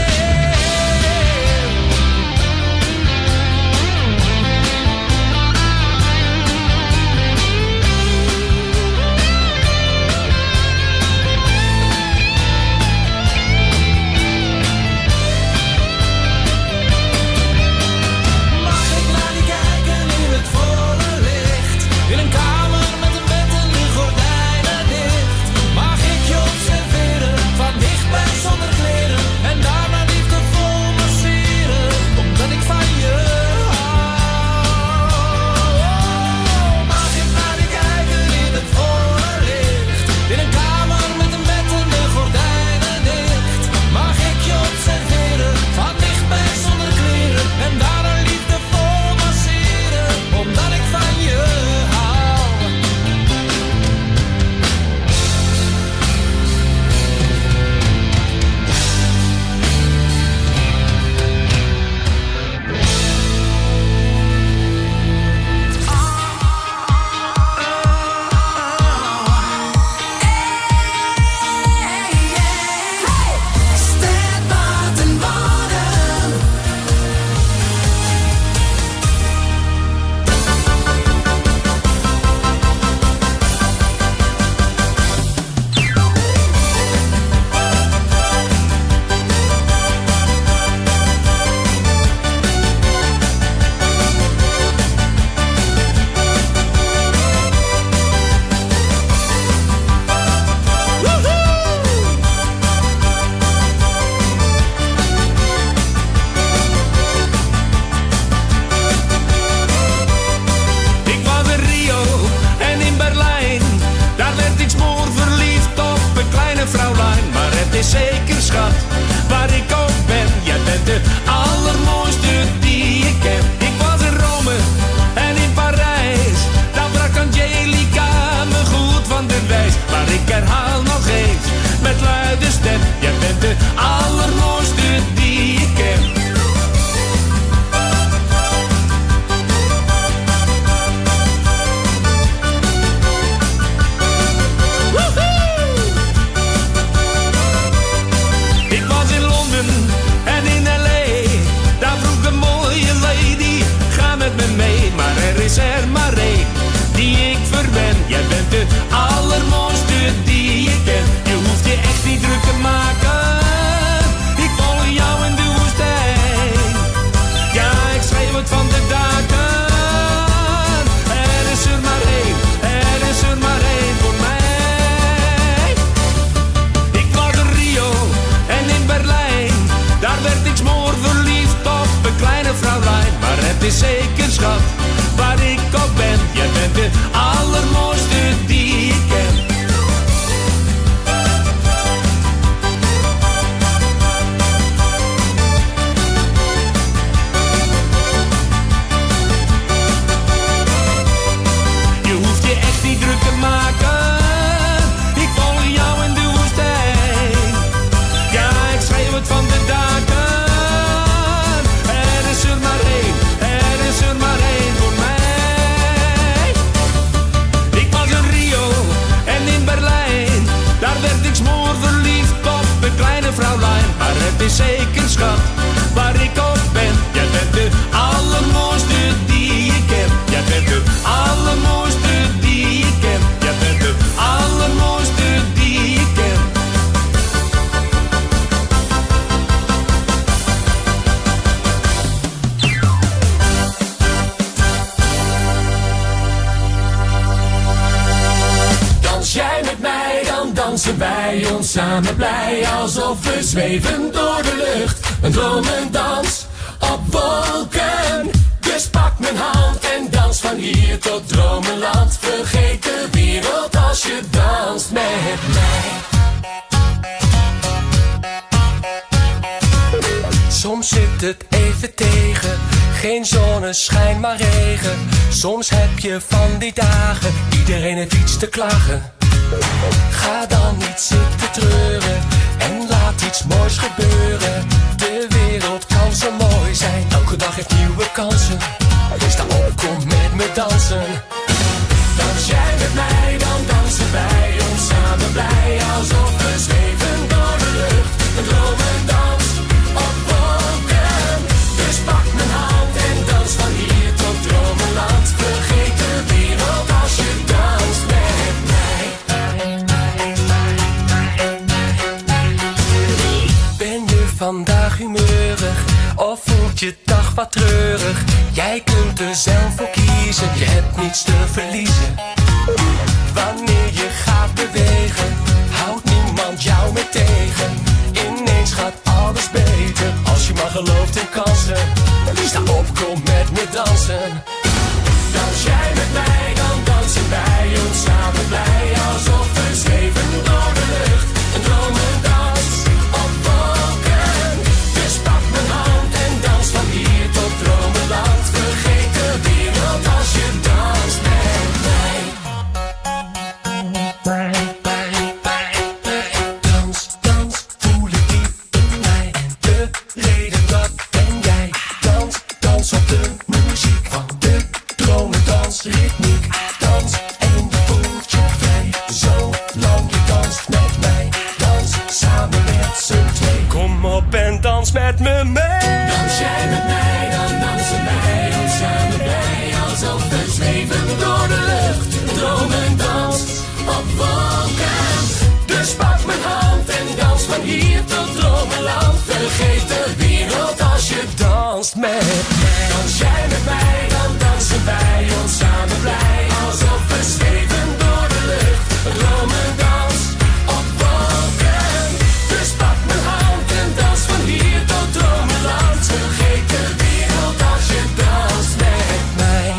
Mag ik naar die kijken in het volle licht? In een kamer met een bed en de gordijnen dicht. Mag ik je observeren van dichtbij zonder schat, waar ik ook ben. Jij bent de allermooiste die ik ken. Ik was in Rome en in Parijs. Daar brak Angelica me goed van de wijs. Maar ik herhaal nog eens met luide stem. Jij bent de allermooiste die ik ken. Ik was in Londen en in L.A. Daar vroeg een mooie lady, ga met me mee. Maar er is er maar één die ik verwen. Jij bent de allermooiste die ik ken. Je hoeft je echt niet druk te maken. Ik volg jou in de woestijn. Ja, ik schreeuw het van de daken. Er is er maar één, er is er maar één voor mij. Ik was in Rio en in Berlijn. Daar werd ik smoor verliefd op een kleine vrouwlijn. Maar het is zeker schat, waar ik ook ben. Jij bent de allermooiste die ik ken. Je hoeft je echt niet druk te maken. Ik volg jou in de woestijn. Ja, ik schreeuw het van de daken. Er is er maar één, er is er maar één voor mij. Ik was in Rio en in Berlijn. Daar werd ik smoor verliefd op een kleine vrouwlijn. Maar het is zeker schat, waar ik ook ben. Jij bent de allermooiste die ik ken. Jij bent de allermooiste die ik ken. Jij bent de allermooiste die ik ken. Dans jij met mij, dan dansen wij ons samen blij. Alsof we zweven door de lucht. Een dromendans op wolken. Dus pak mijn hand en dans van hier tot dromenland. Vergeet de wereld als je danst met mij. Soms zit het even tegen, geen zonneschijn maar regen. Soms heb je van die dagen, iedereen heeft iets te klagen. Ga dan niet zitten treuren en laat iets moois gebeuren. De wereld kan zo mooi zijn, elke dag heeft nieuwe kansen. Sta op, kom met me dansen. Dans jij met mij, dan dansen wij ons samen blij. Alsof we zweven door de lucht. Een dromendans op wolken. Dus pak mijn hand en dans van hier tot dromenland. Vergeet de wereld als je danst met mij. Ben je vandaag humeurig of voelt je dag wat treurig? Jij kunt er zelf voor kiezen, je hebt niets te verliezen. Wanneer je gaat bewegen, houdt niemand jou meer tegen. Ineens gaat alles beter, als je maar gelooft in kansen. Sta op, kom met me dansen. Dans jij met mij, dan dansen wij ons samen blij. Alsof we zweven door de lucht. Een dromendans op wolken. Dus pak mijn hand en dans van hier tot dromenland. Vergeet de wereld als je danst met mij. Dans, dans, voel ik diep in mij. De reden dat ben jij. Dans, dans op de muziek van de dromendans ritmiek. Dans en je voelt je vrij. Zolang je danst met mij. Dans samen met z'n twee. Kom op en dans met me mee. Dans jij met mij, dan dansen wij ons samen blij. Alsof we zweven door de lucht. Dromendans op wolken. Dus pak mijn hand en dans van hier tot dromenland. Vergeet de wereld als je danst met mij. Dans jij met mij, dan dansen wij ons samen blij. Alsof we zweven door de lucht. Een dromendans op wolken. Dus pak mijn hand en dans van hier tot dromenland. Vergeet de wereld als je danst met mij.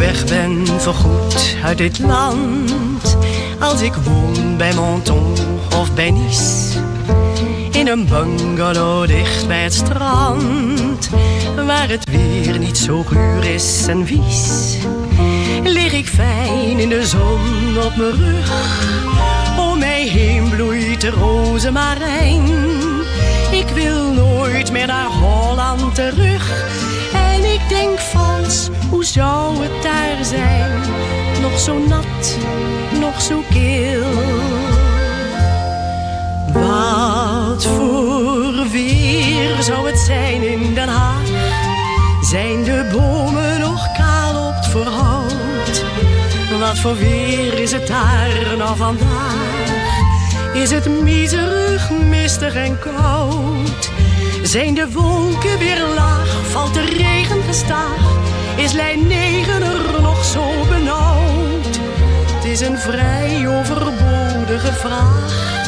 weg ben voorgoed uit dit land. Als ik woon bij Menton of bij Nice. In een bungalow dicht bij het strand. Waar het weer niet zo guur is en vies. Lig ik fijn in de zon op mijn rug. Om mij heen bloeit de rozemarijn. Ik wil nooit meer naar Holland terug. En ik denk vals, hoe zou het daar zijn? Nog zo nat, nog zo kil. Wat voor weer zou het zijn in Den Haag? Zijn de bomen nog kaal op het voorhout? Wat voor weer is het daar nou vandaag? Is het miserig, mistig en koud? Zijn de wolken weer laag? Valt de regen gestaag? Is lijn 9 er nog zo benauwd? Het is een vrij overbodige vraag.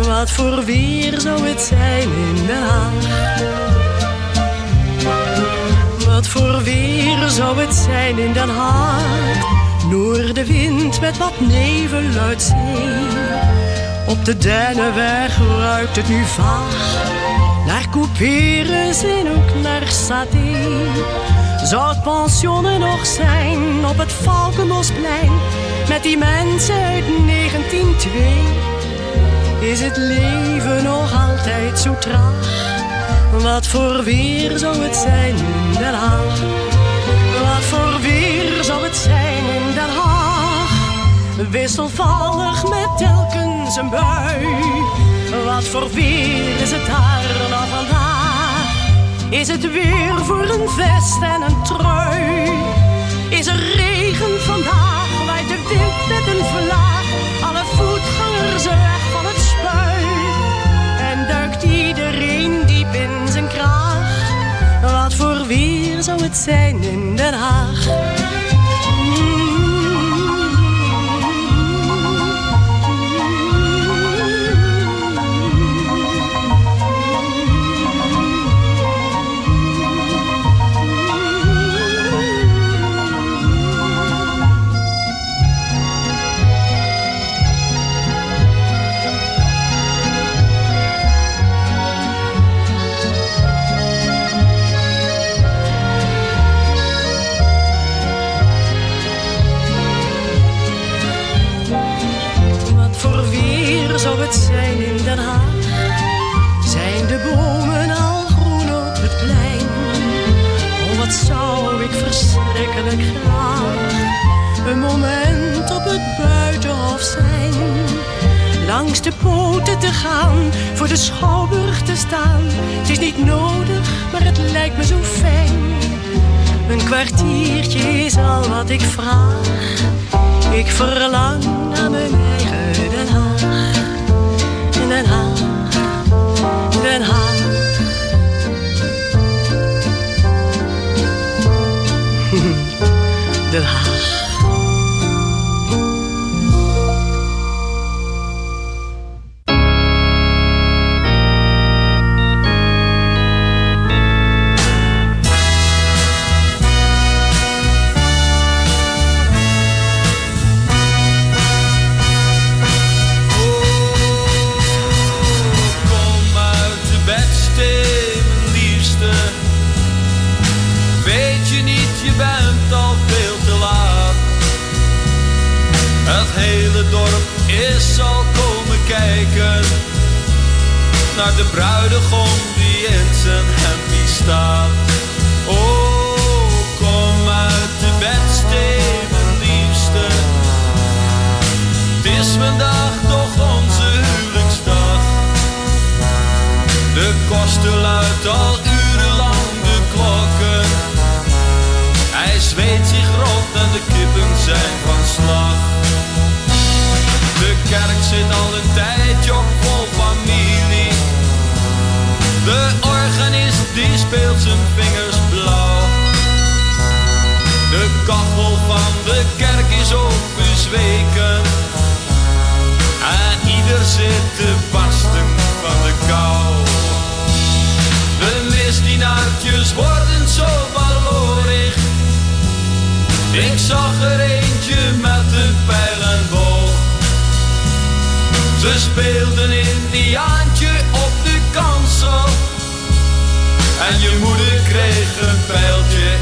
Wat voor weer zou het zijn in Den Haag? Wat voor weer zou het zijn in Den Haag? Noordenwind met wat nevel uit zee. Op de Dennenweg ruikt het nu vaag. Naar couperus en ook naar saté. Zou het pension er nog zijn op het Valkenbosplein? Met die mensen uit 1902. Is het leven nog altijd zo traag? Wat voor weer zou het zijn in Den Haag? Wat voor weer zou het zijn in Den Haag? Wisselvallig met telkens een bui. Wat voor weer is het daar nou vandaag? Is het weer voor een vest en een trui? Is er regen vandaag? Waait de wind met een vlaag? Alle voetgangers weg van het spui. En duikt iedereen diep in zijn kraag? Wat voor weer zou het zijn in Den Haag? Wat voor weer zou het zijn in Den Haag? Zijn de bomen al groen op het plein? Oh, wat zou ik verschrikkelijk graag een moment op het buitenhof zijn. Langs de poten te gaan, voor de schouwburg te staan. Het is niet nodig, maar het lijkt me zo fijn. Een kwartiertje is al wat ik vraag. Ik verlang naar mijn eigen Den Haag. Den Haag, Den Haag. Den Haag. Kom uit de bedstee, mijn liefste. Weet je niet, je bent al veel te laat. Het hele dorp is al komen kijken naar de bruidegom die in zijn hempie staat. Oh, kom uit de bedstee, mijn liefste. Het is vandaag toch onze huwelijksdag. De koster luidt al urenlang de klokken. Hij zweet zich rot en de kippen zijn van slag. De kerk zit al een tijdje op vol familie. De organist die speelt zijn vingers blauw. De kachel van de kerk is ook bezweken. En ieder zit te barsten van de kou. De misdienaartjes worden zo balorig. Ik zou Ze speelden Indiaantje op de kansel. En je moeder kreeg een pijltje.